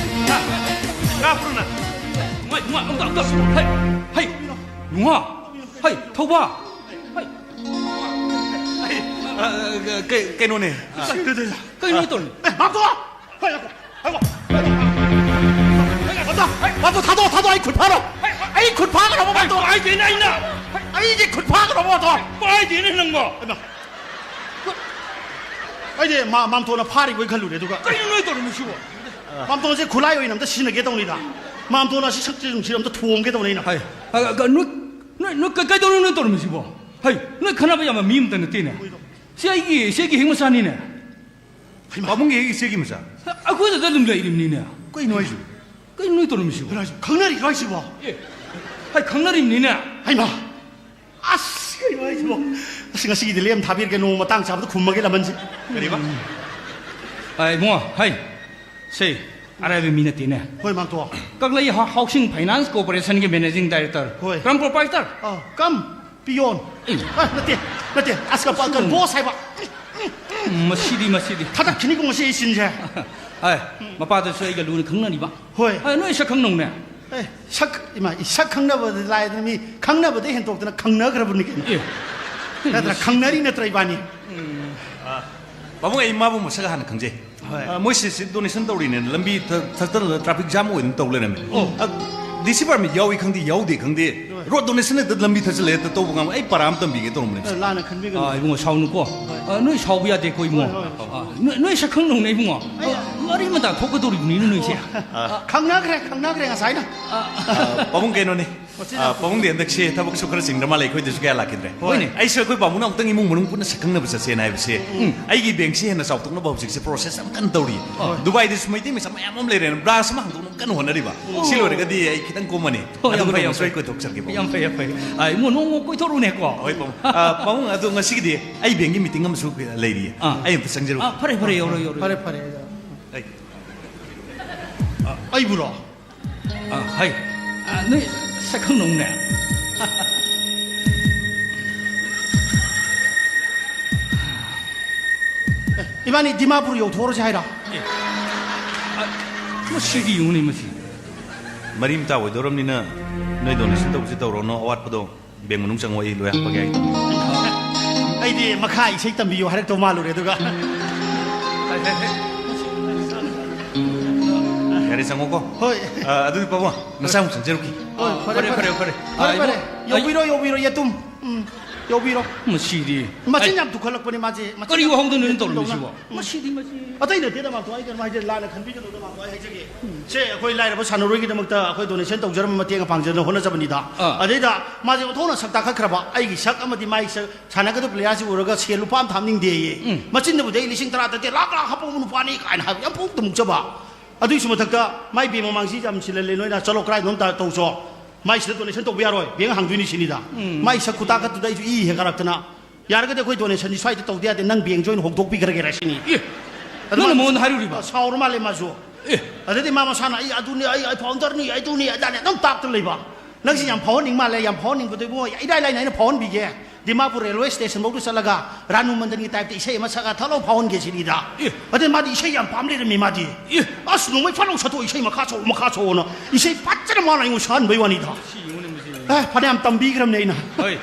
ꯍꯥ? ꯀꯥꯞꯄ꯭ꯔꯣ ꯅꯪ? ꯅꯨꯡꯉꯥꯏ, ꯅꯨꯡꯉꯥꯏ, ꯑꯝꯇ, ꯑꯝꯇ꯫ ꯍꯩ! ꯍꯩ! ꯅꯨꯡꯉꯥ! ꯍꯩ! ꯊꯧꯕ! ꯍꯩ! ꯑ, ꯑ, ꯀꯩ-, ꯀꯩꯅꯣꯅꯦ꯫ ꯀꯩ-, ꯀꯩꯅꯣ ꯇꯧꯔꯤ? ꯑꯦ, ꯃꯥꯝꯇꯣꯟ! ꯍꯣꯏ, ꯉꯥꯏꯈꯣ, ꯉꯥꯏꯈꯣ, ꯉꯥꯏꯈꯣ꯫ ꯃꯥꯝꯇꯣꯟ, ꯃꯥꯝꯇꯣꯟ, ꯊꯥꯗꯣꯛꯑꯣ, ꯊꯥꯗꯣꯛꯑꯣ, ꯑꯩ ꯈꯨꯠ ꯐꯥꯔꯣ꯫ ꯑꯩ ꯈꯨꯠ ꯐꯥꯈ꯭ꯔꯕ, ꯃꯥꯝꯇꯣꯟ꯫ ꯄꯥꯏꯗꯦꯅꯦ ꯑꯩꯅ꯫ ꯑꯩꯒꯤ ꯈꯨꯠ ꯐꯥꯈ꯭ꯔꯕ, ꯃꯥꯝꯇꯣꯟ꯫ ꯄꯥꯏꯗꯦꯅꯦ ꯅꯪꯕꯣ꯫ ꯍꯩꯃꯥ꯫ ꯑꯩꯗꯤ ꯃꯥ-, ꯃꯥꯝꯇꯣꯟꯅ ꯐꯥꯔꯤꯕꯣꯏ ꯈꯜꯂꯨꯔꯦ, ꯑꯗꯨꯒ꯫ ꯀꯩꯅꯣ ꯅꯣꯏ ꯇꯧꯔꯝꯃꯤꯁꯤꯕꯣ? ꯃꯥꯝꯇꯣꯟꯁꯦ ꯈꯨꯠꯂꯥꯏ ꯑꯣꯏꯅ ꯑꯝꯇ ꯁꯤꯖꯤꯟꯅꯒꯦ ꯇꯧꯅꯤꯗ꯫ ꯃꯥꯝꯇꯣꯟ ꯑꯁꯤ ꯁꯛꯁꯦ ꯅꯨꯡꯁꯤꯔ ꯑꯝꯇ ꯊꯣꯝꯒꯦ ꯇꯧꯅꯤ ꯑꯩꯅ꯫ ꯍꯥꯏ꯫ ꯑ, ꯑ, ꯅꯣꯏ, ꯅꯣꯏ, ꯅꯣꯏ ꯀ-, ꯀꯩꯗꯧꯔꯤꯅꯣ ꯅꯣꯏ ꯇꯧꯔꯝꯃꯤꯁꯤꯕꯣ? ꯍꯩ, ꯅꯣꯏ ꯈꯟꯅꯕ ꯌꯥꯕ ꯃꯤ ꯑꯃꯇ ꯅꯠꯇꯦꯅꯦ꯫ ꯁꯤ ꯑꯩꯒꯤ, ꯁꯤ ꯑꯩꯒꯤ ꯍꯦꯛ ꯃꯆꯥꯅꯤꯅꯦ꯫ ꯍꯩꯃꯥ꯫ ꯄꯥꯕꯨꯡꯒꯤ ꯍꯦꯛ ꯏꯆꯦꯒꯤ ꯃꯆꯥ꯫ ꯑꯩꯈꯣꯏꯗ ꯑꯗꯨꯝ ꯂꯩꯔꯤꯕꯅꯤꯅꯦ꯫ ꯀꯩꯅꯣ ꯍꯥꯏꯁꯤꯕꯣ? ꯀꯩꯅꯣ ꯅꯣꯏ ꯇꯧꯔꯝꯃꯤꯁꯤꯕꯣ? ꯀꯩꯅꯣ ꯍꯥꯏꯁꯤꯕꯣ? ꯈꯪꯅꯔꯤꯔꯣ ꯍꯥꯏꯁꯤꯕꯣ? ꯑꯦ, ꯍꯥꯏ, ꯈꯪꯅꯔꯤꯕꯅꯤꯅꯦ꯫ ꯍꯩꯃꯥ! ꯑꯁ, ꯀꯩꯅꯣ ꯍꯥꯏꯁꯤꯕꯣ? ꯉꯁꯤꯒꯤꯗꯤ ꯂꯦꯝ ꯊꯥꯕꯤꯔꯒꯦ, ꯅꯣꯡꯃ ꯃꯇꯥꯡ ꯆꯥꯕꯗ ꯈꯨꯝꯃꯒꯦ ꯂꯃꯟꯁꯦ꯫ ꯀꯔꯤꯕ? ꯑꯥ, ꯏꯕꯨꯡꯉꯣ, ꯍꯩ, ꯁꯦ, ꯑꯔꯥꯏꯕ ꯃꯤ ꯅꯠꯇꯦꯅꯦ꯫ ꯍꯣꯏ, ꯃꯥꯡꯇꯣ꯫ ꯀꯪꯂꯩ ꯍꯥ-, ꯍꯥꯎꯁꯤꯡ ꯐꯥꯏꯅꯥꯟꯁ ꯀꯣꯔꯄꯣꯔꯦꯁꯟꯒꯤ ꯃꯦꯅꯦꯖꯤꯡ ꯗꯥꯏꯔꯦꯛꯇꯔ꯫ ꯍꯣꯏ꯫ ꯀꯝ ꯄ꯭ꯔꯣꯄꯥꯏꯇꯔ꯫ ꯑꯥ, ꯀꯝ ꯄꯤꯌꯣꯟ꯫ ꯎꯝ꯫ ꯑꯥ, ꯅꯠꯇꯦ, ꯅꯠꯇꯦ, ꯑꯁ, ꯀ-, ꯀ-, ꯕꯣꯁ ꯍꯥꯏꯕ꯫ ꯎꯝ, ꯃꯁꯤꯗꯤ, ꯃꯁꯤꯗꯤ꯫ ꯊꯥꯗꯛꯈꯤꯅꯤꯀꯣ ꯉꯁꯤ ꯑꯩ ꯁꯤꯟꯁꯦ꯫ ꯑꯦ, ꯃꯄꯥꯗꯁꯨ ꯑꯩꯒ ꯂꯨꯅ ꯈꯪꯅꯔꯤꯕ꯫ ꯍꯣꯏ꯫ ꯑꯦ, ꯅꯣꯏ ꯁꯛ ꯈꯪꯅꯧꯅꯦ꯫ ꯑꯦ, ꯁꯛ, ꯏꯃꯥ, ꯏ-, ꯁꯛ ꯈꯪꯅꯕꯗꯤ ꯂꯥꯏꯗꯅ ꯃꯤ ꯈꯪꯅꯕꯗꯩ ꯍꯦꯟꯗꯣꯛꯇꯅ ꯈꯪꯅꯈ꯭ꯔꯕꯅꯤ ꯀꯩꯅꯣ꯫ ꯑꯦ꯫ ꯅꯠꯇ꯭ꯔ, ꯈꯪꯅꯔꯤ ꯅꯠꯇ꯭ꯔ ꯏꯕꯥꯅꯤ? ꯎꯝ꯫ ꯑ, ꯄꯥꯕꯨꯡ, ꯑꯩ ꯃꯥꯕꯨ ꯃꯁꯛ ꯍꯥꯟꯅ ꯈꯪꯖꯩ꯫ ꯍꯣꯏ꯫ ꯑ, ꯃꯣꯏ ꯁꯤ, ꯁꯤ ꯗꯣꯅꯦꯁꯟ ꯇꯧꯔꯤꯅꯦꯅ ꯂꯝꯕꯤ ꯊ-, ꯊꯠꯇꯅ ꯇ꯭ꯔꯥꯐꯤꯛ ꯖꯥꯝ ꯑꯣꯏꯗꯅ ꯇꯧ ꯂꯩꯔꯝꯃꯦ꯫ ꯑꯣ꯫ ꯑ, ꯗꯤ ꯁꯤ ꯄꯥꯔꯃꯤꯠ ꯌꯥꯎꯏ ꯈꯪꯗꯦ, ꯌꯥꯎꯗꯦ ꯈꯪꯗꯦ꯫ ꯍꯣꯏ꯫ ꯔꯣꯗ ꯗꯣꯅꯦꯁꯟ ꯍꯦꯛꯇ ꯂꯝꯕꯤ ꯊꯠꯆꯜꯂꯦ, ꯍꯦꯛꯇ ꯇꯧꯕ ꯉꯝ-, ꯑꯩ ꯄꯔꯥ ꯑꯃ ꯇꯝꯕꯤꯒꯦ ꯇꯧꯔꯝꯕꯅꯦ꯫ ꯑ, ꯂꯥꯟꯅ ꯈꯟꯕꯤꯒꯅꯨ꯫ ꯑ, ꯏꯕꯨꯡꯉꯣ, ꯁꯥꯎꯅꯨꯀꯣ꯫ ꯍꯣꯏ꯫ ꯑ, ꯅꯣꯏ ꯁꯥꯎꯕ ꯌꯥꯗꯦꯀꯣ, ꯏꯕꯨꯡꯉꯣ꯫ ꯍꯣꯏ, ꯍꯣꯏ, ꯍꯣꯏ꯫ ꯑ, ꯅꯣꯏ, ꯅꯣꯏ ꯁꯛ ꯈꯪꯅꯧꯅꯦ, ꯏꯕꯨꯡꯉꯣ꯫ ꯑꯩ ꯑ, ꯃꯔꯤ ꯃꯇꯥ ꯊꯣꯛꯀꯗꯧꯔꯤꯕꯅꯤꯅꯦ ꯅꯣꯏꯁꯦ꯫ ꯑ, ꯈꯪꯅꯈ꯭ꯔꯦ, ꯈꯪꯅꯈ꯭ꯔꯦ ꯉꯁꯥꯏꯅ꯫ ꯑ, ꯑ, ꯄꯥꯕꯨꯡ ꯀꯩꯅꯣꯅꯦ꯫ ꯃꯆꯤꯟ ꯑ, ꯌꯥꯝ ꯄꯥꯕꯨꯡꯗꯤ ꯍꯟꯗꯛꯁꯦ ꯊꯕꯛꯁꯨ ꯈꯔ ꯆꯤꯟꯗ꯭ꯔ ꯃꯥꯜꯂꯦ, ꯑꯩꯈꯣꯏꯗꯁꯨ ꯀꯌꯥ ꯂꯥꯛꯈꯤꯗ꯭ꯔꯦ꯫ ꯍꯣꯏꯅꯦ꯫ ꯑꯩꯁꯨ ꯑꯩꯈꯣꯏ ꯄꯥꯕꯨꯡꯅ ꯑꯃꯨꯛꯇꯪ ꯏꯃꯨꯡ ꯃꯅꯨꯡ ꯄꯨꯟꯅ ꯁꯛꯈꯪꯅꯕ ꯆꯠꯁꯦꯅ ꯍꯥꯏꯕꯁꯦ, ꯎꯝ꯫ ꯑꯩꯒꯤ ꯕꯦꯡꯁꯤ ꯍꯦꯟꯅ ꯆꯥꯎꯊꯣꯛꯅꯕ ꯍꯧꯖꯤꯛꯁꯦ ꯄ꯭ꯔꯣꯁꯦꯁ ꯑꯃ ꯀꯟꯅ ꯇꯧꯔꯤ꯫ ꯍꯣꯏ꯫ ꯗꯨꯕꯥꯏꯗꯁꯨ ꯃꯩꯇꯩ ꯃꯆꯥ ꯃꯌꯥꯝ ꯑꯃ ꯂꯩꯔꯦꯅ, ꯕ꯭ꯔꯥꯟꯁ ꯑꯃ ꯍꯥꯡꯗꯣꯛꯅꯕ ꯀꯟꯅ ꯍꯣꯠꯅꯔꯤꯕ꯫ ꯑꯣ꯫ ꯁꯤ ꯂꯣꯏꯔꯒꯗꯤ ꯑꯩ ꯈꯤꯇꯪ ꯀꯣꯝꯃꯅꯤ꯫ ꯍꯣꯏ, ꯌꯥꯝ ꯑꯗꯨꯒ ꯐꯩ, ꯌꯥꯝ ꯅꯣꯡꯃꯁꯨ ꯐꯩ꯫ ꯑꯩ ꯀꯣꯏꯊꯣꯛꯆꯔꯒꯦ, ꯄꯥꯕꯨꯡ꯫ ꯌꯥꯝ ꯐꯩ, ꯌꯥꯝ ꯐꯩ꯫ ꯑ, ꯏꯃꯨꯡ ꯅꯣꯡꯃ ꯀꯣꯏꯊꯣꯔꯛꯎꯅꯦꯀꯣ꯫ ꯍꯣꯏ, ꯄꯥꯕꯨꯡ꯫ ꯑ, ꯄꯥꯕꯨꯡ, ꯑꯗꯣ ꯉꯁꯤꯒꯤꯗꯤ ꯑꯩ ꯕꯦꯡꯒꯤ ꯃꯤꯇꯤꯡ ꯑꯃꯁꯨ ꯂꯩꯔꯤꯌꯦ꯫ ꯑꯥ꯫ ꯑꯩ ꯑꯝꯇ ꯆꯪꯖꯔꯨꯒꯦ꯫ ꯑꯥ, ꯐꯔꯦ, ꯐꯔꯦ, ꯌꯧꯔꯣ, ꯌꯧꯔꯣ, ꯐꯔꯦ, ꯌꯧꯔꯣ꯫ ꯐꯔꯦ꯫ ꯑꯩ꯫ ꯑ, ꯑꯩꯕꯨꯔꯣ? ꯑ, ꯍꯩ, ꯑ, ꯅꯣꯏ ꯁꯛꯈꯪꯅꯧꯅꯦ꯫ ꯑꯦ, ꯏꯕꯥꯅꯤ ꯗꯤꯃꯥꯄꯨꯔ ꯌꯧꯊꯣꯛꯎꯔꯁꯦ ꯍꯥꯏꯔꯣ? ꯑꯦ, ꯑ, ꯃꯁꯤꯗꯤ ꯌꯦꯡꯉꯨꯅꯦ, ꯃꯁꯤ꯫ ꯃꯔꯤ ꯃꯇꯥ ꯑꯣꯏꯗꯧꯔꯕꯅꯤꯅ ꯅꯣꯏ ꯗꯣꯅꯦꯁꯟ ꯇꯧꯕꯁꯦ ꯇꯧꯔꯣꯅꯣ, ꯑꯋꯥꯠꯄꯗꯣ ꯕꯦꯡ ꯃꯅꯨꯡ ꯆꯪꯉꯣ, ꯑꯩ ꯂꯣꯏ ꯍꯥꯞꯄꯒꯦ ꯍꯥꯏꯒꯦ ꯇꯧꯕꯅꯤ꯫ ꯑꯩꯗꯤ ꯃꯈꯥ ꯏꯁꯩ ꯇꯝꯕꯤꯌꯨ ꯍꯥꯏꯔꯛꯇꯧ ꯃꯥꯜꯂꯨꯔꯦ, ꯑꯗꯨꯒ꯫ ꯌꯥꯔꯦ, ꯆꯪꯉꯣꯀꯣ꯫ ꯍꯣꯏ꯫ ꯑ, ꯑꯗꯨꯗꯤ ꯄꯥꯕꯨꯡ, ꯅꯁꯥ ꯑꯃꯨꯛ ꯆꯪꯖꯔꯨꯈꯤ꯫ ꯍꯣꯏ, ꯐꯔꯦ, ꯐꯔꯦ, ꯐꯔꯦ꯫ ꯐꯔꯦ, ꯐꯔꯦ꯫ ꯑ, ꯐꯔꯦ, ꯐꯔꯦ꯫ ꯏꯕꯨꯡ-, ꯑꯩ ꯌꯧꯕꯤꯔꯣ, ꯌꯧꯕꯤꯔꯣ, ꯌꯦꯇꯨꯝ꯫ ꯎꯝ, ꯌꯧꯕꯤꯔꯣ꯫ ꯃꯁꯤꯗꯤ꯫ ꯃꯆꯤꯟ ꯑꯩ ꯌꯥꯝ ꯇꯨꯈꯠꯂꯛꯄꯅꯦ ꯃꯥꯁꯦ, ꯃꯆꯤꯟ ꯀꯔꯤ ꯌꯥꯝ ꯋꯥꯍꯧꯗꯣꯏꯅꯣ ꯇꯨꯈꯠꯂꯛꯄꯅꯦ ꯇꯧꯔꯝꯃꯤꯁꯤꯕꯣ? ꯇꯧꯅ꯫ ꯃꯁꯤꯗꯤ, ꯃꯁꯤ꯫ ꯑꯇꯩ ꯅꯠꯇꯦꯗ, ꯃꯥꯝꯇꯣ, ꯑꯩ ꯀꯩꯅꯣꯝ ꯍꯥꯏꯖꯒꯦ, ꯂꯥꯟꯅ ꯈꯟꯕꯤꯒꯅꯨꯗ, ꯃꯥꯝꯇꯣ, ꯑꯩ ꯍꯥꯏꯖꯒꯦ꯫ ꯁꯦ, ꯑꯩꯈꯣꯏ ꯂꯥꯏꯔꯕ ꯁꯥꯟꯅꯔꯣꯏꯒꯤꯗꯃꯛꯇ ꯑꯩꯈꯣꯏ ꯗꯣꯅꯦꯁꯟ ꯇꯧꯖꯔꯝꯕ ꯃꯇꯦꯡ ꯄꯥꯡꯖꯅ ꯍꯣꯠꯅꯖꯕꯅꯤꯗ꯫ ꯑꯥ꯫ ꯑꯗꯩꯗ ꯃꯥꯁꯦ ꯑꯣꯟꯊꯣꯛꯅ ꯁꯛ ꯇꯥꯈꯠꯈ꯭ꯔꯕ, ꯑꯩꯒꯤ ꯁꯛ ꯑꯃꯗꯤ ꯃꯥꯒꯤ ꯁꯛ, ꯁꯥꯟꯅꯒꯗꯕ ꯄ꯭ꯂꯦꯌꯥꯔꯁꯤ ꯎꯔꯒ ꯁꯦꯜ ꯂꯨꯄꯥ ꯑꯃ ꯊꯥꯞꯅꯤꯡꯗꯦꯌꯦ꯫ ꯎꯝ꯫ ꯃꯆꯤꯟꯗꯕꯨꯗꯤ ꯑꯩ ꯂꯤꯁꯤꯡ ꯇꯔꯥ ꯇꯔꯦꯠ ꯂꯥꯛ ꯂꯥꯛ ꯍꯥꯞꯄꯧꯕ ꯅꯨꯄꯥꯅꯤ ꯀꯥꯏꯅ ꯍꯥꯏꯕ ꯌꯥꯝ ꯄꯣꯛꯇ ꯃꯨꯛꯆꯕ꯫ ꯑꯗꯨꯒꯤꯁꯨ ꯃꯊꯛꯇ ꯃꯥꯏ ꯕꯦꯡ ꯃꯃꯥꯡꯁꯤ ꯌꯥꯝ ꯁꯤꯜꯍꯜꯂꯦ ꯅꯣꯏꯅ, ꯆꯠꯂꯣ, ꯀꯗꯥꯏꯗꯅꯣꯝ ꯇꯧꯆꯣ, ꯃꯥꯏ ꯁꯤꯗ ꯗꯣꯅꯦꯁꯟ ꯇꯧꯕ ꯌꯥꯔꯣꯏ, ꯕꯦꯡ ꯍꯥꯡꯗꯣꯏꯅꯤ ꯁꯤꯅꯤꯗ꯫ ꯎꯝ꯫ ꯃꯥꯏ ꯁꯛ ꯈꯨꯇꯥꯈꯠꯇꯨꯗ ꯑꯩꯁꯨ ꯏ ꯍꯦꯛ ꯀꯥꯔꯛꯇꯅ꯫ ꯌꯥꯔꯒꯗꯤ ꯑꯩꯈꯣꯏ ꯗꯣꯅꯦꯁꯟꯁꯤ ꯁ꯭ꯋꯥꯏꯗ ꯇꯧꯗ ꯌꯥꯗꯦ, ꯅꯪ ꯕꯦꯡꯁꯦ ꯑꯣꯏꯅ ꯍꯧꯗꯣꯛꯄꯤꯈ꯭ꯔꯒꯦꯔꯥ ꯁꯤꯅꯤ꯫ ꯑꯦ, ꯑꯗꯨ ꯅꯪꯅ ꯃꯥ- ꯃꯉꯣꯟꯗ ꯍꯥꯏꯔꯨꯔꯤꯕ? ꯁꯥꯎꯔ ꯃꯥꯜꯂꯦ ꯃꯥꯁꯨ꯫ ꯑꯦ, ꯑꯗꯩꯗꯤ ꯃꯥ ꯃꯁꯥꯅ "ꯑꯩ ꯑꯗꯨꯅꯤ, ꯑꯩ ꯑꯩ ꯐꯥꯎꯟꯗꯔꯅꯤ, ꯑꯩ ꯑꯗꯨꯅꯤ ꯑꯗꯥꯅꯤ" ꯑꯗꯨꯝ ꯇꯥꯛꯇ ꯂꯩꯕ꯫ ꯅꯪꯁꯤ ꯌꯥꯝ ꯐꯥꯎꯍꯟꯅꯤꯡ ꯃꯥꯜꯂꯦ, ꯌꯥꯝ ꯐꯥꯎꯍꯟꯅꯤꯡꯕꯗꯣ ꯏꯕꯨꯡꯉꯣ, ꯏꯔꯥꯏ ꯂꯥꯏꯅ ꯑꯩꯅ ꯐꯥꯎꯍꯟꯕꯤꯒꯦ꯫ ꯗꯤꯃꯥꯄꯨꯔ ꯔꯦꯜꯋꯦ ꯁ꯭ꯇꯦꯁꯟꯐꯧꯗ ꯆꯠꯂꯒ ꯔꯥꯅꯨ ꯃꯟꯗꯟꯒꯤ ꯇꯥꯏꯞꯇ ꯏꯁꯩ ꯑꯃ ꯁꯛꯑ ꯊꯠꯂꯥꯎ ꯐꯥꯎꯍꯟꯒꯦ ꯁꯤꯅꯤꯗ꯫ ꯑꯦ꯫ ꯑꯗꯩ ꯃꯥꯗꯤ ꯏꯁꯩ ꯌꯥꯝ ꯄꯥꯝ ꯂꯩꯔꯝꯃꯤ ꯃꯥꯗꯤ꯫ ꯑꯦ꯫ ꯑꯁ, ꯅꯣꯡꯃꯩ ꯐꯠ ꯂꯥꯎ ꯁꯠꯇꯣꯛ, ꯏꯁꯩ ꯃꯈꯥ ꯁꯛꯑꯣ, ꯃꯈꯥ ꯁꯛꯑꯣꯅ ꯏꯁꯩ ꯐꯖꯅ ꯃꯥꯅ ꯑꯩꯉꯣꯟꯗ ꯁꯛꯍꯟꯕꯩ ꯋꯥꯅꯤꯗ꯫ ꯁꯤ ꯌꯦꯡꯉꯨꯅꯦ ꯃꯁꯤ꯫ ꯑꯦ, ꯐꯅꯌꯥꯝ ꯇꯝꯕꯤꯈ꯭ꯔꯕꯅꯦ ꯑꯩꯅ꯫ ꯍꯣꯏ꯫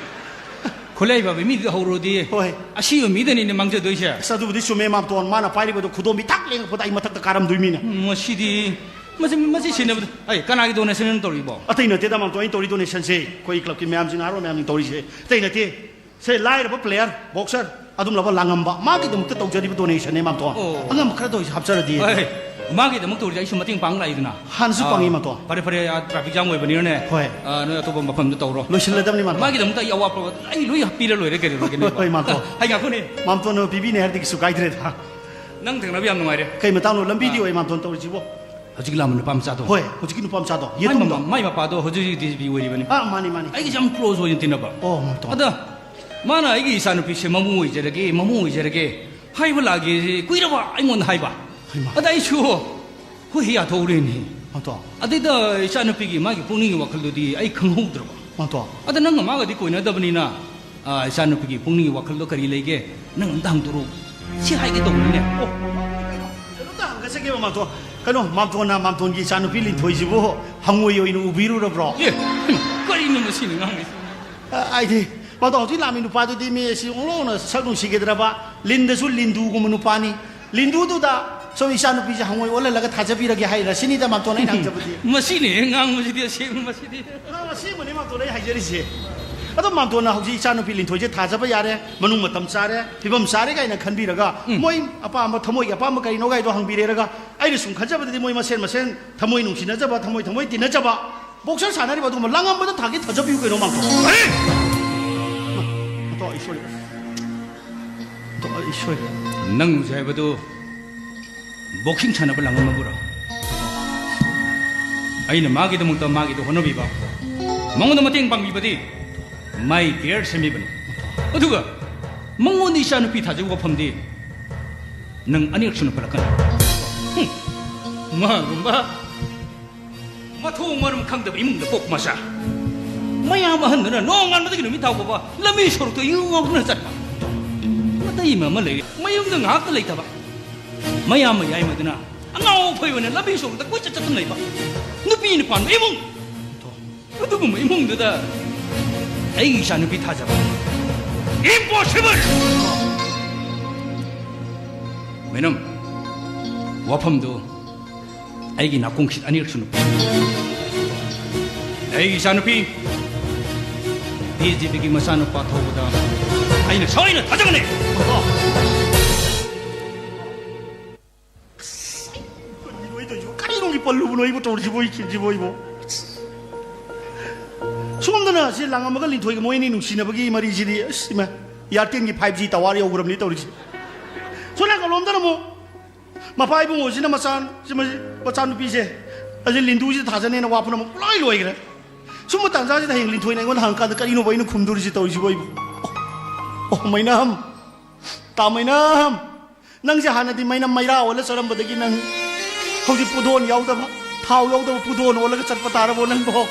ꯈꯨꯠꯂꯩ ꯐꯕ ꯃꯤꯗꯨꯗ ꯍꯧꯔꯨꯔꯗꯤ ꯍꯣꯏ꯫ ꯑꯁꯤꯕ ꯃꯤꯗꯅꯤꯅꯦ ꯃꯥꯡꯖꯗꯣꯏꯁꯦ꯫ ꯑꯁ, ꯑꯗꯨꯕꯨꯗꯤ ꯆꯨꯝꯃꯦ ꯃꯥꯝꯇꯣꯟ, ꯃꯥꯅ ꯄꯥꯏꯔꯤꯕꯗꯣ ꯈꯨꯗꯣꯝꯕꯤ ꯊꯛ ꯂꯦꯡꯉꯛꯄꯗ ꯑꯩ ꯃꯊꯛꯇ ꯀꯥꯔꯝꯗꯣꯏ ꯃꯤꯅꯦ꯫ ꯎꯝ, ꯃꯁꯤꯗꯤ, ꯃꯁꯤ, ꯃꯁꯤ ꯁꯤꯟꯅꯕꯗ, ꯑꯩ ꯀꯅꯥꯒꯤ ꯗꯣꯅꯦꯁꯟ ꯇꯧꯔꯤꯕꯣ? ꯑꯇꯩ ꯅꯠꯇꯦꯗ ꯃꯥꯝꯇꯣꯟ, ꯑꯩꯅ ꯇꯧꯔꯤ ꯗꯣꯅꯦꯁꯟꯁꯦ ꯑꯩꯈꯣꯏ ꯀ꯭ꯂꯕꯀꯤ ꯃꯌꯥꯝꯁꯤꯡ, ꯅꯍꯥꯔꯣꯜ ꯃꯌꯥꯝꯁꯤꯡ ꯇꯧꯔꯤꯁꯦ ꯑꯇꯩ ꯅꯠꯇꯦ꯫ ꯁꯦ, ꯂꯥꯏꯔꯕ ꯄ꯭ꯂꯦꯌꯔ, ꯕꯣꯛꯁꯔ, ꯑꯗꯨꯝꯂꯕ ꯂꯥꯡꯉꯝꯕ, ꯃꯥꯒꯤꯗꯃꯛꯇ ꯇꯧꯖꯔꯤꯕ ꯗꯣꯅꯦꯁꯟꯅꯦ ꯃꯥꯝꯇꯣꯟ꯫ ꯑꯣ꯫ ꯑꯉꯝꯕ ꯈꯔꯗ ꯑꯣꯏꯁꯨ ꯍꯥꯞꯆꯔꯗꯤ꯫ ꯍꯣꯏ, ꯃꯥꯒꯤꯗꯃꯛ ꯇꯧꯔꯤꯁꯦ ꯑꯩꯁꯨ ꯃꯇꯦꯡ ꯄꯥꯡ ꯂꯥꯛꯏꯗꯅ꯫ ꯍꯥꯟꯅꯁꯨ ꯑꯥ, ꯄꯥꯡꯉꯤ ꯃꯥꯝꯇꯣꯟ꯫ ꯐꯔꯦ, ꯐꯔꯦ, ꯑꯥ, ꯇ꯭ꯔꯥꯐꯤꯛ ꯖꯥꯝ ꯑꯣꯏꯕꯅꯤꯅꯅꯦ꯫ ꯍꯣꯏ꯫ ꯑꯥ, ꯅꯣꯏ ꯑꯇꯣꯞꯄ ꯃꯐꯝꯗ ꯇꯧꯔꯣ꯫ ꯂꯣꯏꯁꯤꯜꯂꯗꯕꯅꯤ ꯃꯥꯝꯇꯣꯟ꯫ ꯃꯥꯒꯤꯗꯃꯛꯇ ꯑꯩ ꯑꯋꯥꯕ ꯑꯩ ꯂꯣꯏ ꯄꯤꯔ ꯂꯣꯏꯔꯦ ꯀꯩꯗꯧꯔꯒꯦꯅꯦ꯫ ꯍꯣꯏ, ꯍꯣꯏ, ꯃꯥꯝꯇꯣꯟ꯫ ꯑꯩ ꯉꯥꯏꯈꯣꯅꯦ꯫ ꯃꯥꯝꯇꯣꯟꯅ ꯄꯤꯕꯤꯅꯦ ꯍꯥꯏꯔꯗꯤ ꯀꯩꯁꯨ ꯀꯥꯏꯗ꯭ꯔꯦꯗ꯫ ꯅꯪ ꯊꯦꯡꯅꯕ ꯌꯥꯝ ꯅꯨꯡꯉꯥꯏꯔꯦ꯫ ꯀꯩ ꯃꯇꯥꯡꯅꯣ ꯂꯝꯕꯤꯗꯤ ꯑꯥ꯫ ꯑꯣꯏ ꯃꯥꯝꯇꯣꯟ ꯇꯧꯔꯤꯁꯤꯕꯣ? ꯍꯧꯖꯤꯛ ꯂꯥꯛꯑꯝꯕ ꯅꯨꯄꯥ ꯃꯆꯥꯗꯣ꯫ ꯍꯣꯏ, ꯍꯧꯖꯤꯛꯀꯤ ꯅꯨꯄꯥ ꯃꯆꯥꯗꯣ꯫ ꯃꯥꯏ ꯌꯦꯇꯨꯝꯗꯣ꯫ ꯃꯃꯥ-, ꯃꯥꯏ ꯃꯄꯥꯗꯣ ꯍꯧꯖꯤꯛ ꯍꯧꯖꯤꯛ ꯗꯤ ꯁꯤ ꯄꯤ ꯑꯣꯏꯔꯤꯕꯅꯤ꯫ ꯑꯥ, ꯃꯥꯅꯤ, ꯃꯥꯅꯤ꯫ ꯑꯩꯒꯤꯁꯦ ꯌꯥꯝ ꯀ꯭ꯂꯣꯖ ꯑꯣꯏꯅ ꯇꯤꯟꯅꯕ꯫ ꯑꯣ, ꯃꯥꯝꯇꯣꯟ꯫ ꯑꯗ ꯃꯥꯅ ꯑꯩꯒꯤ ꯏꯆꯥꯅꯨꯄꯤꯁꯦ ꯃꯃꯧ ꯑꯣꯏꯖꯔꯒꯦ, ꯃꯃꯧ ꯑꯣꯏꯖꯔꯒꯦ ꯍꯥꯏꯕ ꯂꯥꯛꯑꯒꯦ ꯀꯨꯏꯔꯕ ꯑꯩꯉꯣꯟꯗ ꯍꯥꯏꯕ꯫ ꯍꯩꯃꯥ꯫ ꯑꯗ ꯑꯩꯁꯨ ꯍꯣꯏ ꯌꯥꯊꯣꯛꯎꯔꯦꯅꯦ꯫ ꯃꯥꯝꯇꯣꯟ꯫ ꯑꯗꯩꯗ ꯏꯆꯥꯅꯨꯄꯤꯒꯤ ꯃꯥꯒꯤ ꯄꯨꯛꯅꯤꯡꯒꯤ ꯋꯥꯈꯜꯗꯨꯗꯤ ꯑꯩ ꯈꯪꯍꯧꯗ꯭ꯔꯕ꯫ ꯃꯥꯝꯇꯣꯟ꯫ ꯑꯗ ꯅꯪꯒ ꯃꯥꯒꯗꯤ ꯀꯣꯏꯅꯗꯕꯅꯤꯅ, ꯑꯥ, ꯏꯆꯥꯅꯨꯄꯤꯒꯤ ꯄꯨꯛꯅꯤꯡꯒꯤ ꯋꯥꯈꯜꯗꯣ ꯀꯔꯤ ꯂꯩꯒꯦ? ꯅꯪ ꯑꯝꯇ ꯍꯥꯡꯗꯣꯔꯛꯎ꯫ ꯁꯤ ꯍꯥꯏꯒꯦ ꯇꯧꯕꯅꯤꯅꯦ꯫ ꯑꯣ, ꯀꯩꯅꯣꯝꯇ ꯍꯪꯒꯠꯆꯒꯦꯕ ꯃꯥꯝꯇꯣꯟ꯫ ꯀꯩꯅꯣ, ꯃꯥꯝꯇꯣꯟꯅ ꯃꯥꯝꯇꯣꯟꯒꯤ ꯏꯆꯥꯅꯨꯄꯤ ꯂꯤꯟꯊꯣꯏꯁꯤꯕꯨ ꯍꯪꯉꯣꯏ ꯑꯣꯏꯅ ꯎꯕꯤꯔꯨꯔꯕ꯭ꯔꯣ? ꯑꯦ, ꯀꯔꯤꯅꯣ ꯃꯁꯤꯅ ꯉꯥꯡꯉꯤꯁꯤ? ꯑ, ꯍꯥꯏꯗꯤ, ꯃꯥꯝꯇꯣꯟ, ꯍꯧꯖꯤꯛ ꯂꯥꯛꯃꯤ ꯅꯨꯄꯥꯗꯨꯗꯤ ꯃꯤ ꯑꯁꯤ ꯑꯣꯟꯊꯣꯛꯅ ꯁꯛ ꯅꯨꯡꯁꯤꯒꯗ꯭ꯔꯕ, ꯂꯤꯟꯗꯁꯨ ꯂꯤꯟꯗꯨꯒꯨꯝꯕ ꯅꯨꯄꯥꯅꯤ꯫ ꯂꯤꯟꯗꯨꯗꯨꯗ ꯁꯨꯝ ꯏꯆꯥꯅꯨꯄꯤꯁꯦ ꯍꯪꯉꯣꯏ ꯑꯣꯜꯍꯜꯂꯒ ꯊꯥꯖꯕꯤꯔꯒꯦ ꯍꯥꯏꯔ ꯁꯤꯅꯤꯗ ꯃꯥꯝꯇꯣꯟ ꯑꯩꯅ ꯍꯪꯖꯕꯗꯤ꯫ ꯃꯁꯤꯅꯦ ꯉꯥꯡꯕꯁꯤꯗꯤ, ꯑꯁꯦꯡꯕ ꯃꯁꯤꯗꯤ꯫ ꯑ, ꯑꯁꯦꯡꯕꯅꯤ ꯃꯥꯝꯇꯣꯟ ꯑꯩ ꯍꯥꯏꯖꯔꯤꯁꯦ꯫ ꯑꯗꯣ ꯃꯥꯝꯇꯣꯟꯅ ꯍꯧꯖꯤꯛ ꯏꯆꯥꯅꯨꯄꯤ ꯂꯤꯟꯊꯣꯏꯁꯦ ꯊꯥꯖꯕ ꯌꯥꯔꯦ, ꯃꯅꯨꯡ ꯃꯇꯝ ꯆꯥꯔꯦ, ꯐꯤꯕꯝ ꯆꯥꯔꯦ ꯀꯥꯏꯅ ꯈꯟꯕꯤꯔꯒ, ꯎꯝ꯫ ꯃꯣꯏ ꯑꯄꯥꯝꯕ, ꯊꯃꯣꯏꯒꯤ ꯑꯄꯥꯝꯕ ꯀꯔꯤꯅꯣ ꯀꯥꯏꯗꯣ ꯍꯪꯕꯤꯔꯦꯔꯒ, ꯑꯩꯅ ꯁꯨꯝ ꯈꯟꯖꯕꯗꯗꯤ ꯃꯣꯏ ꯃꯁꯦꯟ ꯃꯁꯦꯟ ꯊꯃꯣꯏ ꯅꯨꯡꯁꯤꯅꯖꯕ, ꯊꯃꯣꯏ ꯊꯃꯣꯏ ꯇꯤꯟꯅꯖꯕ, ꯕꯣꯛꯁꯔ ꯁꯥꯟꯅꯔꯤꯕ ꯑꯗꯨꯒꯨꯝꯕ ꯂꯥꯡꯉꯝꯕꯗ ꯊꯥꯒꯤ ꯊꯥꯖꯕꯤꯌꯨ ꯀꯩꯅꯣ ꯃꯥꯝꯇꯣꯟ꯫ ꯃꯥꯝꯇꯣꯟ, ꯑꯩ ꯁꯣꯏꯔꯦ꯫ ꯃꯥꯝꯇꯣꯟ, ꯑꯩ ꯁꯣꯏꯔꯦ꯫ ꯅꯪ ꯍꯧꯖꯤꯛ ꯍꯥꯏꯕꯗꯨ ꯕꯣꯛꯁꯤꯡ ꯁꯥꯟꯅꯕ ꯂꯥꯡꯉꯝꯃꯕ꯭ꯔꯣ? ꯑꯩꯅ ꯃꯥꯒꯤꯗꯃꯛꯇ ꯃꯥꯒꯤꯗ ꯍꯣꯠꯅꯕꯤꯕ, ꯃꯉꯣꯟꯗ ꯃꯇꯦꯡ ꯄꯥꯡꯕꯤꯕꯗꯤ my career ꯁꯦꯝꯕꯤꯕꯅꯤ꯫ ꯑꯗꯨꯒ ꯃꯉꯣꯟꯗ ꯏꯆꯥꯅꯨꯄꯤ ꯊꯥꯖꯕꯒꯤ ꯋꯥꯐꯝꯗꯤ ꯅꯪ ꯑꯅꯤꯔꯛ ꯁꯨꯅ ꯄꯜꯂꯛꯀꯅꯨ꯫ ꯍꯨꯝ, ꯃꯥꯒꯨꯝꯕ ꯃꯊꯣꯡ ꯃꯔꯝ ꯈꯪꯗꯕ ꯏꯃꯨꯡꯗ ꯄꯣꯛꯄ ꯃꯆꯥ꯫ ꯃꯌꯥꯝ ꯑꯍꯟꯗꯨꯅ ꯅꯣꯡꯉꯥꯟꯕꯗꯒꯤ ꯅꯨꯃꯤꯠ ꯇꯥꯕ ꯐꯥꯎꯕ ꯂꯝꯕꯤ ꯁꯣꯔꯣꯛꯇ ꯌꯨ ꯉꯥꯎꯗꯨꯅ ꯆꯠꯄ꯫ ꯃꯇꯩ ꯑꯃ ꯑꯃ ꯂꯩꯔꯦ, ꯃꯌꯨꯝꯗ ꯉꯥꯏꯍꯥꯛꯇ ꯂꯩꯇꯕ꯫ ꯃꯌꯥꯝ ꯃꯌꯥꯏꯃꯗꯨꯅ ꯑꯉꯥꯎ ꯑꯐꯩ ꯑꯣꯏꯅ ꯂꯝꯕꯤ ꯁꯣꯔꯣꯛꯇ ꯀꯣꯏꯆꯠ ꯆꯠꯇꯨꯅ ꯂꯩꯕ꯫ ꯅꯨꯄꯤꯅ ꯄꯥꯟꯕ ꯏꯃꯨꯡ꯫ ꯑꯗꯨꯒꯨꯝꯕ ꯏꯃꯨꯡꯗꯨꯗ ꯑꯩꯒꯤ ꯏꯆꯥꯅꯨꯄꯤ ꯊꯥꯖꯕ impossible! ꯃꯦꯅꯝ, ꯋꯥꯐꯝꯗꯨ ꯑꯩꯒꯤ ꯅꯥꯀꯣꯡꯁꯤꯗ ꯑꯅꯤꯔꯛ ꯁꯨꯅ ꯄꯜꯂꯨ꯫ ꯑꯩꯒꯤ ꯏꯆꯥꯅꯨꯄꯤ ꯗꯤ ꯖꯤ ꯄꯤꯒꯤ ꯃꯆꯥꯅꯨꯄꯥ ꯊꯧꯕꯗ ꯑꯩꯅ ꯁꯣꯏꯅ ꯊꯥꯖꯒꯅꯤ꯫ ꯀꯔꯤꯅꯣ ꯑꯩ ꯇꯧꯔꯤꯁꯤꯕꯣ? ꯀꯔꯤꯅꯣꯒꯤ ꯄꯜꯂꯨꯕꯅꯣ ꯑꯩꯕꯨ ꯇꯧꯔꯤꯁꯤꯕꯣ, ꯑꯩ ꯁꯤꯕꯣ ꯑꯩꯕꯣ? ꯁꯣꯝꯗꯅ ꯁꯤ ꯂꯥꯡꯉꯝꯃꯒ ꯂꯤꯟꯊꯣꯏꯒ ꯃꯣꯏ ꯑꯅꯤ ꯅꯨꯡꯁꯤꯅꯕꯒꯤ ꯃꯔꯤꯁꯤꯗꯤ, ꯑꯁ, ꯏꯃꯥ, ꯏꯌꯥꯔꯇꯦꯜꯒꯤ ꯐꯥꯏꯚ ꯖꯤ ꯇꯋꯥꯔ ꯌꯧꯈ꯭ꯔꯕꯅꯤ ꯇꯧꯔꯤꯁꯤ꯫ ꯁꯣꯝ ꯅꯥꯀꯜꯂꯣꯝꯗꯅ ꯑꯃꯨꯛ ꯃꯄꯥ ꯏꯕꯨꯡꯉꯣꯁꯤꯅ ꯃꯆꯥ-, ꯁꯤ ꯃꯆꯥ-, ꯃꯆꯥꯅꯨꯄꯤꯁꯦ ꯑꯁꯤ ꯂꯤꯟꯗꯨꯁꯤꯗ ꯊꯥꯖꯅꯦꯅ ꯋꯥ ꯄꯨꯝꯅꯃꯛ ꯂꯣꯏ ꯂꯣꯏꯈ꯭ꯔꯦ꯫ ꯁꯨꯝꯕ ꯇꯥꯟꯖꯥꯁꯤꯗ ꯍꯌꯦꯡ ꯂꯤꯟꯊꯣꯏꯅ ꯑꯩꯉꯣꯟꯗ ꯍꯪꯉꯀꯥꯟꯗ ꯀꯔꯤꯅꯣꯕ ꯑꯩꯅ ꯈꯨꯝꯗꯣꯔꯤꯁꯤ ꯇꯧꯔꯤꯁꯤꯕꯣ ꯑꯩꯕꯨ? ꯑꯣ, ꯑꯣ, ꯃꯩꯅꯥꯝ, ꯇꯥ ꯃꯩꯅꯥꯝ, ꯅꯪꯁꯦ ꯍꯥꯟꯅꯗꯤ ꯃꯩꯅꯝ ꯃꯩꯔꯥ ꯑꯣꯜꯂ ꯆꯠꯂꯝꯕꯗꯒꯤ ꯅꯪ ꯍꯧꯖꯤꯛ ꯄꯨꯗꯣꯟ ꯌꯥꯎꯗꯕ, ꯊꯥꯎ ꯌꯥꯎꯗꯕ ꯄꯨꯗꯣꯟ ꯑꯣꯜꯂꯒ ꯆꯠꯄ ꯇꯥꯔꯕꯣ ꯅꯪꯕꯣ?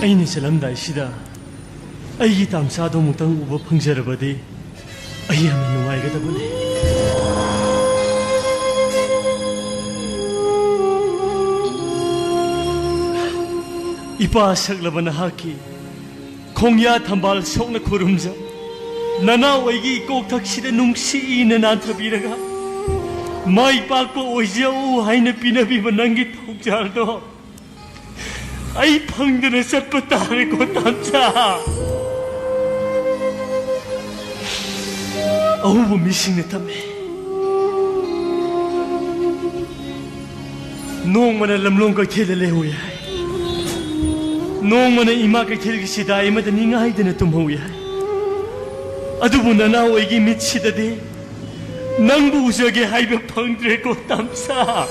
ꯑꯩꯅ ꯆꯠꯂꯝꯗꯥꯏꯁꯤꯗ ꯑꯩꯒꯤ ꯇꯥꯝꯆꯥꯗꯣ ꯑꯃꯨꯛꯇꯪ ꯎꯕ ꯐꯪꯖꯔꯕꯗꯤ ꯑꯩ ꯌꯥꯝꯅ ꯅꯨꯡꯉꯥꯏꯒꯗꯕꯅꯤ꯫ ꯏꯄꯥ ꯁꯛꯂꯕ ꯅꯍꯥꯛꯀꯤ ꯈꯣꯡꯌꯥ ꯊꯝꯕꯥꯜ ꯁꯣꯛꯅ ꯈꯨꯔꯨꯝꯖ, ꯅꯅꯥꯎ ꯑꯩꯒꯤ ꯏꯀꯣꯛꯊꯛꯁꯤꯗ ꯅꯨꯡꯁꯤꯅ ꯅꯥꯟꯊꯕꯤꯔꯒ ꯃꯥꯏ ꯄꯥꯛꯄ ꯑꯣꯏꯖꯧ ꯍꯥꯏꯅ ꯄꯤꯅꯕꯤꯕ ꯅꯪꯒꯤ ꯊꯧꯖꯥꯜꯗꯣ ꯑꯩ ꯐꯪꯗꯅ ꯆꯠꯄ ꯇꯥꯔꯦꯀꯣ, ꯇꯥꯝꯆꯥ꯫ ꯑꯍꯧꯕ ꯃꯤꯁꯤꯡꯅ ꯇꯝꯃꯤ꯫ ꯅꯣꯡꯃꯅ ꯂꯝꯂꯣꯡ ꯀꯩꯊꯦꯜꯗ ꯂꯩꯍꯧꯏ ꯍꯥꯏ, ꯅꯣꯡꯃꯅ ꯏꯃꯥ ꯀꯩꯊꯦꯜꯒꯤ ꯁꯤꯗꯥꯏ ꯑꯃꯗ ꯅꯤꯡꯉꯥꯏꯗꯅ ꯇꯨꯝꯍꯧꯏ ꯍꯥꯏ꯫ ꯑꯗꯨꯕꯨ ꯅꯅꯥꯎ ꯑꯩꯒꯤ ꯃꯤꯠꯁꯤꯗꯗꯤ ꯅꯪꯕꯨ ꯎꯖꯒꯦ ꯍꯥꯏꯕ ꯐꯪꯗ꯭ꯔꯦꯀꯣ, ꯇꯥꯝꯆꯥ꯫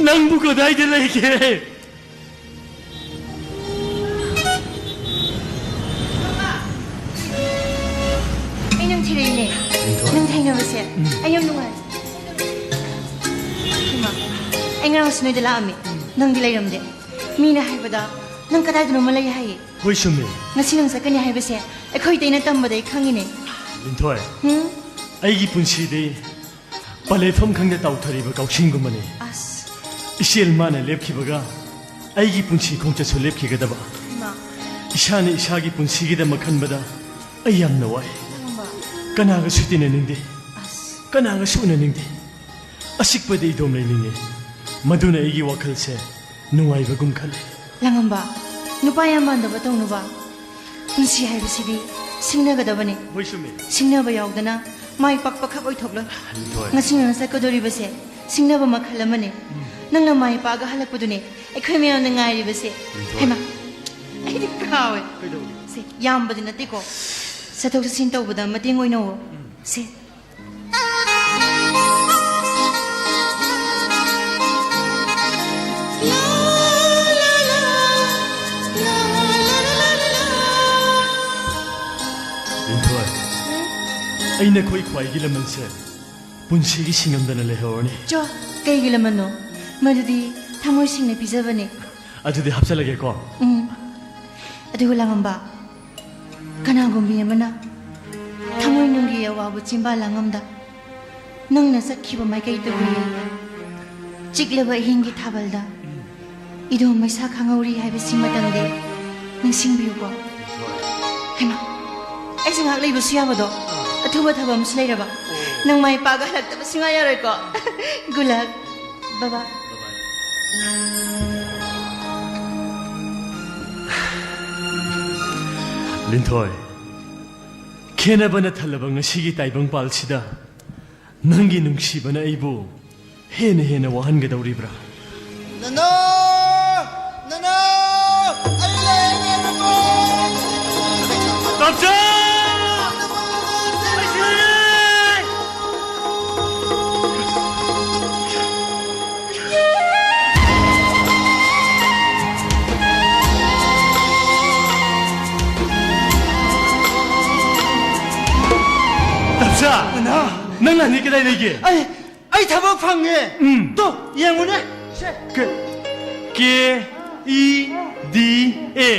ꯅꯪꯕꯨ ꯀꯗꯥꯏꯗ ꯂꯩꯒꯦ? ꯑꯩ ꯅꯪ ꯊꯤꯔꯛꯏꯅꯦ꯫ ꯅꯪ ꯊꯦꯡꯅꯕꯁꯦ ꯑꯩ ꯌꯥꯝ ꯅꯨꯡꯉꯥꯏ꯫ ꯏꯃꯥ, ꯑꯩ ꯉꯔꯥꯡꯁꯨ ꯅꯣꯏꯗ ꯂꯥꯛꯑꯝꯃꯤ꯫ ꯅꯪꯗꯤ ꯂꯩꯔꯝꯗꯦ꯫ ꯃꯤꯅ ꯍꯥꯏꯕꯗ ꯅꯪ ꯀꯗꯥꯏꯗꯅꯣꯃ ꯂꯩ ꯍꯥꯏꯌꯦ꯫ ꯍꯣꯏ, ꯆꯨꯝꯃꯤ꯫ ꯉꯁꯤ ꯅꯪ ꯆꯠꯀꯅꯤ ꯍꯥꯏꯕꯁꯦ ꯑꯩꯈꯣꯏ ꯏꯇꯩꯅ ꯇꯝꯕꯗ ꯑꯩ ꯈꯪꯉꯤꯅꯦ꯫ ꯂꯤꯟꯊꯣꯏ, ꯎꯝ? ꯑꯩꯒꯤ ꯄꯨꯟꯁꯤꯗꯤ ꯄꯂꯦꯠꯐꯝ ꯈꯪꯗ ꯇꯥꯎꯊꯔꯤꯕ ꯀꯥꯎꯁꯤꯡꯒꯨꯝꯕꯅꯤ꯫ ꯑꯁ꯫ ꯏꯆꯦꯜ ꯃꯥꯅ ꯂꯦꯞꯈꯤꯕꯒ ꯑꯩꯒꯤ ꯄꯨꯟꯁꯤ ꯈꯣꯡꯆꯠꯁꯨ ꯂꯦꯞꯈꯤꯒꯗꯕ꯫ ꯏꯃꯥ꯫ ꯏꯁꯥꯅ ꯏꯁꯥꯒꯤ ꯄꯨꯟꯁꯤꯒꯤꯗꯃꯛ ꯈꯟꯕꯗ ꯑꯩ ꯌꯥꯝꯅ ꯋꯥꯏ꯫ ꯂꯥꯡꯉꯝꯕ꯫ ꯀꯅꯥꯒꯁꯨ ꯇꯤꯟꯅꯅꯤꯡꯗꯦ꯫ ꯑꯁ꯫ ꯀꯅꯥꯒꯁꯨ ꯎꯅꯅꯤꯡꯗꯦ꯫ ꯑꯆꯤꯛꯄꯗ ꯏꯗꯣꯝ ꯂꯩꯅꯤꯡꯉꯤ꯫ ꯃꯗꯨꯅ ꯑꯩꯒꯤ ꯋꯥꯈꯜꯁꯦ ꯅꯨꯡꯉꯥꯏꯕꯒꯨꯝ ꯈꯜꯂꯤ꯫ ꯂꯥꯡꯉꯝꯕ, ꯅꯨꯄꯥ ꯌꯥꯝ ꯃꯥꯟꯗꯕ ꯇꯧꯅꯨꯕ꯫ ꯄꯨꯟꯁꯤ ꯍꯥꯏꯕꯁꯤꯗꯤ ꯁꯤꯡꯅꯒꯗꯕꯅꯤ꯫ ꯍꯣꯏ, ꯆꯨꯝꯃꯤ꯫ ꯁꯤꯡꯅꯕ ꯌꯥꯎꯗꯅ ꯃꯥꯏ ꯄꯥꯛꯄ ꯈꯛ ꯑꯣꯏꯊꯣꯛꯂꯣꯏ꯫ ꯂꯤꯟꯊꯣꯏ꯫ ꯉꯁꯤ ꯅꯪ ꯆꯠꯀꯗꯧꯔꯤꯕꯁꯦ ꯁꯤꯡꯅꯕ ꯃꯈꯜ ꯑꯃꯅꯤ꯫ ꯎꯝ꯫ ꯅꯪꯅ ꯃꯥꯏ ꯄꯥꯛꯑꯒ ꯍꯜꯂꯛꯄꯗꯨꯅꯦ ꯑꯩꯈꯣꯏ ꯃꯌꯥꯝꯅ ꯉꯥꯏꯔꯤꯕꯁꯦ꯫ ꯂꯤꯟꯊꯣꯏ꯫ ꯍꯩꯃꯥ, ꯑꯩꯗꯤ ꯀꯥꯎꯋꯦ꯫ ꯀꯩꯗꯧꯔꯒꯦ? ꯁꯦ, ꯌꯥꯝꯕꯗꯤ ꯅꯠꯇꯦꯀꯣ꯫ ꯆꯠꯊꯣꯛ ꯆꯠꯁꯤꯟ ꯇꯧꯕꯗ ꯃꯇꯦꯡ ꯑꯣꯏꯅꯧꯋꯣ꯫ ꯎꯝ꯫ ꯁꯦ꯫ ꯂꯤꯟꯊꯣꯏ, ꯑꯩ ꯅꯈꯣꯏ ꯈ꯭ꯋꯥꯏꯒꯤ ꯂꯃꯟꯁꯦ ꯄꯨꯟꯁꯤꯒꯤ ꯁꯤꯡꯉꯝꯗꯅ ꯂꯩꯍꯧꯔꯅꯤ꯫ ꯆꯣ, ꯀꯩꯒꯤ ꯂꯃꯟꯅꯣ? ꯃꯗꯨꯗꯤ ꯊꯃꯣꯏ ꯁꯦꯡꯅ ꯄꯤꯖꯕꯅꯦ꯫ ꯑꯗꯨꯗꯤ ꯍꯥꯞꯆꯜꯂꯒꯦꯀꯣ꯫ ꯎꯝ꯫ ꯑꯗꯨꯒ ꯂꯥꯡꯉꯝꯕ, ꯀꯅꯥꯒꯨꯝꯕꯤ ꯑꯃꯅ ꯊꯃꯣꯏꯅꯨꯡꯒꯤ ꯑꯋꯥꯕ ꯆꯤꯟꯕꯥꯜ ꯂꯥꯡꯉꯝꯗ ꯅꯪꯅ ꯆꯠꯈꯤꯕ ꯃꯥꯏꯀꯩꯗꯨꯕꯨ ꯌꯦꯡꯂꯤ꯫ ꯆꯤꯛꯂꯕ ꯑꯍꯤꯡꯒꯤ ꯊꯥꯕꯜꯗ ꯏꯗꯣꯝ ꯃꯩꯁꯥ ꯈꯪꯍꯧꯔꯤ ꯍꯥꯏꯕꯁꯤꯃꯇꯪꯗꯤ ꯅꯤꯡꯁꯤꯡꯕꯤꯌꯨꯀꯣ꯫ ꯍꯩꯃꯥ, ꯑꯩꯁꯦ ꯉꯥꯏꯍꯥꯛ ꯂꯩꯕꯁꯨ ꯌꯥꯕꯗꯣ? ꯑꯊꯨꯕ ꯊꯕꯛ ꯑꯃꯁꯨ ꯂꯩꯔꯕ? ꯅꯪ ꯃꯥꯏ ꯄꯥꯛꯑꯒ ꯍꯜꯂꯛꯇꯕ ꯁꯨꯡꯌꯥ ꯌꯥꯔꯣꯏꯀꯣ꯫ Good luck꯫ Bye bye꯫ ꯂꯤꯟꯊꯣꯏ, ꯈꯦꯟꯅꯕꯅ ꯊꯜꯂꯕ ꯉꯁꯤꯒꯤ ꯇꯥꯏꯕꯪꯄꯥꯜꯁꯤꯗ ꯅꯪꯒꯤ ꯅꯨꯡꯁꯤꯕꯅ ꯑꯩꯕꯨ ꯍꯦꯟꯅ ꯍꯦꯟꯅ ꯋꯥꯍꯟꯒꯗꯧꯔꯤꯕ꯭ꯔꯥ? ꯅꯅꯥ! ꯅꯅꯥ! ꯑꯩ ꯂꯩꯔꯦ, ꯅꯅꯥ! ꯇꯝꯆꯥ! ꯇꯝꯆꯥ! ꯅꯅꯥ! ꯅꯪ ꯂꯥꯛꯅꯤ ꯀꯗꯥꯏ ꯂꯩꯒꯦ? ꯑꯩ ꯑꯩ ꯊꯕꯛ ꯐꯪꯉꯦ꯫ ꯎꯝ꯫ ꯇꯣ, ꯌꯦꯡꯉꯨꯅꯦ꯫ ꯁꯦ꯫ ꯀ-, ꯀꯦ ꯏ ꯗꯤ ꯑꯦ꯫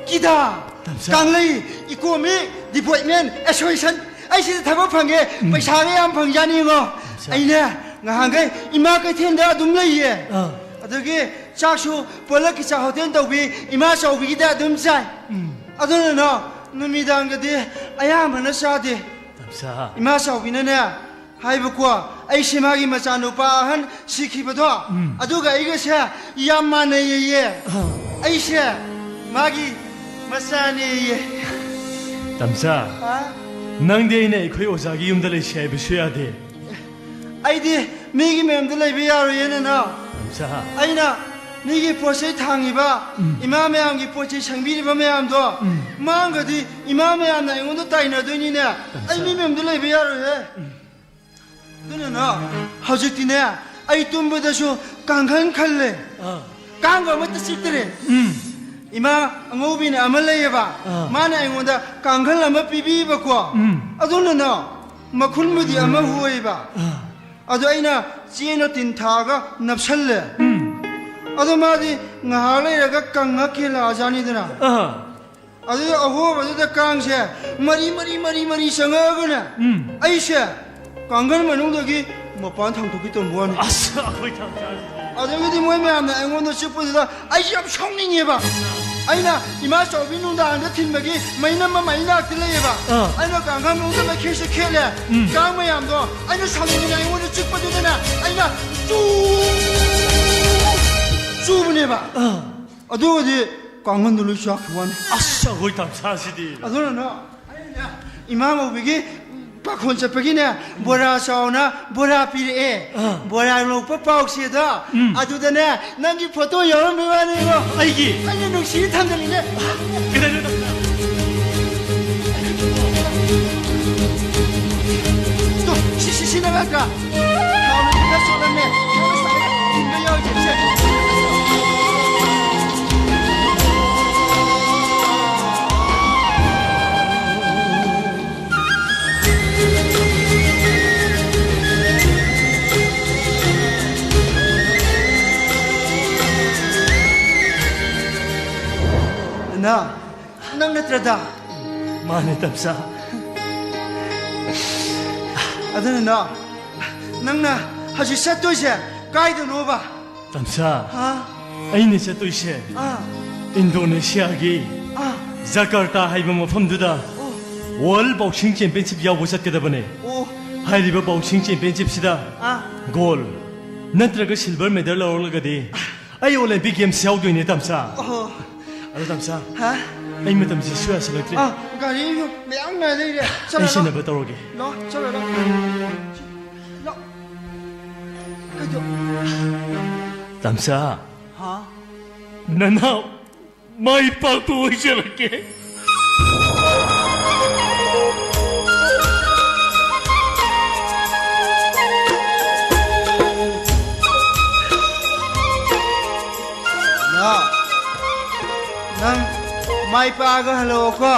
ꯀꯤꯗꯥ꯫ ꯇꯝꯆꯥ꯫ ꯀꯪꯂꯩ ꯏꯀꯣꯅꯣꯃꯤꯛ ꯗꯤꯄꯥꯔꯠꯃꯦꯟ ꯑꯦꯁꯣꯁꯤꯌꯦꯁꯟ꯫ ꯑꯩ ꯁꯤꯗ ꯊꯕꯛ ꯐꯪꯉꯦ꯫ ꯎꯝ꯫ ꯄꯩꯁꯥꯒ ꯌꯥꯝ ꯐꯪꯖꯥꯅꯤꯉꯣ꯫ ꯇꯝꯆꯥ꯫ ꯑꯩꯅꯦ, ꯉꯍꯥꯟꯈꯩ ꯏꯃꯥ ꯀꯩꯊꯦꯜꯗ ꯑꯗꯨꯝ ꯂꯩꯌꯦ꯫ ꯑꯥ꯫ ꯑꯗꯨꯒꯤ ꯆꯥꯛꯁꯨ ꯄꯣꯂꯛꯀꯤ ꯆꯥꯛ ꯍꯣꯇꯦꯜ ꯇꯧꯕꯤ ꯏꯃꯥ ꯆꯥꯎꯕꯤꯒꯤꯗ ꯑꯗꯨꯝ ꯆꯥꯏ꯫ ꯎꯝ꯫ ꯑꯗꯨꯅꯅꯣ, ꯅꯨꯃꯤꯗꯥꯡꯒꯗꯤ ꯑꯌꯥꯝꯕꯅ ꯆꯥꯗꯦ꯫ ꯇꯝꯆꯥ꯫ ꯏꯃꯥ ꯆꯥꯎꯕꯤꯅꯅꯦ, ꯍꯥꯏꯕꯀꯣ, ꯑꯩꯁꯦ ꯃꯥꯒꯤ ꯃꯆꯥꯅꯨꯄꯥ ꯑꯍꯟ ꯁꯤꯈꯤꯕꯗꯣ, ꯎꯝ꯫ ꯑꯗꯨꯒ ꯑꯩꯒꯁꯦ ꯌꯥꯝ ꯃꯥꯟꯅꯩꯌꯦ꯫ ꯑꯥ꯫ ꯑꯩꯁꯦ ꯃꯥꯒꯤ ꯃꯆꯥꯅꯦꯌꯦ꯫ ꯇꯝꯆꯥ, ꯍꯥ? ꯅꯪꯗꯤ ꯑꯩꯅ ꯑꯩꯈꯣꯏ ꯑꯣꯖꯥꯒꯤ ꯌꯨꯝꯗ ꯂꯩꯁꯤ ꯍꯥꯏꯕꯁꯨ ꯌꯥꯗꯦ꯫ ꯑꯩꯗꯤ ꯃꯤꯒꯤ ꯃꯌꯨꯝꯗ ꯂꯩꯕ ꯌꯥꯔꯣꯏꯌꯦ, ꯅꯅꯥꯎ꯫ ꯇꯝꯆꯥ꯫ ꯑꯩꯅ ꯃꯤꯒꯤ ꯄꯣꯠ ꯆꯩ ꯊꯥꯡꯉꯤꯕ, ꯎꯝ꯫ ꯏꯃꯥ ꯃꯌꯥꯝꯒꯤ ꯄꯣꯠ ꯆꯩ ꯁꯪꯕꯤꯔꯤꯕ ꯃꯌꯥꯝꯗꯣ, ꯎꯝ꯫ ꯃꯥꯡꯒꯗꯤ ꯏꯃꯥ ꯃꯌꯥꯝꯅ ꯑꯩꯉꯣꯟꯗ ꯇꯥꯏꯅꯗꯣꯏꯅꯤꯅꯦ꯫ ꯇꯝꯆꯥ꯫ ꯑꯩ ꯃꯤ ꯃꯌꯨꯝꯗ ꯂꯩꯕ ꯌꯥꯔꯣꯏꯍꯦ꯫ ꯎꯝ꯫ ꯑꯗꯨꯅꯅꯣ, ꯍꯧꯖꯤꯛꯇꯤꯅꯦ, ꯑꯩ ꯇꯨꯝꯕꯗꯁꯨ ꯀꯥꯡꯈꯟ ꯈꯜꯂꯦ꯫ ꯑꯥ꯫ ꯀꯥꯡꯒ ꯑꯃꯠꯇ ꯆꯤꯛꯇ꯭ꯔꯦ꯫ ꯎꯝ꯫ ꯏꯃꯥ ꯑꯉꯧꯕꯤꯅ ꯑꯃ ꯂꯩꯌꯦꯕ, ꯑꯥ꯫ ꯃꯥꯅ ꯑꯩꯉꯣꯟꯗ ꯀꯥꯡꯈꯜ ꯑꯃ ꯄꯤꯕꯤꯕꯀꯣ꯫ ꯎꯝ꯫ ꯑꯗꯨꯅꯅꯣ, ꯃꯈꯨꯟꯕꯨꯗꯤ ꯑꯃ ꯍꯣꯏꯕ꯫ ꯑꯥ꯫ ꯑꯗꯣ ꯑꯩꯅ ꯆꯦꯅ ꯇꯤꯟ ꯊꯥꯛꯑꯒ ꯅꯞꯁꯜꯂꯦ꯫ ꯎꯝ꯫ ꯑꯗꯣ ꯃꯥꯗꯤ ꯉꯥꯏꯍꯥꯛ ꯂꯩꯔꯒ ꯀꯪꯉ ꯀꯦꯜꯂꯛꯑꯖꯥꯠꯅꯤꯗꯅ꯫ ꯑꯥ꯫ ꯑꯗꯨꯗ ꯑꯍꯣꯕꯗꯨꯗ ꯀꯥꯡꯁꯦ ꯃꯔꯤ, ꯃꯔꯤ, ꯃꯔꯤ, ꯃꯔꯤ ꯆꯪꯉꯛꯑꯒꯅꯦ, ꯎꯝ꯫ ꯑꯩꯁꯦ ꯀꯥꯡꯈꯟ ꯃꯅꯨꯡꯗꯒꯤ ꯃꯄꯥꯟ ꯊꯥꯡꯗꯣꯛꯀꯦ ꯇꯧꯕ ꯋꯥꯅꯤ꯫ ꯑꯁ, ꯑꯩꯈꯣꯏ ꯊꯥꯡ-, ꯊꯥꯡ-, ꯑꯗꯒꯤꯗꯤ ꯃꯣꯏ ꯃꯌꯥꯝꯅ ꯑꯩꯉꯣꯟꯗ ꯆꯤꯛꯄꯗꯨꯗ ꯑꯩꯁꯦ ꯌꯥꯝ ꯁꯥꯎꯅꯤꯡꯉꯦꯕ꯫ ꯑꯩꯅ ꯏꯃꯥ ꯆꯥꯎꯕꯤ ꯅꯨꯡꯗꯥꯡꯗ ꯊꯤꯟꯕꯒꯤ ꯃꯩꯅꯝ ꯑꯃ ꯑꯩ ꯅꯥꯛꯇ ꯂꯩꯌꯦꯕ꯫ ꯑꯥ꯫ ꯑꯩꯅ ꯀꯥꯡꯈꯟ ꯃꯅꯨꯡꯗ ꯃꯩꯈꯦꯠꯁꯦ ꯈꯦꯠꯂꯦ꯫ ꯎꯝ꯫ ꯀꯥꯡ ꯃꯌꯥꯝꯗꯣ ꯑꯩꯅ ꯁꯥꯎꯅꯤꯡꯗꯅ ꯑꯩꯉꯣꯟꯗ ꯆꯤꯛꯄꯗꯨꯗꯅꯦ, ꯑꯩꯅ ꯆꯨ-, ꯆꯨꯕꯅꯦꯕ꯫ ꯑꯥ꯫ ꯑꯗꯨꯒꯗꯤ ꯀꯥꯡꯈꯟꯗꯣ ꯂꯣꯏ ꯆꯥꯛꯈꯤ ꯋꯥꯅꯤ꯫ ꯑꯁ, ꯑꯩꯈꯣꯏ ꯇꯝꯁꯥꯁꯤꯗꯤ꯫ ꯑꯗꯨꯅꯅꯦ, ꯑꯩꯅꯅꯦ, ꯏꯃꯥ ꯉꯧꯕꯤꯒꯤ ꯄꯥꯈꯣꯟ ꯆꯠꯄꯒꯤꯅꯦ, ꯕꯣꯔꯥ ꯆꯥꯎꯅ ꯕꯣꯔꯥ ꯄꯤꯔꯛꯑꯦ꯫ ꯑꯥ꯫ ꯕꯣꯔꯥ ꯂꯧꯕ ꯄꯥꯎꯆꯦꯗꯣ, ꯎꯝ꯫ ꯑꯗꯨꯗꯅꯦ, ꯅꯪꯒꯤ ꯐꯣꯇꯣ ꯌꯥꯎꯔꯝꯕꯩ ꯋꯥꯅꯤꯀꯣ꯫ ꯑꯩꯒꯤ? ꯑꯩꯅ ꯅꯨꯡꯁꯤꯅ ꯊꯝꯖꯜꯂꯤꯅꯦ꯫ ꯀꯩꯗꯧꯔꯤꯅꯣ? ꯇꯨ, ꯁꯤ, ꯁꯤ, ꯁꯤ ꯅꯪ ꯅꯠꯇ꯭ꯔꯥ? ꯊꯥꯎꯅ ꯈꯔ ꯆꯣꯠꯂꯝꯅꯦ꯫ ꯅꯪ ꯁꯥꯏ ꯊꯤꯟꯕ ꯌꯥꯎꯔꯤꯁꯦ, ꯁꯦ꯫ ꯅꯅꯥꯎ, ꯅꯪ ꯅꯠꯇ꯭ꯔꯗ? ꯃꯥꯅꯦ, ꯇꯝꯆꯥ꯫ ꯑꯗꯨ ꯅꯅꯥꯎ, ꯅꯪꯅ ꯍꯧꯖꯤꯛ ꯆꯠꯇꯣꯏꯁꯦ ꯀꯥꯏꯗꯅꯣꯕ? ꯇꯝꯆꯥ, ꯍꯥ? ꯑꯩꯅ ꯆꯠꯇꯣꯏꯁꯦ ꯑꯥ꯫ ꯏꯟꯗꯣꯅꯦꯁꯤꯌꯥꯒꯤ ꯑꯥ꯫ ꯖꯀꯥꯔꯇꯥ ꯍꯥꯏꯕ ꯃꯐꯝꯗꯨꯗ ꯑꯣ꯫ ꯋꯥꯔꯜ ꯕꯣꯛꯁꯤꯡ ꯆꯦꯝꯄꯤꯌꯟꯁꯤꯞ ꯌꯥꯎꯕ ꯆꯠꯀꯗꯕꯅꯦ꯫ ꯑꯣ꯫ ꯍꯥꯏꯔꯤꯕ ꯕꯣꯛꯁꯤꯡ ꯆꯦꯝꯄꯤꯌꯟꯁꯤꯞꯁꯤꯗ ꯑꯥ꯫ ꯒꯣꯜ ꯅꯠꯇ꯭ꯔꯒ ꯁꯤꯜꯚꯔ ꯃꯦꯗꯜ ꯂꯧꯔꯒꯗꯤ ꯑꯩ ꯑꯣꯂꯦꯝꯄꯤꯛ ꯒꯦꯝꯁ ꯌꯥꯎꯗꯣꯏꯅꯦ, ꯇꯝꯆꯥ꯫ ꯑꯣꯍꯣ꯫ ꯑꯗꯣ ꯇꯝꯆꯥ, ꯍꯥ? ꯑꯩ ꯃꯇꯝꯁꯤ ꯁꯨ ꯌꯥꯁꯤꯜꯂꯛꯇ꯭ꯔꯦ꯫ ꯑꯥ, ꯒꯥꯔꯤ ꯃꯌꯥꯝ ꯉꯥꯏ ꯂꯩꯔꯦ꯫ ꯑꯩ ꯆꯠꯂꯣ, ꯁꯤꯟꯅꯕ ꯇꯧꯔꯒꯦ꯫ ꯂꯣ, ꯆꯠꯂꯣ, ꯂꯣ꯫ ꯂꯣ꯫ ꯀꯩꯗꯧ-, ꯇꯝꯆꯥ꯫ ꯍꯥ? ꯅꯅꯥꯎ ꯃꯥꯏ ꯄꯥꯛꯄ ꯑꯣꯏꯖꯔꯛꯀꯦ꯫ ꯅꯥꯎ, ꯅꯪ ꯃꯥꯏ ꯄꯥꯛꯑꯒ ꯍꯜꯂꯛꯑꯣꯀꯣ꯫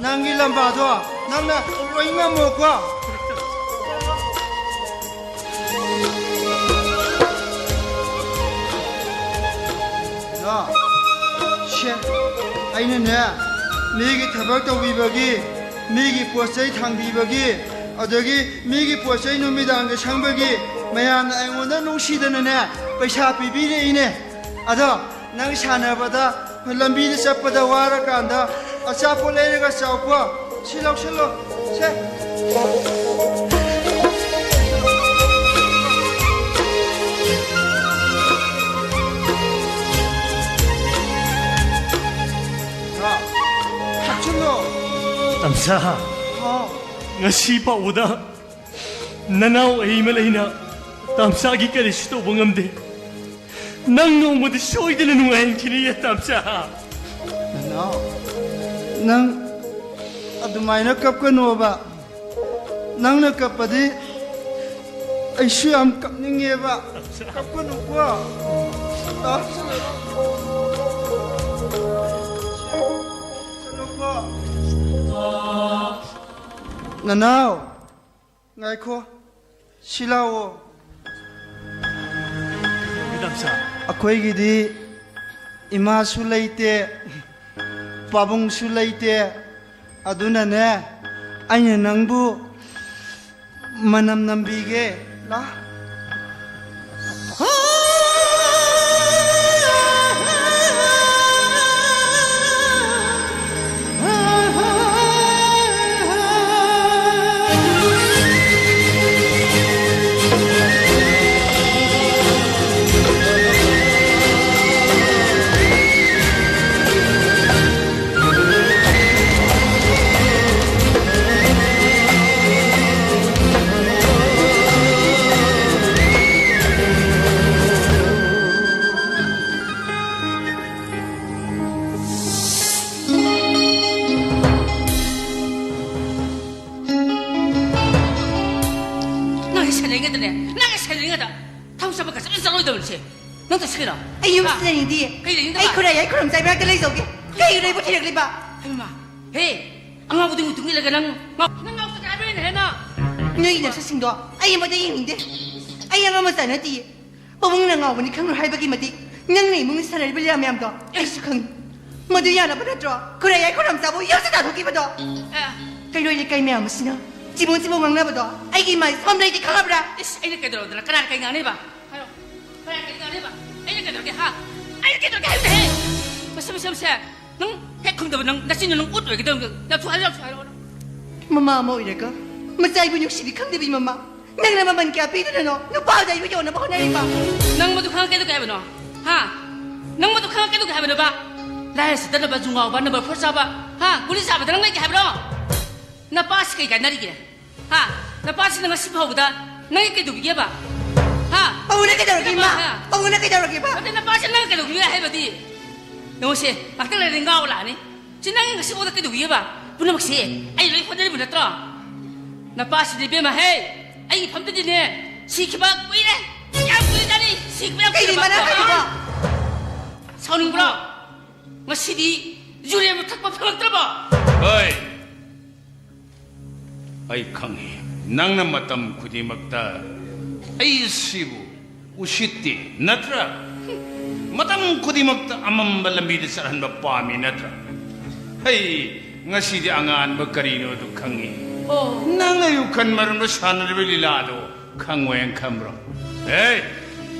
ꯅꯪꯒꯤ ꯂꯝꯕꯥꯗꯣ ꯅꯪꯅ ꯂꯣꯏ ꯉꯝꯃꯣꯀꯣ꯫ ꯅꯥꯎ, ꯁꯦ, ꯑꯩꯅꯅꯦ, ꯃꯤꯒꯤ ꯊꯕꯛ ꯇꯧꯕꯤꯕꯒꯤ, ꯃꯤꯒꯤ ꯄꯣꯠ ꯆꯩ ꯊꯥꯡꯕꯤꯕꯒꯤ, ꯑꯗꯒꯤ ꯃꯤꯒꯤ ꯄꯣꯠ ꯆꯩ ꯅꯨꯃꯤꯗꯥꯡꯗ ꯁꯪꯕꯒꯤ, ꯃꯌꯥꯝꯅ ꯑꯩꯉꯣꯟꯗ ꯅꯨꯡꯁꯤꯗꯅꯅꯦ, ꯄꯩꯁꯥ ꯄꯤꯕꯤꯔꯛꯏꯅꯦ꯫ ꯑꯗꯣ ꯅꯪ ꯁꯥꯟꯅꯕꯗ, ꯂꯝꯕꯤꯗ ꯆꯠꯄꯗ ꯋꯥꯔꯀꯥꯟꯗ ꯑꯆꯥꯄꯣꯠ ꯂꯩꯔꯒ ꯆꯥꯎꯀꯣ꯫ ꯁꯤ ꯂꯧꯁꯤꯜꯂꯣ꯫ ꯁꯦ꯫ ꯍꯥ? ꯍꯥꯞꯆꯤꯜꯂꯣ꯫ ꯇꯝꯆꯥ꯫ ꯍꯥꯎ꯫ ꯉꯁꯤ ꯐꯥꯎꯕꯗ ꯅꯅꯥꯎ ꯑꯩ ꯃꯂꯩꯅ ꯇꯥꯝꯆꯥꯒꯤ ꯀꯔꯤꯁꯨ ꯇꯧꯕ ꯉꯝꯗꯦ꯫ ꯅꯪ ꯅꯣꯡꯃꯗꯤ ꯁꯣꯏꯗꯅ ꯅꯨꯡꯉꯥꯏꯍꯟꯈꯤꯅꯤꯌꯦ, ꯇꯥꯝꯆꯥ꯫ ꯅꯅꯥꯎ, ꯅꯪ ꯑꯗꯨꯃꯥꯏꯅ ꯀꯞꯀꯅꯣꯕ꯫ ꯅꯪꯅ ꯀꯞꯄꯗꯤ ꯑꯩꯁꯨ ꯌꯥꯝ ꯀꯞꯅꯤꯡꯉꯦꯕ꯫ ꯀꯞꯀꯅꯨꯀꯣ꯫ ꯇꯥꯁꯤꯔꯣ? ꯀꯞꯀꯅꯨꯀꯣ꯫ ꯅꯅꯥꯎ, ꯉꯥꯏꯈꯣ꯫ ꯁꯤ ꯂꯥꯛꯑꯣ꯫ ꯃꯦꯗꯥꯝ ꯁꯥꯔ꯫ ꯑꯩꯈꯣꯏꯒꯤꯗꯤ ꯏꯃꯥꯁꯨ ꯂꯩꯇꯦ, ꯄꯥꯕꯨꯡꯁꯨ ꯂꯩꯇꯦ꯫ ꯑꯗꯨꯅꯅꯦ, ꯑꯩꯅ ꯅꯪꯕꯨ ꯃꯅꯝ ꯅꯝꯕꯤꯒꯦ꯫ ꯂꯥ꯫ ꯅꯪ ꯁꯦꯟꯅꯔꯤꯉꯩꯗꯅꯦ, ꯅꯪ ꯁꯦꯟꯅꯔꯤꯉꯩꯗ ꯊꯕꯛ ꯆꯠꯄ ꯀꯩꯁꯨ ꯆꯠꯂꯣꯏꯗꯕꯅꯤꯁꯦ꯫ ꯅꯪ ꯇꯧꯁꯤꯔꯣ? ꯑꯩ ꯌꯨꯝ ꯍꯥ? ꯁꯤꯟꯅꯅꯤꯡꯗꯦ꯫ ꯀꯩ ꯂꯩꯅꯤꯡꯗꯕ? ꯑꯩ ꯈꯨꯔꯥꯏ ꯌꯥꯏ ꯈꯨꯔꯨꯝ ꯆꯥꯏ ꯃꯔꯛꯇ ꯂꯩꯖꯧꯒꯦ꯫ ꯀꯩꯒꯤꯅꯣ ꯑꯩꯕꯨ ꯊꯤꯔꯛꯂꯤꯕ? ꯍꯩꯃꯥ, ꯍꯦ, ꯑꯉꯥꯎꯕꯗꯨꯒꯤ ꯃꯇꯨꯡ ꯏꯜꯂꯒ ꯅꯪ ꯉꯥꯎ-, ꯅꯪ ꯉꯥꯎꯆꯠꯀꯦ ꯍꯥꯏꯕ꯭ꯔꯅꯦ ꯍꯦꯟꯅ? ꯅꯣꯏꯒꯤ ꯅꯁꯛꯁꯤꯡꯗꯣ ꯑꯩ ꯑꯃꯠꯇ ꯌꯦꯡꯅꯤꯡꯗꯦ꯫ ꯑꯩ ꯑꯉꯥꯡ ꯃꯆꯥ ꯅꯠꯇꯤꯌꯦ꯫ ꯄꯥꯕꯨꯡꯅ ꯉꯥꯎꯕꯅꯤ ꯈꯪꯂꯣꯏ ꯍꯥꯏꯕꯒꯤ ꯃꯇꯤꯛ ꯅꯪꯅ ꯏꯃꯨꯡꯗ ꯁꯥꯟꯅꯔꯤꯕ ꯂꯤꯂꯥ ꯃꯌꯥꯝꯗꯣ ꯑꯩꯁꯨ ꯈꯪꯉꯤ꯫ ꯃꯗꯨ ꯌꯥꯅꯕ ꯅꯠꯇ꯭ꯔꯣ ꯈꯨꯔꯥꯏ ꯌꯥꯏ ꯈꯨꯔꯨꯝ ꯆꯥꯕꯨ ꯌꯨꯝꯁꯤ ꯇꯥꯟꯊꯣꯛꯈꯤꯕꯗꯣ? ꯑꯦ꯫ ꯀꯩꯔꯣꯏ ꯂꯩꯀꯥꯏ ꯃꯌꯥꯝ ꯑꯁꯤꯅ ꯆꯤꯕꯣꯟ ꯆꯤꯕꯣꯟ ꯉꯥꯡꯅꯕꯗꯣ ꯑꯩꯒꯤ ꯏꯃꯥꯏ ꯁꯣꯝꯗꯩꯗꯤ ꯈꯪꯉꯕ꯭ꯔꯥ? ꯏꯁ, ꯑꯩꯅ ꯀꯩꯗꯧꯔꯗꯅ ꯀꯅꯥꯅ ꯀꯩ ꯉꯥꯡꯅꯤꯕ? ꯍꯥꯏꯔꯣ꯫ ꯀꯅꯥꯅ ꯀꯩ ꯉꯥꯡꯅꯤꯕ? ꯑꯩꯅ ꯀꯩꯗꯧꯔꯒꯦ, ꯍꯥ? ꯑꯩꯅ ꯀꯩꯗꯧꯔꯒꯦ ꯍꯥꯏꯕꯅꯦꯍꯦ? ꯃꯁꯤ, ꯃꯁꯤ, ꯃꯁꯤ꯫ ꯅꯪ ꯍꯦꯛ ꯈꯪꯗꯕ ꯅꯪ ꯅꯆꯤꯟꯗꯣ ꯅꯪ ꯎꯠ ꯑꯣꯏꯒꯗꯕꯅꯤ꯫ ꯌꯥꯝ ꯊꯨ ꯍꯥꯏꯔꯣ, ꯌꯥꯝ ꯊꯨ ꯍꯥꯏꯔꯣ꯫ ꯃꯃꯥ ꯑꯃ ꯑꯣꯏꯔꯒ ꯃꯆꯥ ꯑꯩꯕꯨ ꯅꯨꯡꯁꯤꯕꯤ ꯈꯪꯗꯕꯤ ꯃꯃꯥ꯫ ꯅꯪꯅ ꯃꯃꯜ ꯀꯌꯥ ꯄꯤꯗꯨꯅꯅꯣ ꯅꯨꯄꯥꯗ ꯑꯩꯕꯨ ꯌꯣꯟꯅꯕ ꯍꯣꯠꯅꯔꯤꯕ? ꯅꯪ ꯃꯗꯨ ꯈꯪꯉꯛꯀꯦ ꯑꯗꯨ ꯀꯩ ꯍꯥꯏꯕꯅꯣ? ꯍꯥ? ꯅꯪ ꯃꯗꯨ ꯈꯪꯉꯛꯀꯦ ꯑꯗꯨ ꯀꯩ ꯍꯥꯏꯕꯅꯣꯕ? ꯂꯥꯏꯔ ꯁꯤꯠꯇꯅꯕ, ꯖꯨ ꯉꯥꯎꯕ, ꯅꯝꯕꯔ ꯐꯣꯔ ꯆꯥꯕ, ꯍꯥ? ꯒꯨꯂꯤ ꯆꯥꯕꯗ ꯅꯪ ꯂꯩꯒꯦ ꯍꯥꯏꯕ꯭ꯔꯣ? ꯅꯄꯥꯁꯤ ꯀꯩ ꯀꯥꯟꯅꯔꯤꯒꯦ? ꯍꯥ? ꯅꯄꯥꯁꯤꯅ ꯉꯁꯤ ꯐꯥꯎꯕꯗ ꯅꯪꯒꯤ ꯀꯩꯗꯧꯕꯤꯒꯦꯕ? ꯍꯥ? ꯄꯥꯕꯨꯡꯅ ꯀꯩꯗꯧꯔꯒꯦ, ꯏꯃꯥ? ꯍꯥ? ꯄꯥꯕꯨꯡꯅ ꯀꯩꯗꯧꯔꯒꯦꯕ? ꯑꯗꯩ ꯅꯄꯥꯁꯤ ꯅꯪ ꯀꯩꯗꯧꯕꯤꯒꯦ ꯍꯥꯏꯕꯗꯤ? ꯅꯪꯁꯦ ꯉꯥꯛꯇꯪ ꯂꯩꯔꯗꯤ ꯉꯥꯎ ꯂꯥꯛꯑꯅꯤ꯫ ꯁꯤ ꯅꯪꯒꯤ ꯉꯁꯤ ꯐꯥꯎꯗ ꯀꯩꯗꯧꯕꯤꯒꯦꯕ? ꯄꯨꯝꯅꯃꯛꯁꯦ ꯑꯩ ꯂꯣꯏ ꯍꯣꯠꯅꯔꯤꯕ ꯅꯠꯇ꯭ꯔꯣ? ꯅꯄꯥꯁꯤꯗꯤ ꯏꯕꯦꯝꯃ, ꯍꯦ, ꯑꯩꯒꯤ ꯐꯝꯗꯗꯤꯅꯦ, ꯁꯤꯈꯤꯕ ꯀꯨꯏꯔꯦ꯫ ꯌꯥꯝ ꯀꯨꯏꯔꯖꯥꯠꯅꯤ ꯁꯤꯈꯤꯕ, ꯌꯥꯝ ꯀꯩꯒꯤ ꯀꯨꯏꯔꯕ꯫ ꯏꯃꯥꯅ ꯍꯥꯏꯔꯤꯕ? ꯁꯥꯎꯅꯤꯡꯕ꯭ꯔꯣ? ꯉꯁꯤꯗꯤ ꯌꯨꯔꯦꯟꯕꯨ ꯊꯛꯄ ꯐꯪꯂꯛꯇ꯭ꯔꯕꯣ? ꯍꯣꯏ, ꯑꯩ ꯈꯪꯉꯤ, ꯅꯪꯅ ꯃꯇꯝ ꯈꯨꯗꯤꯡꯃꯛꯇ ꯑꯩꯁꯤꯕꯨ ꯎꯁꯤꯠꯇꯦ, ꯅꯠꯇ꯭ꯔꯥ? ꯃꯇꯝ ꯈꯨꯗꯤꯡꯃꯛꯇ ꯑꯃꯝꯕ ꯂꯝꯕꯤꯗ ꯆꯠꯍꯟꯕ ꯄꯥꯝꯃꯤ, ꯅꯠꯇ꯭ꯔꯥ? ꯑꯩ ꯉꯁꯤꯗꯤ ꯑꯉꯥꯟꯕ ꯀꯔꯤꯅꯣꯗꯨ ꯈꯪꯉꯤ꯫ ꯑꯣ꯫ ꯅꯪꯅ ꯌꯨꯈꯟ ꯃꯔꯨꯝꯗ ꯁꯥꯟꯅꯔꯤꯕ ꯂꯤꯂꯥꯗꯣ ꯈꯪꯉꯣꯏꯅ ꯈꯟꯕ꯭ꯔꯣ? ꯑꯦ,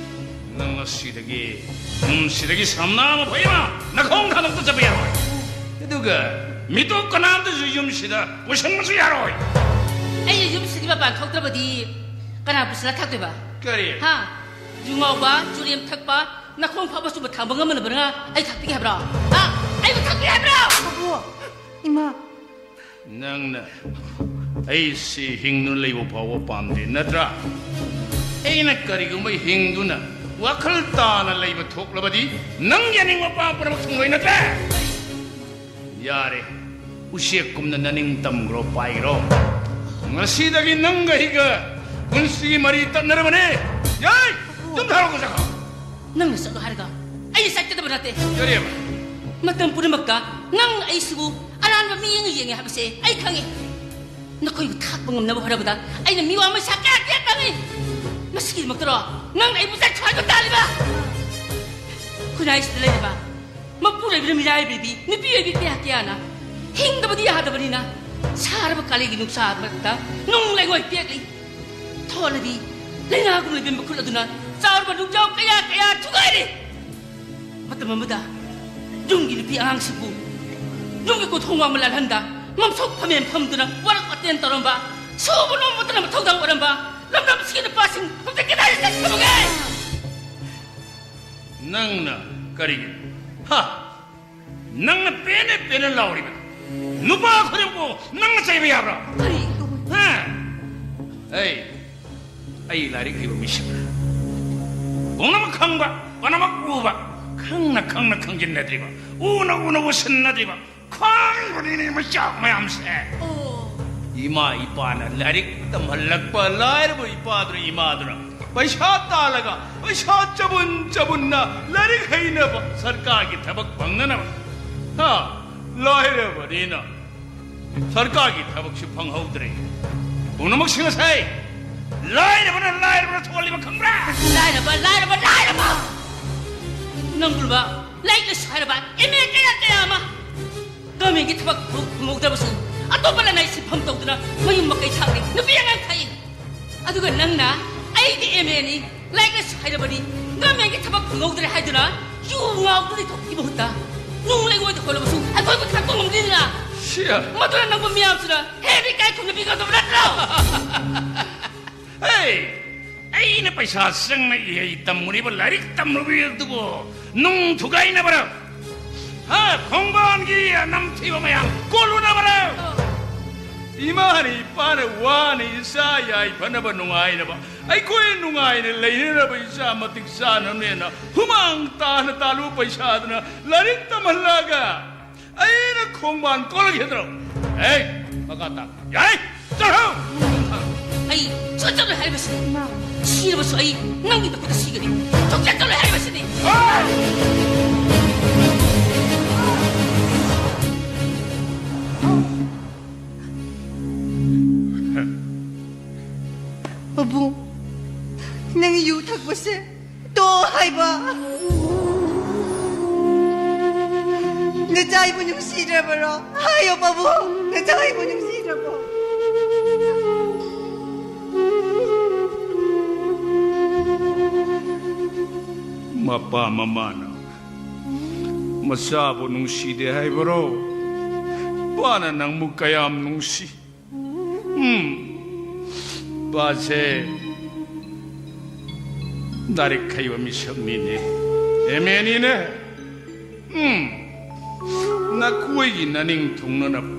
ꯅꯪ ꯉꯁꯤꯗꯒꯤ ꯌꯨꯝꯁꯤꯗꯒꯤ ꯁꯝꯅꯥ ꯑꯃ ꯐꯩ ꯑꯃ ꯅꯈꯣꯡ ꯊꯥꯗꯣꯛꯇ ꯆꯠꯄ ꯌꯥꯔꯣꯏ꯫ ꯑꯗꯨꯒ ꯃꯤꯇꯣꯞ ꯀꯅꯥꯝꯇꯁꯨ ꯌꯨꯝꯁꯤꯗ ꯄꯨꯁꯟꯕꯁꯨ ꯌꯥꯔꯣꯏ꯫ ꯑꯩꯅ ꯌꯨꯝꯁꯤꯒꯤ ꯃꯄꯥꯟ ꯊꯣꯛꯇ꯭ꯔꯕꯗꯤ ꯀꯅꯥ ꯄꯨꯁꯤꯜꯂ ꯊꯥꯛꯇꯣꯏꯕ? ꯀꯔꯤ? ꯍꯥ? ꯌꯨ ꯉꯥꯎꯕ, ꯆꯨꯔꯦꯝ ꯊꯛꯄ, ꯅꯈꯣꯡ ꯐꯥꯎꯕ ꯆꯨꯝꯕ ꯊꯥꯡꯕ ꯉꯝꯃꯅꯕꯅ ꯑꯩ ꯊꯥꯛꯄꯤꯒꯦ ꯍꯥꯏꯕ꯭ꯔꯣ? ꯍꯥ? ꯑꯩꯕꯨ ꯊꯥꯛꯄꯤꯒꯦ ꯍꯥꯏꯕ꯭ꯔꯣ? ꯄꯥꯕꯨꯡ, ꯏꯃꯥ꯫ ꯅꯪꯅ ꯑꯩꯁꯤ ꯍꯤꯡꯗꯨꯅ ꯂꯩꯕ ꯐꯥꯎꯕ ꯄꯥꯝꯗꯦ, ꯅꯠꯇ꯭ꯔꯥ? ꯑꯩꯅ ꯀꯔꯤꯒꯨꯝꯕ ꯍꯤꯡꯗꯨꯅ ꯋꯥꯈꯜ ꯇꯥꯅ ꯂꯩꯕ ꯊꯣꯛꯂꯕꯗꯤ, ꯅꯪꯒꯤ ꯑꯅꯤꯡꯕ ꯑꯄꯥꯝꯕ ꯄꯨꯝꯅꯃꯛ ꯊꯨꯡꯂꯣꯏ, ꯅꯠꯇ꯭ꯔꯥ? ꯌꯥꯔꯦ, ꯎꯆꯦꯛꯀꯨꯝꯅ ꯅꯅꯤꯡ ꯇꯝꯈ꯭ꯔꯣ, ꯄꯥꯏꯈ꯭ꯔꯣ꯫ ꯉꯁꯤꯗꯒꯤ ꯅꯪꯒ ꯑꯩꯒ ꯄꯨꯟꯁꯤꯒꯤ ꯃꯔꯤ ꯇꯠꯅꯔꯕꯅꯦ꯫ ꯌꯥꯏ! ꯌꯨꯝ ꯊꯥꯔꯛꯑꯣ, ꯆꯠꯈ꯭ꯔꯣ꯫ ꯅꯪꯅ ꯆꯠꯂꯣ ꯍꯥꯏꯔꯒ ꯑꯩ ꯆꯠꯀꯗꯕ ꯅꯠꯇꯦ꯫ ꯀꯔꯤꯕ? ꯃꯇꯝ ꯄꯨꯝꯅꯃꯛꯇ ꯅꯪꯅ ꯑꯩꯁꯤꯕꯨ ꯑꯔꯥꯟꯕ ꯃꯤꯠꯌꯦꯡꯅ ꯌꯦꯡꯉꯦ ꯍꯥꯏꯕꯁꯦ ꯑꯩ ꯈꯪꯉꯤ꯫ ꯅꯈꯣꯏꯕꯨ ꯊꯥꯛꯄ ꯉꯝꯅꯕ ꯍꯣꯠꯅꯕꯗ ꯑꯩꯅ ꯃꯤꯋꯥ ꯃꯩꯁꯥ ꯀꯌꯥ ꯀꯌꯥ ꯇꯥꯡꯉꯤ꯫ ꯃꯁꯤꯒꯤꯗꯃꯛꯇꯔꯣ ꯅꯪꯅ ꯑꯩꯕꯨ ꯆꯠꯈ꯭ꯔꯣ ꯍꯥꯏꯕ ꯇꯥꯜꯂꯤꯕ? ꯈꯨꯟꯅꯥꯏꯁꯤꯗ ꯂꯩꯔꯤꯕ ꯃꯄꯨꯔꯣꯏꯕꯅ ꯃꯤꯔꯥꯏꯕꯤꯔꯕꯤ ꯅꯨꯄꯤ ꯑꯣꯏꯕꯤ ꯀꯌꯥ ꯀꯌꯥꯅ ꯍꯤꯡꯗꯕꯗꯤ ꯌꯥꯗꯕꯅꯤꯅ ꯁꯥꯔꯕ ꯀꯥꯂꯦꯟꯒꯤ ꯅꯨꯡꯁꯥ ꯃꯔꯛꯇ ꯅꯨꯡ ꯂꯩꯉꯣꯏ ꯄꯦꯛꯂꯤ꯫ ꯊꯣꯜꯂꯗꯤ ꯂꯩꯅꯥꯒꯨꯝ ꯂꯩꯕ ꯃꯈꯨꯜ ꯑꯗꯨꯅ ꯆꯥꯎꯔꯕ ꯅꯨꯡꯖꯥꯎ ꯀꯌꯥ ꯀꯌꯥ ꯊꯨꯒꯥꯏꯔꯤ꯫ ꯃꯇꯝ ꯑꯃꯗ ꯌꯨꯝꯒꯤ ꯅꯨꯄꯤ ꯑꯉꯥꯡꯁꯤꯡꯕꯨ ꯌꯨꯝꯒꯤ ꯀꯣꯟꯊꯣꯡ ꯋꯥꯡꯃ ꯂꯥꯜꯍꯟꯗ ꯃꯝꯁꯣꯛ ꯐꯝꯃꯦꯟ ꯐꯝꯗꯨꯅ ꯋꯥꯔꯛ ꯋꯥꯇꯦꯟ ꯇꯧꯔꯝꯕ, ꯁꯨꯕ ꯅꯣꯝꯕꯇꯅ ꯃꯊꯧꯗꯥꯡ ꯑꯣꯏꯔꯝꯕ ꯂꯝꯗꯝꯁꯤꯒꯤ ꯅꯨꯄꯥꯁꯤꯡ ꯍꯧꯖꯤꯛ ꯀꯗꯥꯏꯗ ꯆꯠꯈ꯭ꯔꯕꯒꯦ? ꯅꯪꯅ ꯀꯔꯤꯒꯤꯅꯣ? ꯍꯥ? ꯅꯪꯅ ꯄꯦꯟꯅ ꯄꯦꯟꯅ ꯂꯥꯎꯔꯤꯕꯗꯣ? ꯅꯨꯄꯥ ꯈꯨꯗꯤꯡꯃꯛꯄꯨ ꯅꯪꯅ ꯆꯩꯕ ꯌꯥꯕ꯭ꯔꯥ? ꯀꯔꯤ? ꯍꯥ? ꯑꯩ, ꯑꯩ ꯂꯥꯏꯔꯤꯛ ꯍꯩꯕ ꯃꯤꯁꯛꯅꯤ꯫ ꯄꯨꯝꯅꯃꯛ ꯈꯪꯕ, ꯄꯨꯝꯅꯃꯛ ꯎꯕ, ꯈꯪꯅ ꯈꯪꯅ ꯈꯪꯖꯤꯟꯅꯗ꯭ꯔꯤꯕ, ꯎꯅ ꯎꯅ ꯎꯁꯤꯟꯅꯗ꯭ꯔꯤꯕ, ꯈꯪꯕꯅꯤꯅꯦ ꯃꯆꯥ ꯃꯌꯥꯝꯁꯦ꯫ ꯑꯣ꯫ ꯏꯃꯥ ꯏꯄꯥꯅ ꯂꯥꯏꯔꯤꯛ ꯇꯝꯍꯜꯂꯛꯄ ꯂꯥꯏꯔꯕ ꯏꯄꯥꯗꯨꯅ, ꯏꯃꯥꯗꯨꯅ ꯄꯩꯁꯥ ꯇꯥꯜꯂꯒ, ꯄꯩꯁꯥ ꯆꯕꯨꯟ ꯆꯕꯨꯟꯅ ꯂꯥꯏꯔꯤꯛ ꯍꯩꯅꯕ, ꯁꯔꯀꯥꯔꯒꯤ ꯊꯕꯛ ꯐꯪꯅꯅꯕ꯫ ꯍꯥ? ꯂꯥꯏꯔꯕꯅꯤꯅ ꯁꯔꯀꯥꯔꯒꯤ ꯊꯕꯛꯁꯨ ꯐꯪꯍꯧꯗ꯭ꯔꯦ꯫ ꯄꯨꯝꯅꯃꯛꯁꯤꯡ ꯑꯁꯦ ꯂꯥꯏꯔꯕꯅ, ꯂꯥꯏꯔꯕꯅ ꯊꯣꯛꯍꯜꯂꯤꯕ ꯈꯪꯕ꯭ꯔꯥ? ꯂꯥꯏꯔꯕ, ꯂꯥꯏꯔꯕ, ꯂꯥꯏꯔꯕ! ꯅꯪꯒꯨꯝꯕ ꯂꯥꯏꯔꯤꯛ ꯂꯥꯏꯁꯨ ꯍꯩꯔꯕ ꯑꯦꯝ ꯑꯦ ꯀꯌꯥ ꯀꯌꯥ ꯑꯃ ꯒꯃꯦꯟꯒꯤ ꯊꯕꯛ ꯐꯪꯍꯧꯗ꯭ꯔꯕꯁꯨ ꯑꯇꯣꯞꯄ ꯂꯅꯥꯏ ꯁꯤꯟꯐꯝ ꯇꯧꯗꯨꯅ ꯃꯌꯨꯝ ꯃꯀꯩ ꯁꯥꯈ꯭ꯔꯦ, ꯅꯨꯄꯤ ꯑꯉꯥꯡ ꯊꯥꯛꯏ꯫ ꯑꯗꯨꯒ ꯅꯪꯅ ꯑꯩꯗꯤ ꯑꯦꯝ ꯑꯦꯅꯤ, ꯂꯥꯏꯔꯤꯛ ꯂꯥꯏꯁꯨ ꯍꯩꯔꯕꯅꯤ, ꯒꯃꯦꯟꯒꯤ ꯊꯕꯛ ꯐꯪꯍꯧꯗ꯭ꯔꯦ ꯍꯥꯏꯗꯨꯅ ꯌꯨ ꯉꯥꯎꯗꯨꯅ ꯂꯩꯊꯣꯛꯄꯒꯤ ꯃꯍꯨꯠꯇ ꯅꯨꯡ ꯂꯩꯉꯣꯏꯗ ꯍꯣꯜꯂꯕꯁꯨ ꯑꯩꯈꯣꯏꯕꯨ ꯊꯥꯛꯄ ꯉꯝꯗꯦꯗꯅ꯫ ꯁꯤꯌꯥ꯫ ꯃꯗꯨꯅ ꯅꯪꯕꯨ ꯃꯤꯌꯥꯝꯁꯤꯅ ꯍꯦꯟꯅ ꯏꯀꯥꯏ ꯈꯨꯝꯅꯕꯤꯒꯗꯕ ꯅꯠꯇ꯭ꯔꯣ? ꯍꯦ! ꯑꯩꯅ ꯄꯩꯁꯥ ꯆꯪꯅ ꯏꯍꯩ ꯇꯝꯃꯨꯔꯤꯕ ꯂꯥꯏꯔꯤꯛ ꯇꯝꯂꯨꯕꯤ ꯑꯗꯨꯕꯨ ꯅꯨꯡ ꯊꯨꯒꯥꯏꯅꯕꯔ? ꯍꯥ, ꯈꯣꯡꯕꯥꯟꯒꯤ ꯅꯝꯊꯤꯕ ꯃꯌꯥꯝ ꯀꯣꯜꯂꯨꯅꯕꯔ? ꯏꯃꯥꯅ ꯏꯄꯥꯅ ꯋꯥꯅ ꯏꯆꯥ ꯌꯥꯏꯐꯅꯕ ꯅꯨꯡꯉꯥꯏꯅꯕ, ꯑꯩꯈꯣꯏ ꯅꯨꯡꯉꯥꯏꯅ ꯂꯩꯅꯅꯕ ꯏꯆꯥ ꯃꯇꯤꯛ ꯆꯥꯅꯕꯅꯦꯅ ꯍꯨꯃꯥꯡ ꯇꯥꯅ ꯇꯥꯜꯂꯨꯕ ꯄꯩꯁꯥꯗꯨꯅ ꯂꯥꯏꯔꯤꯛ ꯇꯝꯍꯜꯂꯒ ꯑꯩꯅ ꯈꯣꯡꯕꯥꯟ ꯀꯣꯜꯂꯛꯈꯤꯗ꯭ꯔꯣ? ꯑꯦ, ꯃꯈꯥ ꯇꯥ꯫ ꯌꯥꯏ! ꯆꯠꯂꯣ! ꯑꯩ ꯁꯨꯡꯆꯠ ꯆꯠꯂꯣꯏ ꯍꯥꯏꯔꯤꯕꯁꯤꯅꯤ꯫ ꯏꯃꯥ꯫ ꯁꯤꯔꯕꯁꯨ ꯑꯩ ꯅꯪꯒꯤ ꯃꯈꯨꯠꯇ ꯁꯤꯒꯅꯤ꯫ ꯁꯨꯡꯆꯠ ꯆꯠꯂꯣꯏ ꯍꯥꯏꯔꯤꯕꯁꯤꯅꯤ꯫ ꯄꯥꯕꯨꯡ, ꯅꯪ ꯌꯨ ꯊꯛꯄꯁꯦ ꯇꯣꯛꯑꯣ ꯍꯥꯏꯕ꯫ ꯅꯆꯥ ꯑꯩꯕꯨ ꯅꯨꯡꯁꯤꯗ꯭ꯔꯕꯔꯣ? ꯍꯥꯏꯌꯣ ꯄꯥꯕꯨꯡ, ꯅꯆꯥ ꯑꯩꯕꯨ ꯅꯨꯡꯁꯤꯗ꯭ꯔꯕꯣ? ꯃꯄꯥ ꯃꯃꯥꯅ ꯃꯆꯥꯕꯨ ꯅꯨꯡꯁꯤꯗꯦ ꯍꯥꯏꯕꯔꯣ? ꯄꯥꯅ ꯅꯪꯕꯨ ꯀꯌꯥꯝ ꯅꯨꯡꯁꯤ? ꯎꯝ, ꯄꯥꯁꯦ ꯂꯥꯏꯔꯤꯛ ꯍꯩꯕ ꯃꯤꯁꯛꯅꯤꯅꯦ, ꯑꯦꯝ ꯑꯦꯅꯤꯅꯦ꯫ ꯎꯝ, ꯑꯩꯈꯣꯏꯒꯤ ꯅꯅꯤꯡ ꯊꯨꯡꯅꯅꯕ,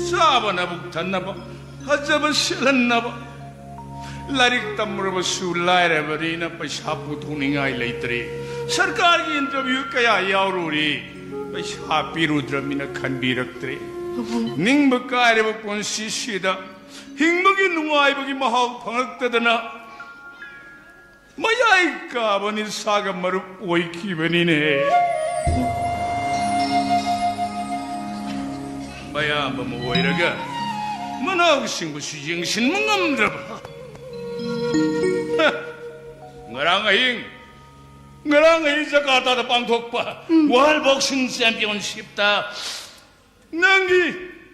ꯆꯥꯕ ꯅꯕꯨꯛ ꯊꯟꯅꯕ, ꯐꯖꯕ ꯁꯦꯠꯍꯟꯅꯕ, ꯂꯥꯏꯔꯤꯛ ꯇꯝꯃꯨꯔꯕꯁꯨ ꯂꯥꯏꯔꯕꯅꯤꯅ ꯄꯩꯁꯥ ꯄꯨꯊꯣꯛꯅꯤꯡꯉꯥꯏ ꯂꯩꯇ꯭ꯔꯦ꯫ ꯁꯔꯀꯥꯔꯒꯤ interview ꯀꯌꯥ ꯌꯥꯎꯔꯨꯔꯦ, ꯄꯩꯁꯥ ꯄꯤꯔꯨꯗ꯭ꯔꯕꯅꯤꯅ ꯈꯟꯕꯤꯔꯛꯇ꯭ꯔꯦ꯫ ꯅꯤꯡꯕ ꯀꯥꯏꯔꯕ ꯄꯨꯟꯁꯤꯁꯤꯗ ꯍꯤꯡꯕꯒꯤ ꯅꯨꯡꯉꯥꯏꯕꯒꯤ ꯃꯍꯥꯎ ꯐꯪꯂꯛꯇꯗꯅ ꯃꯌꯥꯏ ꯀꯥꯕ ꯅꯤꯁꯥꯒ ꯃꯔꯨꯞ ꯑꯣꯏꯈꯤꯕꯅꯤꯅꯦ꯫ ꯃꯌꯥꯝꯕ ꯑꯃ ꯑꯣꯏꯔꯒ ꯃꯅꯥꯎꯁꯤꯡꯕꯨꯁꯨ ꯌꯦꯡꯁꯤꯟꯕ ꯉꯝꯗ꯭ꯔꯕ꯫ ꯍ! ꯉꯔꯥꯡ ꯑꯍꯤꯡ, ꯉꯔꯥꯡ ꯑꯍꯤꯡ ꯖꯀꯥꯔꯇꯥꯗ ꯄꯥꯡꯊꯣꯛꯄ World Boxing Championshipꯇ ꯅꯪꯒꯤ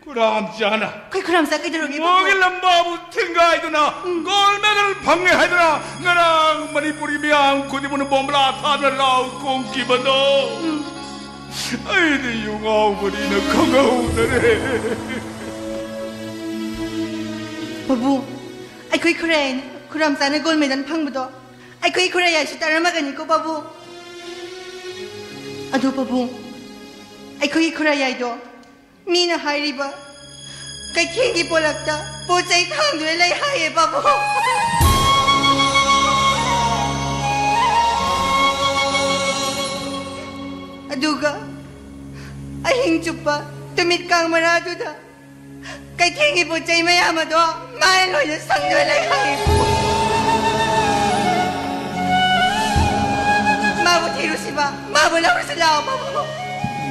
ꯈꯨꯔꯥꯝꯆꯥꯅ ꯑꯩꯈꯣꯏ ꯈꯨꯔꯥꯝꯆꯥ ꯀꯩꯗꯧꯔꯒꯦ, ꯃꯣꯒꯤ ꯄꯥꯕꯨꯡ? ꯂꯝꯕꯥꯕꯨ ꯊꯤꯡꯒꯥꯏꯗꯨꯅ ꯎꯝ꯫ Gold medal ꯐꯪꯉꯦ ꯍꯥꯏꯗꯨꯅ ꯉꯔꯥꯡ ꯃꯅꯤꯄꯨꯔꯤ ꯃꯤꯌꯥꯝ ꯈꯨꯗꯤꯡꯃꯛꯅ ꯕꯣꯝꯕ꯭ꯂꯥ ꯊꯥꯗꯨꯅ ꯂꯥꯎ ꯈꯣꯡꯈꯤꯕꯗꯣ ꯎꯝ꯫ ꯑꯩꯗꯤ ꯌꯨ ꯉꯥꯎꯕꯅꯤꯅ ꯈꯪꯍꯧꯗꯔꯦ꯫ ꯄꯥꯕꯨꯡ, ꯑꯩꯈꯣꯏ ꯈꯨꯔꯥꯏ ꯈꯨꯔꯥꯝꯆꯥꯅ gold medal ꯐꯪꯕꯗꯣ ꯑꯩꯈꯣꯏ ꯈꯨꯔꯥꯏ ꯌꯥꯏꯁꯨ ꯇꯥꯔꯝꯃꯒꯅꯤꯀꯣ ꯄꯥꯕꯨꯡ꯫ ꯑꯗꯣ ꯄꯥꯕꯨꯡ, ꯑꯩꯈꯣꯏꯒꯤ ꯈꯨꯔꯥꯏ ꯌꯥꯏꯗꯣ ꯃꯤꯅ ꯍꯥꯏꯔꯤꯕ ꯀꯩꯊꯦꯜꯒꯤ ꯄꯣꯂꯛꯇ ꯄꯣꯠ ꯆꯩ ꯊꯥꯡꯗꯨꯅ ꯂꯩ ꯍꯥꯏꯌꯦ ꯄꯥꯕꯨꯡ꯫ ꯑꯗꯨꯒ ꯑꯍꯤꯡ ꯆꯨꯞꯄ ꯇꯨꯃꯤꯠ ꯀꯥꯡ ꯃꯔꯥꯗꯨꯗ ꯀꯩꯊꯦꯜꯒꯤ ꯄꯣꯠ ꯆꯩ ꯃꯌꯥꯝ ꯑꯗꯣ ꯃꯥꯅ ꯂꯣꯏꯅ ꯁꯪꯗꯨꯅ ꯂꯩ ꯍꯥꯏꯌꯦ꯫ ꯃꯥꯕꯨ ꯊꯤꯔꯨꯁꯤꯕ, ꯃꯥꯕꯨ ꯂꯧꯔꯨꯁꯤ ꯂꯥꯛꯑꯣ ꯄꯥꯕꯨꯡ꯫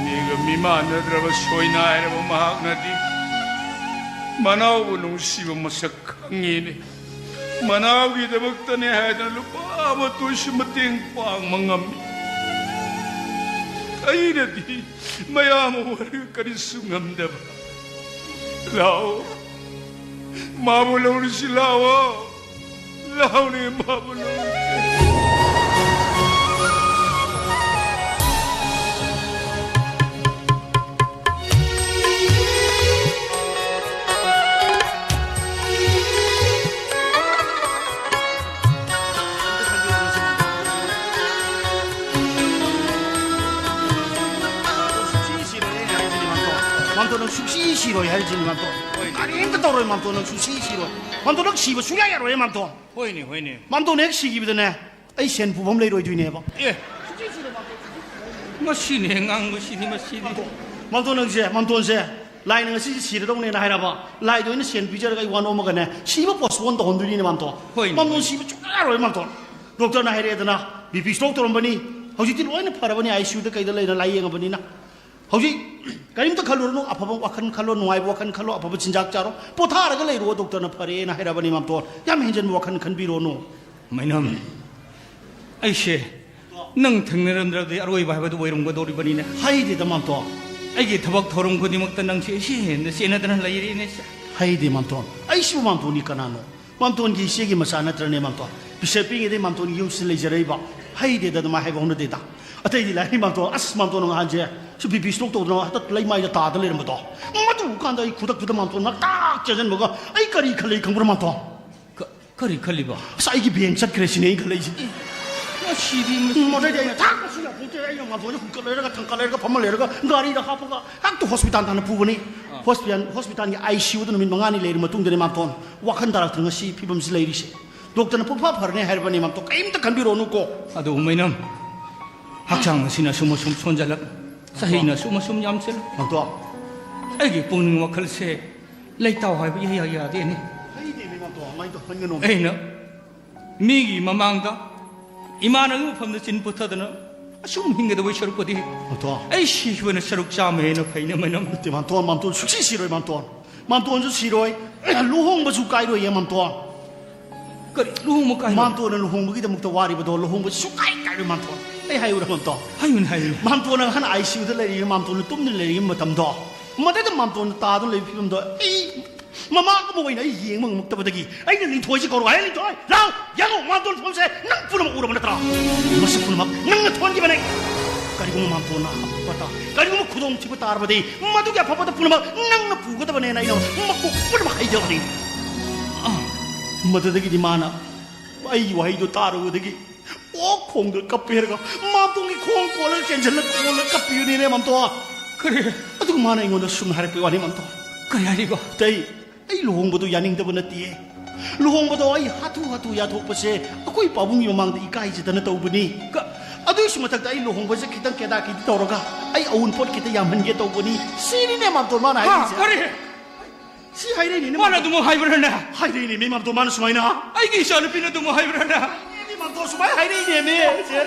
ꯃꯤꯒ ꯃꯤꯃꯥꯟꯅꯗ꯭ꯔꯕ ꯁꯣꯏꯅꯥꯏꯔꯕ ꯃꯍꯥꯛꯅꯗꯤ ꯃꯅꯥꯎꯕꯨ ꯅꯨꯡꯁꯤꯕ ꯃꯁꯛ ꯈꯪꯉꯤꯅꯦ꯫ ꯃꯅꯥꯎꯒꯤꯗꯃꯛꯇꯅꯦ ꯍꯥꯏꯗꯅ ꯂꯨꯄꯥ ꯑꯃꯠꯇ ꯑꯣꯏꯁꯨ ꯃꯇꯦꯡ ꯄꯥꯡꯕ ꯉꯝꯃꯤ꯫ ꯑꯩꯅꯗꯤ ꯃꯌꯥꯝ ꯑꯣꯏꯔꯒ ꯀꯔꯤꯁꯨ ꯉꯝꯗꯕ꯫ ꯂꯥꯛꯑꯣ, ꯃꯥꯕꯨ ꯂꯧꯔꯨꯁꯤ ꯂꯥꯛꯑꯣ꯫ ꯂꯥꯛꯑꯣꯅꯦ, ꯃꯥꯕꯨ ꯂꯧꯔꯨꯁꯤ꯫ ꯅꯪ ꯁꯨꯛꯁꯤ ꯁꯤꯔꯣꯏ ꯍꯥꯏꯔꯤꯁꯤꯅꯤ, ꯃꯥꯝꯇꯣꯟ꯫ ꯍꯣꯏꯅꯦ꯫ ꯀꯔꯤꯝꯇ ꯇꯧꯔꯣꯏ, ꯃꯥꯝꯇꯣꯟ꯫ ꯅꯪ ꯁꯨꯛꯁꯤ ꯁꯤꯔꯣꯏ, ꯃꯥꯝꯇꯣꯟ꯫ ꯅꯪ ꯁꯤꯕ ꯁꯨꯡꯌꯥ ꯌꯥꯔꯣꯏ, ꯃꯥꯝꯇꯣꯟ꯫ ꯍꯣꯏꯅꯦ, ꯍꯣꯏꯅꯦ꯫ ꯃꯥꯝꯇꯣꯟ ꯍꯦꯛ ꯁꯤꯈꯤꯕꯗꯅꯦ, ꯑꯩ ꯁꯦꯟ ꯄꯨꯐꯝ ꯂꯩꯔꯣꯏꯗꯣꯏꯅꯦꯕ꯫ ꯑꯦ, ꯃꯁꯤꯅꯦ ꯉꯥꯡꯕꯁꯤꯗꯤ, ꯃꯁꯤꯗꯤ꯫ ꯃꯥꯝꯇꯣꯟ, ꯃꯥꯝꯇꯣꯟ, ꯅꯪꯁꯦ, ꯃꯥꯝꯇꯣꯟꯁꯦ ꯂꯥꯏꯅ ꯉꯁꯤꯁꯦ ꯁꯤꯔꯗꯧꯅꯦꯅ ꯍꯥꯏꯔꯕ, ꯂꯥꯏꯗ ꯑꯣꯏꯅ ꯁꯦꯟ ꯄꯤꯖꯔꯒ ꯑꯩ ꯋꯥ ꯅꯣꯝꯃꯒꯅꯦ, ꯁꯤꯕ postpone ꯇꯧꯍꯟꯗꯣꯏꯅꯤꯅꯦ, ꯃꯥꯝꯇꯣꯟ꯫ ꯍꯣꯏꯅꯦ, ꯃꯥꯝꯇꯣꯟ, ꯍꯣꯏꯅꯦ꯫ ꯁꯤꯕ ꯁꯨꯡꯌꯥ ꯌꯥꯔꯣꯏ, ꯃꯥꯝꯇꯣꯟ꯫ ꯗꯣꯛꯇꯔꯅ ꯍꯥꯏꯔꯛꯑꯦꯗꯅ, BP stroke ꯇꯧꯔꯝꯕꯅꯤ, ꯍꯧꯖꯤꯛꯇꯤ ꯂꯣꯏꯅ ꯐꯔꯕꯅꯤ, ICUꯗ ꯀꯩꯗ ꯂꯩꯅ ꯂꯥꯏꯌꯦꯡꯉꯕꯅꯤꯅ꯫ ꯍꯧꯖꯤꯛ ꯀꯔꯤꯝꯇ ꯈꯜꯂꯨꯔꯅꯨ, ꯑꯐꯕ ꯋꯥꯈꯜ ꯈꯜꯂꯣ, ꯅꯨꯡꯉꯥꯏꯕ ꯋꯥꯈꯜ ꯈꯜꯂꯣ, ꯑꯐꯕ ꯆꯤꯟꯖꯥꯛ ꯆꯥꯔꯣ, ꯄꯣꯊꯥꯔꯒ ꯂꯩꯔꯣ, ꯗꯣꯛꯇꯔꯅ ꯐꯔꯦꯅ ꯍꯥꯏꯔꯕꯅꯤ, ꯃꯥꯝꯇꯣꯟ꯫ ꯌꯥꯝ ꯍꯦꯟꯖꯟꯕ ꯋꯥꯈꯜ ꯈꯟꯕꯤꯔꯣꯅꯨ꯫ ꯃꯩꯅꯝ, ꯑꯩꯁꯦ ꯅꯪ ꯊꯦꯡꯅꯔꯝꯗ꯭ꯔꯕꯗꯤ ꯑꯔꯣꯏꯕ ꯍꯥꯏꯕꯗꯨ ꯑꯣꯏꯔꯝꯒꯗꯧꯔꯤꯕꯅꯤꯅꯦ꯫ ꯍꯩꯗꯦꯗ, ꯃꯥꯝꯇꯣꯟ꯫ ꯑꯩꯒꯤ ꯊꯕꯛ ꯊꯧꯔꯝ ꯈꯨꯗꯤꯡꯃꯛꯇ ꯅꯪꯁꯦ ꯏꯁꯦꯟꯗ ꯆꯦꯟꯅꯗꯅ ꯂꯩꯔꯦꯅꯦ꯫ ꯍꯩꯗꯦ, ꯃꯥꯝꯇꯣꯟ꯫ ꯑꯩꯁꯤꯕꯨ ꯃꯥꯝꯇꯣꯟꯒꯤ ꯀꯅꯥꯅꯣ? ꯃꯥꯝꯇꯣꯟꯒꯤ ꯏꯆꯦꯒꯤ ꯃꯆꯥ ꯅꯠꯇ꯭ꯔꯅꯦ, ꯃꯥꯝꯇꯣꯟ? ꯄꯤꯁꯛ ꯄꯤꯛꯏꯉꯩꯗꯩ ꯃꯥꯝꯇꯣꯟꯒꯤ ꯌꯨꯝꯁꯤꯗ ꯂꯩꯖꯔꯛꯏꯕ꯫ ꯍꯩꯗꯦꯗ, ꯑꯗꯨꯃꯥꯏꯅ ꯍꯥꯏꯕ ꯍꯧꯅꯗꯦꯗ꯫ ꯑꯇꯩꯗꯤ ꯂꯥꯏꯔꯤ, ꯃꯥꯝꯇꯣꯟ꯫ ꯑꯁ, ꯃꯥꯝꯇꯣꯟ ꯅꯍꯥꯟꯁꯦ ꯁꯤ BP stroke ꯇꯧꯗꯅ ꯍꯟꯗꯛ ꯂꯩꯃꯥꯏꯗ ꯇꯥꯗ ꯂꯩꯔꯝꯕꯗꯣ꯫ ꯃꯗꯨ ꯀꯥꯟꯗ ꯑꯩ ꯈꯨꯗꯛꯇꯨꯗ ꯃꯥꯝꯇꯣꯟ ꯉꯥꯛꯇ ꯆꯦꯟꯁꯤꯟꯕꯒ ꯑꯩ ꯀꯔꯤ ꯈꯜꯂꯤ ꯈꯪꯕ꯭ꯔꯥ, ꯃꯥꯝꯇꯣꯟ? ꯀ-, ꯀꯔꯤ ꯈꯜꯂꯤꯕ? ꯑꯁ, ꯑꯩꯒꯤ ꯕꯦꯡ ꯆꯠꯈ꯭ꯔꯦ ꯁꯤꯅꯦ ꯑꯩꯅ ꯈꯜꯂꯛꯏꯁꯦ꯫ ꯃꯁꯤꯗꯤ, ꯃꯁꯤ- ꯎꯝ, ꯑꯗꯩꯗꯤ ꯑꯩꯅ ꯊꯥꯛ ꯃꯁꯤ ꯌꯥꯄꯣꯟꯇꯦ, ꯑꯩꯅ ꯃꯥꯝꯇꯣꯟꯁꯦ ꯍꯨꯝꯀꯠ ꯂꯩꯔꯒ ꯊꯥꯡꯀꯠ ꯂꯩꯔꯒ ꯐꯝꯃ ꯂꯩꯔꯒ ꯒꯥꯔꯤꯗ ꯍꯥꯞꯄꯒ ꯍꯦꯛꯇ ꯍꯣꯁꯄꯤꯇꯥꯜ ꯇꯥꯟꯅ ꯄꯨꯕꯅꯤ꯫ ꯑꯥ꯫ ꯍꯣꯁꯄꯤꯇꯥꯜ, ꯍꯣꯁꯄꯤꯇꯥꯜꯒꯤ ICUꯗ ꯅꯨꯃꯤꯠ ꯃꯉꯥꯅꯤ ꯂꯩꯔ ꯃꯇꯨꯡꯗꯅꯦ, ꯃꯥꯝꯇꯣꯟ, ꯋꯥꯈꯜ ꯇꯥꯔꯛꯇꯅ ꯉꯁꯤ ꯐꯤꯕꯝꯁꯤ ꯂꯩꯔꯤꯁꯦ꯫ ꯗꯣꯛꯇꯔꯅ ꯄꯨꯡꯐꯥ ꯐꯔꯅꯤ ꯍꯥꯏꯔꯕꯅꯤ, ꯃꯥꯝꯇꯣꯟ, ꯀꯔꯤꯝꯇ ꯈꯟꯕꯤꯔꯣꯅꯨꯀꯣ꯫ ꯑꯗꯨ ꯃꯩꯅꯝ, ꯍꯛꯆꯥꯡ ꯑꯁꯤꯅ ꯑꯁꯨꯝ ꯑꯁꯨꯝ ꯁꯣꯟꯖꯜꯂꯛ, ꯆꯍꯤꯅ ꯑꯁꯨꯝ ꯑꯁꯨꯝ ꯌꯥꯝꯁꯤꯜꯂꯛ꯫ ꯃꯥꯝꯇꯣꯟ꯫ ꯑꯩꯒꯤ ꯄꯨꯛꯅꯤꯡ ꯋꯥꯈꯜꯁꯦ ꯂꯩꯇꯥꯎ ꯍꯥꯏꯕ ꯏꯌꯥ ꯌꯥꯗꯦꯅꯦ꯫ ꯍꯩꯗꯦꯅꯦ, ꯃꯥꯝꯇꯣꯟ, ꯀꯃꯥꯏꯅ ꯇꯧ-, ꯍꯟꯒꯅꯣ꯫ ꯑꯩꯅ ꯃꯤꯒꯤ ꯃꯃꯥꯡꯗ ꯏꯃꯥꯟꯅꯕꯒꯤ ꯃꯐꯝꯗ ꯆꯤꯟ ꯄꯨꯊꯗꯅ ꯑꯁꯨꯝ ꯍꯤꯡꯒꯗꯕꯩ ꯁꯔꯨꯛꯄꯨꯗꯤ ꯃꯥꯝꯇꯣꯟ꯫ ꯑꯩ ꯁꯤꯈꯤꯕꯅ ꯁꯔꯨꯛ ꯆꯥꯝꯃ ꯍꯦꯟꯅ ꯐꯩꯅꯦ, ꯃꯩꯅꯝ꯫ ꯅꯠꯇꯦ, ꯃꯥꯝꯇꯣꯟ, ꯃꯥꯝꯇꯣꯟ ꯁꯨꯛꯁꯤ ꯁꯤꯔꯣꯏ, ꯃꯥꯝꯇꯣꯟ꯫ ꯃꯥꯝꯇꯣꯟꯁꯨ ꯁꯤꯔꯣꯏ, ꯂꯨꯍꯣꯡꯕꯁꯨ ꯀꯥꯏꯔꯣꯏꯌꯦ, ꯃꯥꯝꯇꯣꯟ꯫ ꯀꯔꯤ ꯂꯨꯍꯣꯡꯕ ꯀꯥꯏꯔꯣꯏ? ꯃꯥꯝꯇꯣꯟꯅ ꯂꯨꯍꯣꯡꯕꯒꯤꯗꯃꯛꯇ ꯋꯥꯔꯤꯕꯗꯣ, ꯂꯨꯍꯣꯡꯕ ꯁꯨꯛꯀꯥꯏ ꯀꯥꯏꯔꯣꯏ, ꯃꯥꯝꯇꯣꯟ꯫ ꯑꯩ ꯍꯥꯏꯌꯨꯔꯥ, ꯃꯥꯝꯇꯣꯟ? ꯍꯥꯏꯌꯨꯅꯦ, ꯍꯥꯏꯌꯨꯅꯦ꯫ ꯃꯥꯝꯇꯣꯟꯅ ꯅꯍꯥꯟ ICUꯗ ꯂꯩꯔꯤꯉꯩ, ꯃꯥꯝꯇꯣꯟꯅ ꯇꯨꯝꯗꯨꯅ ꯂꯩꯔꯤꯉꯩ ꯃꯇꯝꯗꯣ, ꯃꯗꯨꯗ ꯃꯥꯝꯇꯣꯟꯅ ꯇꯥꯗꯨꯅ ꯂꯩꯕ ꯐꯤꯕꯝꯗꯣ ꯑꯩ ꯃꯃꯥ ꯑꯃ ꯑꯣꯏꯅ ꯑꯩ ꯌꯦꯡꯕ ꯉꯝꯃꯛꯇꯕꯗꯒꯤ ꯑꯩꯅ ꯂꯤꯟꯊꯣꯏꯁꯦ ꯀꯧꯔꯒ, "ꯍꯦ ꯂꯤꯟꯊꯣꯏ, ꯂꯥꯎ, ꯌꯦꯡꯉꯣ, ꯃꯥꯝꯇꯣꯟ ꯐꯤꯕꯝꯁꯦ ꯅꯪ ꯄꯨꯝꯅꯃꯛ ꯎꯔꯕ ꯅꯠꯇ꯭ꯔꯥ? ꯃꯁꯤ ꯄꯨꯝꯅꯃꯛ ꯅꯪꯅ ꯊꯣꯛꯍꯟꯈꯤꯕꯅꯦ꯫ ꯀꯔꯤꯒꯨꯝꯕ ꯃꯥꯝꯇꯣꯟꯅ ꯑꯐꯕ ꯇꯥ-, ꯀꯔꯤꯒꯨꯝꯕ ꯈꯨꯗꯣꯡꯊꯤꯕ ꯇꯥꯔꯕꯗꯤ ꯃꯗꯨꯒꯤ ꯑꯐꯕꯗ ꯄꯨꯝꯅꯃꯛ ꯅꯪꯅ ꯄꯨꯒꯗꯕꯅꯦꯅ ꯑꯩꯅ ꯃꯀꯣꯛ ꯄꯨꯝꯅꯃꯛ ꯍꯩꯖꯕꯅꯤ꯫" ꯑꯥ, ꯃꯗꯨꯗꯒꯤꯗꯤ ꯃꯥꯅ ꯑꯩꯒꯤ ꯋꯥꯍꯩꯗꯣ ꯇꯥꯔꯨꯕꯗꯒꯤ ꯑꯣꯛ ꯈꯣꯡꯗ ꯀꯞꯄꯦ ꯍꯥꯏꯔꯒ ꯃꯥꯝꯇꯣꯟꯒꯤ ꯈꯣꯡ ꯀꯣꯜꯂꯒ ꯆꯦꯟꯁꯤꯜꯂꯒ ꯀꯣꯜꯂꯒ ꯀꯞꯄꯤꯕꯅꯤꯅꯦ, ꯃꯥꯝꯇꯣꯟ꯫ ꯀꯔꯤ? ꯑꯗꯨꯒ ꯃꯥꯅ ꯑꯩꯉꯣꯟꯗ ꯁꯨꯝ ꯍꯥꯏꯔꯛꯄꯩ ꯋꯥꯅꯤ, ꯃꯥꯝꯇꯣꯟ꯫ ꯀꯔꯤ ꯍꯥꯏꯔꯤꯕ? ꯑꯇꯩ, ꯑꯩ ꯂꯨꯍꯣꯡꯕꯗꯣ ꯌꯥꯅꯤꯡꯗꯕ ꯅꯠꯇꯦ꯫ ꯂꯨꯍꯣꯡꯕꯗꯣ ꯑꯩ ꯍꯥꯊꯨ ꯍꯥꯊꯨ ꯌꯥꯊꯣꯛꯄꯁꯦ ꯑꯩꯈꯣꯏ ꯄꯥꯕꯨꯡꯒꯤ ꯃꯃꯥꯡꯗ ꯏꯀꯥꯏꯖꯗꯅ ꯇꯧꯕꯅꯤ꯫ ꯀ- ꯑꯗꯨꯒꯤꯁꯨ ꯃꯊꯛꯇ ꯑꯩ ꯂꯨꯍꯣꯡꯕꯁꯦ ꯈꯤꯇꯪ ꯀꯦꯗꯥ ꯀꯤꯗꯤ ꯇꯧꯔꯒ ꯑꯩ ꯑꯋꯨꯟꯄꯣꯠ ꯈꯤꯇ ꯌꯥꯝꯍꯟꯒꯦ ꯇꯧꯕꯅꯤ꯫ ꯁꯤꯅꯤꯅꯦ, ꯃꯥꯝꯇꯣꯟ, ꯃꯥꯅ ꯍꯥ, ꯍꯥꯏꯔꯤꯁꯦ꯫ ꯀꯔꯤ? ꯁꯤ ꯍꯥꯏꯔꯛꯏꯅꯤꯅꯦ, ꯃꯥꯅ ꯃꯥꯝꯇꯣꯟ꯫ ꯑꯗꯨꯃꯛ ꯍꯥꯏꯕ꯭ꯔꯅꯦ? ꯍꯥꯏꯔꯛꯏꯅꯦ, ꯃꯤ ꯃꯥꯝꯇꯣꯟ, ꯃꯥꯅ ꯁꯨꯃꯥꯏꯅ꯫ ꯑꯩꯒꯤ ꯏꯆꯥꯅꯨꯄꯤꯅ ꯑꯗꯨꯃꯛ ꯍꯥꯏꯕ꯭ꯔꯅꯦ? ꯃꯤ ꯃꯥꯝꯇꯣꯟ, ꯁꯨꯃꯥꯏꯅ ꯍꯥꯏꯔꯛꯏꯅꯦ, ꯃꯤ꯫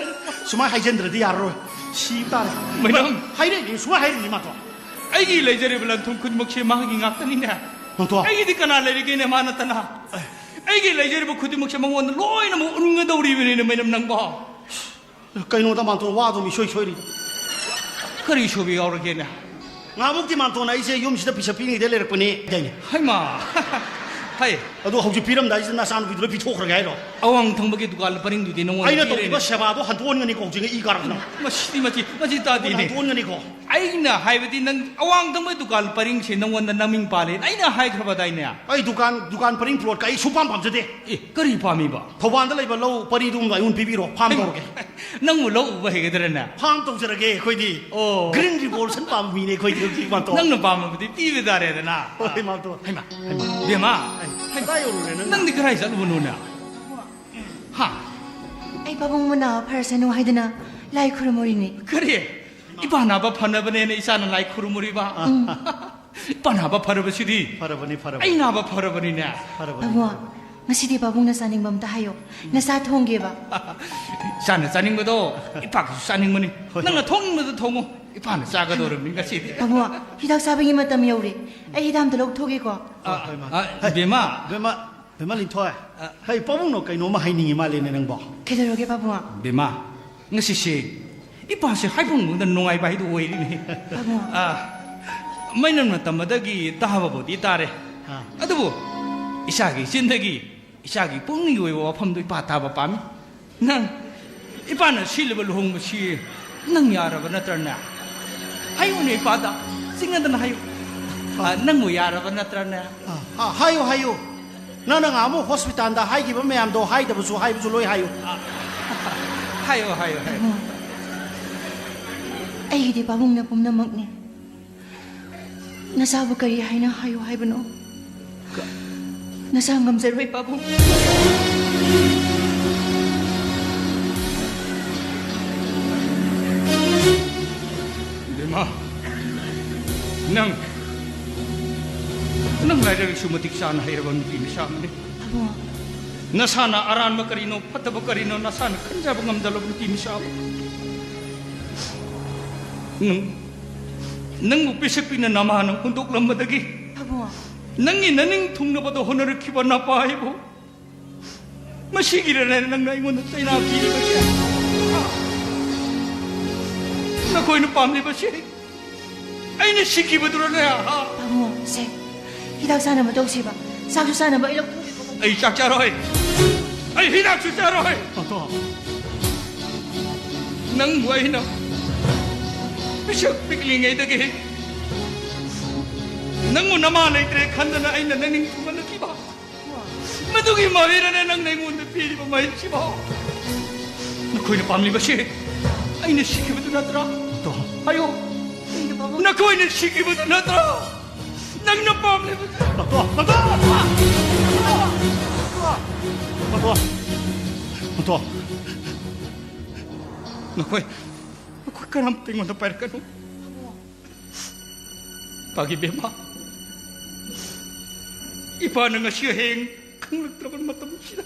ꯁꯨꯃꯥꯏꯅ ꯍꯥꯏꯖꯤꯟꯗ꯭ꯔꯗꯤ ꯌꯥꯔꯔꯣꯏ꯫ ꯁꯤ ꯇꯥꯔꯦ꯫ ꯃꯥꯏꯅꯝ꯫ ꯍꯥꯏꯔꯛꯏꯅꯦ, ꯁꯨꯃꯥꯏꯅ ꯍꯥꯏꯔꯛꯏꯅꯦ, ꯃꯥꯝꯇꯣꯟ꯫ ꯑꯩꯒꯤ ꯂꯩꯖꯔꯤꯕ ꯂꯟ ꯊꯨꯝ ꯈꯨꯗꯤꯡꯃꯛꯁꯦ ꯃꯥꯒꯤ ꯉꯥꯛꯇꯅꯤꯅꯦ꯫ ꯃꯥꯝꯇꯣꯟ꯫ ꯑꯩꯒꯤꯗꯤ ꯀꯅꯥ ꯂꯩꯔꯤꯒꯦꯅꯦ, ꯃꯥ ꯅꯠꯇꯅ? ꯑꯩꯒꯤ ꯂꯩꯖꯔꯤꯕ ꯈꯨꯗꯤꯡꯃꯛꯁꯦ ꯃꯉꯣꯟꯗ ꯂꯣꯏꯅꯃꯛ ꯎꯟꯒꯗꯧꯔꯤꯕꯅꯤꯅꯦ, ꯃꯥꯏꯅꯝ, ꯅꯪꯕꯣ꯫ ꯀꯩꯅꯣꯗ, ꯃꯥꯝꯇꯣꯟ, ꯋꯥꯗꯨꯝ ꯏꯁꯣꯏ ꯁꯣꯏꯔꯤ꯫ ꯀꯔꯤ ꯁꯣꯏꯕ ꯌꯥꯎꯔꯒꯦꯅꯦ? ꯉꯍꯥꯟꯃꯨꯛꯇꯤ, ꯃꯥꯝꯇꯣꯟ, ꯑꯩꯁꯦ ꯌꯨꯝꯁꯤꯗ ꯄꯤꯁꯛ ꯄꯤꯛꯂꯤꯉꯩꯗ ꯂꯩꯔꯛꯄꯅꯤ ꯍꯥꯏꯗꯥꯏꯅꯦ? ꯍꯩꯃꯥ! ꯍꯩ! ꯑꯗꯣ ꯍꯧꯖꯤꯛ ꯄꯤꯔꯝꯗꯥꯏꯁꯤꯗ ꯅꯆꯥꯅꯨꯄꯤꯗꯨꯗ ꯄꯤꯊꯣꯛꯈ꯭ꯔꯒꯦ ꯍꯥꯏꯔꯣ? ꯑꯋꯥꯡ ꯊꯪꯕꯒꯤ ꯗꯨꯀꯥꯟ ꯄꯔꯤꯡꯗꯨꯗꯤ ꯅꯉꯣꯟꯗ ꯑꯩꯅ ꯄꯤꯔꯦꯅꯦ꯫ ꯇꯧꯈꯤꯕ ꯁꯦꯕꯥꯗꯣ ꯍꯟꯗꯣꯛꯍꯟꯒꯅꯤꯀꯣ ꯍꯧꯖꯤꯛ ꯑꯩ ꯏ ꯀꯥꯔꯛꯇꯅ꯫ ꯃꯁꯤꯗꯤ, ꯃꯁꯤ, ꯃꯁꯤ ꯇꯥꯗꯦꯅꯦ꯫ ꯍꯟꯗꯣꯛꯍꯟꯒꯅꯤꯀꯣ꯫ ꯑꯩꯅ ꯍꯥꯏꯕꯗꯤ ꯅꯪ ꯑꯋꯥꯡ ꯊꯪꯕ ꯗꯨꯀꯥꯟ ꯄꯔꯤꯡꯁꯦ ꯅꯉꯣꯟꯗ ꯅꯃꯤꯡ ꯄꯥꯜꯂꯦ ꯑꯩꯅ ꯍꯥꯏꯈ꯭ꯔꯕꯗꯥꯏꯅꯦ? ꯑꯩ ꯗꯨꯀꯥꯟ, ꯗꯨꯀꯥꯟ ꯄꯔꯤꯡ ꯄ꯭ꯂꯣꯠꯀ ꯑꯩ ꯁꯨꯡꯄꯥꯝ ꯄꯥꯝꯖꯗꯦ꯫ ꯑꯦ, ꯀꯔꯤ ꯄꯥꯝꯃꯤꯕ? ꯊꯧꯕꯥꯜꯗ ꯂꯩꯕ ꯂꯧ ꯄꯔꯤꯗꯨ ꯑꯩꯉꯣꯟꯗ ꯄꯤꯕꯤꯔꯣ, ꯐꯥꯝ ꯍꯩꯃꯥ, ꯇꯧꯔꯒꯦ꯫ ꯅꯪꯕꯨ ꯂꯧ ꯎꯕ ꯍꯩꯒꯗ꯭ꯔꯅꯦ? ꯐꯥꯝ ꯇꯧꯖꯔꯒꯦ ꯑꯩꯈꯣꯏꯗꯤ꯫ ꯑꯣ꯫ Green Revolution ꯄꯥꯝꯕ ꯃꯤꯅꯦ ꯑꯩꯈꯣꯏꯗꯤ ꯍꯧꯖꯤꯛ, ꯃꯥꯝꯇꯣꯟ꯫ ꯅꯪꯅ ꯄꯥꯝꯃꯕꯗꯤ ꯄꯤꯕ ꯇꯥꯔꯦꯗꯅ꯫ ꯍꯣꯏ, ꯃꯥꯝꯇꯣꯟ꯫ ꯍꯩꯃꯥ, ꯍꯩꯃꯥ, ꯏꯕꯦꯝꯃ, ꯍꯩꯃꯥ, ꯀꯗꯥꯏ ꯌꯧꯔꯨꯔꯦ ꯅꯪ? ꯅꯪꯗꯤ ꯀꯗꯥꯏ ꯆꯠꯂꯨꯕꯅꯣꯅꯦ? ꯍꯥ? ꯑꯩ ꯄꯥꯕꯨꯡ ꯃꯅꯥ ꯐꯔꯁꯅꯨ ꯍꯥꯏꯗꯅ ꯂꯥꯏ ꯈꯨꯔꯨꯝꯃꯨꯔꯤꯅꯦ꯫ ꯀꯔꯤ? ꯏꯄꯥ ꯅꯥꯕ ꯐꯅꯕꯅꯦꯅ ꯏꯆꯥꯅ ꯂꯥꯏ ꯈꯨꯔꯨꯝꯃꯨꯔꯤꯕ? ꯎꯝ꯫ ꯏꯄꯥ ꯅꯥꯕ ꯐꯔꯕꯁꯤꯗꯤ ꯐꯔꯕꯅꯤ, ꯐꯔꯕꯅꯤ꯫ ꯑꯩ ꯅꯥꯕ ꯐꯔꯕꯅꯤꯅꯦ꯫ ꯐꯔꯕꯅꯤ, ꯄꯥꯕꯨꯡ, ꯐꯔꯕꯅꯤ꯫ ꯉꯁꯤꯗꯤ ꯄꯥꯕꯨꯡꯅ ꯆꯥꯅꯤꯡꯕ ꯑꯝꯇ ꯍꯥꯏꯌꯣ꯫ ꯅꯆꯥ ꯊꯣꯡꯒꯦꯕ꯫ ꯏꯆꯥꯅ ꯆꯥꯅꯤꯡꯕꯗꯣ ꯏꯄꯥꯒꯤꯁꯨ ꯆꯥꯅꯤꯡꯕꯅꯤ꯫ ꯍꯣꯏ, ꯅꯪꯅ ꯍꯣꯏ꯫ ꯊꯣꯡꯅꯤꯡꯕꯗꯣ ꯊꯣꯡꯉꯣ꯫ ꯏꯄꯥꯅ ꯆꯥꯒꯗꯧꯔꯕꯅꯤ ꯉꯁꯤꯗꯤ꯫ ꯄꯥꯕꯨꯡ, ꯍꯤꯗꯥꯛ ꯆꯥꯕꯒꯤ ꯃꯇꯝ ꯌꯧꯔꯦ꯫ ꯑꯩ ꯍꯤꯗꯥꯛ ꯑꯝꯇ ꯂꯧꯊꯣꯛꯒꯦꯀꯣ꯫ ꯑ, ꯑ, ꯏꯕꯦꯝꯃ꯫ ꯏꯕꯦꯝꯃ, ꯕꯦꯝꯃ ꯂꯤꯟꯊꯣꯏ, ꯑ꯫ ꯍꯩ, ꯄꯥꯕꯨꯡꯅ ꯀꯩꯅꯣꯝꯃ ꯍꯥꯏꯅꯤꯡꯉꯤ ꯃꯥꯜꯂꯦꯅꯦ ꯅꯪꯕꯣ꯫ ꯀꯩꯗꯧꯔꯒꯦ, ꯄꯥꯕꯨꯡ? ꯕꯦꯝꯃ, ꯉꯁꯤꯁꯦ ꯏꯄꯥꯁꯦ ꯍꯥꯏꯐꯝ ꯈꯪꯗ ꯅꯨꯡꯉꯥꯏꯕ ꯍꯥꯏꯗꯨ ꯑꯣꯏꯔꯤꯅꯦ꯫ ꯄꯥꯕꯨꯡ꯫ ꯑ, ꯃꯩꯅꯝꯅ ꯇꯝꯕꯗꯒꯤ ꯇꯥꯕꯕꯨꯗꯤ ꯇꯥꯔꯦ꯫ ꯑ꯫ ꯑꯗꯨꯕꯨ ꯏꯆꯥꯒꯤ ꯆꯤꯟꯗꯒꯤ ꯏꯆꯥꯒꯤ ꯄꯨꯛꯅꯤꯡꯒꯤ ꯑꯣꯏꯕ ꯋꯥꯐꯝꯗꯨ ꯏꯄꯥ ꯇꯥꯕ ꯄꯥꯝꯃꯤ꯫ ꯅꯪ, ꯏꯄꯥꯅ ꯁꯤꯜꯂꯤꯕ ꯂꯨꯍꯣꯡꯕꯁꯤ ꯅꯪ ꯌꯥꯔꯕ ꯅꯠꯇ꯭ꯔꯅꯦ? ꯍꯥꯏꯌꯨꯅꯦ ꯏꯄꯥꯗ, ꯆꯤꯡꯅꯗꯅ ꯍꯥꯏꯌꯨ꯫ ꯑ, ꯅꯪꯕꯨ ꯌꯥꯔꯕ ꯅꯠꯇ꯭ꯔꯅꯦ? ꯑ, ꯑ, ꯍꯥꯏꯌꯨ, ꯍꯥꯏꯌꯨ꯫ ꯅꯪꯅ ꯉꯍꯥꯟꯃꯨꯛ ꯍꯣꯁꯄꯤꯇꯥꯜꯗ ꯍꯥꯏꯈꯤꯕ ꯃꯌꯥꯝꯗꯣ ꯍꯥꯏꯗꯕꯁꯨ ꯍꯥꯏꯕꯁꯨ ꯂꯣꯏ ꯍꯥꯏꯌꯨ꯫ ꯑ, ꯍꯥꯏꯌꯨ, ꯍꯥꯏꯌꯨ, ꯍꯥꯏꯌꯨ꯫ ꯄꯥꯕꯨꯡ, ꯑꯩꯒꯤꯗꯤ ꯄꯥꯕꯨꯡꯅ ꯄꯨꯝꯅꯃꯛꯅꯦ꯫ ꯅꯆꯥꯕꯨ ꯀꯔꯤ ꯍꯥꯏꯅ ꯍꯥꯏꯌꯨ ꯍꯥꯏꯕꯅꯣ? ꯅꯆꯥ ꯉꯝꯖꯔꯣꯏ, ꯄꯥꯕꯨꯡ꯫ ꯏꯕꯦꯝꯃ, ꯅꯪ, ꯅꯪ ꯂꯥꯏꯔꯤꯛ ꯂꯥꯏꯁꯨ ꯃꯇꯤꯛ ꯆꯥꯅ ꯍꯩꯔꯕ ꯅꯨꯄꯤ ꯃꯆꯥ ꯑꯃꯅꯤ꯫ ꯄꯥꯕꯨꯡ꯫ ꯅꯁꯥꯅ ꯑꯔꯥꯟꯕ ꯀꯔꯤꯅꯣ, ꯐꯠꯇꯕ ꯀꯔꯤꯅꯣ, ꯅꯁꯥꯅ ꯈꯟꯖꯕ ꯉꯝꯗꯂꯕ ꯅꯨꯄꯤ ꯃꯆꯥ ꯑꯃ꯫ ꯅꯪ, ꯅꯪꯕꯨ ꯄꯤꯁꯛ ꯄꯤꯛꯅ ꯅꯃꯥꯅ ꯍꯨꯟꯗꯣꯛꯂꯝꯕꯗꯒꯤ, ꯄꯥꯕꯨꯡ꯫ ꯅꯪꯒꯤ ꯅꯅꯤꯡ ꯊꯨꯡꯅꯕꯗ ꯍꯣꯠꯅꯔꯛꯈꯤꯕ ꯅꯄꯥ ꯑꯩꯕꯨ ꯃꯁꯤꯒꯤꯔꯅꯦ ꯅꯪꯅ ꯑꯩꯉꯣꯟꯗ ꯆꯩꯅꯥ ꯄꯤꯔꯤꯕꯁꯦ? ꯅꯈꯣꯏꯅ ꯄꯥꯝꯂꯤꯕꯁꯤ ꯑꯩꯅ ꯁꯤꯈꯤꯕꯗꯨꯔꯅꯦ? ꯍꯥ? ꯄꯥꯕꯨꯡ, ꯁꯦ, ꯍꯤꯗꯥꯛ ꯆꯥꯅꯕ ꯇꯧꯁꯦꯕ꯫ ꯆꯥꯛꯁꯨ ꯆꯥꯅꯕ ꯑꯩ ꯂꯧꯊꯣꯛ- ꯑꯩ ꯆꯥꯛ ꯆꯥꯔꯣꯏ꯫ ꯑꯩ ꯍꯤꯗꯥꯛꯁꯨ ꯆꯥꯔꯣꯏ꯫ ꯇꯥꯇꯣ꯫ ꯅꯪꯕꯨ ꯑꯩꯅ ꯄꯤꯁꯛ ꯄꯤꯛꯂꯤꯉꯩꯗꯒꯤ ꯅꯪꯕꯨ ꯅꯃꯥ ꯂꯩꯇ꯭ꯔꯦ ꯈꯟꯗꯅ ꯑꯩꯅ ꯅꯅꯤꯡ ꯊꯨꯡꯍꯜꯂꯛꯈꯤꯕ꯫ ꯃꯗꯨꯒꯤ ꯃꯍꯩꯔꯅꯦ ꯅꯪꯅ ꯑꯩꯉꯣꯟꯗ ꯄꯤꯔꯤꯕ ꯃꯍꯩꯁꯤꯕꯣ? ꯅꯈꯣꯏꯅ ꯄꯥꯝꯂꯤꯕꯁꯤ ꯑꯩꯅ ꯁꯤꯈꯤꯕꯗꯨ ꯅꯠꯇ꯭ꯔꯥ? ꯇꯣ꯫ ꯍꯥꯏꯌꯣ꯫ ꯅꯈꯣꯏꯅ ꯁꯤꯈꯤꯕꯗꯨ ꯅꯠꯇ꯭ꯔꯥ? ꯅꯪꯅ ꯄꯥꯝꯂꯤꯕꯁꯤ? ꯇꯣ, ꯇꯣ, ꯇꯣ, ꯇꯣ꯫ ꯅꯈꯣꯏ, ꯅꯈꯣꯏ ꯀꯅꯥꯝꯇ ꯑꯩꯉꯣꯟꯗ ꯄꯥꯏꯔꯛꯀꯅꯨ꯫ ꯄꯥꯒꯤ ꯕꯦꯝꯃ, ꯏꯄꯥꯅ ꯉꯁꯤ ꯍꯌꯦꯡ ꯈꯪꯂꯛꯇ꯭ꯔꯕ ꯃꯇꯝꯁꯤꯗ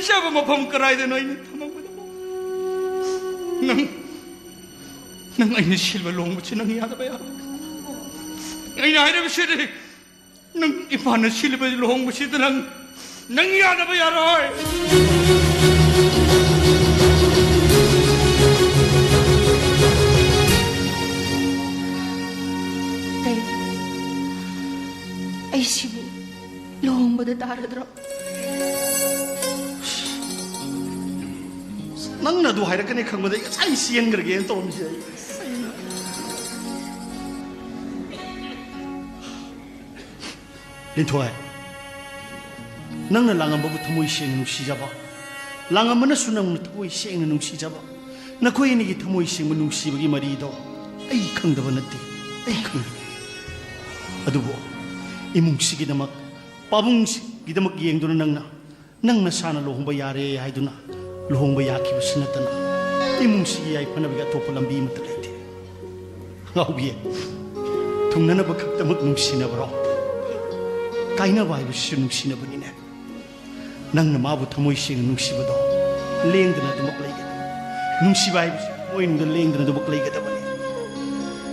ꯏꯆꯥꯕꯨ ꯃꯐꯝ ꯀꯗꯥꯏꯗꯅꯣ ꯑꯩꯅ ꯊꯝꯃꯝꯒꯗꯕ? ꯅꯪ, ꯅꯪ ꯑꯩꯅ ꯁꯤꯜꯕ ꯂꯨꯍꯣꯡꯕꯁꯤ ꯅꯪ ꯌꯥꯗꯕ ꯌꯥꯔꯣꯏ꯫ ꯑꯩꯅ ꯍꯥꯏꯔꯤꯕꯁꯤꯗꯤ ꯅꯪ ꯏꯄꯥꯅ ꯁꯤꯜꯂꯤꯕ ꯂꯨꯍꯣꯡꯕꯁꯤꯗ ꯅꯪ, ꯅꯪ ꯌꯥꯗꯕ ꯌꯥꯔꯣꯏ꯫ ꯀꯩ? ꯑꯩꯁꯤꯕꯨ ꯂꯨꯍꯣꯡꯕꯗ ꯇꯥꯔꯗ꯭ꯔꯣ? ꯅꯪꯅ ꯑꯗꯨ ꯍꯥꯏꯔꯛꯀꯅꯤ ꯈꯪꯕꯗ ꯑꯩ ꯉꯁꯥꯏ ꯆꯦꯟꯈ꯭ꯔꯒꯦꯅ ꯇꯧꯔꯝꯃꯤꯁꯦ ꯑꯩ꯫ ꯂꯤꯟꯊꯣꯏ, ꯅꯪꯅ ꯂꯥꯡꯉꯝꯕꯕꯨ ꯊꯃꯣꯏ ꯁꯦꯡꯅ ꯅꯨꯡꯁꯤꯖꯕ, ꯂꯥꯡꯉꯝꯕꯅꯁꯨ ꯅꯪꯕꯨ ꯊꯃꯣꯏ ꯁꯦꯡꯅ ꯅꯨꯡꯁꯤꯖꯕ, ꯅꯈꯣꯏ ꯑꯅꯤꯒꯤ ꯊꯃꯣꯏ ꯁꯦꯡꯕ ꯅꯨꯡꯁꯤꯕꯒꯤ ꯃꯔꯤꯗꯣ ꯑꯩ ꯈꯪꯗꯕ ꯅꯠꯇꯦ꯫ ꯑꯩ ꯈꯪꯏ꯫ ꯑꯗꯨꯕꯨ ꯏꯃꯨꯡꯁꯤꯒꯤꯗꯃꯛ, ꯄꯥꯕꯨꯡꯁꯤꯒꯤꯗꯃꯛ ꯌꯦꯡꯗꯨꯅ ꯅꯪꯅ, ꯅꯪ ꯅꯁꯥꯅ ꯂꯨꯍꯣꯡꯕ ꯌꯥꯔꯦ ꯍꯥꯏꯗꯨꯅ ꯂꯨꯍꯣꯡꯕ ꯌꯥꯈꯤꯕꯁꯤ ꯅꯠꯇꯅ ꯏꯃꯨꯡꯁꯤꯒꯤ ꯌꯥꯏꯐꯅꯕꯒꯤ ꯑꯇꯣꯞꯄ ꯂꯝꯕꯤ ꯑꯃꯠꯇ ꯂꯩꯇꯦ꯫ ꯉꯥꯎꯕꯤ, ꯊꯨꯡꯅꯅꯕ ꯈꯛꯇꯃꯛ ꯅꯨꯡꯁꯤꯅꯕꯔꯣ? ꯀꯥꯏꯅꯕ ꯍꯥꯏꯕꯁꯤꯁꯨ ꯅꯨꯡꯁꯤꯅꯕꯅꯤꯅꯦ꯫ ꯅꯪꯅ ꯃꯥꯕꯨ ꯊꯃꯣꯏ ꯁꯦꯡꯅ ꯅꯨꯡꯁꯤꯕꯗꯣ ꯂꯦꯡꯗꯅ ꯑꯗꯨꯃꯛ ꯂꯩꯒꯅꯤ꯫ ꯅꯨꯡꯁꯤꯕ ꯍꯥꯏꯕꯁꯤ ꯊꯃꯣꯏꯅꯨꯡꯗ ꯂꯦꯡꯗꯅ ꯑꯗꯨꯃꯛ ꯂꯩꯒꯗꯕꯅꯤ꯫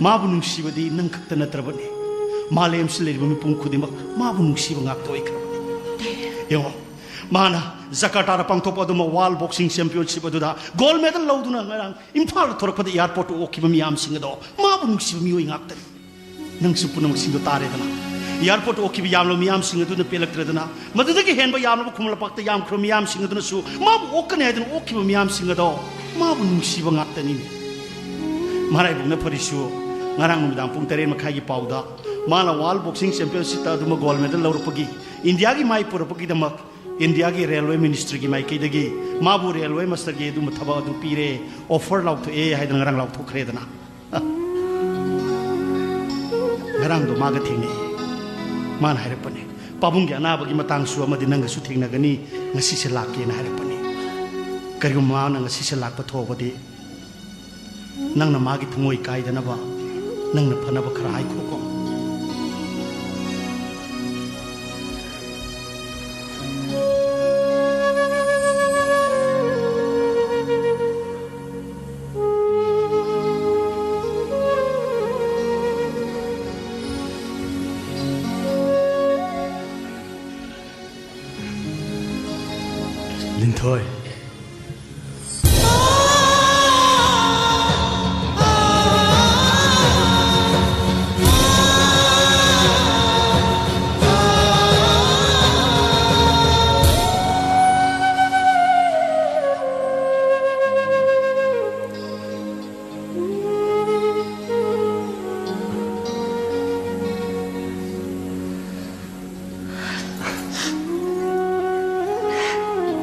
ꯃꯥꯕꯨ ꯅꯨꯡꯁꯤꯕꯗꯤ ꯅꯪ ꯈꯛꯇ ꯅꯠꯇ꯭ꯔꯕꯅꯤ꯫ ꯃꯥꯂꯦꯝꯁꯤꯗ ꯂꯩꯔꯤꯕ ꯃꯤꯄꯨꯝ ꯈꯨꯗꯤꯡꯃꯛ ꯃꯥꯕꯨ ꯅꯨꯡꯁꯤꯕ ꯉꯥꯛꯇ ꯑꯣꯏꯈ꯭ꯔꯕꯅꯤ꯫ ꯌꯦꯡꯉꯣ, ꯃꯥꯅ ꯖꯀꯥꯔꯇꯥꯗ ꯄꯥꯡꯊꯣꯛꯄ ꯑꯗꯨꯒꯨꯝꯕ ꯋꯥꯔꯜ ꯕꯣꯛꯁꯤꯡ ꯆꯦꯝꯄꯤꯌꯟꯁꯤꯞ ꯑꯗꯨꯗ ꯒꯣꯜ ꯃꯦꯗꯜ ꯂꯧꯗꯨꯅ ꯉꯔꯥꯡ ꯏꯝꯐꯥꯜꯗ ꯊꯣꯔꯛꯄꯗ ꯑꯦꯌꯥꯔꯄꯣꯔꯠꯇ ꯑꯣꯛꯈꯤꯕ ꯃꯤꯌꯥꯝꯁꯤꯡ ꯑꯗꯣ ꯃꯥꯕꯨ ꯅꯨꯡꯁꯤꯕ ꯃꯤꯑꯣꯏ ꯉꯥꯛꯇꯅꯤ꯫ ꯅꯪꯁꯨ ꯄꯨꯝꯅꯃꯛꯁꯤꯡꯗꯣ ꯇꯥꯔꯦꯗꯅ꯫ ꯑꯦꯌꯥꯔꯄꯣꯔꯠꯇ ꯑꯣꯛꯈꯤꯕ ꯌꯥꯝꯂꯕ ꯃꯤꯌꯥꯝꯁꯤꯡ ꯑꯗꯨꯅ ꯄꯦꯜꯂꯛꯇ꯭ꯔꯦꯗꯅ꯫ ꯃꯗꯨꯗꯒꯤ ꯍꯦꯟꯕ ꯌꯥꯝꯂꯕ ꯈꯨꯃꯟ ꯂꯝꯄꯥꯛꯇ ꯌꯥꯝꯈ꯭ꯔꯕ ꯃꯤꯌꯥꯝꯁꯤꯡ ꯑꯗꯨꯅꯁꯨ ꯃꯥꯕꯨ ꯑꯣꯛꯀꯅꯤ ꯍꯥꯏꯗꯨꯅ ꯑꯣꯛꯈꯤꯕ ꯃꯤꯌꯥꯝꯁꯤꯡ ꯑꯗꯣ ꯃꯥꯕꯨ ꯅꯨꯡꯁꯤꯕ ꯉꯥꯛꯇꯅꯤꯅꯦ꯫ ꯃꯔꯥꯏꯕꯛꯅ ꯐꯔꯤꯁꯨ, ꯉꯔꯥꯡ ꯅꯨꯃꯤꯗꯥꯡ ꯄꯨꯡ ꯇꯔꯦꯠ ꯃꯈꯥꯏꯒꯤ ꯄꯥꯎꯗ ꯃꯥꯅ ꯋꯥꯔꯜ ꯕꯣꯛꯁꯤꯡ ꯆꯦꯝꯄꯤꯌꯟꯁꯤꯞꯇ ꯑꯗꯨꯃ ꯒꯣꯜ ꯃꯦꯗꯜ ꯂꯧꯔꯛꯄꯒꯤ, ꯏꯟꯗꯤꯌꯥꯒꯤ ꯃꯥꯏ ꯄꯨꯔꯛꯄꯒꯤꯗꯃꯛ ꯏꯟꯗꯤꯌꯥꯒꯤ ꯔꯦꯜꯋꯦ ꯃꯤꯅꯤꯁꯇ꯭ꯔꯤꯒꯤ ꯃꯥꯏꯀꯩꯗꯒꯤ ꯃꯥꯕꯨ ꯔꯦꯜꯋꯦ ꯃꯥꯁꯇꯔꯒꯤ ꯑꯗꯨꯝꯕ ꯊꯕꯛ ꯑꯗꯨ ꯄꯤꯔꯦ, ꯑꯣꯐꯔ ꯂꯥꯎꯊꯣꯛꯑꯦ ꯍꯥꯏꯗꯅ ꯉꯔꯥꯡ ꯂꯥꯎꯊꯣꯛꯈ꯭ꯔꯦꯗꯅ꯫ ꯉꯔꯥꯡꯗꯣ ꯃꯥꯒ ꯊꯦꯡꯅꯩ꯫ ꯃꯥꯅ ꯍꯥꯏꯔꯛꯄꯅꯦ, "ꯄꯥꯕꯨꯡꯒꯤ ꯑꯅꯥꯕꯒꯤ ꯃꯇꯥꯡꯁꯨ ꯑꯃꯗꯤ ꯅꯪꯒꯁꯨ ꯊꯦꯡꯅꯒꯅꯤ, ꯉꯁꯤꯁꯦ ꯂꯥꯛꯀꯦꯅ" ꯍꯥꯏꯔꯛꯄꯅꯦ꯫ ꯀꯔꯤꯒꯨꯝꯕ ꯃꯥꯅ ꯉꯁꯤꯁꯦ ꯂꯥꯛꯄ ꯊꯣꯛꯑꯕꯗꯤ, ꯅꯪꯅ ꯃꯥꯒꯤ ꯊꯃꯣꯏ ꯀꯥꯏꯗꯅꯕ, ꯅꯪꯅ ꯐꯅꯕ ꯈꯔ ꯍꯥꯏꯈꯣꯀꯣ꯫ ꯂꯤꯟꯊꯣꯏ꯫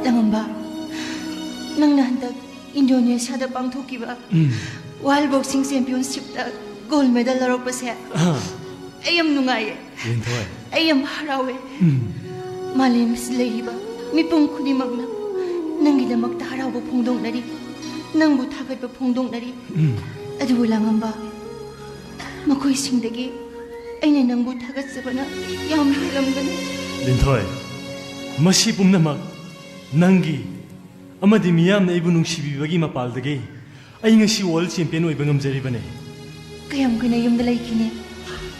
ꯇꯃꯝꯕ, ꯅꯪꯅ ꯍꯟꯗꯛ ꯏꯟꯗꯣꯅꯦꯁꯤꯌꯥꯗ ꯄꯥꯡꯊꯣꯛꯈꯤꯕ ꯎꯝ꯫ ꯋꯥꯔꯜ ꯕꯣꯛꯁꯤꯡ ꯆꯦꯝꯄꯤꯌꯟꯁꯤꯞꯇ ꯒꯣꯜ ꯃꯦꯗꯜ ꯂꯧꯔꯛꯄꯁꯦ ꯑꯩ ꯌꯥꯝ ꯅꯨꯡꯉꯥꯏꯌꯦ꯫ ꯂꯤꯟꯊꯣꯏ꯫ ꯑꯩ ꯌꯥꯝ ꯍꯔꯥꯎꯋꯦ꯫ ꯎꯝ꯫ ꯃꯥꯂꯦꯝꯁꯤꯗ ꯂꯩꯔꯤꯕ ꯃꯤꯄꯨꯝ ꯈꯨꯗꯤꯡꯃꯛꯅ ꯅꯪꯒꯤꯗꯃꯛꯇ ꯍꯔꯥꯎꯕ ꯐꯣꯡꯗꯣꯛꯅꯔꯤ, ꯅꯪꯕꯨ ꯊꯥꯒꯠꯄ ꯐꯣꯡꯗꯣꯛꯅꯔꯤ꯫ ꯎꯝ꯫ ꯑꯗꯨꯕꯨ ꯂꯥꯡꯉꯝꯕ, ꯃꯈꯣꯏꯁꯤꯡꯗꯒꯤ ꯑꯩꯅ ꯅꯪꯕꯨ ꯊꯥꯒꯠꯆꯕꯅ ꯌꯥꯝ ꯍꯦꯜꯂꯝꯒꯅꯤ꯫ ꯂꯤꯟꯊꯣꯏ, ꯃꯁꯤ ꯄꯨꯝꯅꯃꯛ ꯅꯪꯒꯤ ꯑꯃꯗꯤ ꯃꯤꯌꯥꯝꯅ ꯑꯩꯕꯨ ꯅꯨꯡꯁꯤꯕꯤꯕꯒꯤ ꯃꯄꯥꯜꯗꯒꯤ ꯑꯩ ꯉꯁꯤ ꯋꯥꯔꯜ ꯆꯦꯝꯄꯤꯌꯟ ꯑꯣꯏꯕ ꯉꯝꯖꯔꯤꯕꯅꯦ꯫ ꯀꯌꯥꯝ ꯀꯨꯏꯅ ꯌꯨꯝꯗ ꯂꯩꯈꯤꯅꯤ?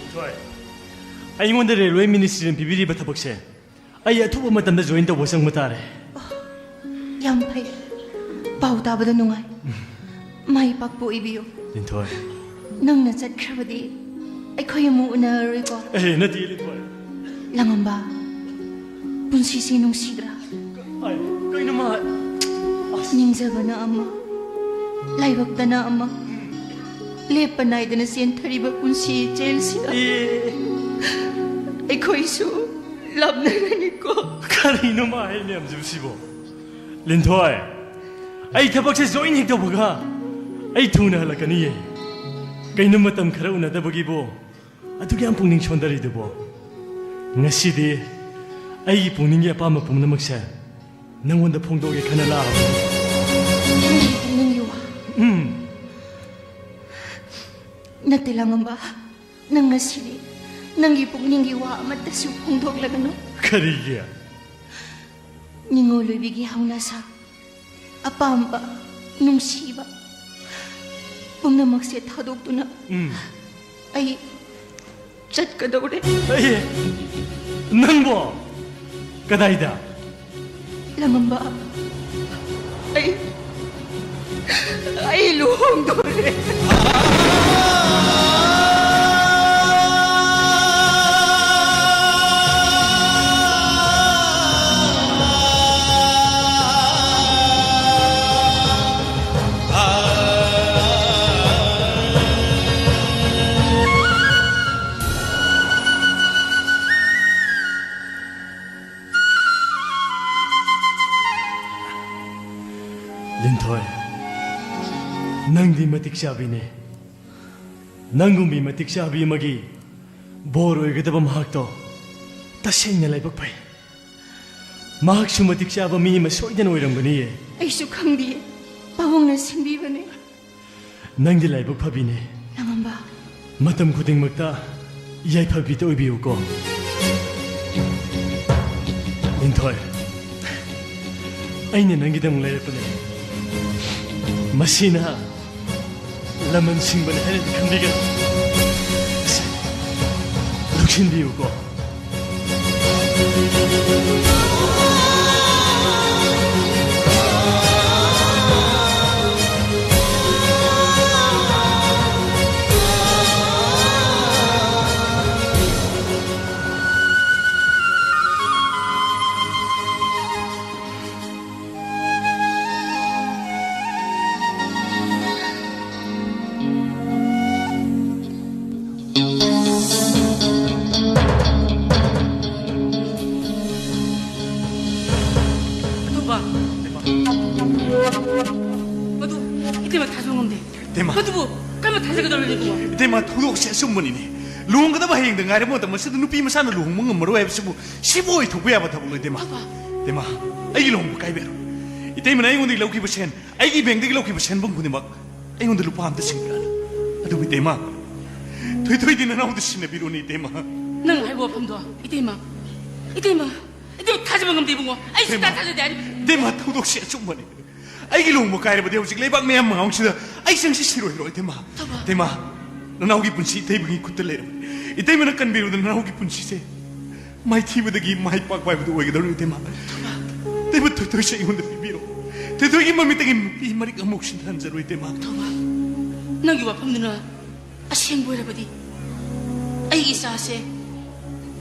ꯂꯤꯟꯊꯣꯏ, ꯑꯩꯉꯣꯟꯗ ꯔꯦꯜꯋꯦ ꯃꯤꯅꯤꯁꯇ꯭ꯔꯤꯅ ꯄꯤꯕꯤꯔꯤꯕ ꯊꯕꯛꯁꯦ ꯑꯩ ꯑꯊꯨꯕ ꯃꯇꯝꯗ ꯖꯣꯏꯟ ꯇꯧꯕ ꯆꯪꯕ ꯇꯥꯔꯦ꯫ ꯌꯥꯝ ꯐꯩ꯫ ꯄꯥꯎ ꯇꯥꯕꯗ ꯅꯨꯡꯉꯥꯏ꯫ ꯃꯥꯏ ꯄꯥꯛꯄ ꯑꯣꯏꯕꯤꯌꯨ꯫ ꯂꯤꯟꯊꯣꯏ꯫ ꯅꯪꯅ ꯆꯠꯈ꯭ꯔꯕꯗꯤ ꯑꯩꯈꯣꯏ ꯑꯃꯨꯛ ꯎꯅꯔꯔꯣꯏꯀꯣ? ꯑꯦ, ꯅꯠꯇꯦ, ꯂꯤꯟꯊꯣꯏ꯫ ꯂꯥꯡꯉꯝꯕ, ꯄꯨꯟꯁꯤꯁꯤ ꯅꯨꯡꯁꯤꯗ꯭ꯔꯥ? ꯑꯩ, ꯀꯩꯅꯣ ꯃꯥ? ꯑꯁ꯫ ꯅꯤꯡꯖꯕꯅ ꯑꯃ, ꯂꯥꯏꯕꯛꯇꯅ ꯑꯃ, ꯂꯦꯞꯄ ꯅꯥꯏꯗꯅ ꯆꯦꯟꯊꯔꯤꯕ ꯄꯨꯟꯁꯤ ꯏꯆꯦꯜꯁꯤꯗ ꯑꯦ꯫ ꯑꯩꯈꯣꯏꯁꯨ ꯂꯥꯞꯅꯔꯅꯤꯀꯣ꯫ ꯀꯔꯤꯅꯣ ꯃꯥ ꯍꯥꯏ ꯃꯌꯥꯝꯁꯤꯕꯨ ꯁꯤꯕꯣ? ꯂꯤꯟꯊꯣꯏ, ꯑꯩ ꯊꯕꯛꯁꯦ ꯖꯣꯏꯟ ꯍꯦꯛ ꯇꯧꯕꯒ ꯑꯩ ꯊꯨꯅ ꯍꯜꯂꯛꯀꯅꯤꯌꯦ꯫ ꯀꯩꯅꯣ ꯃꯇꯝ ꯈꯔ ꯎꯅꯗꯕꯒꯤꯕꯨ ꯑꯗꯨꯛ ꯌꯥꯝ ꯄꯨꯛꯅꯤꯡ ꯁꯣꯟꯊꯔꯤꯗꯨꯕꯣ? ꯉꯁꯤꯗꯤ ꯑꯩꯒꯤ ꯄꯨꯛꯅꯤꯡꯒꯤ ꯑꯄꯥꯝꯕ ꯄꯨꯝꯅꯃꯛꯁꯦ ꯅꯪꯉꯣꯟꯗ ꯐꯣꯡꯗꯣꯛꯑꯒꯦ ꯈꯟꯅ ꯂꯥꯛꯑꯕꯅꯤ꯫ ꯅꯪꯒꯤ ꯄꯨꯛꯅꯤꯡꯒꯤ ꯋꯥ? ꯎꯝ꯫ ꯅꯠꯇꯦ, ꯂꯥꯡꯉꯝꯕ, ꯅꯪ ꯉꯁꯤꯗꯤ ꯅꯪꯒꯤ ꯄꯨꯛꯅꯤꯡꯒꯤ ꯋꯥ ꯑꯃꯠꯇꯁꯨ ꯐꯣꯡꯗꯣꯛꯂꯒꯅꯨ꯫ ꯀꯔꯤꯒꯤ? ꯅꯤꯡꯉꯣꯜ ꯑꯣꯏꯕꯤꯒꯤ ꯍꯧꯅꯁꯥ, ꯑꯄꯥꯝꯕ, ꯅꯨꯡꯁꯤꯕ ꯄꯨꯝꯅꯃꯛꯁꯦ ꯊꯥꯗꯣꯛꯇꯨꯅ ꯎꯝ꯫ ꯑꯩ ꯆꯠꯀꯗꯧꯔꯦ꯫ ꯑꯩ? ꯅꯪꯕꯣ? ꯀꯗꯥꯏꯗ? ꯂꯥꯡꯉꯝꯕ, ꯑꯩ, ꯑꯩ ꯂꯨꯍꯣꯡꯗꯣꯔꯦ꯫ ꯂꯤꯟꯊꯣꯏ, ꯅꯪꯗꯤ ꯃꯇꯤꯛ ꯆꯥꯕꯤꯅꯦ꯫ ꯅꯪꯒꯨꯝꯕꯤ ꯃꯇꯤꯛ ꯆꯥꯕꯤ ꯑꯃꯒꯤ ꯕꯣꯔ ꯑꯣꯏꯒꯗꯕ ꯃꯍꯥꯛꯇꯣ ꯇꯁꯦꯡꯅ ꯂꯥꯏꯕꯛ ꯐꯩ꯫ ꯃꯍꯥꯛꯁꯨ ꯃꯇꯤꯛ ꯆꯥꯕ ꯃꯤ ꯑꯃ ꯁꯣꯏꯗꯅ ꯑꯣꯏꯔꯝꯒꯅꯤꯌꯦ꯫ ꯑꯩꯁꯨ ꯈꯪꯗꯤꯌꯦ꯫ ꯄꯥꯕꯨꯡꯅ ꯁꯤꯟꯕꯤꯕꯅꯦ꯫ ꯅꯪꯗꯤ ꯂꯥꯏꯕꯛ ꯐꯕꯤꯅꯦ꯫ ꯂꯥꯡꯉꯝꯕ꯫ ꯃꯇꯝ ꯈꯨꯗꯤꯡꯃꯛꯇ ꯌꯥꯏꯐꯕꯤꯗ ꯑꯣꯏꯕꯤꯌꯨꯀꯣ꯫ ꯂꯤꯟꯊꯣꯏ, ꯑꯩꯅ ꯅꯪꯒꯤꯗꯃꯛ ꯂꯩꯔꯛꯄꯅꯦ꯫ ꯃꯁꯤꯅ ꯂꯃꯟ ꯁꯤꯡꯕꯅꯤ ꯍꯥꯏꯅꯗꯤ ꯈꯟꯕꯤꯒꯅꯨ꯫ ꯂꯧꯁꯤꯟꯕꯤꯌꯨꯀꯣ꯫ ꯑꯗꯨꯕ꯫ ꯃꯗꯨ ꯏꯇꯩꯃ ꯊꯥꯖꯕ ꯉꯝꯗꯦ꯫ ꯏꯇꯩꯃ꯫ ꯃꯗꯨꯕꯨ ꯀꯔꯝꯅ ꯊꯥꯖꯒꯗꯧꯔꯤꯕꯅꯣ? ꯏꯇꯩꯃ, ꯊꯧꯗꯣꯛꯁꯦ ꯑꯆꯨꯝꯕꯅꯤꯅꯦ꯫ ꯂꯨꯍꯣꯡꯒꯗꯕ ꯍꯌꯦꯡꯗ ꯉꯥꯏꯔꯕ ꯃꯇꯝ ꯑꯁꯤꯗ ꯅꯨꯄꯤ ꯃꯆꯥꯅ ꯂꯨꯍꯣꯡꯕ ꯉꯝꯃꯔꯣꯏ ꯍꯥꯏꯕꯁꯤꯕꯨ ꯁꯤꯕꯨ ꯑꯣꯏꯊꯣꯛꯄ ꯌꯥꯕ ꯊꯕꯛꯂꯣ, ꯏꯇꯩꯃ? ꯑꯄꯥ꯫ ꯏꯇꯩꯃ, ꯑꯩꯒꯤ ꯂꯨꯍꯣꯡꯕ ꯀꯥꯏꯕ ꯌꯥꯔꯣꯏ꯫ ꯏꯇꯩꯃꯅ ꯑꯩꯉꯣꯟꯗꯒꯤ ꯂꯧꯈꯤꯕ ꯁꯦꯟ, ꯑꯩꯒꯤ ꯕꯦꯡꯗꯒꯤ ꯂꯧꯈꯤꯕ ꯁꯦꯟꯐꯝ ꯈꯨꯗꯤꯡꯃꯛ ꯑꯩꯉꯣꯟꯗ ꯂꯨꯄꯥ ꯑꯝꯇ ꯁꯤꯡꯕꯤꯔꯛꯑꯅꯨ꯫ ꯑꯗꯨꯕꯨ ꯏꯇꯩꯃ, ꯊꯣꯏꯊꯣꯏꯗꯤ ꯅꯅꯥꯎꯗ ꯁꯤꯟꯅꯕꯤꯔꯣꯅꯦ, ꯏꯇꯩꯃ꯫ ꯅꯪ ꯍꯥꯏꯕ ꯋꯥꯐꯝꯗꯣ, ꯏꯇꯩꯃ, ꯏꯇꯩꯃ, ꯏꯇꯩꯃ ꯊꯥꯖꯕ ꯉꯝꯗꯦ, ꯏꯕꯨꯡꯉꯣ꯫ ꯑꯩ ꯁꯨꯡꯊꯥ ꯏꯇꯩꯃ, ꯊꯥꯖꯗꯦ ꯍꯥꯏꯔꯤꯕ꯫ ꯏꯇꯩꯃ, ꯊꯧꯗꯣꯛꯁꯦ ꯑꯆꯨꯝꯕꯅꯤ꯫ ꯑꯩꯒꯤ ꯂꯨꯍꯣꯡꯕ ꯀꯥꯏꯔꯕꯗꯤ ꯍꯧꯖꯤꯛ ꯂꯩꯕꯥꯛ ꯃꯌꯥꯝ ꯃꯉꯥꯡꯁꯤꯗ ꯑꯩ ꯆꯪꯁꯤ ꯁꯤꯔꯣꯏꯔꯣ, ꯏꯇꯩꯃ? ꯊꯧꯕ꯫ ꯏꯇꯩꯃ, ꯅꯅꯥꯎꯒꯤ ꯄꯨꯟꯁꯤ ꯏꯇꯩꯃꯒꯤ ꯈꯨꯠꯇ ꯂꯩꯔꯕꯅꯤ꯫ ꯏꯇꯩꯃꯅ ꯀꯟꯕꯤꯔꯨꯗꯅ ꯅꯅꯥꯎꯒꯤ ꯄꯨꯟꯁꯤꯁꯦ ꯃꯥꯏꯊꯤꯕꯗꯒꯤ ꯃꯥꯏ ꯄꯥꯛꯄ ꯍꯥꯏꯕꯗꯨ ꯑꯣꯏꯒꯗꯧꯔꯤꯕꯅꯤ, ꯏꯇꯩꯃ꯫ ꯏꯇꯩꯃ, ꯊꯣꯏꯊꯣꯏꯁꯦ ꯑꯩꯉꯣꯟꯗ ꯄꯤꯕꯤꯔꯣ꯫ ꯊꯣꯏꯊꯣꯏꯒꯤ ꯃꯃꯤꯠꯇꯒꯤ ꯃꯄꯤ ꯃꯔꯤꯛ ꯑꯃꯨꯛ ꯁꯤꯟꯊꯍꯟꯖꯔꯣꯏ, ꯏꯇꯩꯃ꯫ ꯊꯧꯕ, ꯅꯪꯒꯤ ꯋꯥꯐꯝꯗꯨꯅ ꯑꯁꯦꯡꯕ ꯑꯣꯏꯔꯕꯗꯤ ꯑꯩꯒꯤ ꯏꯆꯥꯁꯦ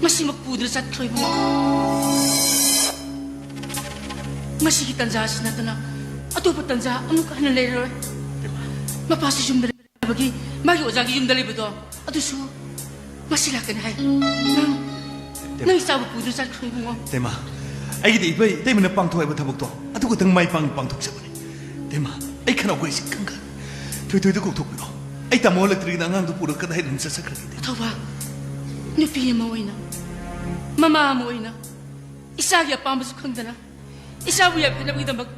ꯉꯁꯤꯃꯛ ꯄꯨꯗꯨꯅ ꯆꯠꯈ꯭ꯔꯣ, ꯏꯕꯨꯡꯉꯣ꯫ ꯉꯁꯤꯒꯤ ꯇꯟꯖꯥ ꯑꯁꯤ ꯅꯠꯇꯅ ꯑꯇꯣꯞꯄ ꯇꯟꯖꯥ ꯑꯃꯨꯛ ꯍꯟꯅ ꯂꯩꯔꯔꯣꯏ꯫ ꯃꯄꯥꯁꯨ ꯌꯨꯝꯗ ꯂꯩꯕꯒꯤ ꯃꯥꯒꯤ ꯑꯣꯖꯥꯒꯤ ꯌꯨꯝꯗ ꯂꯩꯕꯗꯣ ꯑꯗꯨꯁꯨ ꯉꯁꯤ ꯂꯥꯛꯀꯅꯤ ꯍꯥꯏ꯫ ꯅꯪ, ꯅꯪ ꯏꯆꯥꯕꯨ ꯄꯨꯗꯨꯅ ꯆꯠꯈ꯭ꯔꯣ, ꯏꯕꯨꯡꯉꯣ꯫ ꯏꯇꯩꯃ, ꯑꯩꯒꯤꯗꯤ ꯏꯄꯩ ꯏꯇꯩꯃꯅ ꯄꯥꯡꯊꯣꯛ ꯍꯥꯏꯕ ꯊꯕꯛꯇꯣ ꯑꯗꯨ ꯈꯛꯇꯪ ꯃꯥꯏ ꯄꯥꯛꯅ ꯄꯥꯡꯊꯣꯛꯆꯕꯅꯤ꯫ ꯏꯇꯩꯃ, ꯑꯩ ꯈꯅꯥꯎ ꯀꯩꯁꯤ ꯀꯪꯈ꯭ꯔꯦ꯫ ꯊꯣꯏꯊꯣꯏꯗ ꯀꯧꯊꯣꯛꯄꯤꯔꯣ꯫ ꯑꯩ ꯇꯥꯃꯣ ꯍꯜꯂꯛꯇ꯭ꯔꯤꯉꯩꯗ ꯑꯉꯥꯡꯗꯣ ꯄꯨꯔꯒ ꯀꯗꯥꯏꯗꯅꯣ ꯆꯠꯆꯈ꯭ꯔꯒꯦ? ꯊꯧꯕ, ꯅꯨꯄꯤ ꯑꯃ ꯑꯣꯏꯅ, ꯃꯃꯥ ꯑꯃ ꯑꯣꯏꯅ, ꯏꯆꯥꯒꯤ ꯑꯄꯥꯝꯕꯁꯨ ꯈꯪꯗꯅ, ꯏꯆꯥꯕꯨ ꯌꯥꯏꯐꯅꯕꯒꯤꯗꯃꯛ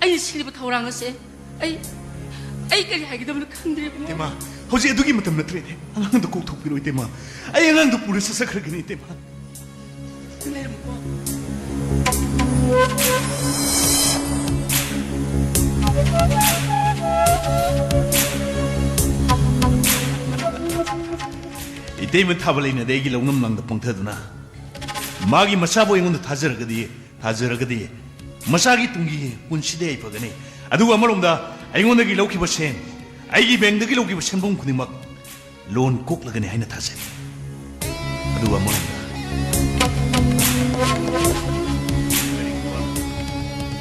ꯑꯩꯅ ꯁꯤꯜꯂꯤꯕ ꯊꯧꯔꯥꯡ ꯑꯁꯦ ꯑꯩ, ꯑꯩ ꯀꯔꯤ ꯍꯥꯏꯒꯗꯕꯅꯣ ꯈꯪꯗ꯭ꯔꯦ, ꯏꯕꯨꯡꯉꯣ꯫ ꯏꯇꯩꯃ, ꯍꯧꯖꯤꯛ ꯑꯗꯨꯒꯤ ꯃꯇꯝ ꯅꯠꯇ꯭ꯔꯦꯅꯦ꯫ ꯑꯉꯥꯡꯗꯣ ꯀꯣꯛ ꯊꯣꯛꯄꯤꯔꯣ, ꯏꯇꯩꯃ꯫ ꯑꯩ ꯑꯉꯥꯡꯗꯣ ꯄꯨꯔ ꯆꯠꯆꯈ꯭ꯔꯒꯦꯅꯦ, ꯏꯇꯩꯃ꯫ ꯅꯪ ꯂꯩꯔꯝꯃꯨꯀꯣ꯫ ꯏꯇꯩꯃ ꯊꯥꯕ ꯂꯩꯅꯗꯦ ꯑꯩꯒꯤ ꯂꯧꯅꯝ ꯂꯥꯡꯗ ꯄꯪꯊꯗꯨꯅ꯫ ꯃꯥꯒꯤ ꯃꯆꯥꯕꯨ ꯑꯩꯉꯣꯟꯗ ꯊꯥꯖꯔꯒꯗꯤ, ꯊꯥꯖꯔꯒꯗꯤ ꯃꯆꯥꯒꯤ ꯇꯨꯡꯒꯤ ꯄꯨꯟꯁꯤꯗꯤ ꯑꯩ ꯐꯒꯅꯤ꯫ ꯑꯗꯨꯒ ꯑꯃꯔꯣꯝꯗ ꯑꯩꯉꯣꯟꯗꯒꯤ ꯂꯧꯈꯤꯕ ꯁꯦꯟ, ꯑꯩꯒꯤ ꯕꯦꯡꯗꯒꯤ ꯂꯧꯈꯤꯕ ꯁꯦꯟꯐꯝ ꯈꯨꯗꯤꯡꯃꯛ ꯂꯣꯟ ꯀꯣꯛꯂꯒꯅꯤ ꯍꯥꯏꯅ ꯊꯥꯖꯩ꯫ ꯑꯗꯨꯒ ꯑꯃꯔꯣꯝꯗ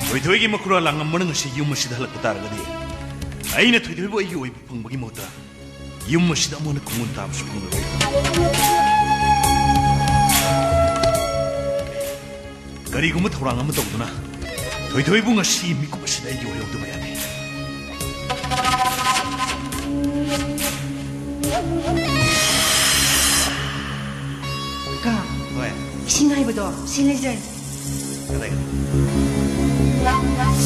ꯊꯣꯏꯊꯣꯏꯒꯤ ꯃꯈꯨꯔꯥ ꯂꯥꯡꯉꯝꯕꯅ ꯉꯁꯤ ꯌꯨꯝ ꯑꯁꯤꯗ ꯍꯜꯂꯛꯄ ꯇꯥꯔꯒꯗꯤ ꯑꯩꯅ ꯊꯣꯏꯊꯣꯏꯕꯨ ꯑꯩꯒꯤ ꯑꯣꯏꯕ ꯐꯪꯕꯒꯤ ꯃꯍꯨꯠꯇ ꯌꯨꯝ ꯑꯁꯤꯗ ꯑꯃꯨꯛ ꯍꯟꯅ ꯈꯣꯡꯒꯨꯟ ꯇꯥꯕꯁꯨ ꯐꯪꯂꯔꯣꯏ꯫ ꯀꯔꯤꯒꯨꯝꯕ ꯊꯧꯔꯥꯡ ꯑꯃ ꯇꯧꯗꯨꯅ ꯊꯣꯏꯊꯣꯏꯕꯨ ꯉꯁꯤ ꯃꯤꯀꯨꯞ ꯑꯁꯤꯗ ꯑꯩꯒꯤ ꯑꯣꯏꯍꯧꯗꯕ ꯌꯥꯗꯦ꯫ ꯀꯀꯥ, ꯍꯣꯏ꯫ ꯏꯁꯤꯡ ꯍꯩꯕꯗꯣ ꯁꯤ ꯂꯩꯖꯔꯦ꯫ ꯀꯗꯥꯏ, ꯀꯗꯥꯏ?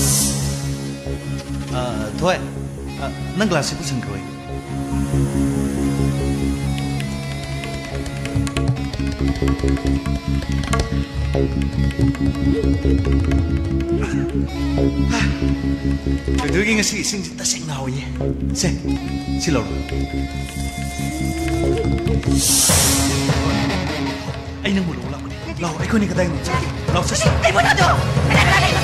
ꯑ, ꯊꯣꯏ, ꯑ, ꯅꯪ ꯒ꯭ꯂꯥꯁꯁꯤ ꯄꯨꯁꯟꯈ꯭ꯔꯣꯏ꯫ ꯊꯣꯏꯊꯣꯏꯒꯤ ꯉꯁꯤ ꯏꯁꯤꯡꯁꯤ ꯇꯁꯦꯡꯅ ꯍꯥꯎꯏꯌꯦ꯫ ꯁꯦ, ꯁꯤ ꯂꯧꯔꯣ꯫ ꯑꯩ ꯅꯪꯕꯨ ꯂꯧꯕ ꯂꯥꯛꯄꯅꯦ꯫ ꯂꯥꯛꯑꯣ, ꯑꯩꯈꯣꯏꯅꯤ ꯀꯗꯥꯏꯗꯅꯣ ꯆꯠꯂꯨ꯫ ꯂꯥꯛꯑꯣ, ꯆꯠꯁꯤ꯫ ꯑꯩꯕꯨ ꯊꯥꯗꯣꯛꯑꯣ! ꯀꯅꯥ, ꯀꯅꯥ ꯂꯩꯕ?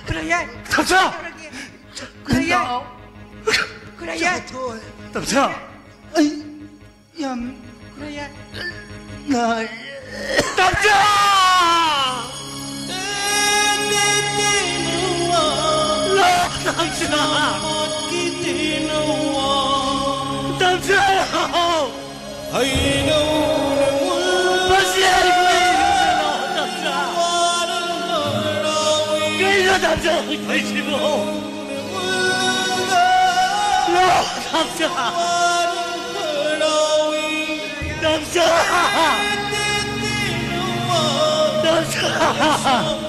ꯈꯨꯔꯥꯏꯌꯥꯏ! ꯇꯝꯆꯥ! ꯀꯩꯗꯧꯔꯒꯦ? ꯈꯨꯔꯥꯏꯌꯥꯏ! ꯈꯨꯔꯥꯏꯌꯥꯏ! ꯇꯝꯆꯥ! ꯑꯩ ꯇꯝꯆꯥ! ꯂꯥꯛ ꯇꯝꯆꯥ! ꯇꯝꯆꯥ! ꯃꯁꯤ ꯑꯩ ꯀꯨꯏꯅ ꯇꯝꯆꯥ! ꯀꯩꯅꯣ ꯇꯝꯆꯥ ꯍꯧꯖꯤꯛ ꯇꯧꯔꯤꯁꯤꯕꯣ? ꯂꯥꯛ ꯇꯝꯆꯥ! ꯇꯝꯆꯥ! ꯇꯝꯆꯥ!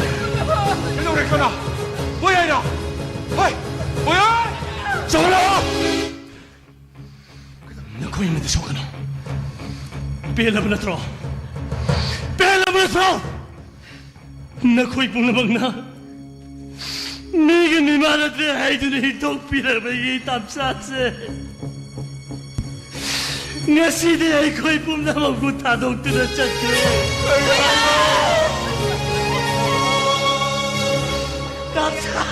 ꯀꯩꯗꯧꯔꯦ ꯀꯅꯥ? ꯃꯣꯏ ꯍꯥꯏꯔꯣ? ꯍꯣꯏ! ꯃꯣꯏ ꯍꯥꯏ! ꯆꯠꯂꯣ! ꯅꯈꯣꯏ ꯑꯃꯗ ꯁꯣꯛꯀꯅꯨ꯫ ꯄꯦꯜꯂꯕ ꯅꯠꯇ꯭ꯔꯣ? ꯄꯦꯜꯂꯕ ꯅꯠꯇ꯭ꯔꯣ? ꯅꯈꯣꯏ ꯄꯨꯝꯅꯃꯛꯅ ꯃꯤꯒꯤ ꯃꯤꯃꯥꯟ ꯅꯠꯇ꯭ꯔꯦ ꯍꯥꯏꯗꯨꯅ ꯍꯤꯡꯗꯣꯛꯄꯤꯔꯕꯒꯤ ꯇꯥꯟꯖꯥꯁꯦ ꯉꯁꯤꯗꯤ ꯑꯩꯈꯣꯏ ꯄꯨꯝꯅꯃꯛꯄꯨ ꯊꯥꯗꯣꯛꯇꯨꯅ ꯆꯠꯈ꯭ꯔꯦ꯫ ꯇꯥꯟꯖꯥ!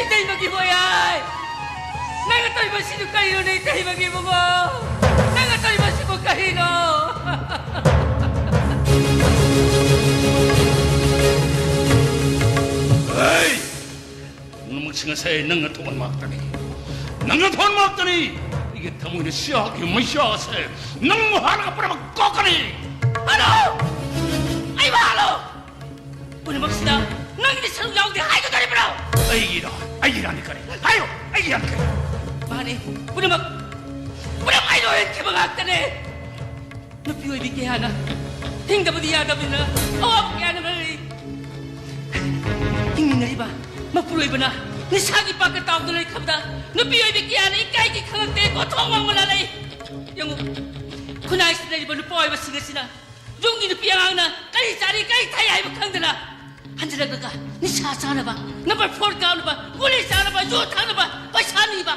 ꯏꯇꯩꯃꯒꯤ ꯃꯣꯌꯥꯏ! ꯅꯪꯅ ꯇꯧꯔꯤꯕꯁꯤꯕꯨ ꯀꯔꯤꯅꯣꯅꯦ, ꯏꯇꯩꯃꯒꯤ ꯏꯕꯨꯡꯉꯣ? ꯅꯪꯅ ꯇꯧꯔꯤꯕꯁꯤꯕꯨ ꯀꯔꯤꯅꯣ? ꯍꯩ! ꯄꯨꯝꯅꯃꯛꯁꯤꯡ ꯑꯁꯦ ꯅꯪꯅ ꯊꯣꯛꯍꯟꯕ ꯉꯥꯛꯇꯅꯤ꯫ ꯅꯪꯅ ꯊꯣꯛꯍꯟꯕ ꯉꯥꯛꯇꯅꯤ꯫ ꯑꯩꯒꯤ ꯊꯃꯣꯏꯅ ꯁꯤꯌꯥꯒꯤ ꯃꯩꯁꯥꯁꯦ ꯅꯪꯕꯨ ꯍꯥꯠꯂꯒ ꯄꯨꯝꯅꯃꯛ ꯀꯣꯛꯀꯅꯤ꯫ ꯍꯜꯂꯣ! ꯑꯩꯕꯨ ꯍꯥꯠꯂꯣ! ꯄꯨꯝꯅꯃꯛꯁꯤꯗ ꯅꯪꯒꯤ ꯁꯔꯨꯛ ꯌꯥꯎꯗꯦ ꯍꯥꯏꯒꯗꯧꯔꯤꯕ꯭ꯔꯣ? ꯑꯩꯒꯤ ꯏꯔꯥꯟ, ꯑꯩꯒꯤ ꯏꯔꯥꯟꯗꯤ ꯀꯔꯤ? ꯍꯥꯏꯌꯨ, ꯑꯩꯒꯤ ꯏꯔꯥꯟ ꯀꯔꯤ? ꯃꯥꯅꯤ, ꯄꯨꯝꯅꯃꯛ, ꯄꯨꯝꯅꯃꯛ ꯑꯩꯅ ꯑꯣꯏꯍꯟꯈꯤꯕ ꯉꯥꯛꯇꯅꯦ꯫ ꯅꯨꯄꯤ ꯑꯣꯏꯕꯤ ꯀꯌꯥꯅ ꯍꯤꯡꯗꯕꯗꯤ ꯌꯥꯗꯕꯅꯤꯅ ꯑꯋꯥꯕ ꯀꯌꯥꯅ ꯃꯔꯤ ꯑꯣꯏꯕꯅ ꯅꯤꯁꯥꯒꯤ ꯄꯥꯛꯇ ꯇꯥꯎꯗꯨꯅ ꯂꯩꯈ꯭ꯔꯕꯗ ꯅꯨꯄꯤ ꯑꯣꯏꯕꯤ ꯀꯌꯥꯅ ꯏꯀꯥꯏꯒꯤ ꯈꯪꯂꯛꯇꯦ, ꯀꯣꯟꯊꯣꯡ ꯋꯥꯡꯃ ꯂꯥꯜꯂꯛꯏ꯫ ꯌꯦꯡꯉꯨ, ꯈꯨꯟꯅꯥꯏꯁꯤꯗ ꯂꯩꯔꯤꯕ ꯅꯨꯄꯥ ꯑꯣꯏꯕꯁꯤꯡ ꯑꯁꯤꯅ ꯌꯨꯝꯒꯤ ꯅꯨꯄꯤ ꯑꯉꯥꯡꯅ ꯀꯔꯤ ꯆꯥꯔꯤ ꯀꯔꯤ ꯊꯛꯏ ꯍꯥꯏꯕ ꯈꯪꯗꯅ ꯍꯟꯖꯤꯜꯂꯛꯂꯒ ꯅꯤꯁꯥ ꯆꯥꯅꯕ, ꯅꯝꯕꯔ ꯐꯣꯔ ꯀꯥꯞꯅꯕ, ꯒꯨꯂꯤ ꯆꯥꯅꯕ, ꯌꯨ ꯊꯛꯅꯕ ꯄꯩꯁꯥ ꯅꯤꯕ,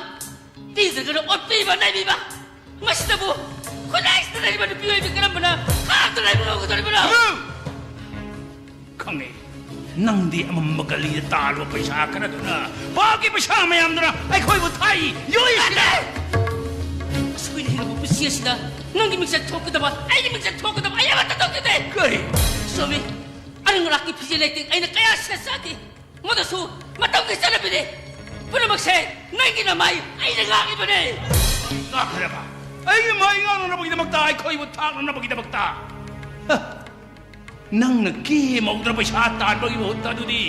ꯄꯤꯗ꯭ꯔꯒꯅ ꯑꯣꯠꯄꯤꯕ ꯅꯩꯕꯤꯕ꯫ ꯃꯁꯤꯗꯕꯨ ꯈꯨꯟꯅꯥꯏꯁꯤꯗ ꯂꯩꯔꯤꯕ ꯅꯨꯄꯤ ꯑꯣꯏꯕꯤ ꯀꯔꯝꯕꯅ ꯈꯥꯛꯇ ꯂꯩꯕ ꯉꯝꯒꯗꯧꯔꯤꯕꯅꯣ? ꯈꯪꯉꯦ, ꯅꯪꯗꯤ ꯑꯃꯝꯕ ꯒꯂꯤꯗ ꯇꯥꯜꯂꯨꯕ ꯄꯩꯁꯥ ꯈꯔꯗꯨꯅ, ꯄꯥꯞꯀꯤ ꯄꯩꯁꯥ ꯃꯌꯥꯝꯗꯨꯅ ꯑꯩꯈꯣꯏꯕꯨ ꯊꯥꯛꯏ, ꯌꯣꯛꯏꯁꯤꯅ꯫ ꯑꯁꯣꯏꯅ ꯍꯤꯡꯂꯕ ꯄꯨꯟꯁꯤ ꯑꯁꯤꯗ ꯅꯪꯒꯤ ꯃꯤꯡꯆꯠ ꯊꯣꯛꯀꯗꯕ, ꯑꯩꯒꯤ ꯃꯤꯡꯆꯠ ꯊꯣꯛꯀꯗꯕ ꯑꯩ ꯑꯃꯠꯇ ꯇꯧꯈꯤꯗꯦ꯫ ꯀꯔꯤ? ꯆꯨꯝꯃꯤ, ꯑꯔꯪ ꯑꯔꯥꯛꯀꯤ ꯐꯤꯖꯦ ꯂꯩꯇꯦꯡ ꯑꯩꯅ ꯀꯌꯥ ꯁꯦꯠ ꯆꯥꯈꯤ꯫ ꯃꯗꯨꯁꯨ ꯃꯇꯝꯒꯤ ꯆꯠꯅꯕꯤꯅꯤ꯫ ꯄꯨꯝꯅꯃꯛꯁꯦ ꯅꯪꯒꯤ ꯅꯃꯥꯏ ꯑꯩꯅ ꯉꯥꯛꯂꯤꯕꯅꯤ꯫ ꯉꯥꯛꯈ꯭ꯔꯦꯕ? ꯑꯩꯒꯤ ꯃꯥꯏ ꯉꯥꯛꯅꯅꯕꯒꯤꯗꯃꯛꯇ, ꯑꯩꯈꯣꯏꯕꯨ ꯊꯥꯛꯅꯅꯕꯒꯤꯗꯃꯛꯇ? ꯍ! ꯅꯪꯅ ꯀꯦ ꯃꯧꯗ꯭ꯔ ꯄꯩꯁꯥ ꯇꯥꯟꯕꯒꯤ ꯃꯍꯨꯠꯇ ꯑꯗꯨꯗꯤ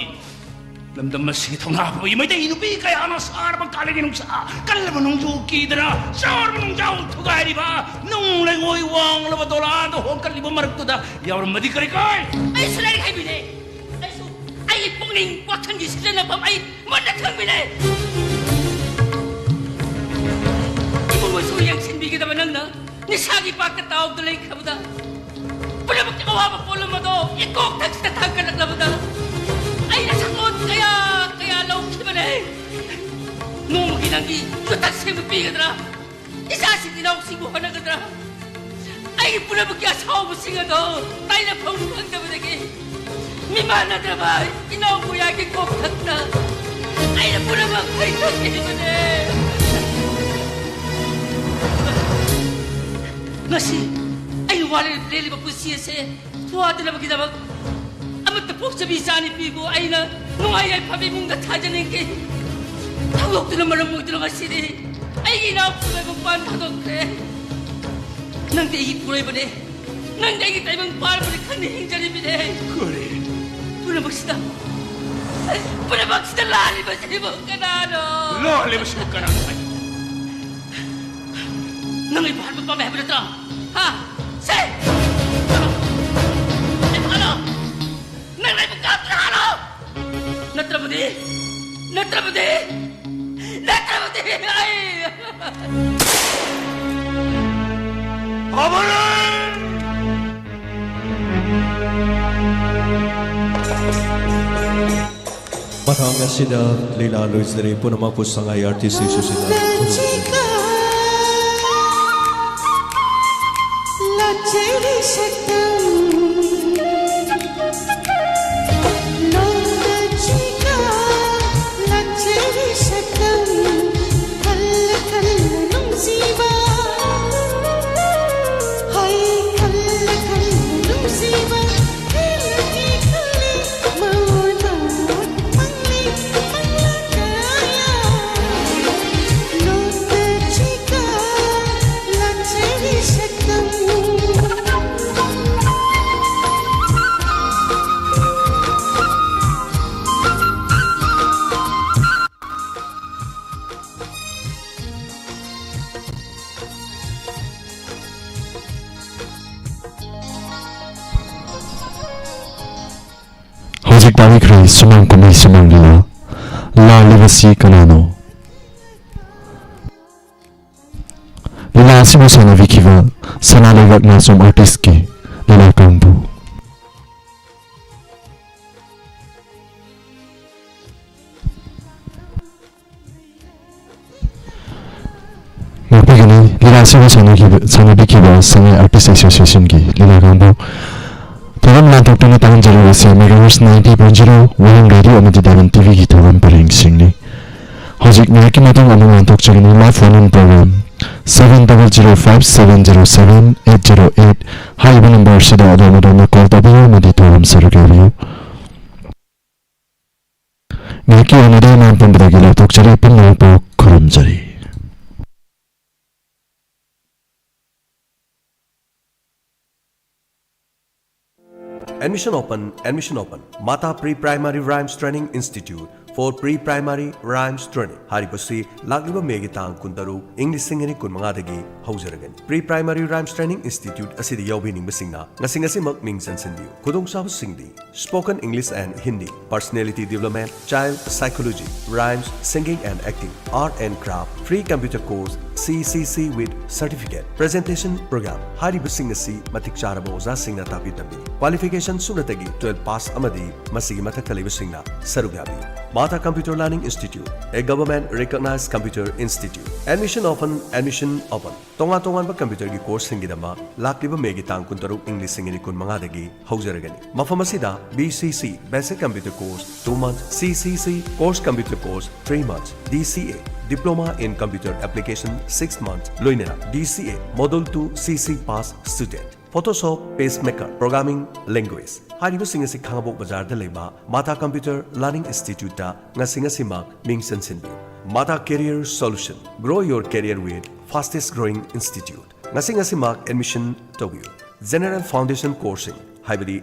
ꯂꯝꯗꯝ ꯑꯁꯤꯒꯤ ꯊꯧꯅꯥ ꯐꯕꯒꯤ ꯃꯩꯇꯩ ꯅꯨꯄꯤ ꯀꯌꯥꯅ ꯁꯥꯔꯕ ꯀꯥꯂꯦꯟꯒꯤ ꯅꯨꯡꯁꯥ, ꯀꯜꯂꯕ ꯅꯣꯡꯖꯨ ꯀꯤꯗꯅ ꯆꯥꯔꯕ ꯅꯨꯡꯖꯥꯎ ꯊꯨꯒꯥꯏꯔꯤꯕ ꯅꯨꯡ ꯂꯩꯉꯣꯏ ꯋꯥꯡꯂꯕ ꯗꯣꯂꯥꯗ ꯍꯣꯡꯀꯠꯂꯤꯕ ꯃꯔꯛꯇꯨꯗ ꯌꯥꯎꯔꯝꯃꯗꯤ ꯀꯔꯤ ꯀꯥꯏ? ꯑꯩꯁꯨ ꯂꯥꯏꯔꯤꯛ ꯍꯩꯕꯤꯅꯦ꯫ ꯑꯩꯁꯨ ꯑꯩꯒꯤ ꯄꯨꯛꯅꯤꯡ ꯋꯥꯈꯜꯒꯤ ꯁꯤꯖꯤꯟꯅꯐꯝ ꯑꯩ ꯃꯨꯟꯅ ꯈꯪꯕꯤꯅꯦ꯫ ꯏꯃꯨꯡ ꯃꯅꯨꯡꯁꯨ ꯌꯦꯡꯁꯤꯟꯕꯤꯒꯗꯕ ꯅꯪꯅ ꯅꯤꯁꯥꯒꯤ ꯄꯥꯛꯇ ꯇꯥꯎꯗ ꯂꯩꯈ꯭ꯔꯕꯗ, ꯄꯨꯝꯅꯃꯛꯀꯤ ꯑꯋꯥꯕ ꯄꯣꯠꯂꯨꯝ ꯑꯗꯣ ꯏꯀꯣꯛ ꯊꯛꯁꯤꯗ ꯊꯥꯡꯒꯠꯂꯛꯂꯕꯗ, ꯑꯩꯅ ꯁꯪꯒꯣꯟ ꯀꯌꯥ ꯀꯌꯥ ꯂꯧꯈꯤꯕꯅꯦ꯫ ꯅꯣꯡꯃꯒꯤ ꯅꯪꯒꯤ ꯆꯨꯊꯛ ꯁꯦꯝꯕ ꯄꯤꯒꯗ꯭ꯔꯥ? ꯏꯆꯥꯁꯤꯡ ꯏꯅꯥꯎꯁꯤꯡꯕꯨ ꯍꯣꯠꯅꯒꯗ꯭ꯔꯥ? ꯑꯩꯒꯤ ꯄꯨꯝꯅꯃꯛꯀꯤ ꯑꯁꯥꯎꯕꯁꯤꯡ ꯑꯗꯣ ꯇꯥꯏꯅꯐꯝ ꯈꯪꯗꯕꯗꯒꯤ ꯃꯤꯃꯥꯟꯅꯗ꯭ꯔꯕ ꯏꯅꯥꯎ ꯃꯣꯌꯥꯒꯤ ꯀꯣꯛꯊꯛꯇ ꯑꯩꯅ ꯄꯨꯝꯅꯃꯛ ꯍꯩꯊꯈꯤꯕꯅꯦ꯫ ꯉꯁꯤ ꯑꯩꯅ ꯋꯥꯔꯦꯞ ꯂꯦꯜꯂꯤꯕ ꯄꯨꯟꯁꯤ ꯑꯁꯦ ꯋꯥꯗꯅꯕꯒꯤꯗꯃꯛ ꯑꯃꯠꯇ ꯄꯣꯛꯆꯕꯤ ꯏꯆꯥꯅꯨꯄꯤꯕꯨ ꯑꯩꯅ ꯅꯨꯡꯉꯥꯏ ꯌꯥꯏꯐꯕ ꯏꯃꯨꯡꯗ ꯊꯥꯖꯅꯤꯡꯈꯤ꯫ ꯊꯧꯗꯣꯛꯇꯨꯅ ꯃꯔꯝ ꯑꯣꯏꯗꯨꯅ ꯉꯁꯤꯗꯤ ꯑꯩꯒꯤ ꯏꯅꯥꯎ ꯄꯨꯔꯣꯏꯕ ꯃꯄꯥꯟ ꯊꯥꯗꯣꯛꯈ꯭ꯔꯦ꯫ ꯅꯪꯗꯤ ꯑꯩꯒꯤ ꯄꯨꯔꯣꯏꯕꯅꯦ, ꯅꯪꯗꯤ ꯑꯩꯒꯤ ꯇꯥꯏꯕꯪ ꯄꯥꯟꯕꯅꯤ ꯈꯟꯅ ꯍꯤꯡꯖꯔꯤꯕꯅꯦ꯫ ꯀꯔꯤ? ꯄꯨꯝꯅꯃꯛꯁꯤꯗ, ꯄꯨꯝꯅꯃꯛꯁꯤꯗ ꯂꯥꯜꯂꯤꯕꯁꯤꯕꯨ ꯀꯅꯥꯅꯣ? ꯂꯥꯜꯂꯤꯕꯁꯤꯕꯨ ꯀꯅꯥꯅꯣ ꯍꯥꯏ? ꯅꯪ ꯑꯩꯕꯨ ꯍꯥꯠꯄ ꯄꯥꯝꯃꯦ ꯍꯥꯏꯕ ꯅꯠꯇ꯭ꯔꯣ? ꯍꯥ? ꯁꯦ! ꯑꯩꯕꯨ ꯍꯥꯠꯂꯣ! ꯅꯪ ꯑꯩꯕꯨ ꯀꯥꯞꯇꯨꯅ ꯍꯥꯠꯂꯣ! ꯅꯠꯇ꯭ꯔꯕꯗꯤ ꯅꯠꯇ꯭ꯔꯕꯗꯤ, ꯅꯠꯇ꯭ꯔꯕꯗꯤ ꯑꯩ ꯃꯇꯥꯡ ꯑꯁꯤꯗ ꯂꯤꯂꯥ ꯂꯣꯏꯖꯔꯦ꯫ ꯄꯨꯝꯅꯃꯛꯄꯨ ꯁꯉꯥꯏ ꯑꯥꯔꯇꯤꯁ ꯑꯦꯁꯣꯁꯤꯌꯦꯁꯟꯅ ꯈꯨꯔꯨꯝꯖꯔꯤ꯫ ꯍꯧꯖꯤꯛ ꯇꯥꯕꯤꯈ꯭ꯔꯦ ꯁꯨꯃꯥꯡ ꯀꯨꯝꯍꯩ ꯁꯨꯃꯥꯡ ꯂꯤꯂꯥ꯫ ꯂꯥꯛꯂꯤꯕꯁꯤ ꯀꯅꯥꯅꯣ? ꯂꯤꯂꯥ ꯑꯁꯤꯕꯨ ꯁꯥꯟꯅꯕꯤꯈꯤꯕ ꯁꯅꯥ ꯂꯩꯕꯥꯛ ꯅꯥꯆꯣꯝ ꯑꯥꯔꯇꯤꯁꯀꯤ ꯂꯤꯂꯥ ꯀꯥꯡꯕꯨ꯫ ꯉꯥꯛꯄꯤꯒꯅꯤ꯫ ꯂꯤꯂꯥ ꯑꯁꯤꯕꯨ ꯁꯥꯟꯅꯈꯤꯕ, ꯁꯥꯟꯅꯕꯤꯈꯤꯕ ꯁꯉꯥꯏ ꯑꯥꯔꯇꯤꯁ ꯑꯦꯁꯣꯁꯤꯌꯦꯁꯟꯒꯤ ꯂꯤꯂꯥ ꯀꯥꯡꯕꯨ꯫ ꯊꯧꯔꯝ ꯂꯥꯟꯊꯣꯛꯇꯨꯅ ꯇꯥꯍꯟꯖꯔꯤꯕꯁꯤ ꯃꯦꯒꯥꯍꯔꯁ ꯅꯥꯏꯟꯇꯤ ꯄꯣꯏꯟ ꯖꯤꯔꯣ ꯋꯥꯍꯦꯡ ꯔꯦꯗꯤꯑꯣ ꯑꯃꯗꯤ ꯗꯥꯏꯃꯟ ꯇꯤꯚꯤꯒꯤ ꯊꯧꯔꯝ ꯄꯔꯦꯡꯁꯤꯡꯅꯤ꯫ ꯍꯧꯖꯤꯛ ꯉꯥꯏꯍꯥꯛꯀꯤ ꯃꯇꯨꯡ ꯑꯃꯨꯛ ꯂꯥꯟꯊꯣꯛꯆꯒꯅꯤ꯫ Live phone in program seven double zero five seven zero seven eight zero eight ꯍꯥꯏꯔꯤꯕ ꯅꯝꯕꯔ ꯑꯁꯤꯗ ꯑꯗꯣꯝ ꯑꯗꯣꯝꯅ ꯀꯣꯜ ꯇꯧꯕꯤꯌꯨ ꯑꯃꯗꯤ ꯊꯧꯔꯝ ꯁꯔꯨꯛ ꯌꯥꯕꯤꯌꯨ꯫ ꯉꯥꯏꯍꯥꯛꯀꯤ ꯑꯣꯏꯅꯗꯤ ꯃꯌꯥꯝ ꯄꯨꯝꯕꯗꯒꯤ ꯂꯧꯊꯣꯛꯆꯔꯤ꯫ ꯄꯨꯝꯅꯃꯛꯄꯨ ꯈꯨꯔꯨꯝꯖꯔꯤ꯫ Admission open, admission open. Mata Pre Primary Rhymes Training Institute, for pre-primary rhymes training ꯍꯥꯏꯔꯤꯕꯁꯤ ꯂꯥꯛꯂꯤꯕ ꯃꯦꯒꯤ ꯇꯥꯡ ꯀꯨꯟꯇꯔꯨꯛ, ꯏꯪ ꯂꯤꯁꯤꯡ ꯑꯅꯤ ꯀꯨꯟꯃꯉꯥꯗꯒꯤ ꯍꯧꯖꯔꯒꯅꯤ꯫ Pre-primary rhymes training institute ꯑꯁꯤꯗ ꯌꯥꯎꯕꯤꯅꯤꯡꯕꯁꯤꯡꯅ ꯉꯁꯤ ꯉꯁꯤꯃꯛ ꯃꯤꯡ ꯆꯟꯁꯤꯟꯕꯤꯌꯨ꯫ ꯈꯨꯗꯣꯡꯆꯥꯕꯁꯤꯡꯗꯤ spoken English and Hindi, personality development, child psychology, rhymes, singing and acting, art and craft, free computer course, C C C with certificate, presentation program ꯍꯥꯏꯔꯤꯕꯁꯤꯡ ꯑꯁꯤ ꯃꯇꯤꯛ ꯆꯥꯔꯕ ꯑꯣꯖꯥꯁꯤꯡꯅ ꯇꯥꯛꯄꯤ ꯇꯝꯕꯤ꯫ Qualification ꯁꯨꯞꯅꯇꯒꯤ twelve pass ꯑꯃꯗꯤ ꯃꯁꯤꯒꯤ ꯃꯊꯛꯇ ꯂꯩꯕꯁꯤꯡꯅ ꯁꯔꯨꯛ ꯌꯥꯕꯤꯌꯨ꯫ Mata Computer Learning Institute, a government recognized computer institute. Admission open, admission open. ꯇꯣꯉꯥꯟ ꯇꯣꯉꯥꯟꯕ computerꯒꯤ courseꯁꯤꯡꯒꯤꯗꯃꯛ ꯂꯥꯛꯂꯤꯕ ꯃꯦꯒꯤ ꯇꯥꯡ ꯀꯨꯟꯇꯔꯨꯛ, ꯏꯪ ꯂꯤꯁꯤꯡ ꯑꯅꯤ ꯀꯨꯟꯃꯉꯥꯗꯒꯤ ꯍꯧꯖꯔꯒꯅꯤ꯫ ꯃꯐꯝ ꯑꯁꯤꯗ B C C Basic Computer Course two months, C C C Course Computer Course three months, D C A Diploma in Computer Application six months, ꯂꯣꯏꯅꯅ D C A Module two C C pass student, Photoshop, PageMaker, Programming Language ꯍꯥꯏꯔꯤꯕꯁꯤꯡ ꯑꯁꯤ ꯈꯥꯉꯕꯣꯛ ꯕꯖꯥꯔꯗ ꯂꯩꯕ Mata Computer Learning Instituteꯇ ꯉꯁꯤ ꯉꯁꯤꯃꯛ ꯃꯤꯡ ꯆꯟꯁꯤꯟꯕꯤꯌꯨ꯫ Mata Career Solution, grow your career with fastest growing institute. ꯉꯁꯤ ꯉꯁꯤꯃꯛ admission ꯇꯧꯕꯤꯌꯨ꯫ General foundation courseꯁꯤꯡ ꯍꯥꯏꯕꯗꯤ